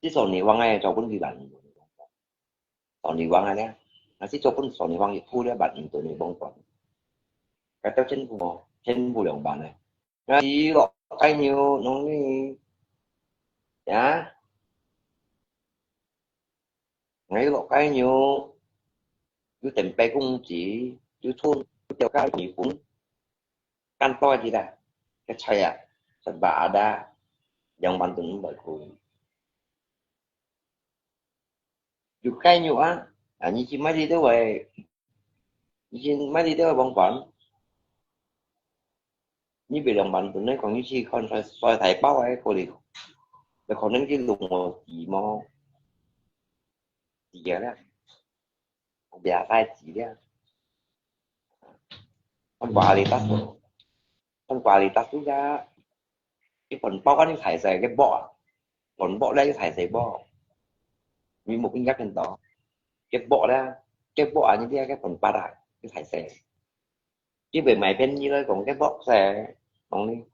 至少你往外做分佢萬，少你往外咧，那是做分少你往一步咧，萬五多呢幫飯，該到全部，全部兩萬呢。 𠊎落雞肉，農曆，呀，𠊎落雞肉，有等白公雞，有春，有條雞米粉，乾多一啦，个菜啊，三百啊，兩萬都毋會貴。 有雞肉啊，啊，你去買這兜个，你去買這兜个飯，你買兩萬ton个，講你去看晒，晒大包个，過來，有可能去弄我底毛，底个啦，我不要太底了，我管理大叔，我管理大叔呀。 一份包啊，你大細个薄啊，份薄咧，你大細薄，你目應該看到，个薄咧，个薄啊，你這个份薄啊，你大細，你會買便宜來講，个薄細，講你。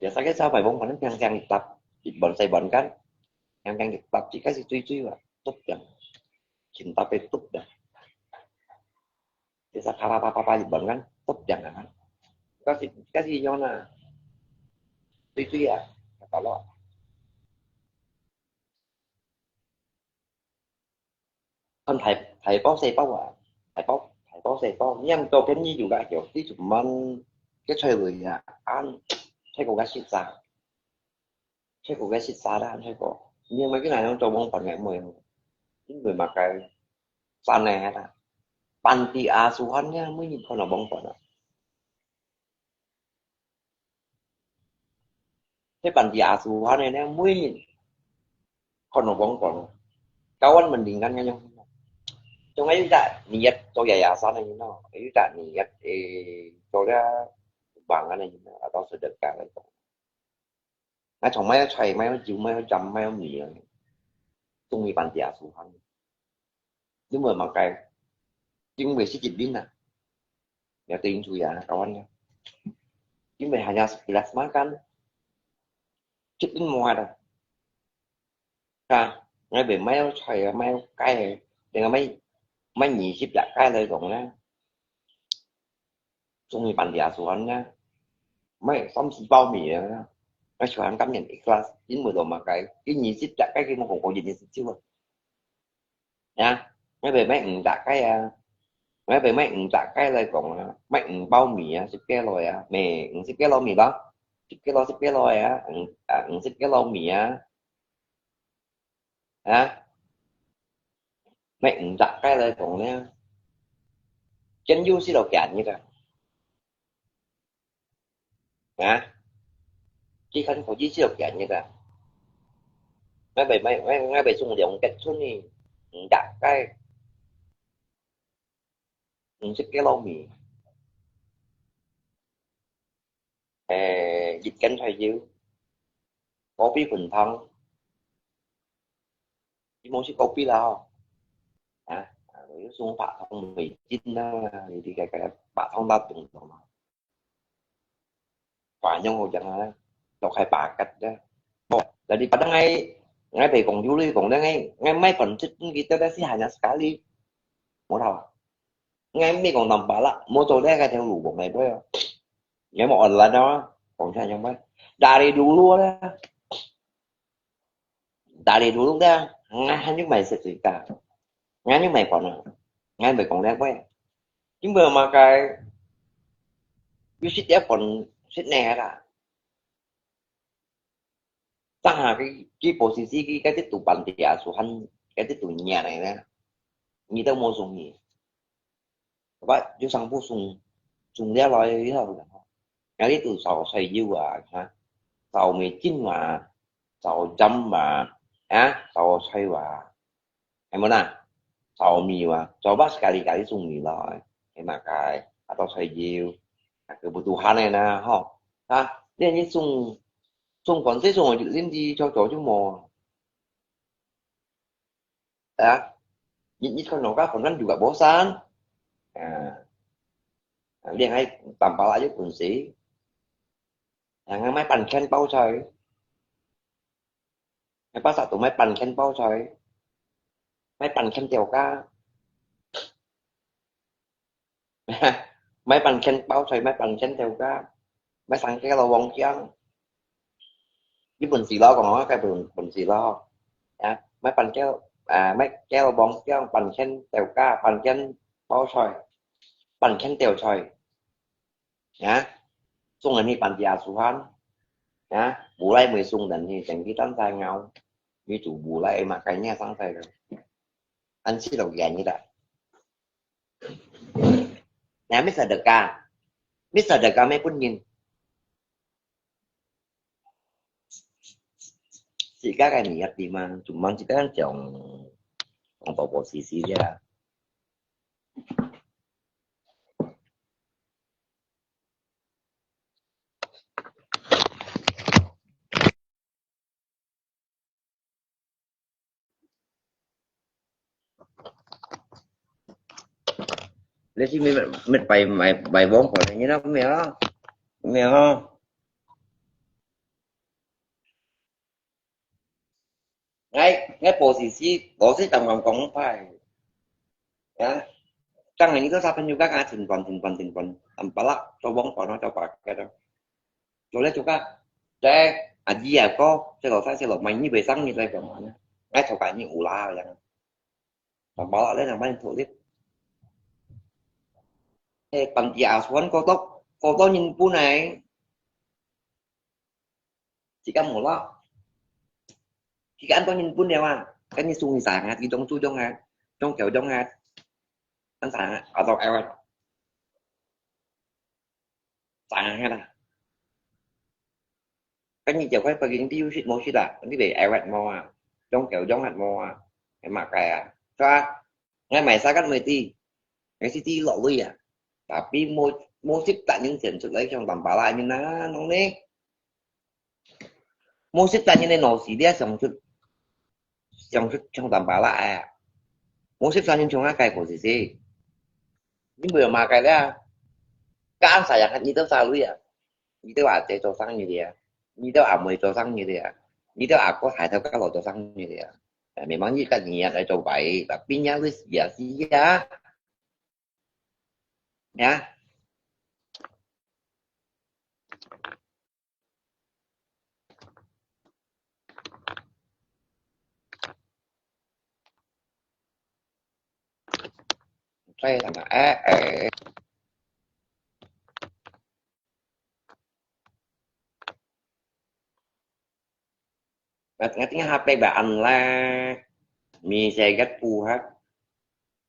Biasa个招牌網可能平常一搭，一碗細碗kan，平常一搭，自家是最最啊，top yang，kintab个top yang。Biasa啪啪啪啪啪一碗kan，top yang啊，kan。Kasi kasi yon na，最最啊，kalau。 看大，大包細包啊，大包，大包細包，你毋做便宜就个，就你就慢，个菜類啊，恁，菜个个食啥，菜个个食啥啦，菜个，你毋係去哪樣做網飯个，毋係，因為嘛个，賺个啦，panti asuhan呢，每日看到網飯啊。 Cái panti asuhan呢，每日看到網飯，kawan mendingan ngayong。Cuma有隻niat做yayasan呢，有隻niat，誒，做了bank呢，atau sedekah呢。那從買菜、買酒、買jam、買米啊，中意panti asuhan。 因為麼个？因為sedikit din啊，ya，對因主ya，kawan ya。因為hanya segelas makan，sedikit din muat啊。啊，𠊎會買菜啊，買雞啊，另外買，買二十隻雞來講呢， 中意panti asuhan呢，買三四包米啊，𠊎全甘願ikhlas，因為做麼个？佢二十隻雞，佢無講過一日食少啊。Ya，𠊎會買五隻雞啊，𠊎會買五隻雞來講啊，買五包米啊，十kilo啊，買五十kilo米咯，十kilo，十kilo啊，五，啊，五十kilo米啊。 啊，買五隻雞來講呢，真有食到幾日啊？啊，佢看可以食到幾日啊？𠊎會買，𠊎，𠊎會送兩隻出去，五隻雞。 五十kilo米，誒，一斤菜油，高比粉湯，你莫食高比啦吼。啊，啊，有送白湯味精啦，你這個，這個白湯打凍凍嘛。 Panyong ko jang ah, tok hai pakat dah. Oh, jadi padang ngai, ngai pai kong yuli kong dah ngai, ngai mai kon cit kita dah si hanya sekali. Mau tahu? Ngai mai kong tampalak, mau tahu dah kata lu bong ngai boy. Ngai mau online dah, kong sa yang boy. Dari dulu dah. Dari dulu dah, ngai hanya mai setrika. Ngai hanya mai kona. Ngai mai kong dah boy. Chính bởi mà cái, you sit there còn sit nè hả? Tăng hà cái, cái bộ xì xì cái, cái tiếp tục bàn tiệc à, số hẳn, cái tiếp tục nhà này nè. Người ta mua số gì? Các bạn, you sang bu sung, sung đĩa lòi, you know. Cái tiếp tục sáu xoài you à, hả? Sáu mì chín mà, sáu chấm mà, hả? Sáu xoài à. Hay mô na? Sáu mì à, coba sekali-kali sung mì lòi. Hay makai, atau xoài you. Nah, kebutuhan này na, ho. Ha, dia ni sung, sung kon si sung, lim di cho cho ju mo. Ya. Ni, ni kon no ka, kon kan juga bosan. Ya. Nah, dia ngai tampalak ju kon si. Ya, ngai mai pan ken bao xoài. Ngai bao xoài tu mai pan ken bao xoài. Mai pan ken tiao ka. Mai pan ken bao xoài, mai pan ken tiao ka. Mai sang ke lo wong kiang. Ni bun si lo, kong ho, kai bun, bun si lo. Ya, mai pan ke, à, mai ke lo wong kiang, pan ken tiao ka, pan ken bao xoài. Pan ken tiao xoài. Ya, sung ni pan tiaw suhan. Ya, bulai mui sung dan ni, jeng ki tan sai ngau. Ni tu bulai ma kai nya sang sai ka. An si lo yan ni da. Ya, mi sedekah. Mi sedekah mi pun yin. Si ka kai ni yat di ma, cuma si ka kan jong, jong to posisi dia. Lê si mi, mi pai, pai, pai vong ko ni na mi ha. Mi ha. Ngai, ngai posisi, posisi tang kong kong pai. Ya. Tang ni tu sa pen juga ka tin pon, tin pon, tin pon. Tampalak, cobong pon, coba kita. Rồi leh juga, deh, aji ya ko, si lo sai, si lo mai ni bai sang ni lai kong mana. Ngai coba ni ula yang. Tampalak leh nang mai tu lip. Eh, panti asuhan ko tok, ko tok nyin pun ai. Chỉ có một lọ. Chỉ có ăn bao nhiêu bún đeo à? Cái như sung thì sáng à, thì trong su trong à, trong kiểu trong à. Ăn sáng à, ở đâu eo à? Sáng à, hay là? Cái như kiểu cái pagi đi, you sit, mô sit à, đi về eo à, mô à. Trong kiểu trong à, mô à. Cái mà cái à. Cho à. Ngai mai sa kan mui ti. Ngai si ti lo lui à. Tapi mô, mô sip tak ning sen sut lai siang tampalak ni na, nong ni. Mô sip tak ning no si dia siang sut, siang sut siang tampalak à. Mô sip sa ning siang a kai ko si si. Ni bai ma kai dia. Kan sa yang ni tu sa lui à. Ni tu a te to sang ni dia. Ni tu a mui to sang ni dia. Ni tu a ko hai tau ka lo to sang ni dia. Memang ni kan niat ai cobai, tapi nya lu sia-sia. Ya. Saya tambah eh eh. Ngat-, ngat-, ngat-, H P ba an le. Mi se gat puhat.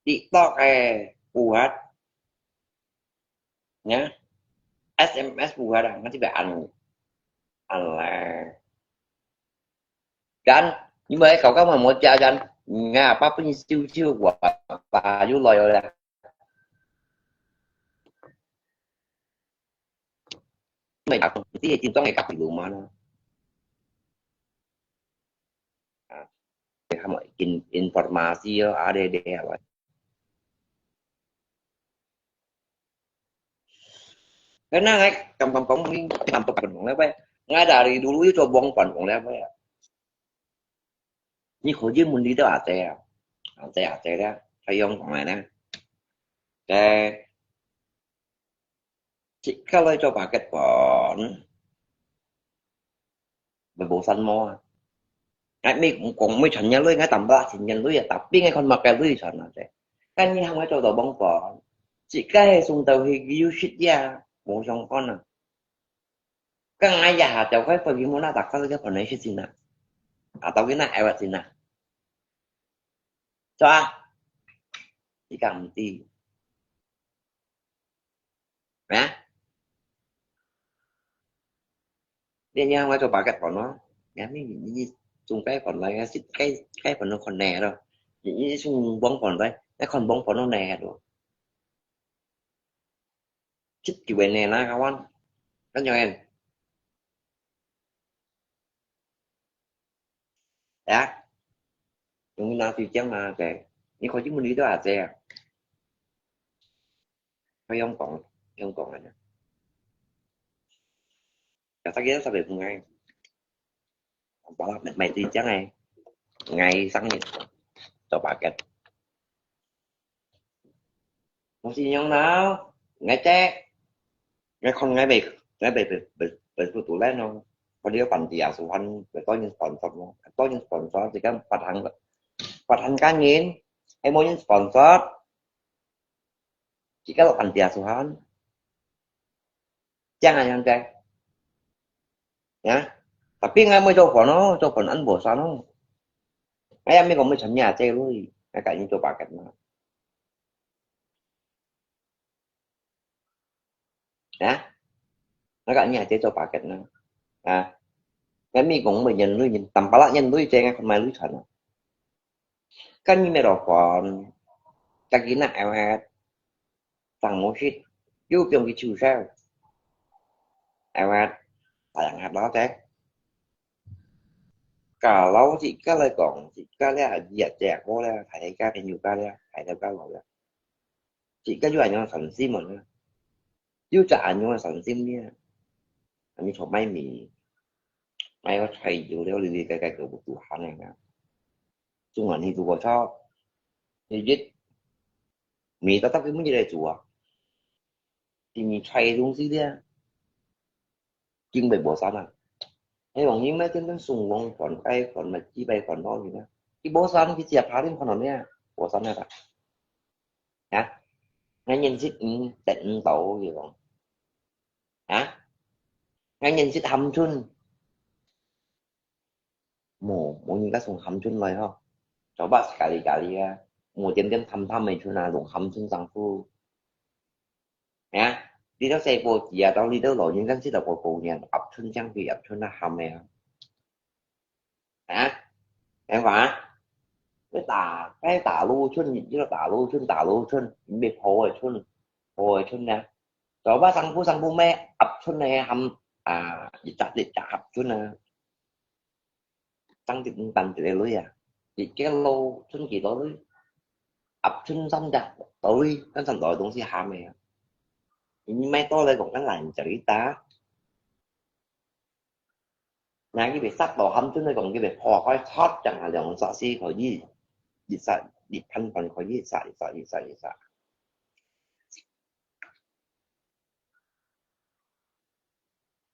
TikTok eh puhat. Nya. S M S puhat ah, ngat-, ba an. An le. Dan, ni mai kau kau ma mo ja dan. Nga pa pun siu siu wa pa yu lo yo le. Mai ja kong 你係真正个隔壁老媽啦。啊，你喊我in-，informasi咯，啊，你，你係話。Karena ngai kam kam kam ni kam kam kam nong lewe. Ngai dari dulu itu bong pan nong lewe. Ni ko ji mun di to ate ya. Ate ate ya. Kayong kong na. Ke. Jika lai coba ket pon. Berbosan mo. Ngai mi kong mi chan nya lui ngai tambah chin nya lui ya, tapi ngai kon makai lui chan ate. Kan ni hang ngai coba bong pon. Jika he sung tau he giu shit ya. Mo song kon na. Kang ayah atau kai pagi mo na tak kal ke pon na shit sina. Atau kina ewat sina. Coba. Jika mesti. Hah? Dia yang lai coba ket pon no. Ya ni, ni sung kai pon lai, ya sit kai, kai pon no kon ne lo. Ni, ni sung bong pon lai, ya kon bong pon no ne lo. Sit kiu ne na kawan. Kan yang en. Ya. Yung na ti jang na ke. Ni ko ji mun di to ate ya. Kayong kong, kayong kong na. Kata kita sampai bungai. Apa lah, mai ti jang eh. Ngai sang ni. Coba ket. Masih yang nau, ngai cek. Ngai kon ngai bai, ngai bai bai bai bai tu tu lai no. Ko dia panti asuhan, bai tau nyin sponsor no. Tau nyin sponsor, jika patang, patang kan nyin, ai mo nyin sponsor. Jika lo panti asuhan. Jang a jang cek. Ya. Tapi ngai mo coba no, coba an bosan no. Ngai mi ko mo chan nya cek lui. Ngai ka nyin coba ket no. Hah? Naka nya te coba ket na. Hah? Ngai mi kong mo nyen lui nyen, tampala nyen lui te ngai kon mai lui chan na. Kan ni me ro kon. Kaki na ewat. Tang mo shit. Yu piong ki chu sao. Ewat. Sayang hat lo te. Kalau jika lai kong, jika lai ya cek ko lai, thai ka pen yu ka lai, thai ka lo lai. Jika yu anyong san sim mo na. Yu ja anyong san sim ni. Ani chok mai mi. Mai ko chai yu leo li li kai kai ko bu tu han na. Chung an hi tu ko chok. Ni jit. Mi ta ta ki mun ji lai chu a. Ti mi chai dung si dia. King bai bosan a. Ai wang yin mai tian tian sung wang kuan kai kuan mai ji bai kuan lo yu na. Ki bosan ki jia pa lim kuan lo ne. Bosan na ta. Hah? Ngai nyen sit ng, tet ng tau yu wang. Hah? Ngai nyen sit ham chun. Mo, mo nyi ka sung ham chun lai ho. Coba sekali-kali ya. Mo tian tian tham tham mai chun a, lung ham chun sang fu. Ya, li tau sai po ji a, tau li tau lo nyen kan sit tau po po nyen, ap chun chang pi ap chun na ham ya. Hah? Em hua? Cái tà, cái tà lu chun, cái tà lu chun, tà lu chun, bị phô chun, phô chun nè. Rồi bác sang phú, sang phú mẹ, ập chun này hầm, à, dịch chặt, dịch chặt ập chun nè. Tăng dịch tăng dịch lui à. Dịch cái lu chun kỳ đó lui. Ập chun sắm chặt đó lui, cái sắm đó東西hàm này. Thì mấy tôi lại còn cái lành chảy ta. Nà佢被塞到喊真个講，佢被破開拆，正下兩隻四可以，一隻一千萬可以，一隻一隻一隻一隻。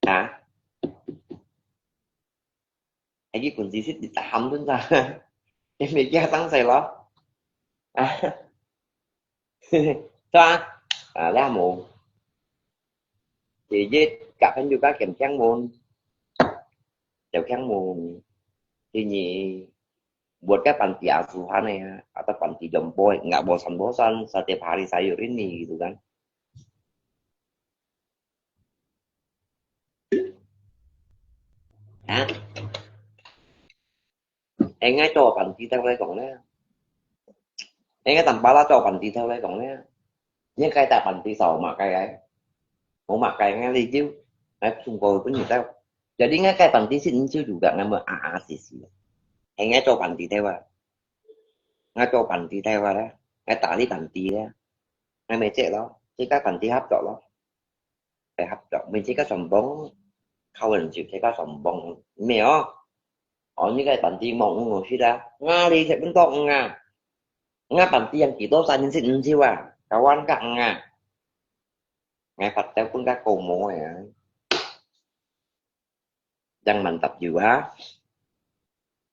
啊？係佢本事識一隻喊真咋，佢未驚生死咯。啊？ Sa, ah, leh mo. Jadi, kak kan juga kem kiang mun. Jauh kiang mun. Ini buat ka panti asuhan ya, atau panti jompo, nggak bosan-bosan setiap hari sayur ini gitu kan. Hah? Engai cho panti tau lai kong ne. Engai tampala cho panti tau lai kong ne. Ngai kai ta panti sao ma kai ai. Mo ma kai ngai li jiu. 𠊎送過分你兜。Jadi𠊎該班弟識毋少有个，𠊎問啊啊死死。係𠊎做班弟个話，𠊎做班弟个話咧，𠊎打理班弟咧，𠊎咪接咯，自家班弟合作咯，來合作，毋係自家上網，靠人就自家上網，毋係哦。哦，你个班弟望五我去啦，𠊎哩食毋到五啊，𠊎班弟人幾多三人識毋少啊，kawan个五啊。 𠊎發到分个高毛个啊。Yang mantap juga。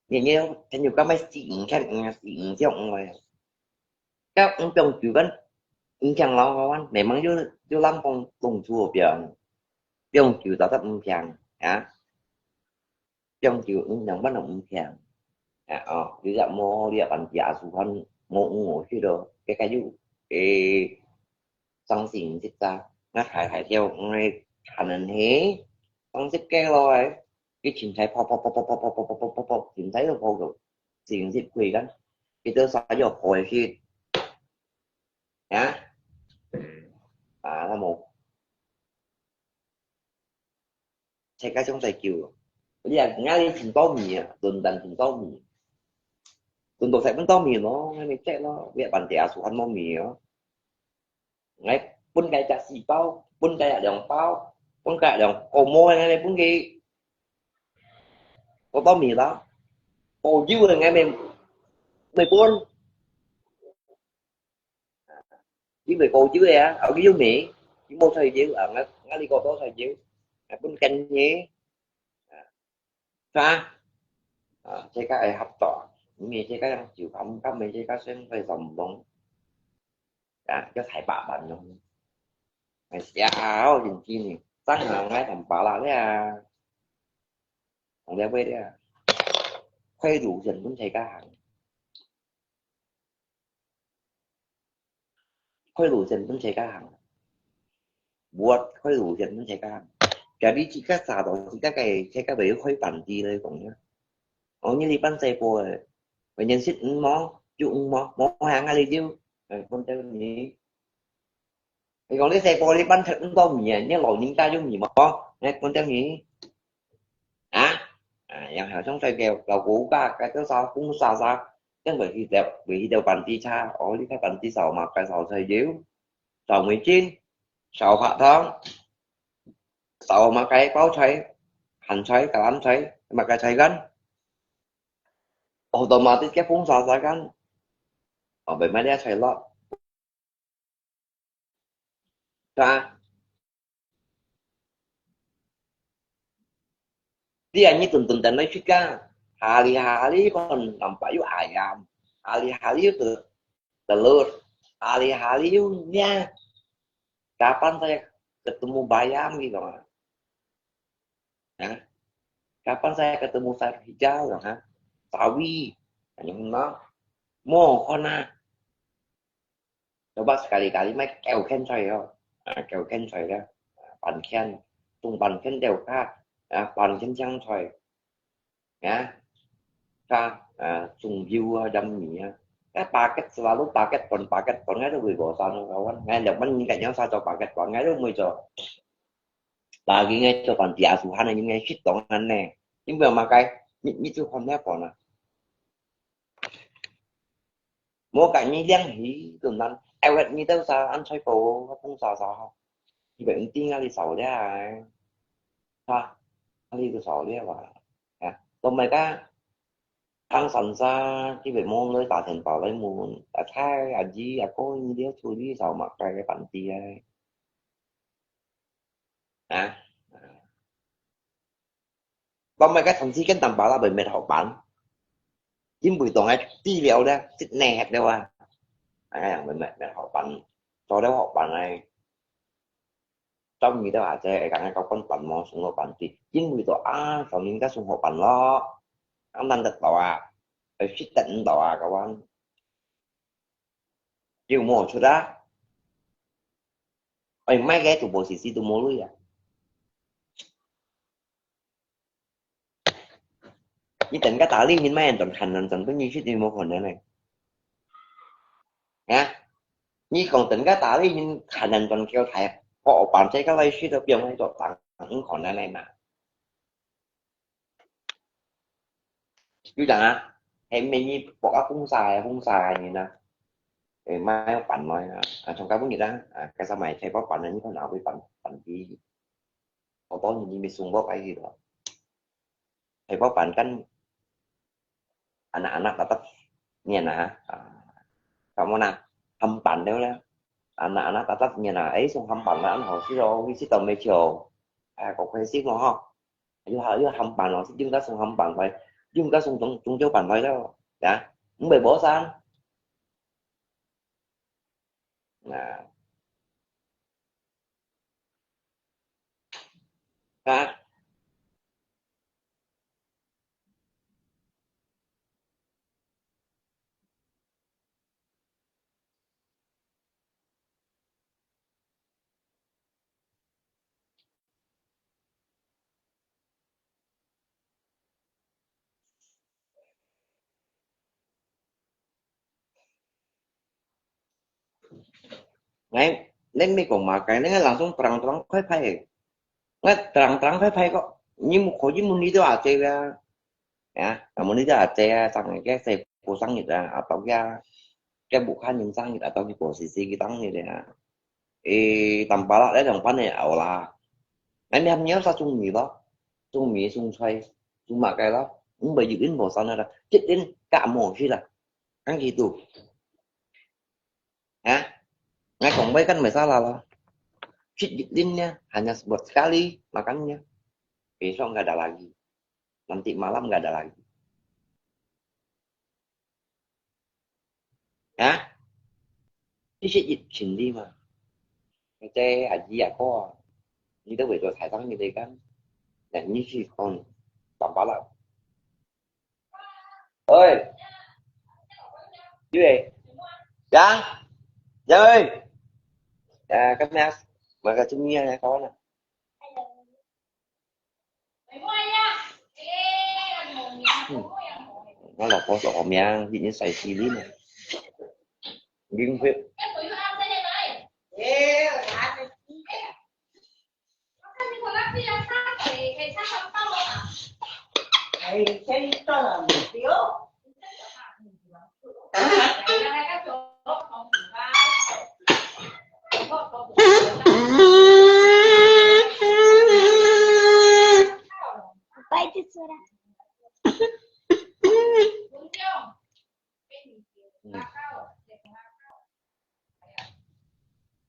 你你朋友讲咩四五千五啊，四五千五啊。Kau五平九kan，五平咯，kawan，memang有有人讲弄错表，平九到得五平啊。 平九五，兩萬都毋平。啊，哦，你若無，你若班弟阿叔還無五我去咯，該个有，誒，三四五十隻，𠊎大大條，𠊎看人係，三十個咯，誒，佢凊彩破破破破破破破破破破，凊彩都破到四五十塊kan，佢都啥要破个去，啊？啊，那麼 自家想在救。你啊，𠊎哩尋到米啊，論壇尋到米，輪到食毋到米咯，𠊎咪接咯，你班弟阿叔還無米哦。𠊎分佢隻四包，分佢隻兩包，分佢隻兩個毛，𠊎咪分佢，我到米啦，包油个，𠊎咪，咪分。 佢會過油个啊，後佢有味，佢無菜油啊，𠊎𠊎哩過多菜油，啊，分跟佢，啊，是吧？啊，自家愛合作，毋係自家樣就咁，咁係自家先會成功，啊，要太百萬咯。哎呀，好認真呢，真係𠊎同巴拉咧啊，同了尾咧啊，開路先分自家行。 開路線分自家行，無開路線分自家行。Jadi自家沙到自家个，自家會有開飯店來講呀。哦，你哩班細波个，會認識五毛，有五毛，無行啊你就，哎，分掉你。你講你細波哩班食毋到米啊，你老人家有米無？哎，分掉你。 啊，啊，然後上菜个老古家，該个啥，風沙沙，正會去掉，會去掉班子差，哦，你个班子少嘛，該少菜油，少味精，少白糖，少嘛該包菜，鹹菜、橄欖菜，嘛該菜乾。哦，automatic个風沙沙乾，哦，會買啲菜落。 是吧？Dia ni tuntun dan na juga. Hari-hari pun nampak yuk ayam. Hari-hari yuk telur. Hari-hari yuk nya. Kapan saya ketemu bayam gitu? Ha? Kapan saya ketemu sayur hijau? Ha? Sawi. Ano na? Mo ko na. Coba sekali-kali mai kêu khen菜哦，啊，kêu khen菜啦，啊，半khen，中半khen掉卡，啊，半khen青菜，啊，卡，啊，中油啊，飲米啊，啊，paket selalu paket pon paket pon，啊，都會無散咯，kawan，啊，兩蚊你敢樣啥做paket pon，啊，都會做，lagi ngay做飯店啊，suhan啊，應該適當安呢，因為嘛該，你你就看那款啊。 Mo kak ni liang hi tunan, awet ni tau sa an choi po, hapung sa sa ho. Ibe nti nga li sao lia ai. Ha, nga li tu sao lia wa. Ya, to mai ka, ang san sa, ki be mo loi ta then pa lai mun. A thai, a ji, a ko ni lia chu li sao ma kai ke pan ti ai. Ha. Tóm埋个同時間，當巴拉會滅學班，因為當个治療咧，失敗了啊，哎呀，會滅滅學班，做了學班來，做毋到啊，這會講个教官班無，送學班去，因為到啊，上面个送學班咯，啊，難得到啊，會失得毋到啊，kawan，又無出啊，哎，買个都無時時都無鐳啊。 你等个打理人咩人轉看人轉，對你絕對無可能个。啊？你講等个打理人看人轉叫大，學班這个來說都不用來做當。你看恁樣嘛。就講啊，係每日博啊風沙个風沙个人啊，誒，買辦來啊，啊，從今晡日啊，啊，該啥買菜包辦來，你看哪會辦辦去？好多人你沒送過來去了。菜包辦跟 anak-anak tatap nian ah, ah, kamu na, hampan dia lah. Anak-anak tatap nian ah, eh, sung hampan lah, an hảo食哦，去食到咩球，哎，好開心哦，吼。又好，又hampan哦，食中間送hampan來，中間送中，中秋飯來了，呀，毋會無生。啊。啊。哎，你咪講嘛，該那個langsung terang-terang開牌。那terang-terang開牌个，你們可以問你的阿姐啊。Ya, kamu ni dah ada ya, sang ke saya pusang gitu ya, atau ya, ke bukan yang sang gitu, atau di posisi kita gitu ya. Eh, tanpa lah, dia yang panen ya Allah. Nanti hamnya sa sung mi lo, sung mi, sung chai, sung makai lo, ini baju ini bosan ada, cedin kamu sih lah, kan gitu. Ya, nggak kong baik kan masalah lah. Cedin ya, hanya buat sekali makannya, besok nggak ada lagi. Nanti malam nggak ada lagi. Ya? Ini是一千的嘛。你這阿姨阿哥啊，你都為做財產你來講，那你去講，辦法了。喂，你喂，呀，呀喂，啊，今日，買個中意啊，搞完了。 嗯，我老婆說好命，已經晒死了呢。零歲。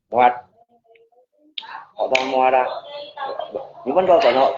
Muat. Kok tong muat ah. Ni pun kau kono.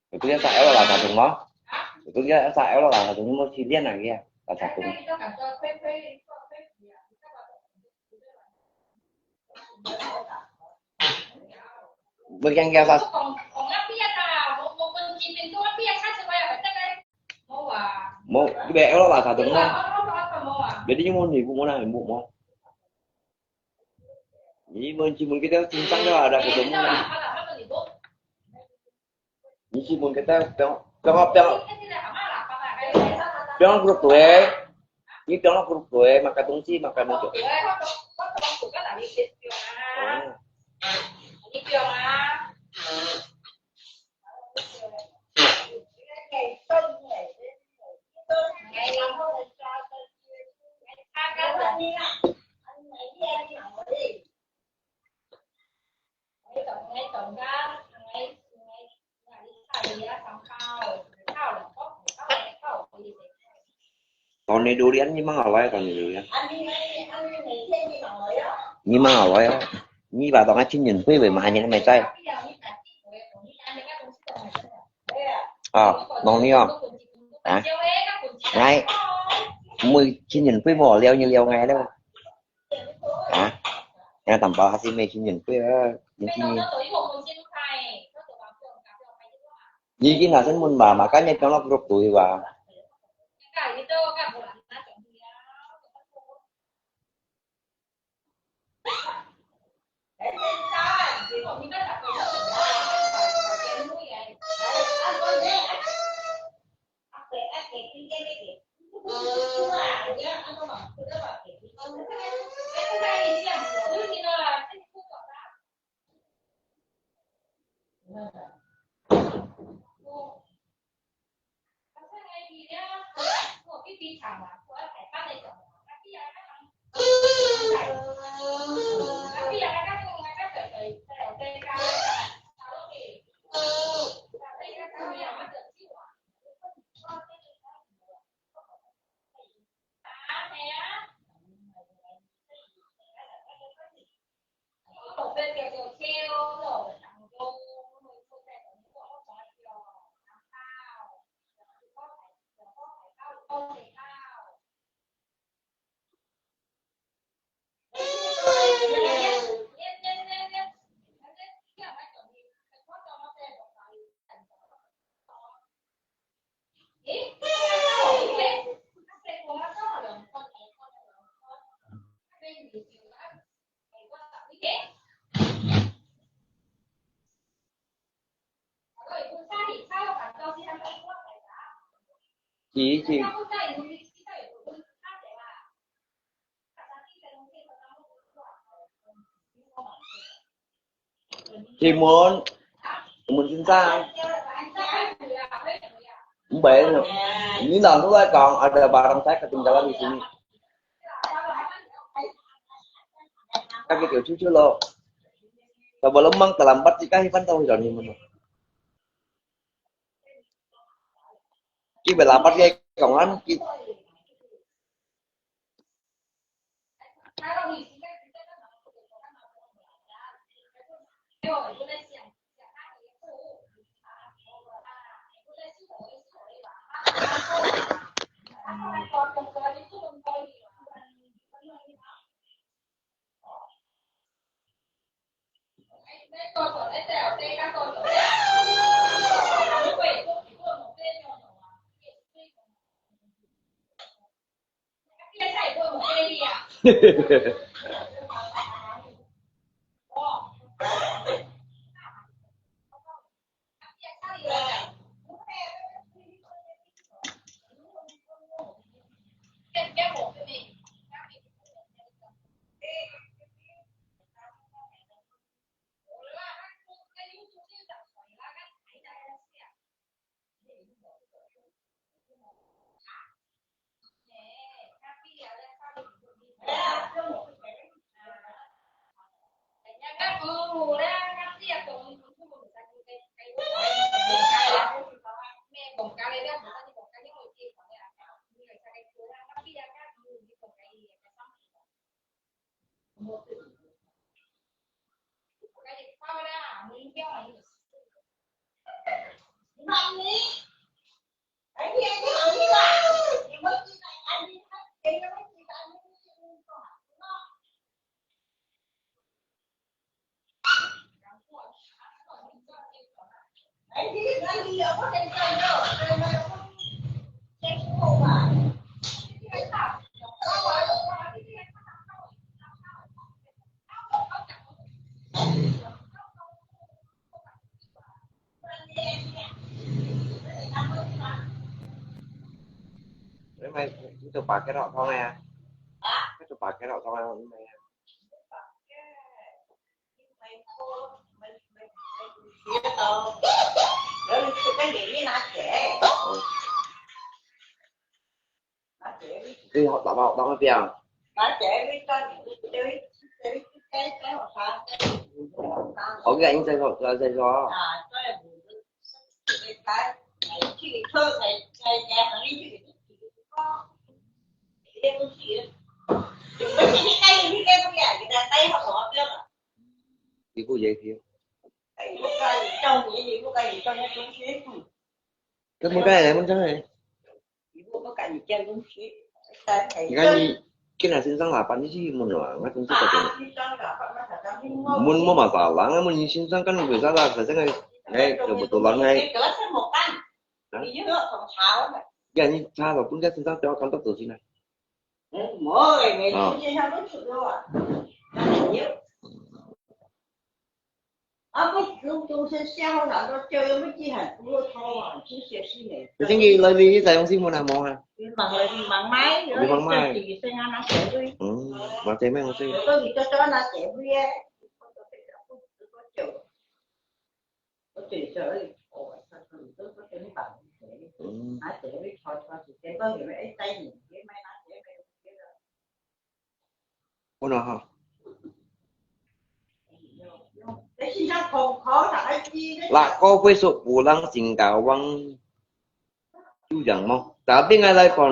Itu yang sa L lah satu mah. Itu yang sa L lah satu mah si Lian lagi ya. Lah satu. Bagian ke atas. Mau, di B L lah satu mah. Jadi mau ni, bu mau na, bu mau. Ni mun, mun kita cincang dah ada ketemu. Ni si mun kita tengok, tengok, tengok. Tengok grup tu eh. Ni tengok grup tu eh, makan tungsi, makan muncuk. Ah. Tahun ni durian ni mang awai, tahun ni durian. Ni mang awai, ni ba tong a chin yin pui wei ma ni mai tai. Ah, nong ni ah. Ah. 哎，每天人陪我聊，你聊我了。啊？那担保还是每天人陪啊，每天人。你已经拿身份吧，makanya kalau grup tu juga. Timun, timun sinsa. Mbak, ini langsung aja kang ada barang saya ketinggalan di sini. Kaki kecil cucu lo. Sebelum mang terlambat jika hipan tahu jalan mana. Ki berlambat ya kang kan ki. Ini main itu pakai rok thong ya. Itu pakai rok thong ya ini main. Cái họ tao bảo tao cái tiền. OK, anh再说，再再说。Ibu ya dia. Kamu kaya mana mana? 你看你，今日先生下班，你去問啊，我真是个，問麼masalah，問你先生跟你為啥啦，反正个，哎，有不多人哎。啊？呀，你查了，分个先生叫我看到走进来。啊。啊，不，都，都是笑话，都叫人不记很多套啊，这些是没。最近来你在用新闻啊，无啊？你忙来，你忙买，你忙买。有一个提升啊，那谁会？嗯，我姐妹，我姐妹。有时候你就说那谁会耶？我对这里，哦，他说你都不跟你讲谁？嗯。那谁会吵吵时间，到你们哎，在你，你买那谁没有别的？ 不能哈。Lah, kau besok pulang Singkawang，就讲么？Tapi ngai来看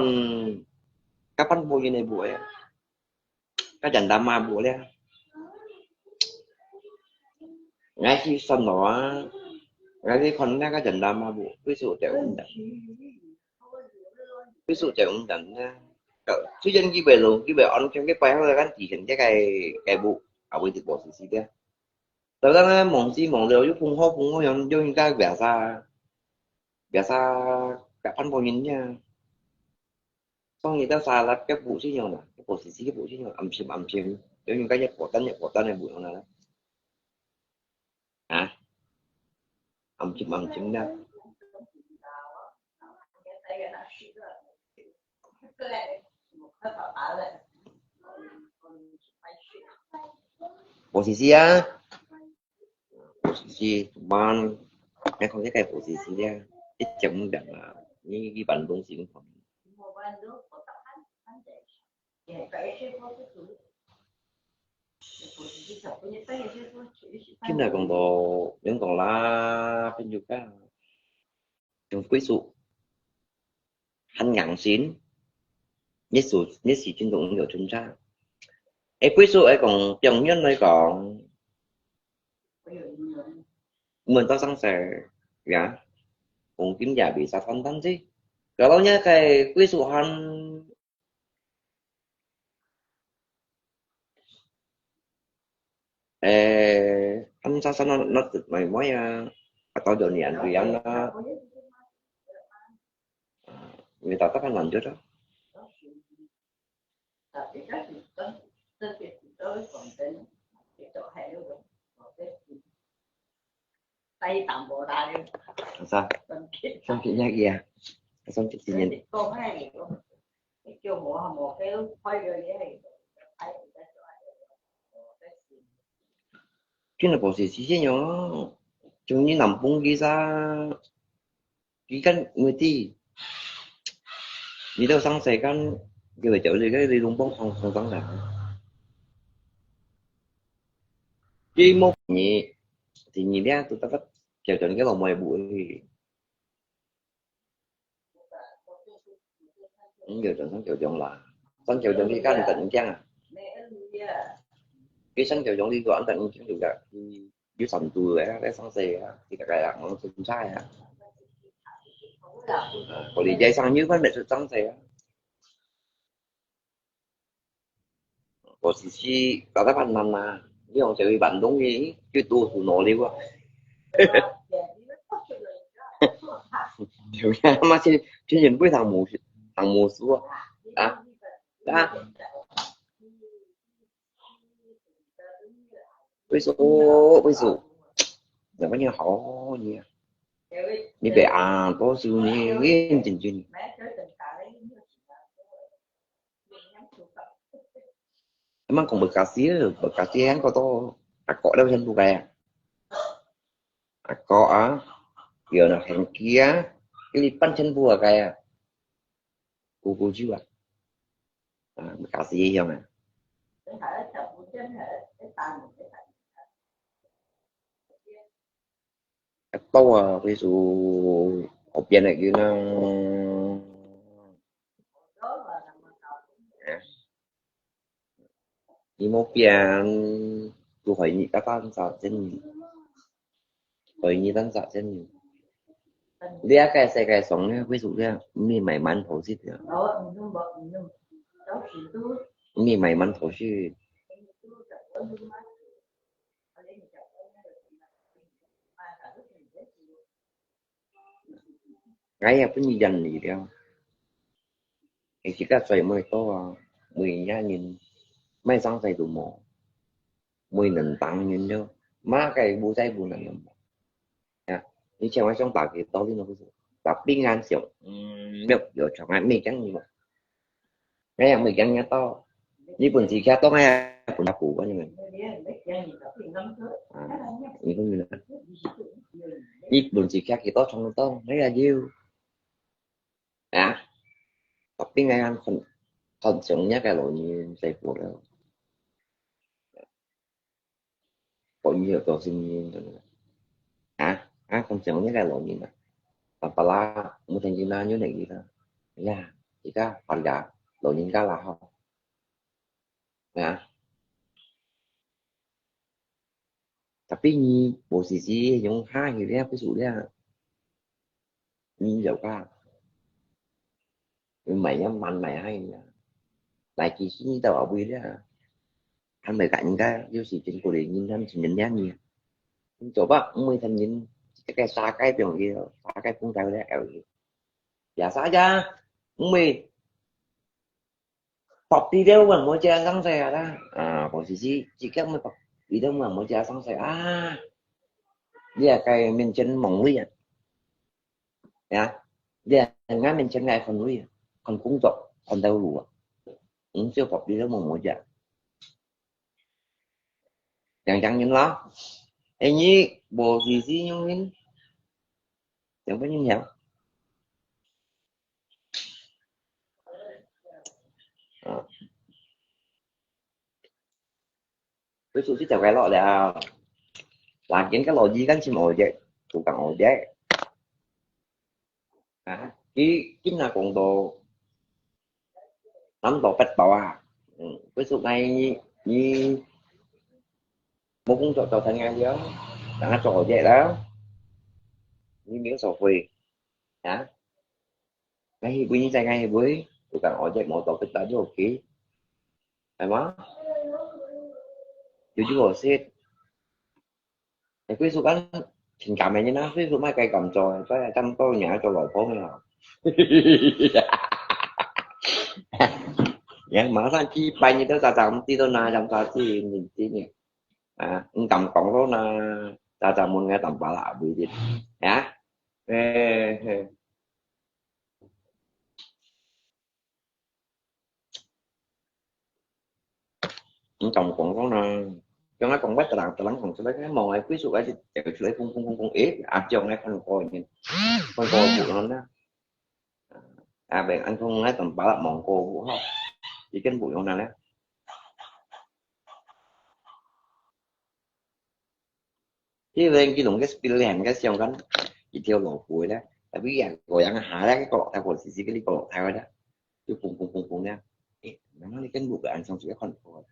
，kapan pulang ibu ya？Kajan dama bu ya？Ngai si son lo a，ngai si kon ngai kajan dama bu，besok就undang。 Besok就undang na. Kau, tu yang kibai lo, kibai on cam kibai hau kan di kan dia kai, kai bu, apa itu posisi dia. Tapi kan mong si mong lo, yo pung ho pung ho yang, yang ka biasa, biasa kapan pun ini ya. Song kita salah ke bu si yang na, ke posisi ke bu si yang, am sim am sim, yang ka ya potan ya potan ya bu yang na. Ha? Am sim am sim na. Posisi ya. Posisi cuman, eh, kau ni kayak posisi dia. Dia jam dah lah. Ni di Bandung sini. Khi nào còn đó, những còn là bên Yuka. Trong quý sự, hẳn ngang xin, nhất sự, nhất sự chính tổng nhiều chúng ta. Ê, quý sự ấy còn, trong nhân ấy còn, mình ta sẵn sàng, ya. Cũng kiếm giả bị sao thân thân chứ. Kalau nya cái quý sự hẳn Ê, ăn sa sa nó, nó tụt mày mối à. À, tao giờ niệm vì ăn đó. À, người ta tắt ăn lành chưa đó. Sao? Sao kỹ nhắc kìa. Sao kỹ tự nhiên. Cái là bộ sĩ sĩ chứ nhở. Chúng như nằm bún kì sa. Kì căn người ti. Như đâu sang sài căn. Như vậy cháu gì cái đi lung bông không, không vắng lắm. Kì một nhị. Thì nhị nè, tụi ta bắt kéo cho cái lòng mày bụi. Ừm, giờ trắng sáng chiều chống là. Sáng chiều chống thì các anh tỉnh kiang à? Cái sáng chiều chống đi gọi anh tỉnh kiang được à? Dưới sầm tù đấy, cái sáng xe á, thì cái là nó không sai á. Ờ, có đi dây sang như con mẹ sự sáng xe á. Có xí xí, có các bạn nằm mà, như ông sẽ bị bắn đúng gì, chứ tu thủ nổ đi qua. Điều nha, mà chứ, chứ nhìn với thằng mù, thằng mù xua. Đó, đó. Ví dụ, ví dụ. Là có như hổ nha. Như vậy à, có sự như yên chừng chừng. Emang kong Bekasi, Bekasi kan kau tahu, akok dah macam tu kaya. Akok ah, dia nak hengki ah, ini pan macam tu kaya. Kuku juga. Ah, Bekasi yang ah. Tao à, ví dụ, ở biển này kia nó. Đi một biển, tụi khỏi nhị ta tan sao chân nhị. Khỏi nhị tan sao chân nhị. 這个世界上呢，為什麼你買饅頭食的？你買饅頭食。𠊎也分你忍你了。你自家嘴無多啊，每一人，買生菜都無，每人當人了，麼个無在乎人了無。啊，你千萬想打个道理呢，不是？打平安想，嗯，沒有，有障礙，沒讲你嘛。 哎呀，每个人都，你本事強到哎呀，本事不管你们。啊，你不明白。你本事強幾多重得到，哎呀，有。啊，tapi ngay-an kon-, kon-, sungnya kalau ni saya pulang. Kok nyo to sini. Ha? Ha, kon sungnya kalau ni na. Papala, mo sungnya na nyo na kita. Ya, kita pada lo ni ka lah ho. Ya. Tapi ni posisi yung ha, gitu ya, aku sudah. Ni jauh ka. Mai ya man mai hai ya. Lai ki sini tau abui dia. Han mai ka ni ka, yo si jen ko le ni han si jen ya ni. Ni coba mai tan ni, kita kai sa kai piong ki, sa kai pung kai le au ki. Biasa aja. Mai. Pop di dia wan mo ja sang saya lah. Ah, posisi jika mai pop di dia wan mo ja sang saya. Ah. Dia kai min jen mong li ya. Ya. Dia ngai min jen ngai kon li ya. Kon kung tok, kon tau lu. Ung sio pop di dia mo mo ja. Yang yang yin lah. Eh, ni posisi yung yin. Yang pun yin ya. 佢屬於就係落了。嗱，見个落雨，跟住我只，做緊我只。啊，佢今日講到，諗到不到啊。嗯，佢屬於你，你冇工作做成啊，你啊，等下做我只啦。你沒有所謂啊。 Ngayon, ibu niya sa ngayon, ibu. Tukang ojek, motor kita juga, oke. Emang? Jujur, osit. Aku suka tingkah mainnya, aku suka makai kamco, saya kamco nya, coba pong ya. Ya, masa di pagi itu, tatang, itu na, jam satu ini, ini. Ah, engkau kong lo na, tatang mun ngai tampal lah, bu ini. Ya. Eh, eh. 你同講講啦，將來講，𠊎突然突然講出來，望个歸宿个就走出來，砰砰砰砰，誒，啊，將來看過呢，看過無人啦。啊，別人講𠊎同巴拉望過無吼，已經無用啦咧。 Thì lên cái lùng cái spill lên cái xong kan, cái theo lò cuối đó. Tapi ya, có yang hả đó, cái có lọ thai của xí xí cái đi có lọ thai đó. Cứ phùng phùng phùng phùng nha. Ê, nó nói cái bụi ăn xong chỉ còn thôi.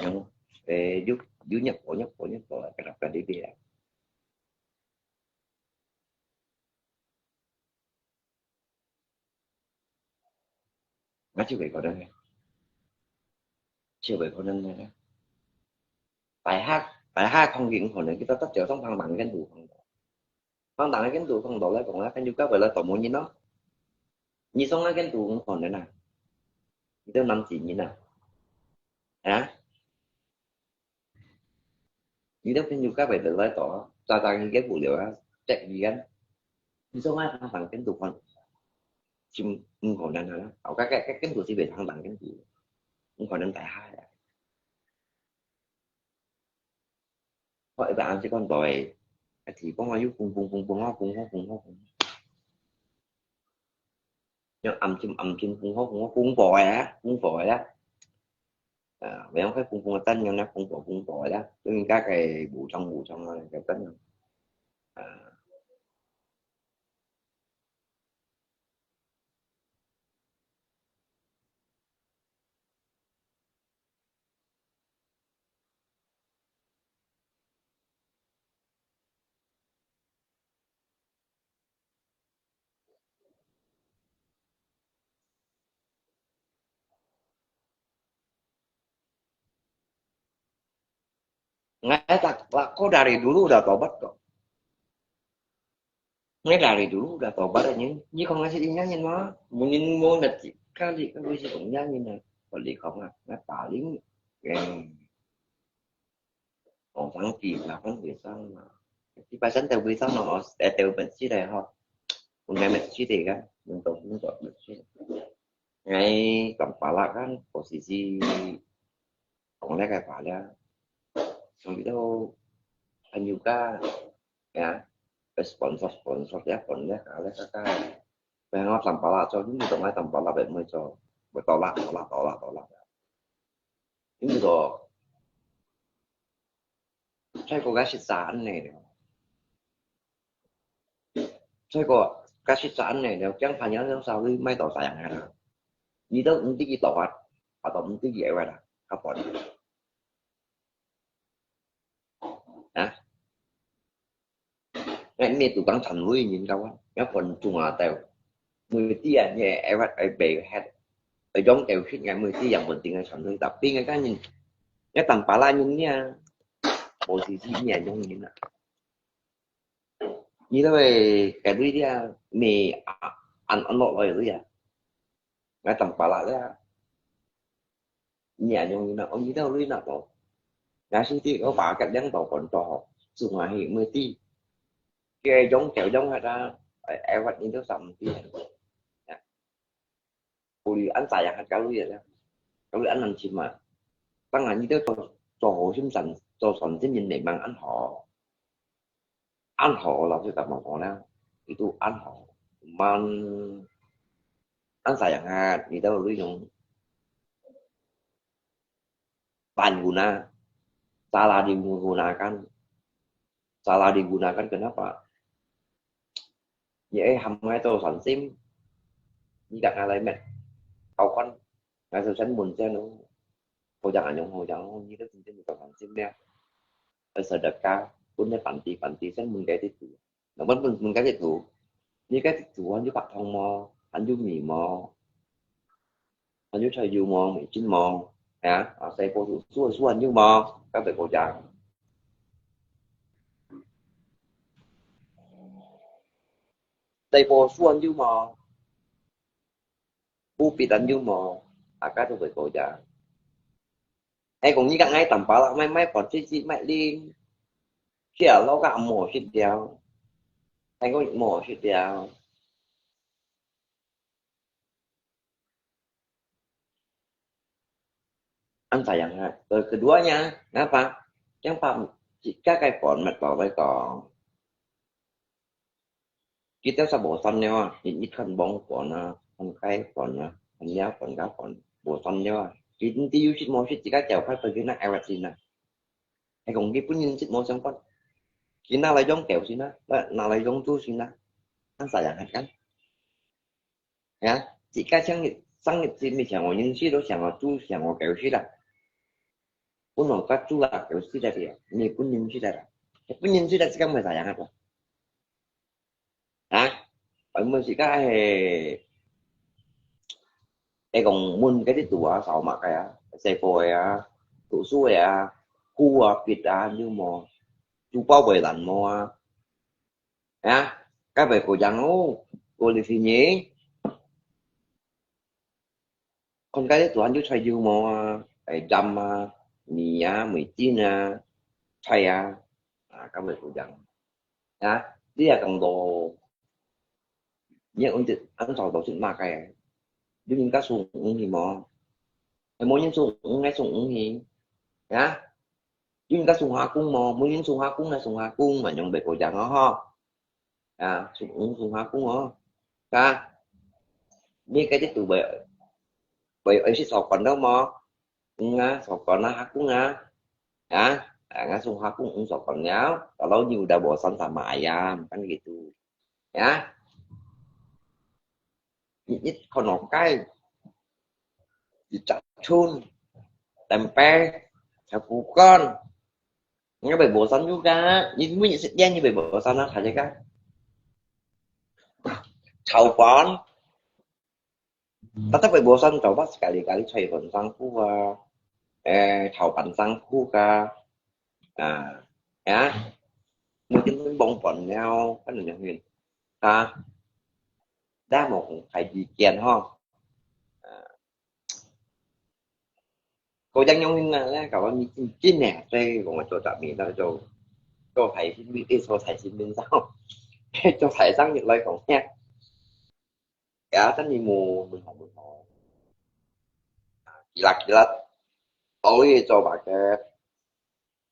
Đúng không? Ê, giúp, giúp nhập khẩu, nhập khẩu, nhập khẩu, cái đọc cái đi đi. Ngã chưa vậy có đơn này. Chưa vậy có đơn này. Tại hát, tại hát không gì cũng còn nữa, kita tak jauh tong phang bang kan tu phang. Phang bang kan tu phang tu lah, kong lah kan juga boleh temu ni no. Ni song lah kan tu phang ni na. Itu enam sini na. Ha? Ni dah kan juga boleh lah tu. Tata ni kan boleh lah. Cek ni kan. Ni song lah phang bang kan tu phang. Sim, không còn nữa. Aku kan kan kan tu si boleh phang bang kan tu. Không còn nữa tại hai. Kok ibarat an si kon toi. Ati kong ayu kung kung kung kung ho kung ho kung ho kung. Yang am chim am chim kung ho kung ho kung bòi á, kung bòi á. À, vậy không phải kung kung tân nhưng nó kung bòi kung bòi á. Tôi mình các cái bổ sung bổ sung là cái tân. À. Ngai tak lak ko dari dulu dah tobat kok. Ngai dari dulu dah tobat nyen. Ni kong ngai si inya nyen ma. Munin mo nat kali ka wisi kong nyen na. Kali kong ngai paling. Kong sang ki na kong wisi na. Di pasan teu wisi na os teu bensi deh ho. Kong ngai bensi deh kan. Untuk untuk bensi. Ngai kong pala kan posisi kong ngai kai pala. Sampai tu anjuka ya sponsor sponsor ya pon ya kala kaka. Yang ngai tampala cho, ini tu ngai tampala bet mo cho, betolak tolak tolak tolak. Ini tu, saya kau kasih saan ni. Saya kau kasih saan ni, dia yang panjang yang sawi mai tau sayang ada. Ni tu nanti kita buat atau nanti dia ada, kapan? Hah? Ngai mi tukang chan lui nyin kau ah. Ngai pon chung a teu. Mui ti a ngai ai wat ai bei het. Ai jong teu hit ngai mui ti yang pon ting ngai chan lui tapi ngai kan nyin. Ngai tam pala nyin nia. Posisi nia jong nyin a. Ni tu ai kai lui dia mi an an lo loi lui a. Ngai tam pala dia. Nia jong nyin a. Ong ni tu lui na to. Ngai si ti ko pa kat liang to pon to. Sung a hi mui ti. Kia jong teu jong hat a. Ai wat ni tu sam ti. Uli an sayang hat kau ya. Kau an nan chim ma. Tang an ni tu to to ho sim san to san sim yin ne mang an ho. An ho la tu ta ma ho na. Itu an ho. Man an sayang hat ni tu lui jong. Pan guna. Salah digunakan. Salah digunakan kenapa? Ye eh ham ngai to san sim. Ni dak ngai lai met. Kau kan ngai sou san mun sia no. Ho jang anyong ho jang ho ni dak sim sim to san sim ya. Ai sedekah pun ne panti panti san mun kai ti tu. Namun mun mun kai ti tu. Ni kai ti tu han ju pak thong mo, han ju mi mo. Anh có thấy yêu mong, mình chín mong, hả? À, thầy cô tụi xua xua anh yêu mong, các thầy cô chàng. Thầy cô xua anh yêu mong, bu bị anh yêu mong, à, các thầy cô chàng. Ai kong ni kak ngai tam pala mai mai pon si si mai ling. Sia lo kak mo si diao. Ai kong mo si diao. An sayang ha. Keduanya, ngapa? Yang pam, jika kai pon mat lo lai kong. Kita sa bosan nyo ah, ni ni kan bong pon ah, kan kai pon ah, kan ya pon ka pon, bosan nyo ah. Kita ti yu sit mo sit jika jauh kai pergi nak awet sina. Ai kong ki pun yin sit mo sang pon. Kina lai jong keu sina, na lai jong tu sina. An sayang hat kan? Ya, jika sang ni sang ni si mi siang o yin sit lo siang o tu siang o keu sit la. Pun lo ka tu la keu sit la dia, mi pun yin sit la. Pun yin sit la jika mai sayang hat la. Hah? Oi mun sika he. Ai kong mun cái ti tu a, sao mak kai a. Sai po a. Tu su a. Hu a, pit a, ñu mo. Tu pao bai lan mo a. Ya, cái bai ko yang o. Ko li fi ni. Kon kai ti tu han ju chai ju mo a. Ai jam a. Mi a, mui tin a. Chai a. A, cái bai ko yang. Ya, dia kang do. Ni un ti an sao do sit ma kai. Yu yin ka sung ung hi mo. Ai mo yin sung ung ngai sung ung hi. Ya. Yu yin ka sung ha kung mo. Mo yin sung ha kung ngai sung ha kung ma nyong bai ko yang ho. Ya, sung ung sung ha kung ho. Ka. Ni cái ti tu bai bai ai sit sao kon do mo. Ung a, sao kon a, ha kung a. Ya. Ngai sung ha kung ung sao kon ya. Kalau ñu dah bosan sama ayam kan gitu. Ya. Nit nit kono kai. Di chak chun. Tempe. Chak pukon. Ngai bai bosan juga. Nit mu nit sit dia nit bai bosan a, thai ka. Chau pon. Tatap bai bosan chau ba sekali-kali chai pon sang ku a. Eh, chau pan sang ku ka. 啊，呀，每天都忙飯了，反正就係，啊，但無講太意見吼。啊，个人用心啊，咧，搞到你真真呢，所以我做雜物，那就做財神，你做財神面上，做財神來講呀。 Ya，等你無，無好，無好。Kilat-kilat，到底做麼个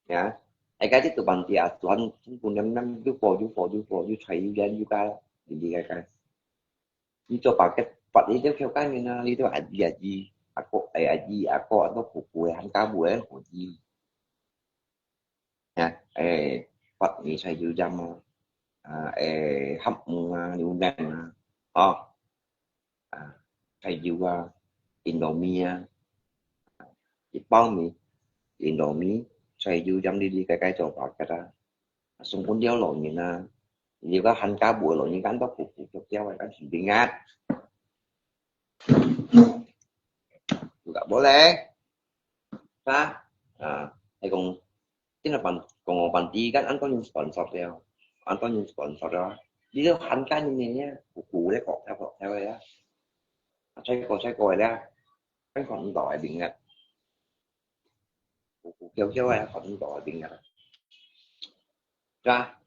？Ya，哎，該啲都辦事啊，全全部黏黏，又火又火又火，又菜又鹽又加，哩哩个个。你做麼个？發你都口乾人啊，你都阿姨阿姨，阿哥哎阿姨阿哥，阿都婆婆，還加母个阿姨。 啊，誒，發你菜油針啊，啊，誒，鹹魚啊，牛奶啊，哦，啊，菜油啊，Indomie啊，一包米，Indomie，菜油針哩哩个个做法个啦。送分了老人啊，你个還加母个老人，感到苦苦叫叫个，感情平安。有个無咧？啊，啊，係講，今日辦，講我辦事，kan安到人sponsor了，安到人sponsor了，你都還加人呢，苦苦咧，國跳國跳个啊，啊，吹過吹過个咧，跟看毋到个面啊，苦苦翹翹个，看毋到个面啊，係吧？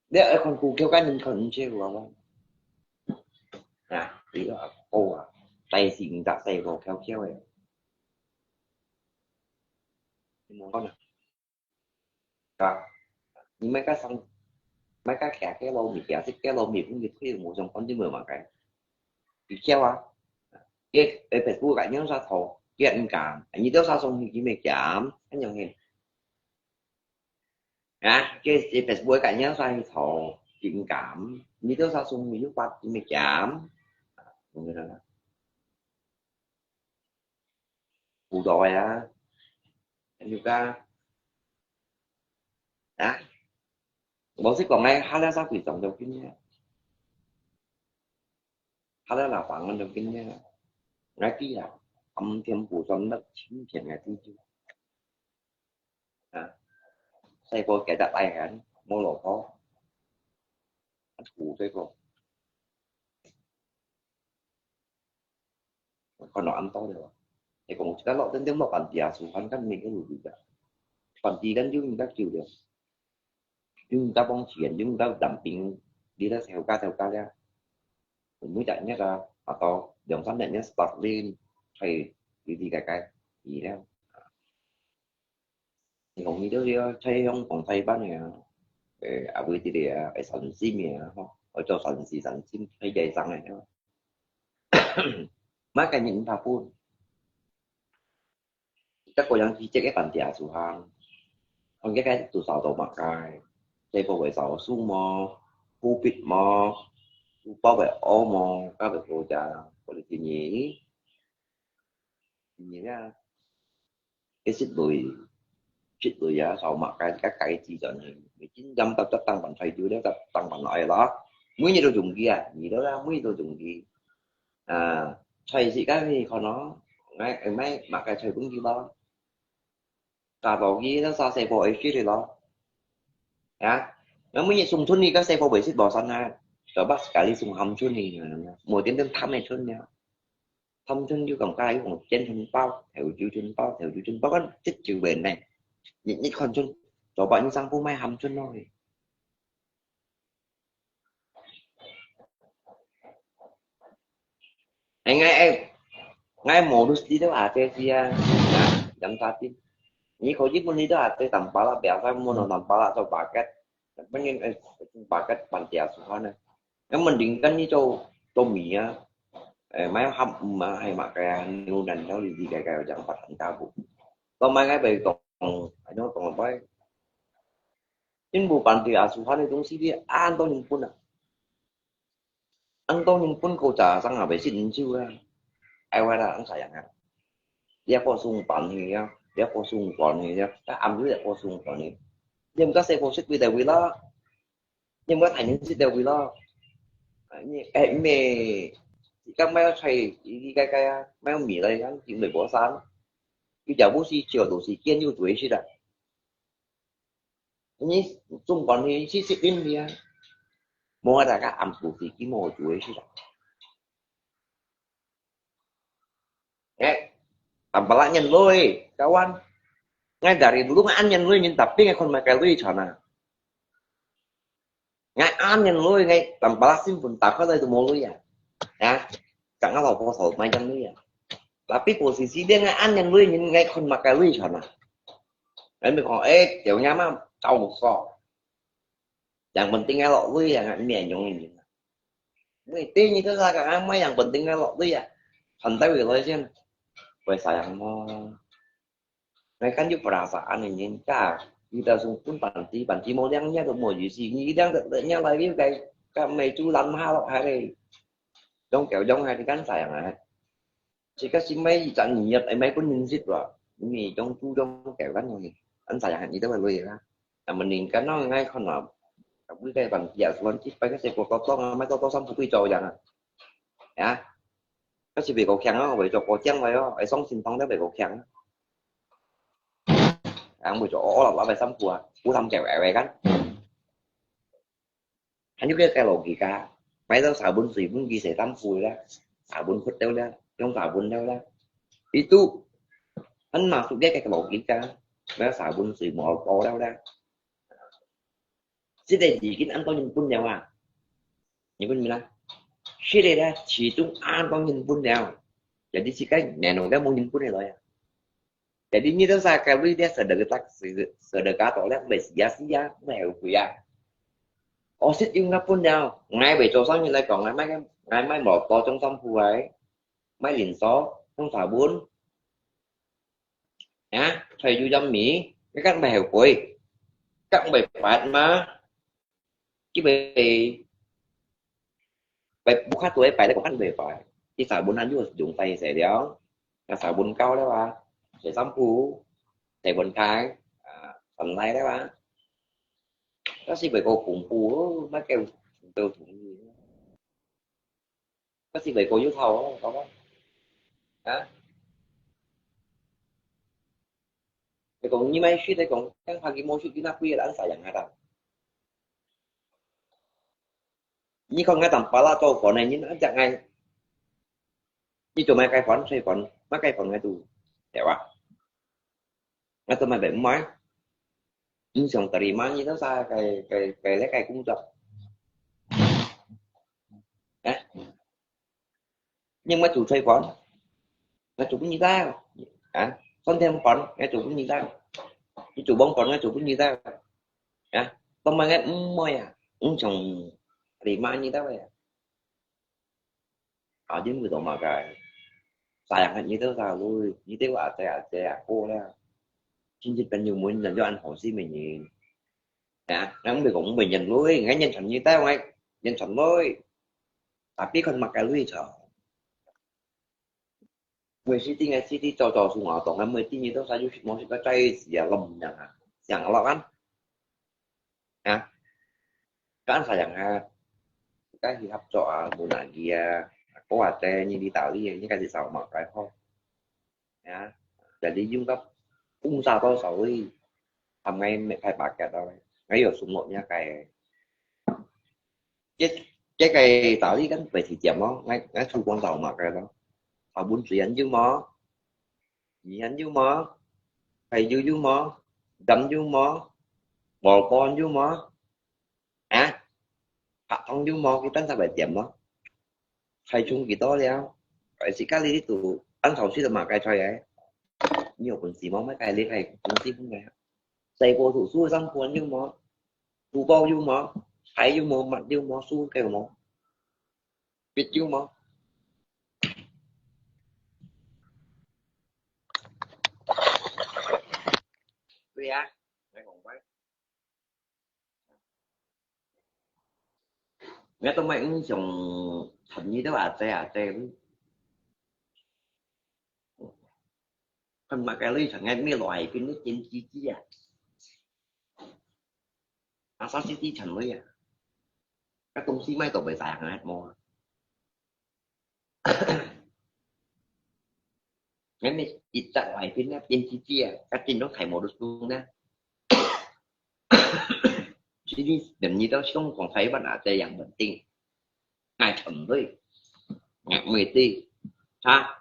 你愛看苦口，該人看毋出啊。啊，你个阿哥啊，大四五十歲無翹翹个。你莫講啊。啊，你莫甲上，莫甲徛街路面，徛食街路面，分佢推無相干，你問麼个？佢翹啊。佢，佢Facebook个人啥討，佢毋敢，你兜啥送去，佢咪減，恁樣个。 啊，佢，佢Facebook个人啥去討，佢毋敢，你兜啥送去，又發，佢咪減。啊，懂了啦。糊塗个啊，你个，啊，老實講，哎，哈啦啥鬼種都跟呀，哈啦啦房都跟呀，我知啊，他們全部算那侵權个地區。 啊，細個幾隻大人，無老婆，苦細個。看到恁多了，你講自家落，真正落辦事啊，手環跟你个路路个，辦事跟有人家救了，有人家幫錢，有人家當兵，你个頭家頭家了，每隻月啊，啊到兩三隻月start了，係有啲个个，而了。 你講你兜个，在香港、台灣个啊，誒，啊，會這個啊，會散心个啊，吼，會做散事、散心，在街上个啊。麼个人毋怕分？一個人去這個辦事啊，手環，看這個都掃到麼个，這個會掃樹麼，covid麼，書包會屙麼，該會好食，我哋建議，建議啊。 个食類，食類啊，掃麼个，自家家己自轉去。你真正搭搭當飯菜就了，搭當飯來啦。每日都用佢啊，你都啦，每日都用佢。啊，菜食个你看咯，愛，愛買麼个菜分佢咯。加到佢，那啥細個會食个咯。啊，那每日送春你个細個會食無散啊，就把自家哩送鹹春你，無點點淡个春啊。 他們就感覺有種煎春包、豆油春包、豆油春包，跟這就穩呢。你，你看春，做白你上鋪賣鹹春咯。哎，哎，哎，哎，modus di tu ada sih ya. Jam satu. Ni kau je pun itu ada tambah lah, biasa mau nambah lah atau paket. Pengen, eh, paket pantai asuhan. Yang mending kan ni cau, cau mi ya. Eh, mai ham ma hai mak kaya ni dan cau di kaya kaya jangan patah tabu. Kau mai ngai bai tong, ayo tong apa? Ini bu pantai asuhan itu sih dia anto nyumpun ah. Anto nyumpun kau cah sang apa sih ncu ah. Ai wada ang sayang ah. Dia kau sung pan ni ya, dia kau sung pan ni ya, ta am dia kau sung pan ni. Dia muka saya kau sih bida wila. 因為大人食了位咯。你，哎，咩，今買菜，你該該啊，買米來講，今日無生，佢就無時就到時間又做事啦。你总管你去食饮料，莫大家暗肚时间莫做事啦。哎，tambah lah nyan lui, kawan. Ngai dari dulu ngai an nyan lui nyin tapi ngai kon makai lui chana. Ngai an nyan lui ngai tambah lah simpan tak kau itu mau lui ya. Ya, tak ngai lau po sau mai nyan lui ya. Tapi posisi dia ngai an nyan lui nyin ngai kon makai lui chana. Ngai mi kong eh, dia nya mah tau so. Yang penting ngai lok lui ya ngai mian yong nyin. Ngai ti nyi tu sa ka ngai mai yang penting ngai lok lui ya. Santai wei lui sian. Wei sayang mo. Ngai kan yu perasaan ini ka. Kita sungpun panti panti mau liang nya tu mau yu si. Ni liang tu nya lai liu kai. Ka mai tu lam ha lok hai lei. Dong kêu dong hai di kan sayang ah. Sika si mai yu chan ni yat ai mai pun nin sit wa. Ni dong tu dong kêu kan ni. Kan sayang ni tu lui ka. Namun ning kan nong ngai kon wa. Ka bui kai pan kia suan chit pai ka se ko to to ngai mai to to sam pui chau yang ah. Ya. Ka si bei ko kiang ah, wei chok ko kiang wei oh. Ai song sin tong de bei ko kiang. Ang wei chok o o la la wei sam pui ah. U sam kêu ai wei kan. Hanya ke kalau kita, mai tau sabun sui pun kita sampu lah, sabun khut tau lah, yang sabun tau lah. Itu, an masuk dia ke kalau kita, mai sabun sui mau tau lah lah. Sida jikin an tau nyin pun ya wa. Nyin pun mina. Sida dah, 始終 an tau nyin pun ya. Jadi sikai neno ke mau nyin pun ya lo ya. Jadi nyi tu sa ka lui dia sedekah tak sedekah tu lah, mai sia sia, mai hui ya. Osit yung na pun ya, ngai bei cho sang nyi lai kong, ngai mai ngai mai mau to trong sampu ai, mai lin so, trong sabun. Ya, choi yu jam mi, ngai kan mai hui, kan mai pat ma. Ki bei, bei buka tu ai pai le ko kan bei pai. Ki sabun han yu dùng tay se liao. Ka sabun kau le wa. Se sampu. Se bun kai. Ah, san lai le wa. Ka si bei ko kung pu, ma kêu tu kung. Ka si bei ko yu thau, kau ma. Ha? Ai kong ni mai shi, ai kong, kan pagi mo shi, kina kui lan sayang ada. Ni kong ngai tam pala to kon ni, ni ajak ngai. Ni tu mai kai kon, sai kon, mai kai kon ngai tu. Te wa. Ngai tu mai bei mai. Ni song terima ni tu sa kai, kai, kai le kai kung jok. Eh? Nhưng mà chủ thuê quán, là chủ cũng như ta. Hả? Con thêm quán, nghe chủ cũng như ta. Cái chủ bóng quán, nghe chủ cũng như ta. Hả? Con mà nghe, ừ, môi à, ừ, chồng, thì mà như ta vậy à. Ở dưới mười độ mà cái, sayang như thế sao lui, như thế à, thế à, thế à, cô đó. Chính trị bên nhiều muốn là do anh Hồ Chí Minh nhìn. Hả? Nó không được cũng mình nhìn lui, nghe nhìn chồng như ta, nghe nhìn chồng lui. Tapi kon makai lui cho. Mui siti ngai siti cho cho sung a tong ngai mui ti ni to sa yu mo si ka chai si a lom yang a. Siang a lo kan. Ha. Kan sayang ha. Ka hi hap cho a mu na gi a. Ko a te ni di ta li ni ka si sao makai ho. Ya, jadi yung kap ung sa to sau ri, ham ngai me kai paket a, ngai yo sung lo nya kai. Cái, cái, cái tao đi kan phải thị trường đó, ngay, ngay thu quan tàu mà cái đó. Tàu bún sủi ăn chứ mà, mì ăn chứ mà, hay dư chứ mà, dấm chứ mà, bò con chứ mà. Hả? Hạt thông chứ mà, cái tấn sao phải tiệm đó. Khai chung kì to liao. Ai si ka li tu, an thau si ta ma kai choi ai. Nhiều quần xì máu mấy cái li khai chung si không ngai. Sai cô thủ su sang quan yu mo. Tu bao yu mo. Hai yu mo, mat yu mo, su kêu mo. Bịt yu mo. Tui à, ngai kong pai. Ngai to mai ung siong thon ni to a che a che. Kon ma kai lui chang ngai mi lo ai pin ni chin chi chi a. A sa si ti chan lui a. Ka tong si mai to bai sa ngai mo. Ngai mi it tak ai pin na chin chi chi a. Ka chin dong khai mo du sung na. 你，你到香港、台灣啊，這樣穩定，𠊎團隊，𠊎每隊，哈。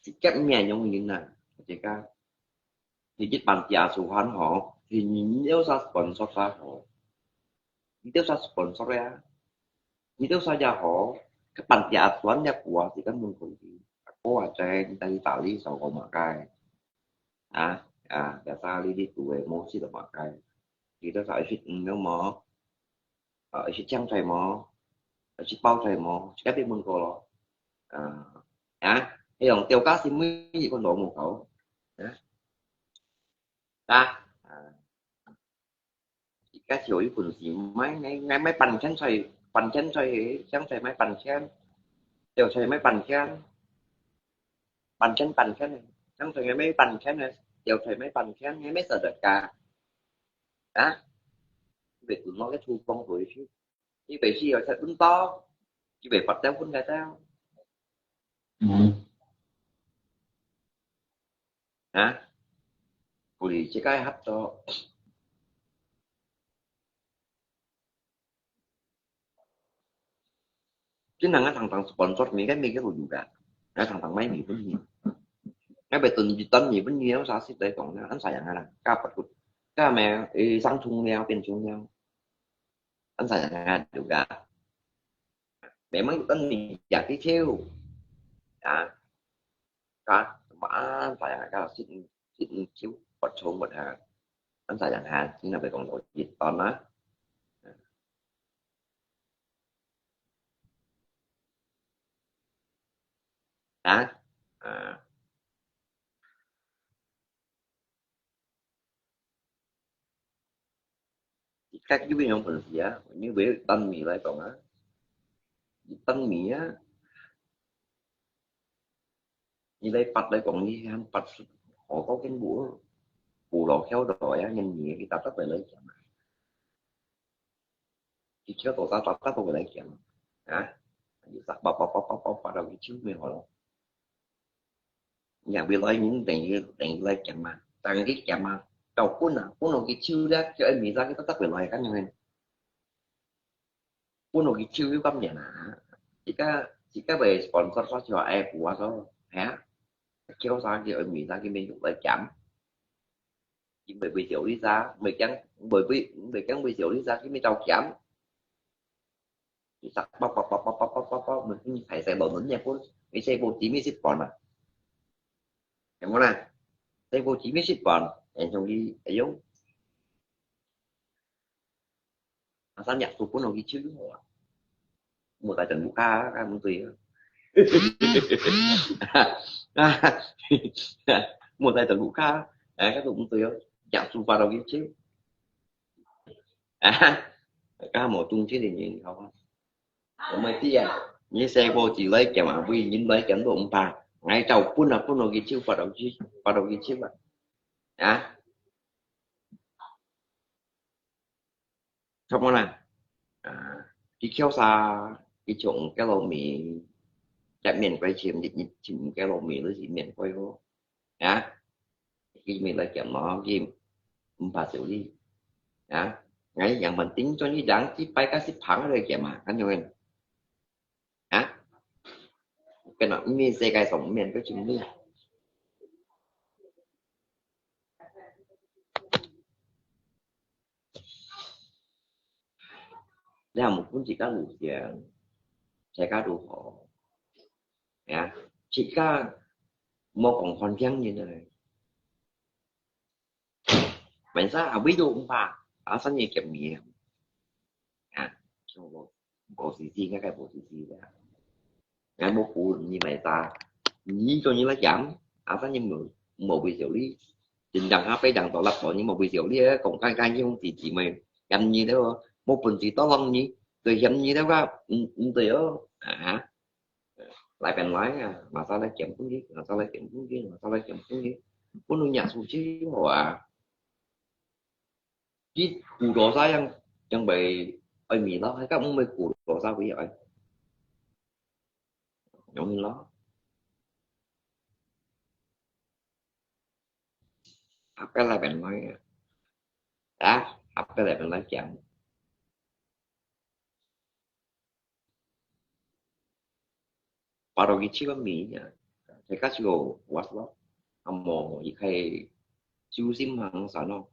一个名用人啊，大家，你去辦dia手环吼，你，你有啥sponsor啥好，你有啥sponsor呀？你有啥也好，去办dia手环也好啊，自家問佢。阿哥啊，在你在意大利手个嘛该？啊，啊，biasa你，你做个模式个嘛该？你有啥去，嗯，有无？啊，去青菜無？去包菜無？自家去問過咯。啊，啊，迄種掉價是每一個都無搞。啊，啊，啊，自家有一本是買，買，買，買半千菜，半千菜，青菜買半千，掉菜買半千，半千，半千，青菜買半千，掉菜買半千，買十个價。啊，你會做麼个廚房回去？ 你白死又食恁多，你白發掉分个掉。嗯。啊？不如自家合作。今人啊，常常sponsor米，个米个都有个，啊，常常買米分你，啊，白囤一囤米分你，有啥事来讲呢？俺啥样啊啦，加八个，加咩？诶，上冲了，变冲了。 Kan sayang nga juga. Memang kan ya kecil. Ya. Kan, maan sayang kan sit, sit kecil, buat chong buat ha. Kan sayang ha, sini apa kong lo jit ton lah. Ha? Ha? 你家己有用本事啊，你為等米來講啊，你等米啊，你來拔來講，你還拔出好高根部，部落跳到呀，人你佢打得回來講啊。 佢跳到打，打，打到佢來講，啊，佢打，打，打，打，打，打到佢手尾好咯。若未來人等於，等於來講嘛，等佢講嘛，到分啊，分到佢手了，叫佢米打佢打，打佢來，敢樣呢？分到佢手又敢樣啊？自家，自家會sponsor啥就愛補啊，說，係啊，叫啥叫佢米打佢咪用來講。 佢袂會笑你啥，袂驚，袂會，袂驚會笑你啥，佢咪照講。佢打，啵，啵，啵，啵，啵，啵，啵，啵，每天大細路輪一般，你細部姊妹識講啊？有無啦？細部姊妹識講，然後佢，哎喲， Asal nyak supun lagi ciu. Mau tajam buka kan menteri. Mau tajam buka, eh, kan tu menteri. Nyak supa lagi ciu. Kan mau tung ciu ni, ni, kau. Kau mesti ya. Ni saya kau ci lai kiam, abui ni lai kiam tu empat. Ngai tau pun apa lagi ciu, pada lagi ciu, pada lagi ciu. Ya. 看無啦？啊，佢叫啥？佢從該路面，一面過去，你，你從該路面，你是面過咯。啊？佢面來講咯，佢毋怕受理。啊？哎，yang penting做你人，佢擺个係捧來講嘛，看到無？ 啊？跟住，因為世界上面都真理。你還無分自家路線，世界都好。啊？自家莫講看輕人啊。 Masa abis tu empat, alasan ni kiam ni. Ha, so, posisi, ngai posisi ya. Ngai mau pun ni masa, ni tu ni lah kiam, alasan ni mau, mau bisa li. Jenjang apa yang tolak tu ni mau bisa li ya, kong kan kan yung titi mai. Kiam ni tu, mau pun si tolong ni, tu kiam ni tu ka, mm, mm, tu yo. Ha. Lai pen lai ah, masa lai kiam pun ni, masa lai kiam pun ni, masa lai kiam pun ni. Pun lu nyak suci mo ah. Di budo sayang, 因為愛米咯，該毋會苦咯，啥會愛，容易咯。合个來本來啊，合个來本來講。 Para kita kami ya, mereka juga kuat loh. Amo, ikai 修心行善咯。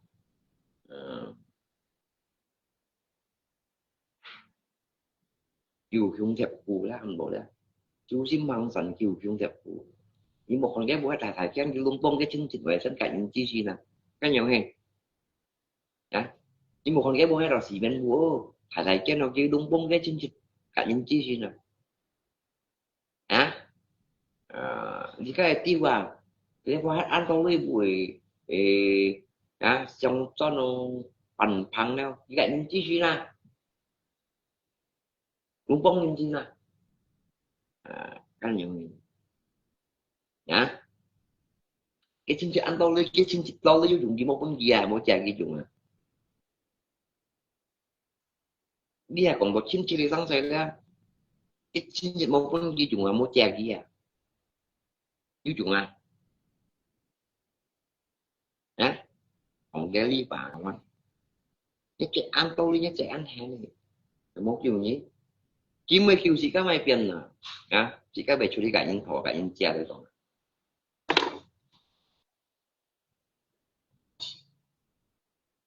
嗯，救窮貼富啦，很多啦。修心行善，救窮貼富。你莫看佢無大大間，佢攏幫佢清潔衛生，感恩之心啊，恁樣嘿。 啊，你無看佢無該條洗面乳哦，大大間哦，佢攏幫佢清潔，感恩之心啊。啊，呃，你該个丟啊，佢無還按到內部誒，誒，啊，鑲鑽哦，板房了，你感恩之心啊。 攏幫人錢啊。啊，恁樣呢。啊？佢親戚按到你，佢親戚到你有用，佢無分佢啊，無借佢用啊。你也講到親戚个生死了，佢親戚無分佢用啊，無借佢啊，有用啊？ 啊？講个理吧，講啊。你个按道理，你个按行呢，無救呢。今日救自家莫變啊，啊，自家會處理感恩頭，感恩家這種。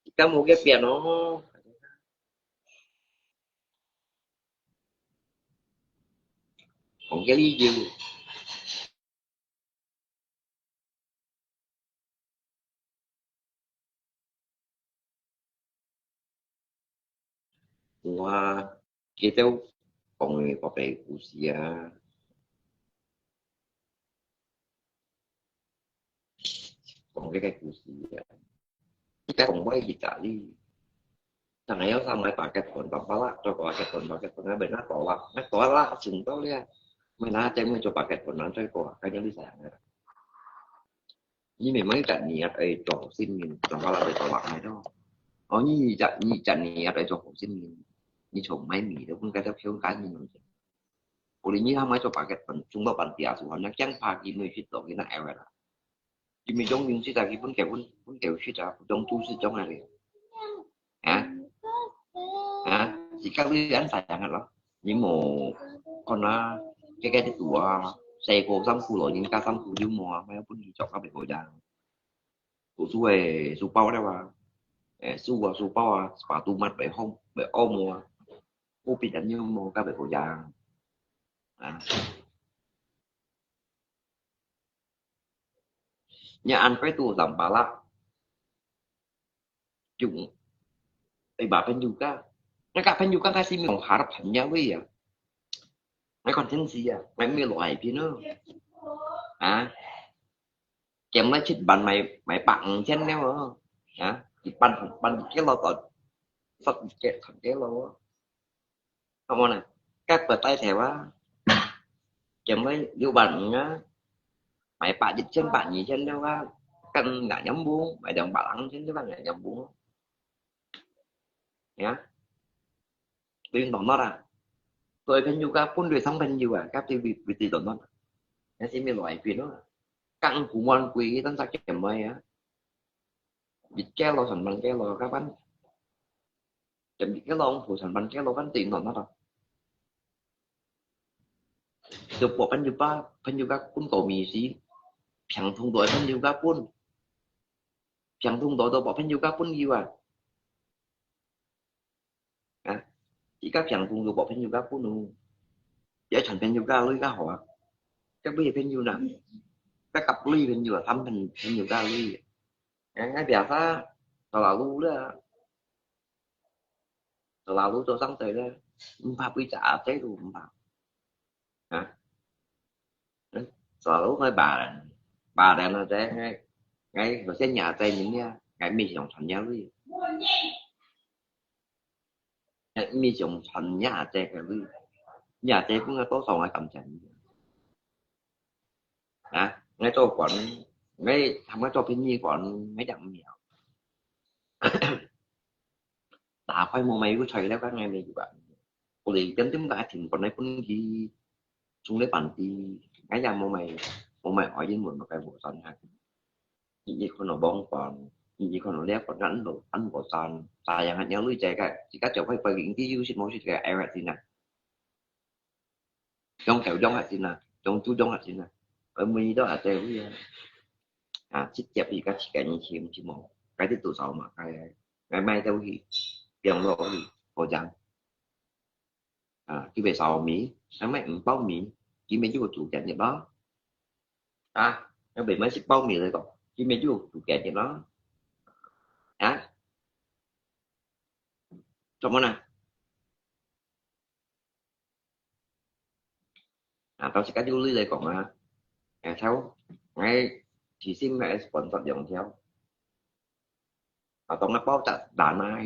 自家無个變哦。講个理由。 我記得講个我爸个故事啊，講个个故事啊。佢講我去哪裡，當然要上來巴結本，巴巴拉，做巴結本，巴結本，那邊那多啦，那多啦，真多了。我那在那做巴結本，那最多，該叫你啥样啊？ 你明明一隻年愛做好心人，做到老就做壞个咯。哦，你一隻，你一隻年愛做好心人，你從買米都分該隻票揀人。無論你還買做巴結本，中到半底啊，就好像講怕佢沒去做，佢那愛啦。佢沒用用去啊，佢分佢分，分佢去啊，不用都是這樣个。 啊？啊？自家你恁樣个咯。你無看啊，這个你讀啊，細個衫褲咯，人家衫褲有無啊？還要分你著啊，別個樣。讀書誒，書包了啊，誒，書啊，書包啊，sepatu mat別好，別好無啊？Kopi dan有無？該別個樣。啊？你安排到三百啦。 用，哎，ba朋友ka，那个朋友ka kasi mong harap hanya we ya. Ngai konsen si ya, ngai mi lo ai pin no. Ha? Kem lai chit ban mai, mai pang chen ne wo. Ha? Di ban, ban ke lo to. Sat ke, ke lo. Không ổn à? Các bờ tay thẻ wa. Chém với liu bản nga. Mày bạ dịch chân bạ nhị chân đâu wa. Cần ngã nhóm buông. Mày đồng bạ lắng chân đâu wa ngã nhóm buông. Ya. Tuyên tổng nó ra. Tôi phên nhu các phun đuổi sống phên nhu à. Các tiêu bị, bị tùy tổng nó. Nó sẽ mi loại phên nó. Các cú mòn quỷ tân sắc chém mày á. Dịch kéo lo sản bằng kéo lo các bắn. Chém dịch kéo lo ông phủ sản bằng kéo lo bắn tùy tổng nó ra. Được bộ phên nhu ba, phên nhu các phun tổ mì xí. Phẳng thông đội phên nhu các phun. Phẳng thông đội tổ bộ phên nhu các phun gì à? Ha? Chỉ có phẳng thông đội bộ phên nhu các phun nụ. Dễ chọn phên nhu các lui các hỏ. Các bây phên nhu nè. Các cặp lui phên nhu, thăm phên, phên nhu các lui. Ngai, ngai biasa, selalu lah. Selalu tu sang saya lah. Empat puluh cak saya tu, empat. Ha? Selalu ngai badan. Badan lah saya, ngai, ngai, kalau saya nyata ini ya, ngai mi siang chan ya lui. Ngai mi siang chan ya saya ke lui. Ya saya pun ngai tu sang ngai kam chan. Ha? Ngai tu kuan, ngai, tham ngai tu pin ni kuan, ngai jang mi. 打開無買有材料，該𠊎無有啊。我哋點點个一定本來本佢，從來本地，𠊎也無買，無買外英文个無算下。日日看到網管，日日看到這管，恁無，恁無算，sayang啊，鳥類這个，自家就可以背佢，佢有識無識个，哎，真啊。用手用下先啊，用手用下先啊。佢每日都係這位啊。啊，直接去个自家人去，去無，該啲多少嘛，該，該買到去，放落去，好像。啊，佢會燒米，佢買五包米，佢買就煮緊一包。啊，佢會買十包米來講，佢買就煮緊一包。啊，做麼呢？ 啊，到時間就你來講啊，誒，條，誒，起先个sponsor兩條，啊，當然包隻單啊，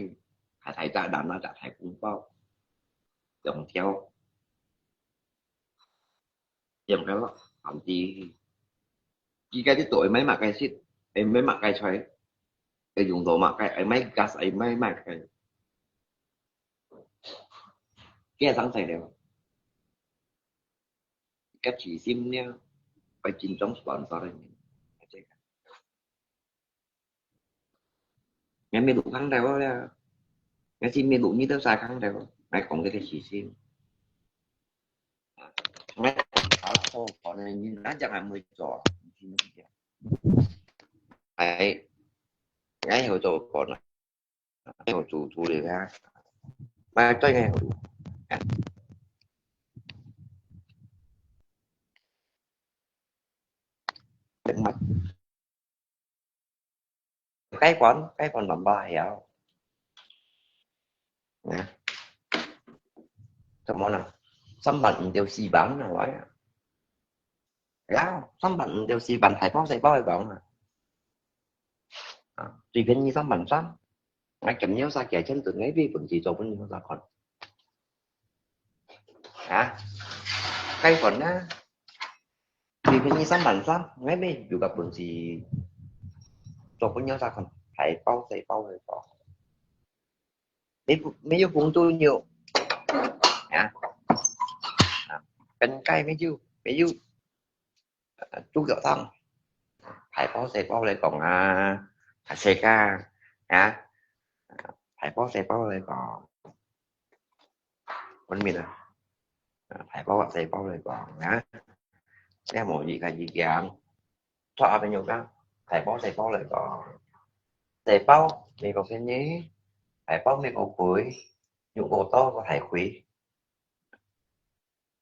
還大隻單啊，隻大公包，兩條，兩條咯，甚至，佢个啲袋買麼个食，誒，買麼个菜，誒，用到麼个，誒，買gas，誒，買麼个。 佢係生仔了。个起心了，愛尊重sponsor个人。𠊎乜錄空頭了，𠊎係乜錄你兜儕空頭，𠊎講這个起心。𠊎做本个人，𠊎正還會做，哎，𠊎會做本啊。 有主，主流啊。哎，對呢。該款，該款number曉。啊？做麼呢？三萬五到四萬啊，喂啊。呀，三萬五到四萬，大包細包來講啊。啊，最便宜三萬三。 𠊎今日儕幾千噸，𠊎買本事做分你儕看。啊，該款啊，最便宜三萬三，𠊎買有个本事做分你儕看，大包細包个講。沒不，沒有紅豬肉。啊，啊，跟該沒有，沒有。 呃，豬腳湯，大包細包來講啊，大細家，啊，大包細包來講，分明啊，啊，大包細包來講啊，這無一个意見，做阿朋友講，大包細包來講，細包美國便宜，大包美國貴，肉過多個大貴。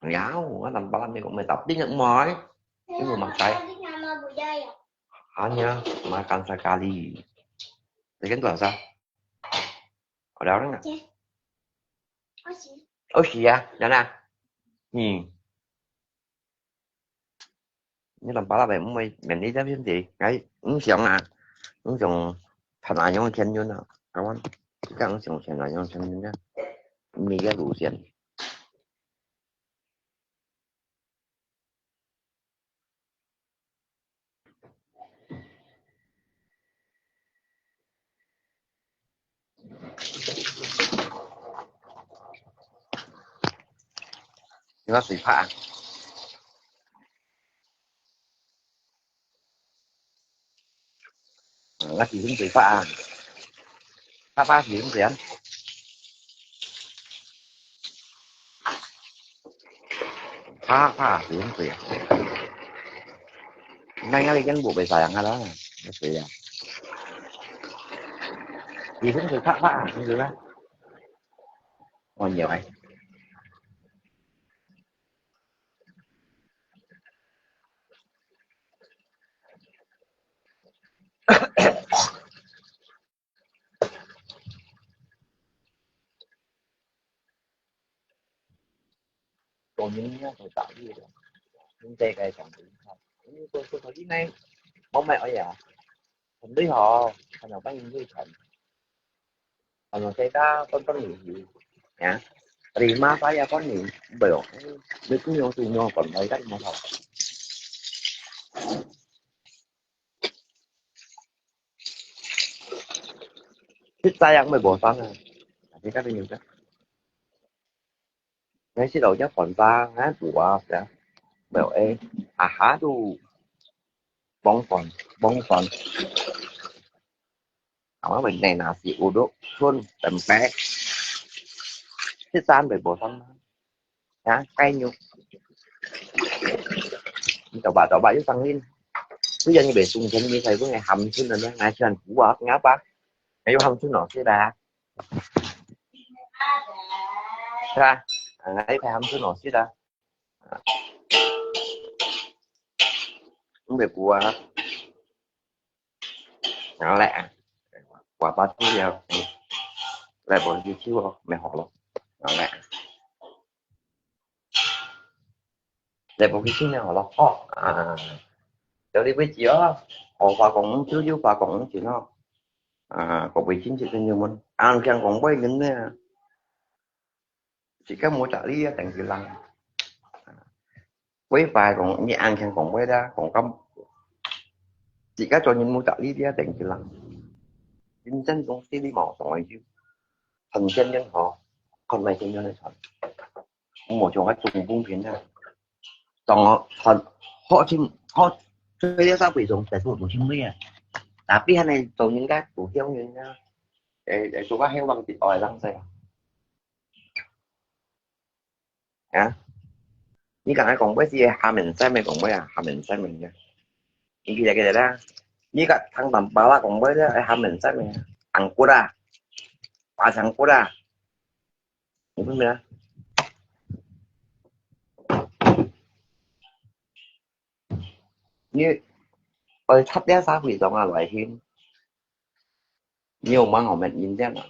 Ya, orang dalam palan ni kok mesti tapi nak mai. Ini rumah saya. Hanya makan sekali. Second tu asal. Ada orang tak? Oh, siya, ya na. Hmm. Ini dalam palan baik, mai, mesti dia mesti. Ngai, ini siang ah. Ini siang, 陳亞陽个前任啊，台灣，這樣想陳亞陽前任啊，你个路線。 你个水拍啊？嗯，該幾分水拍啊？拍拍幾分水啊？拍拍幾分水啊？該，該已經無被sayang啦，該水啊。幾分水拍拍啊，你知道嗎？哦，有哎。 做人呢，就打理个，你這个上頭看，你做，做，做，你呢，我買哎呀，很累哦，看到半夜睡前。 Ano, saya ta kon kon ni, ya. Terima saya kon ni, belum. Ni tu yang tu yang kon, saya kan mau tahu. Kita yang mau bosan ah. 你該邊有个？你係老家飯吧，哎，補啊，是啊，沒有哎，啊哈都，傍飯，傍飯。啊，我問你，那是有六寸，等白，十三百五十。 啊，雞肉。你走吧，走吧，又上癮。雖然你袂送錢，你才會喊春的呢，拿錢補啊，你要吧？還有喊春老師的啊。是吧？啊，一排喊春老師的。啊。你袂補啊？然後嘞，我把資料，嗯，來，我就去哦，沒好了。然後嘞。 來，無去信了，好咯。哦，啊，有你位置哦，哦，花公就有花公錢哦。啊，各位親戚朋友們，安鄉公會人呢，自家無責任啊，等佢人。啊，規劃講，你安鄉公會啦，講咁，自家做人無責任啊，等佢人。人生中死裡無上來就，很天真好，看來天真的船。 無像該中風片啊。當我看，好清，好，所以這社會上，大部分都清理啊。Tapi還係做人家，都向人家，誒，誒，做個向往的愛人生啊。啊？你剛才講過是下面三面講過啊，下面三面个。你記得記得啦？你个湯蛋包啦講過了，下面三面，angkut啊，巴掌骨啊。 你明白啊？你愛插這社會上啊來行，你有蠻好面人這樣啊。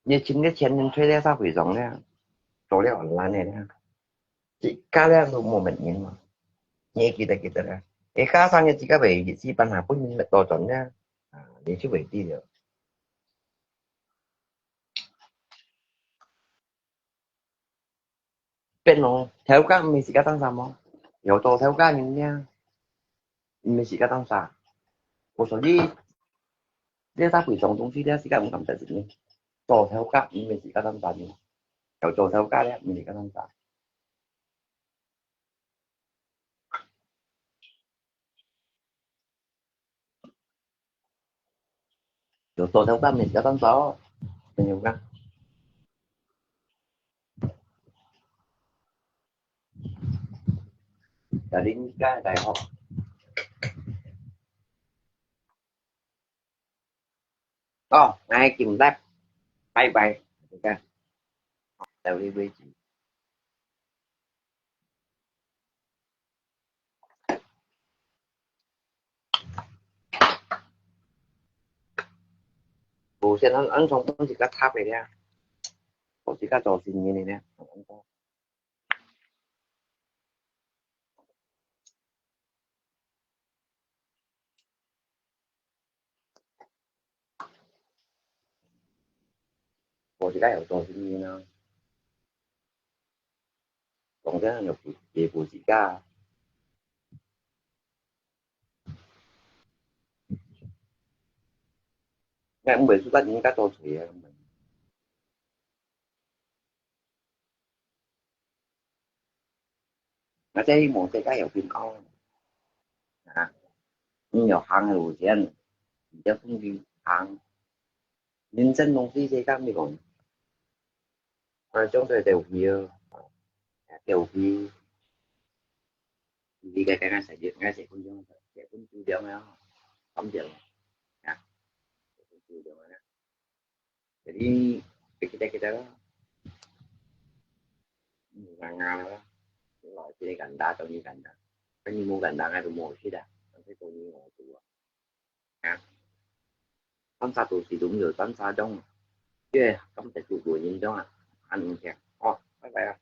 你尋个錢人在這社會上呢，做了很難的呢。自家了都無面人嘛。你記得記得啦。你加上个自家為日子辦下，本人多賺呢，啊，你就會知了。 變咯，頭家毋係自家當啥麼？有做頭家人呀，毋係自家當啥。我所以，這大部分東西，這自家毋敢得人。做頭家毋係自家當啥人，有做頭家咧，毋係自家當啥。 有做頭家面較當早，朋友講。Jadi你个大學。哦，𠊎今日，拜拜，你看，到你為止。 無線安安裝分自家插个咧，分自家做生意个咧。分自家有做生意呢，講真有付，也付自家。 𠊎毋會輸得人家多錢啊。𠊎只希望世界有平安。啊，你有行有錢，你就順利行。人生東西世界毋講，啊，總係鬥氣哦，鬥氣。你个剛剛食，𠊎食分鐘，食分豬糧啊，感謝啊，食分豬糧啊。 Jadi, kita-kita lah. Nganga lah. Lo sini ganda atau ni ganda. Kan ni mo ganda nga mo sida. Kan sa ko ni mo tua. Ha? Kan sa tu si dum yo, kan sa dong. Ye, kan sa tu ko ni dong ah. An mo siya. Oh, bye bye ah.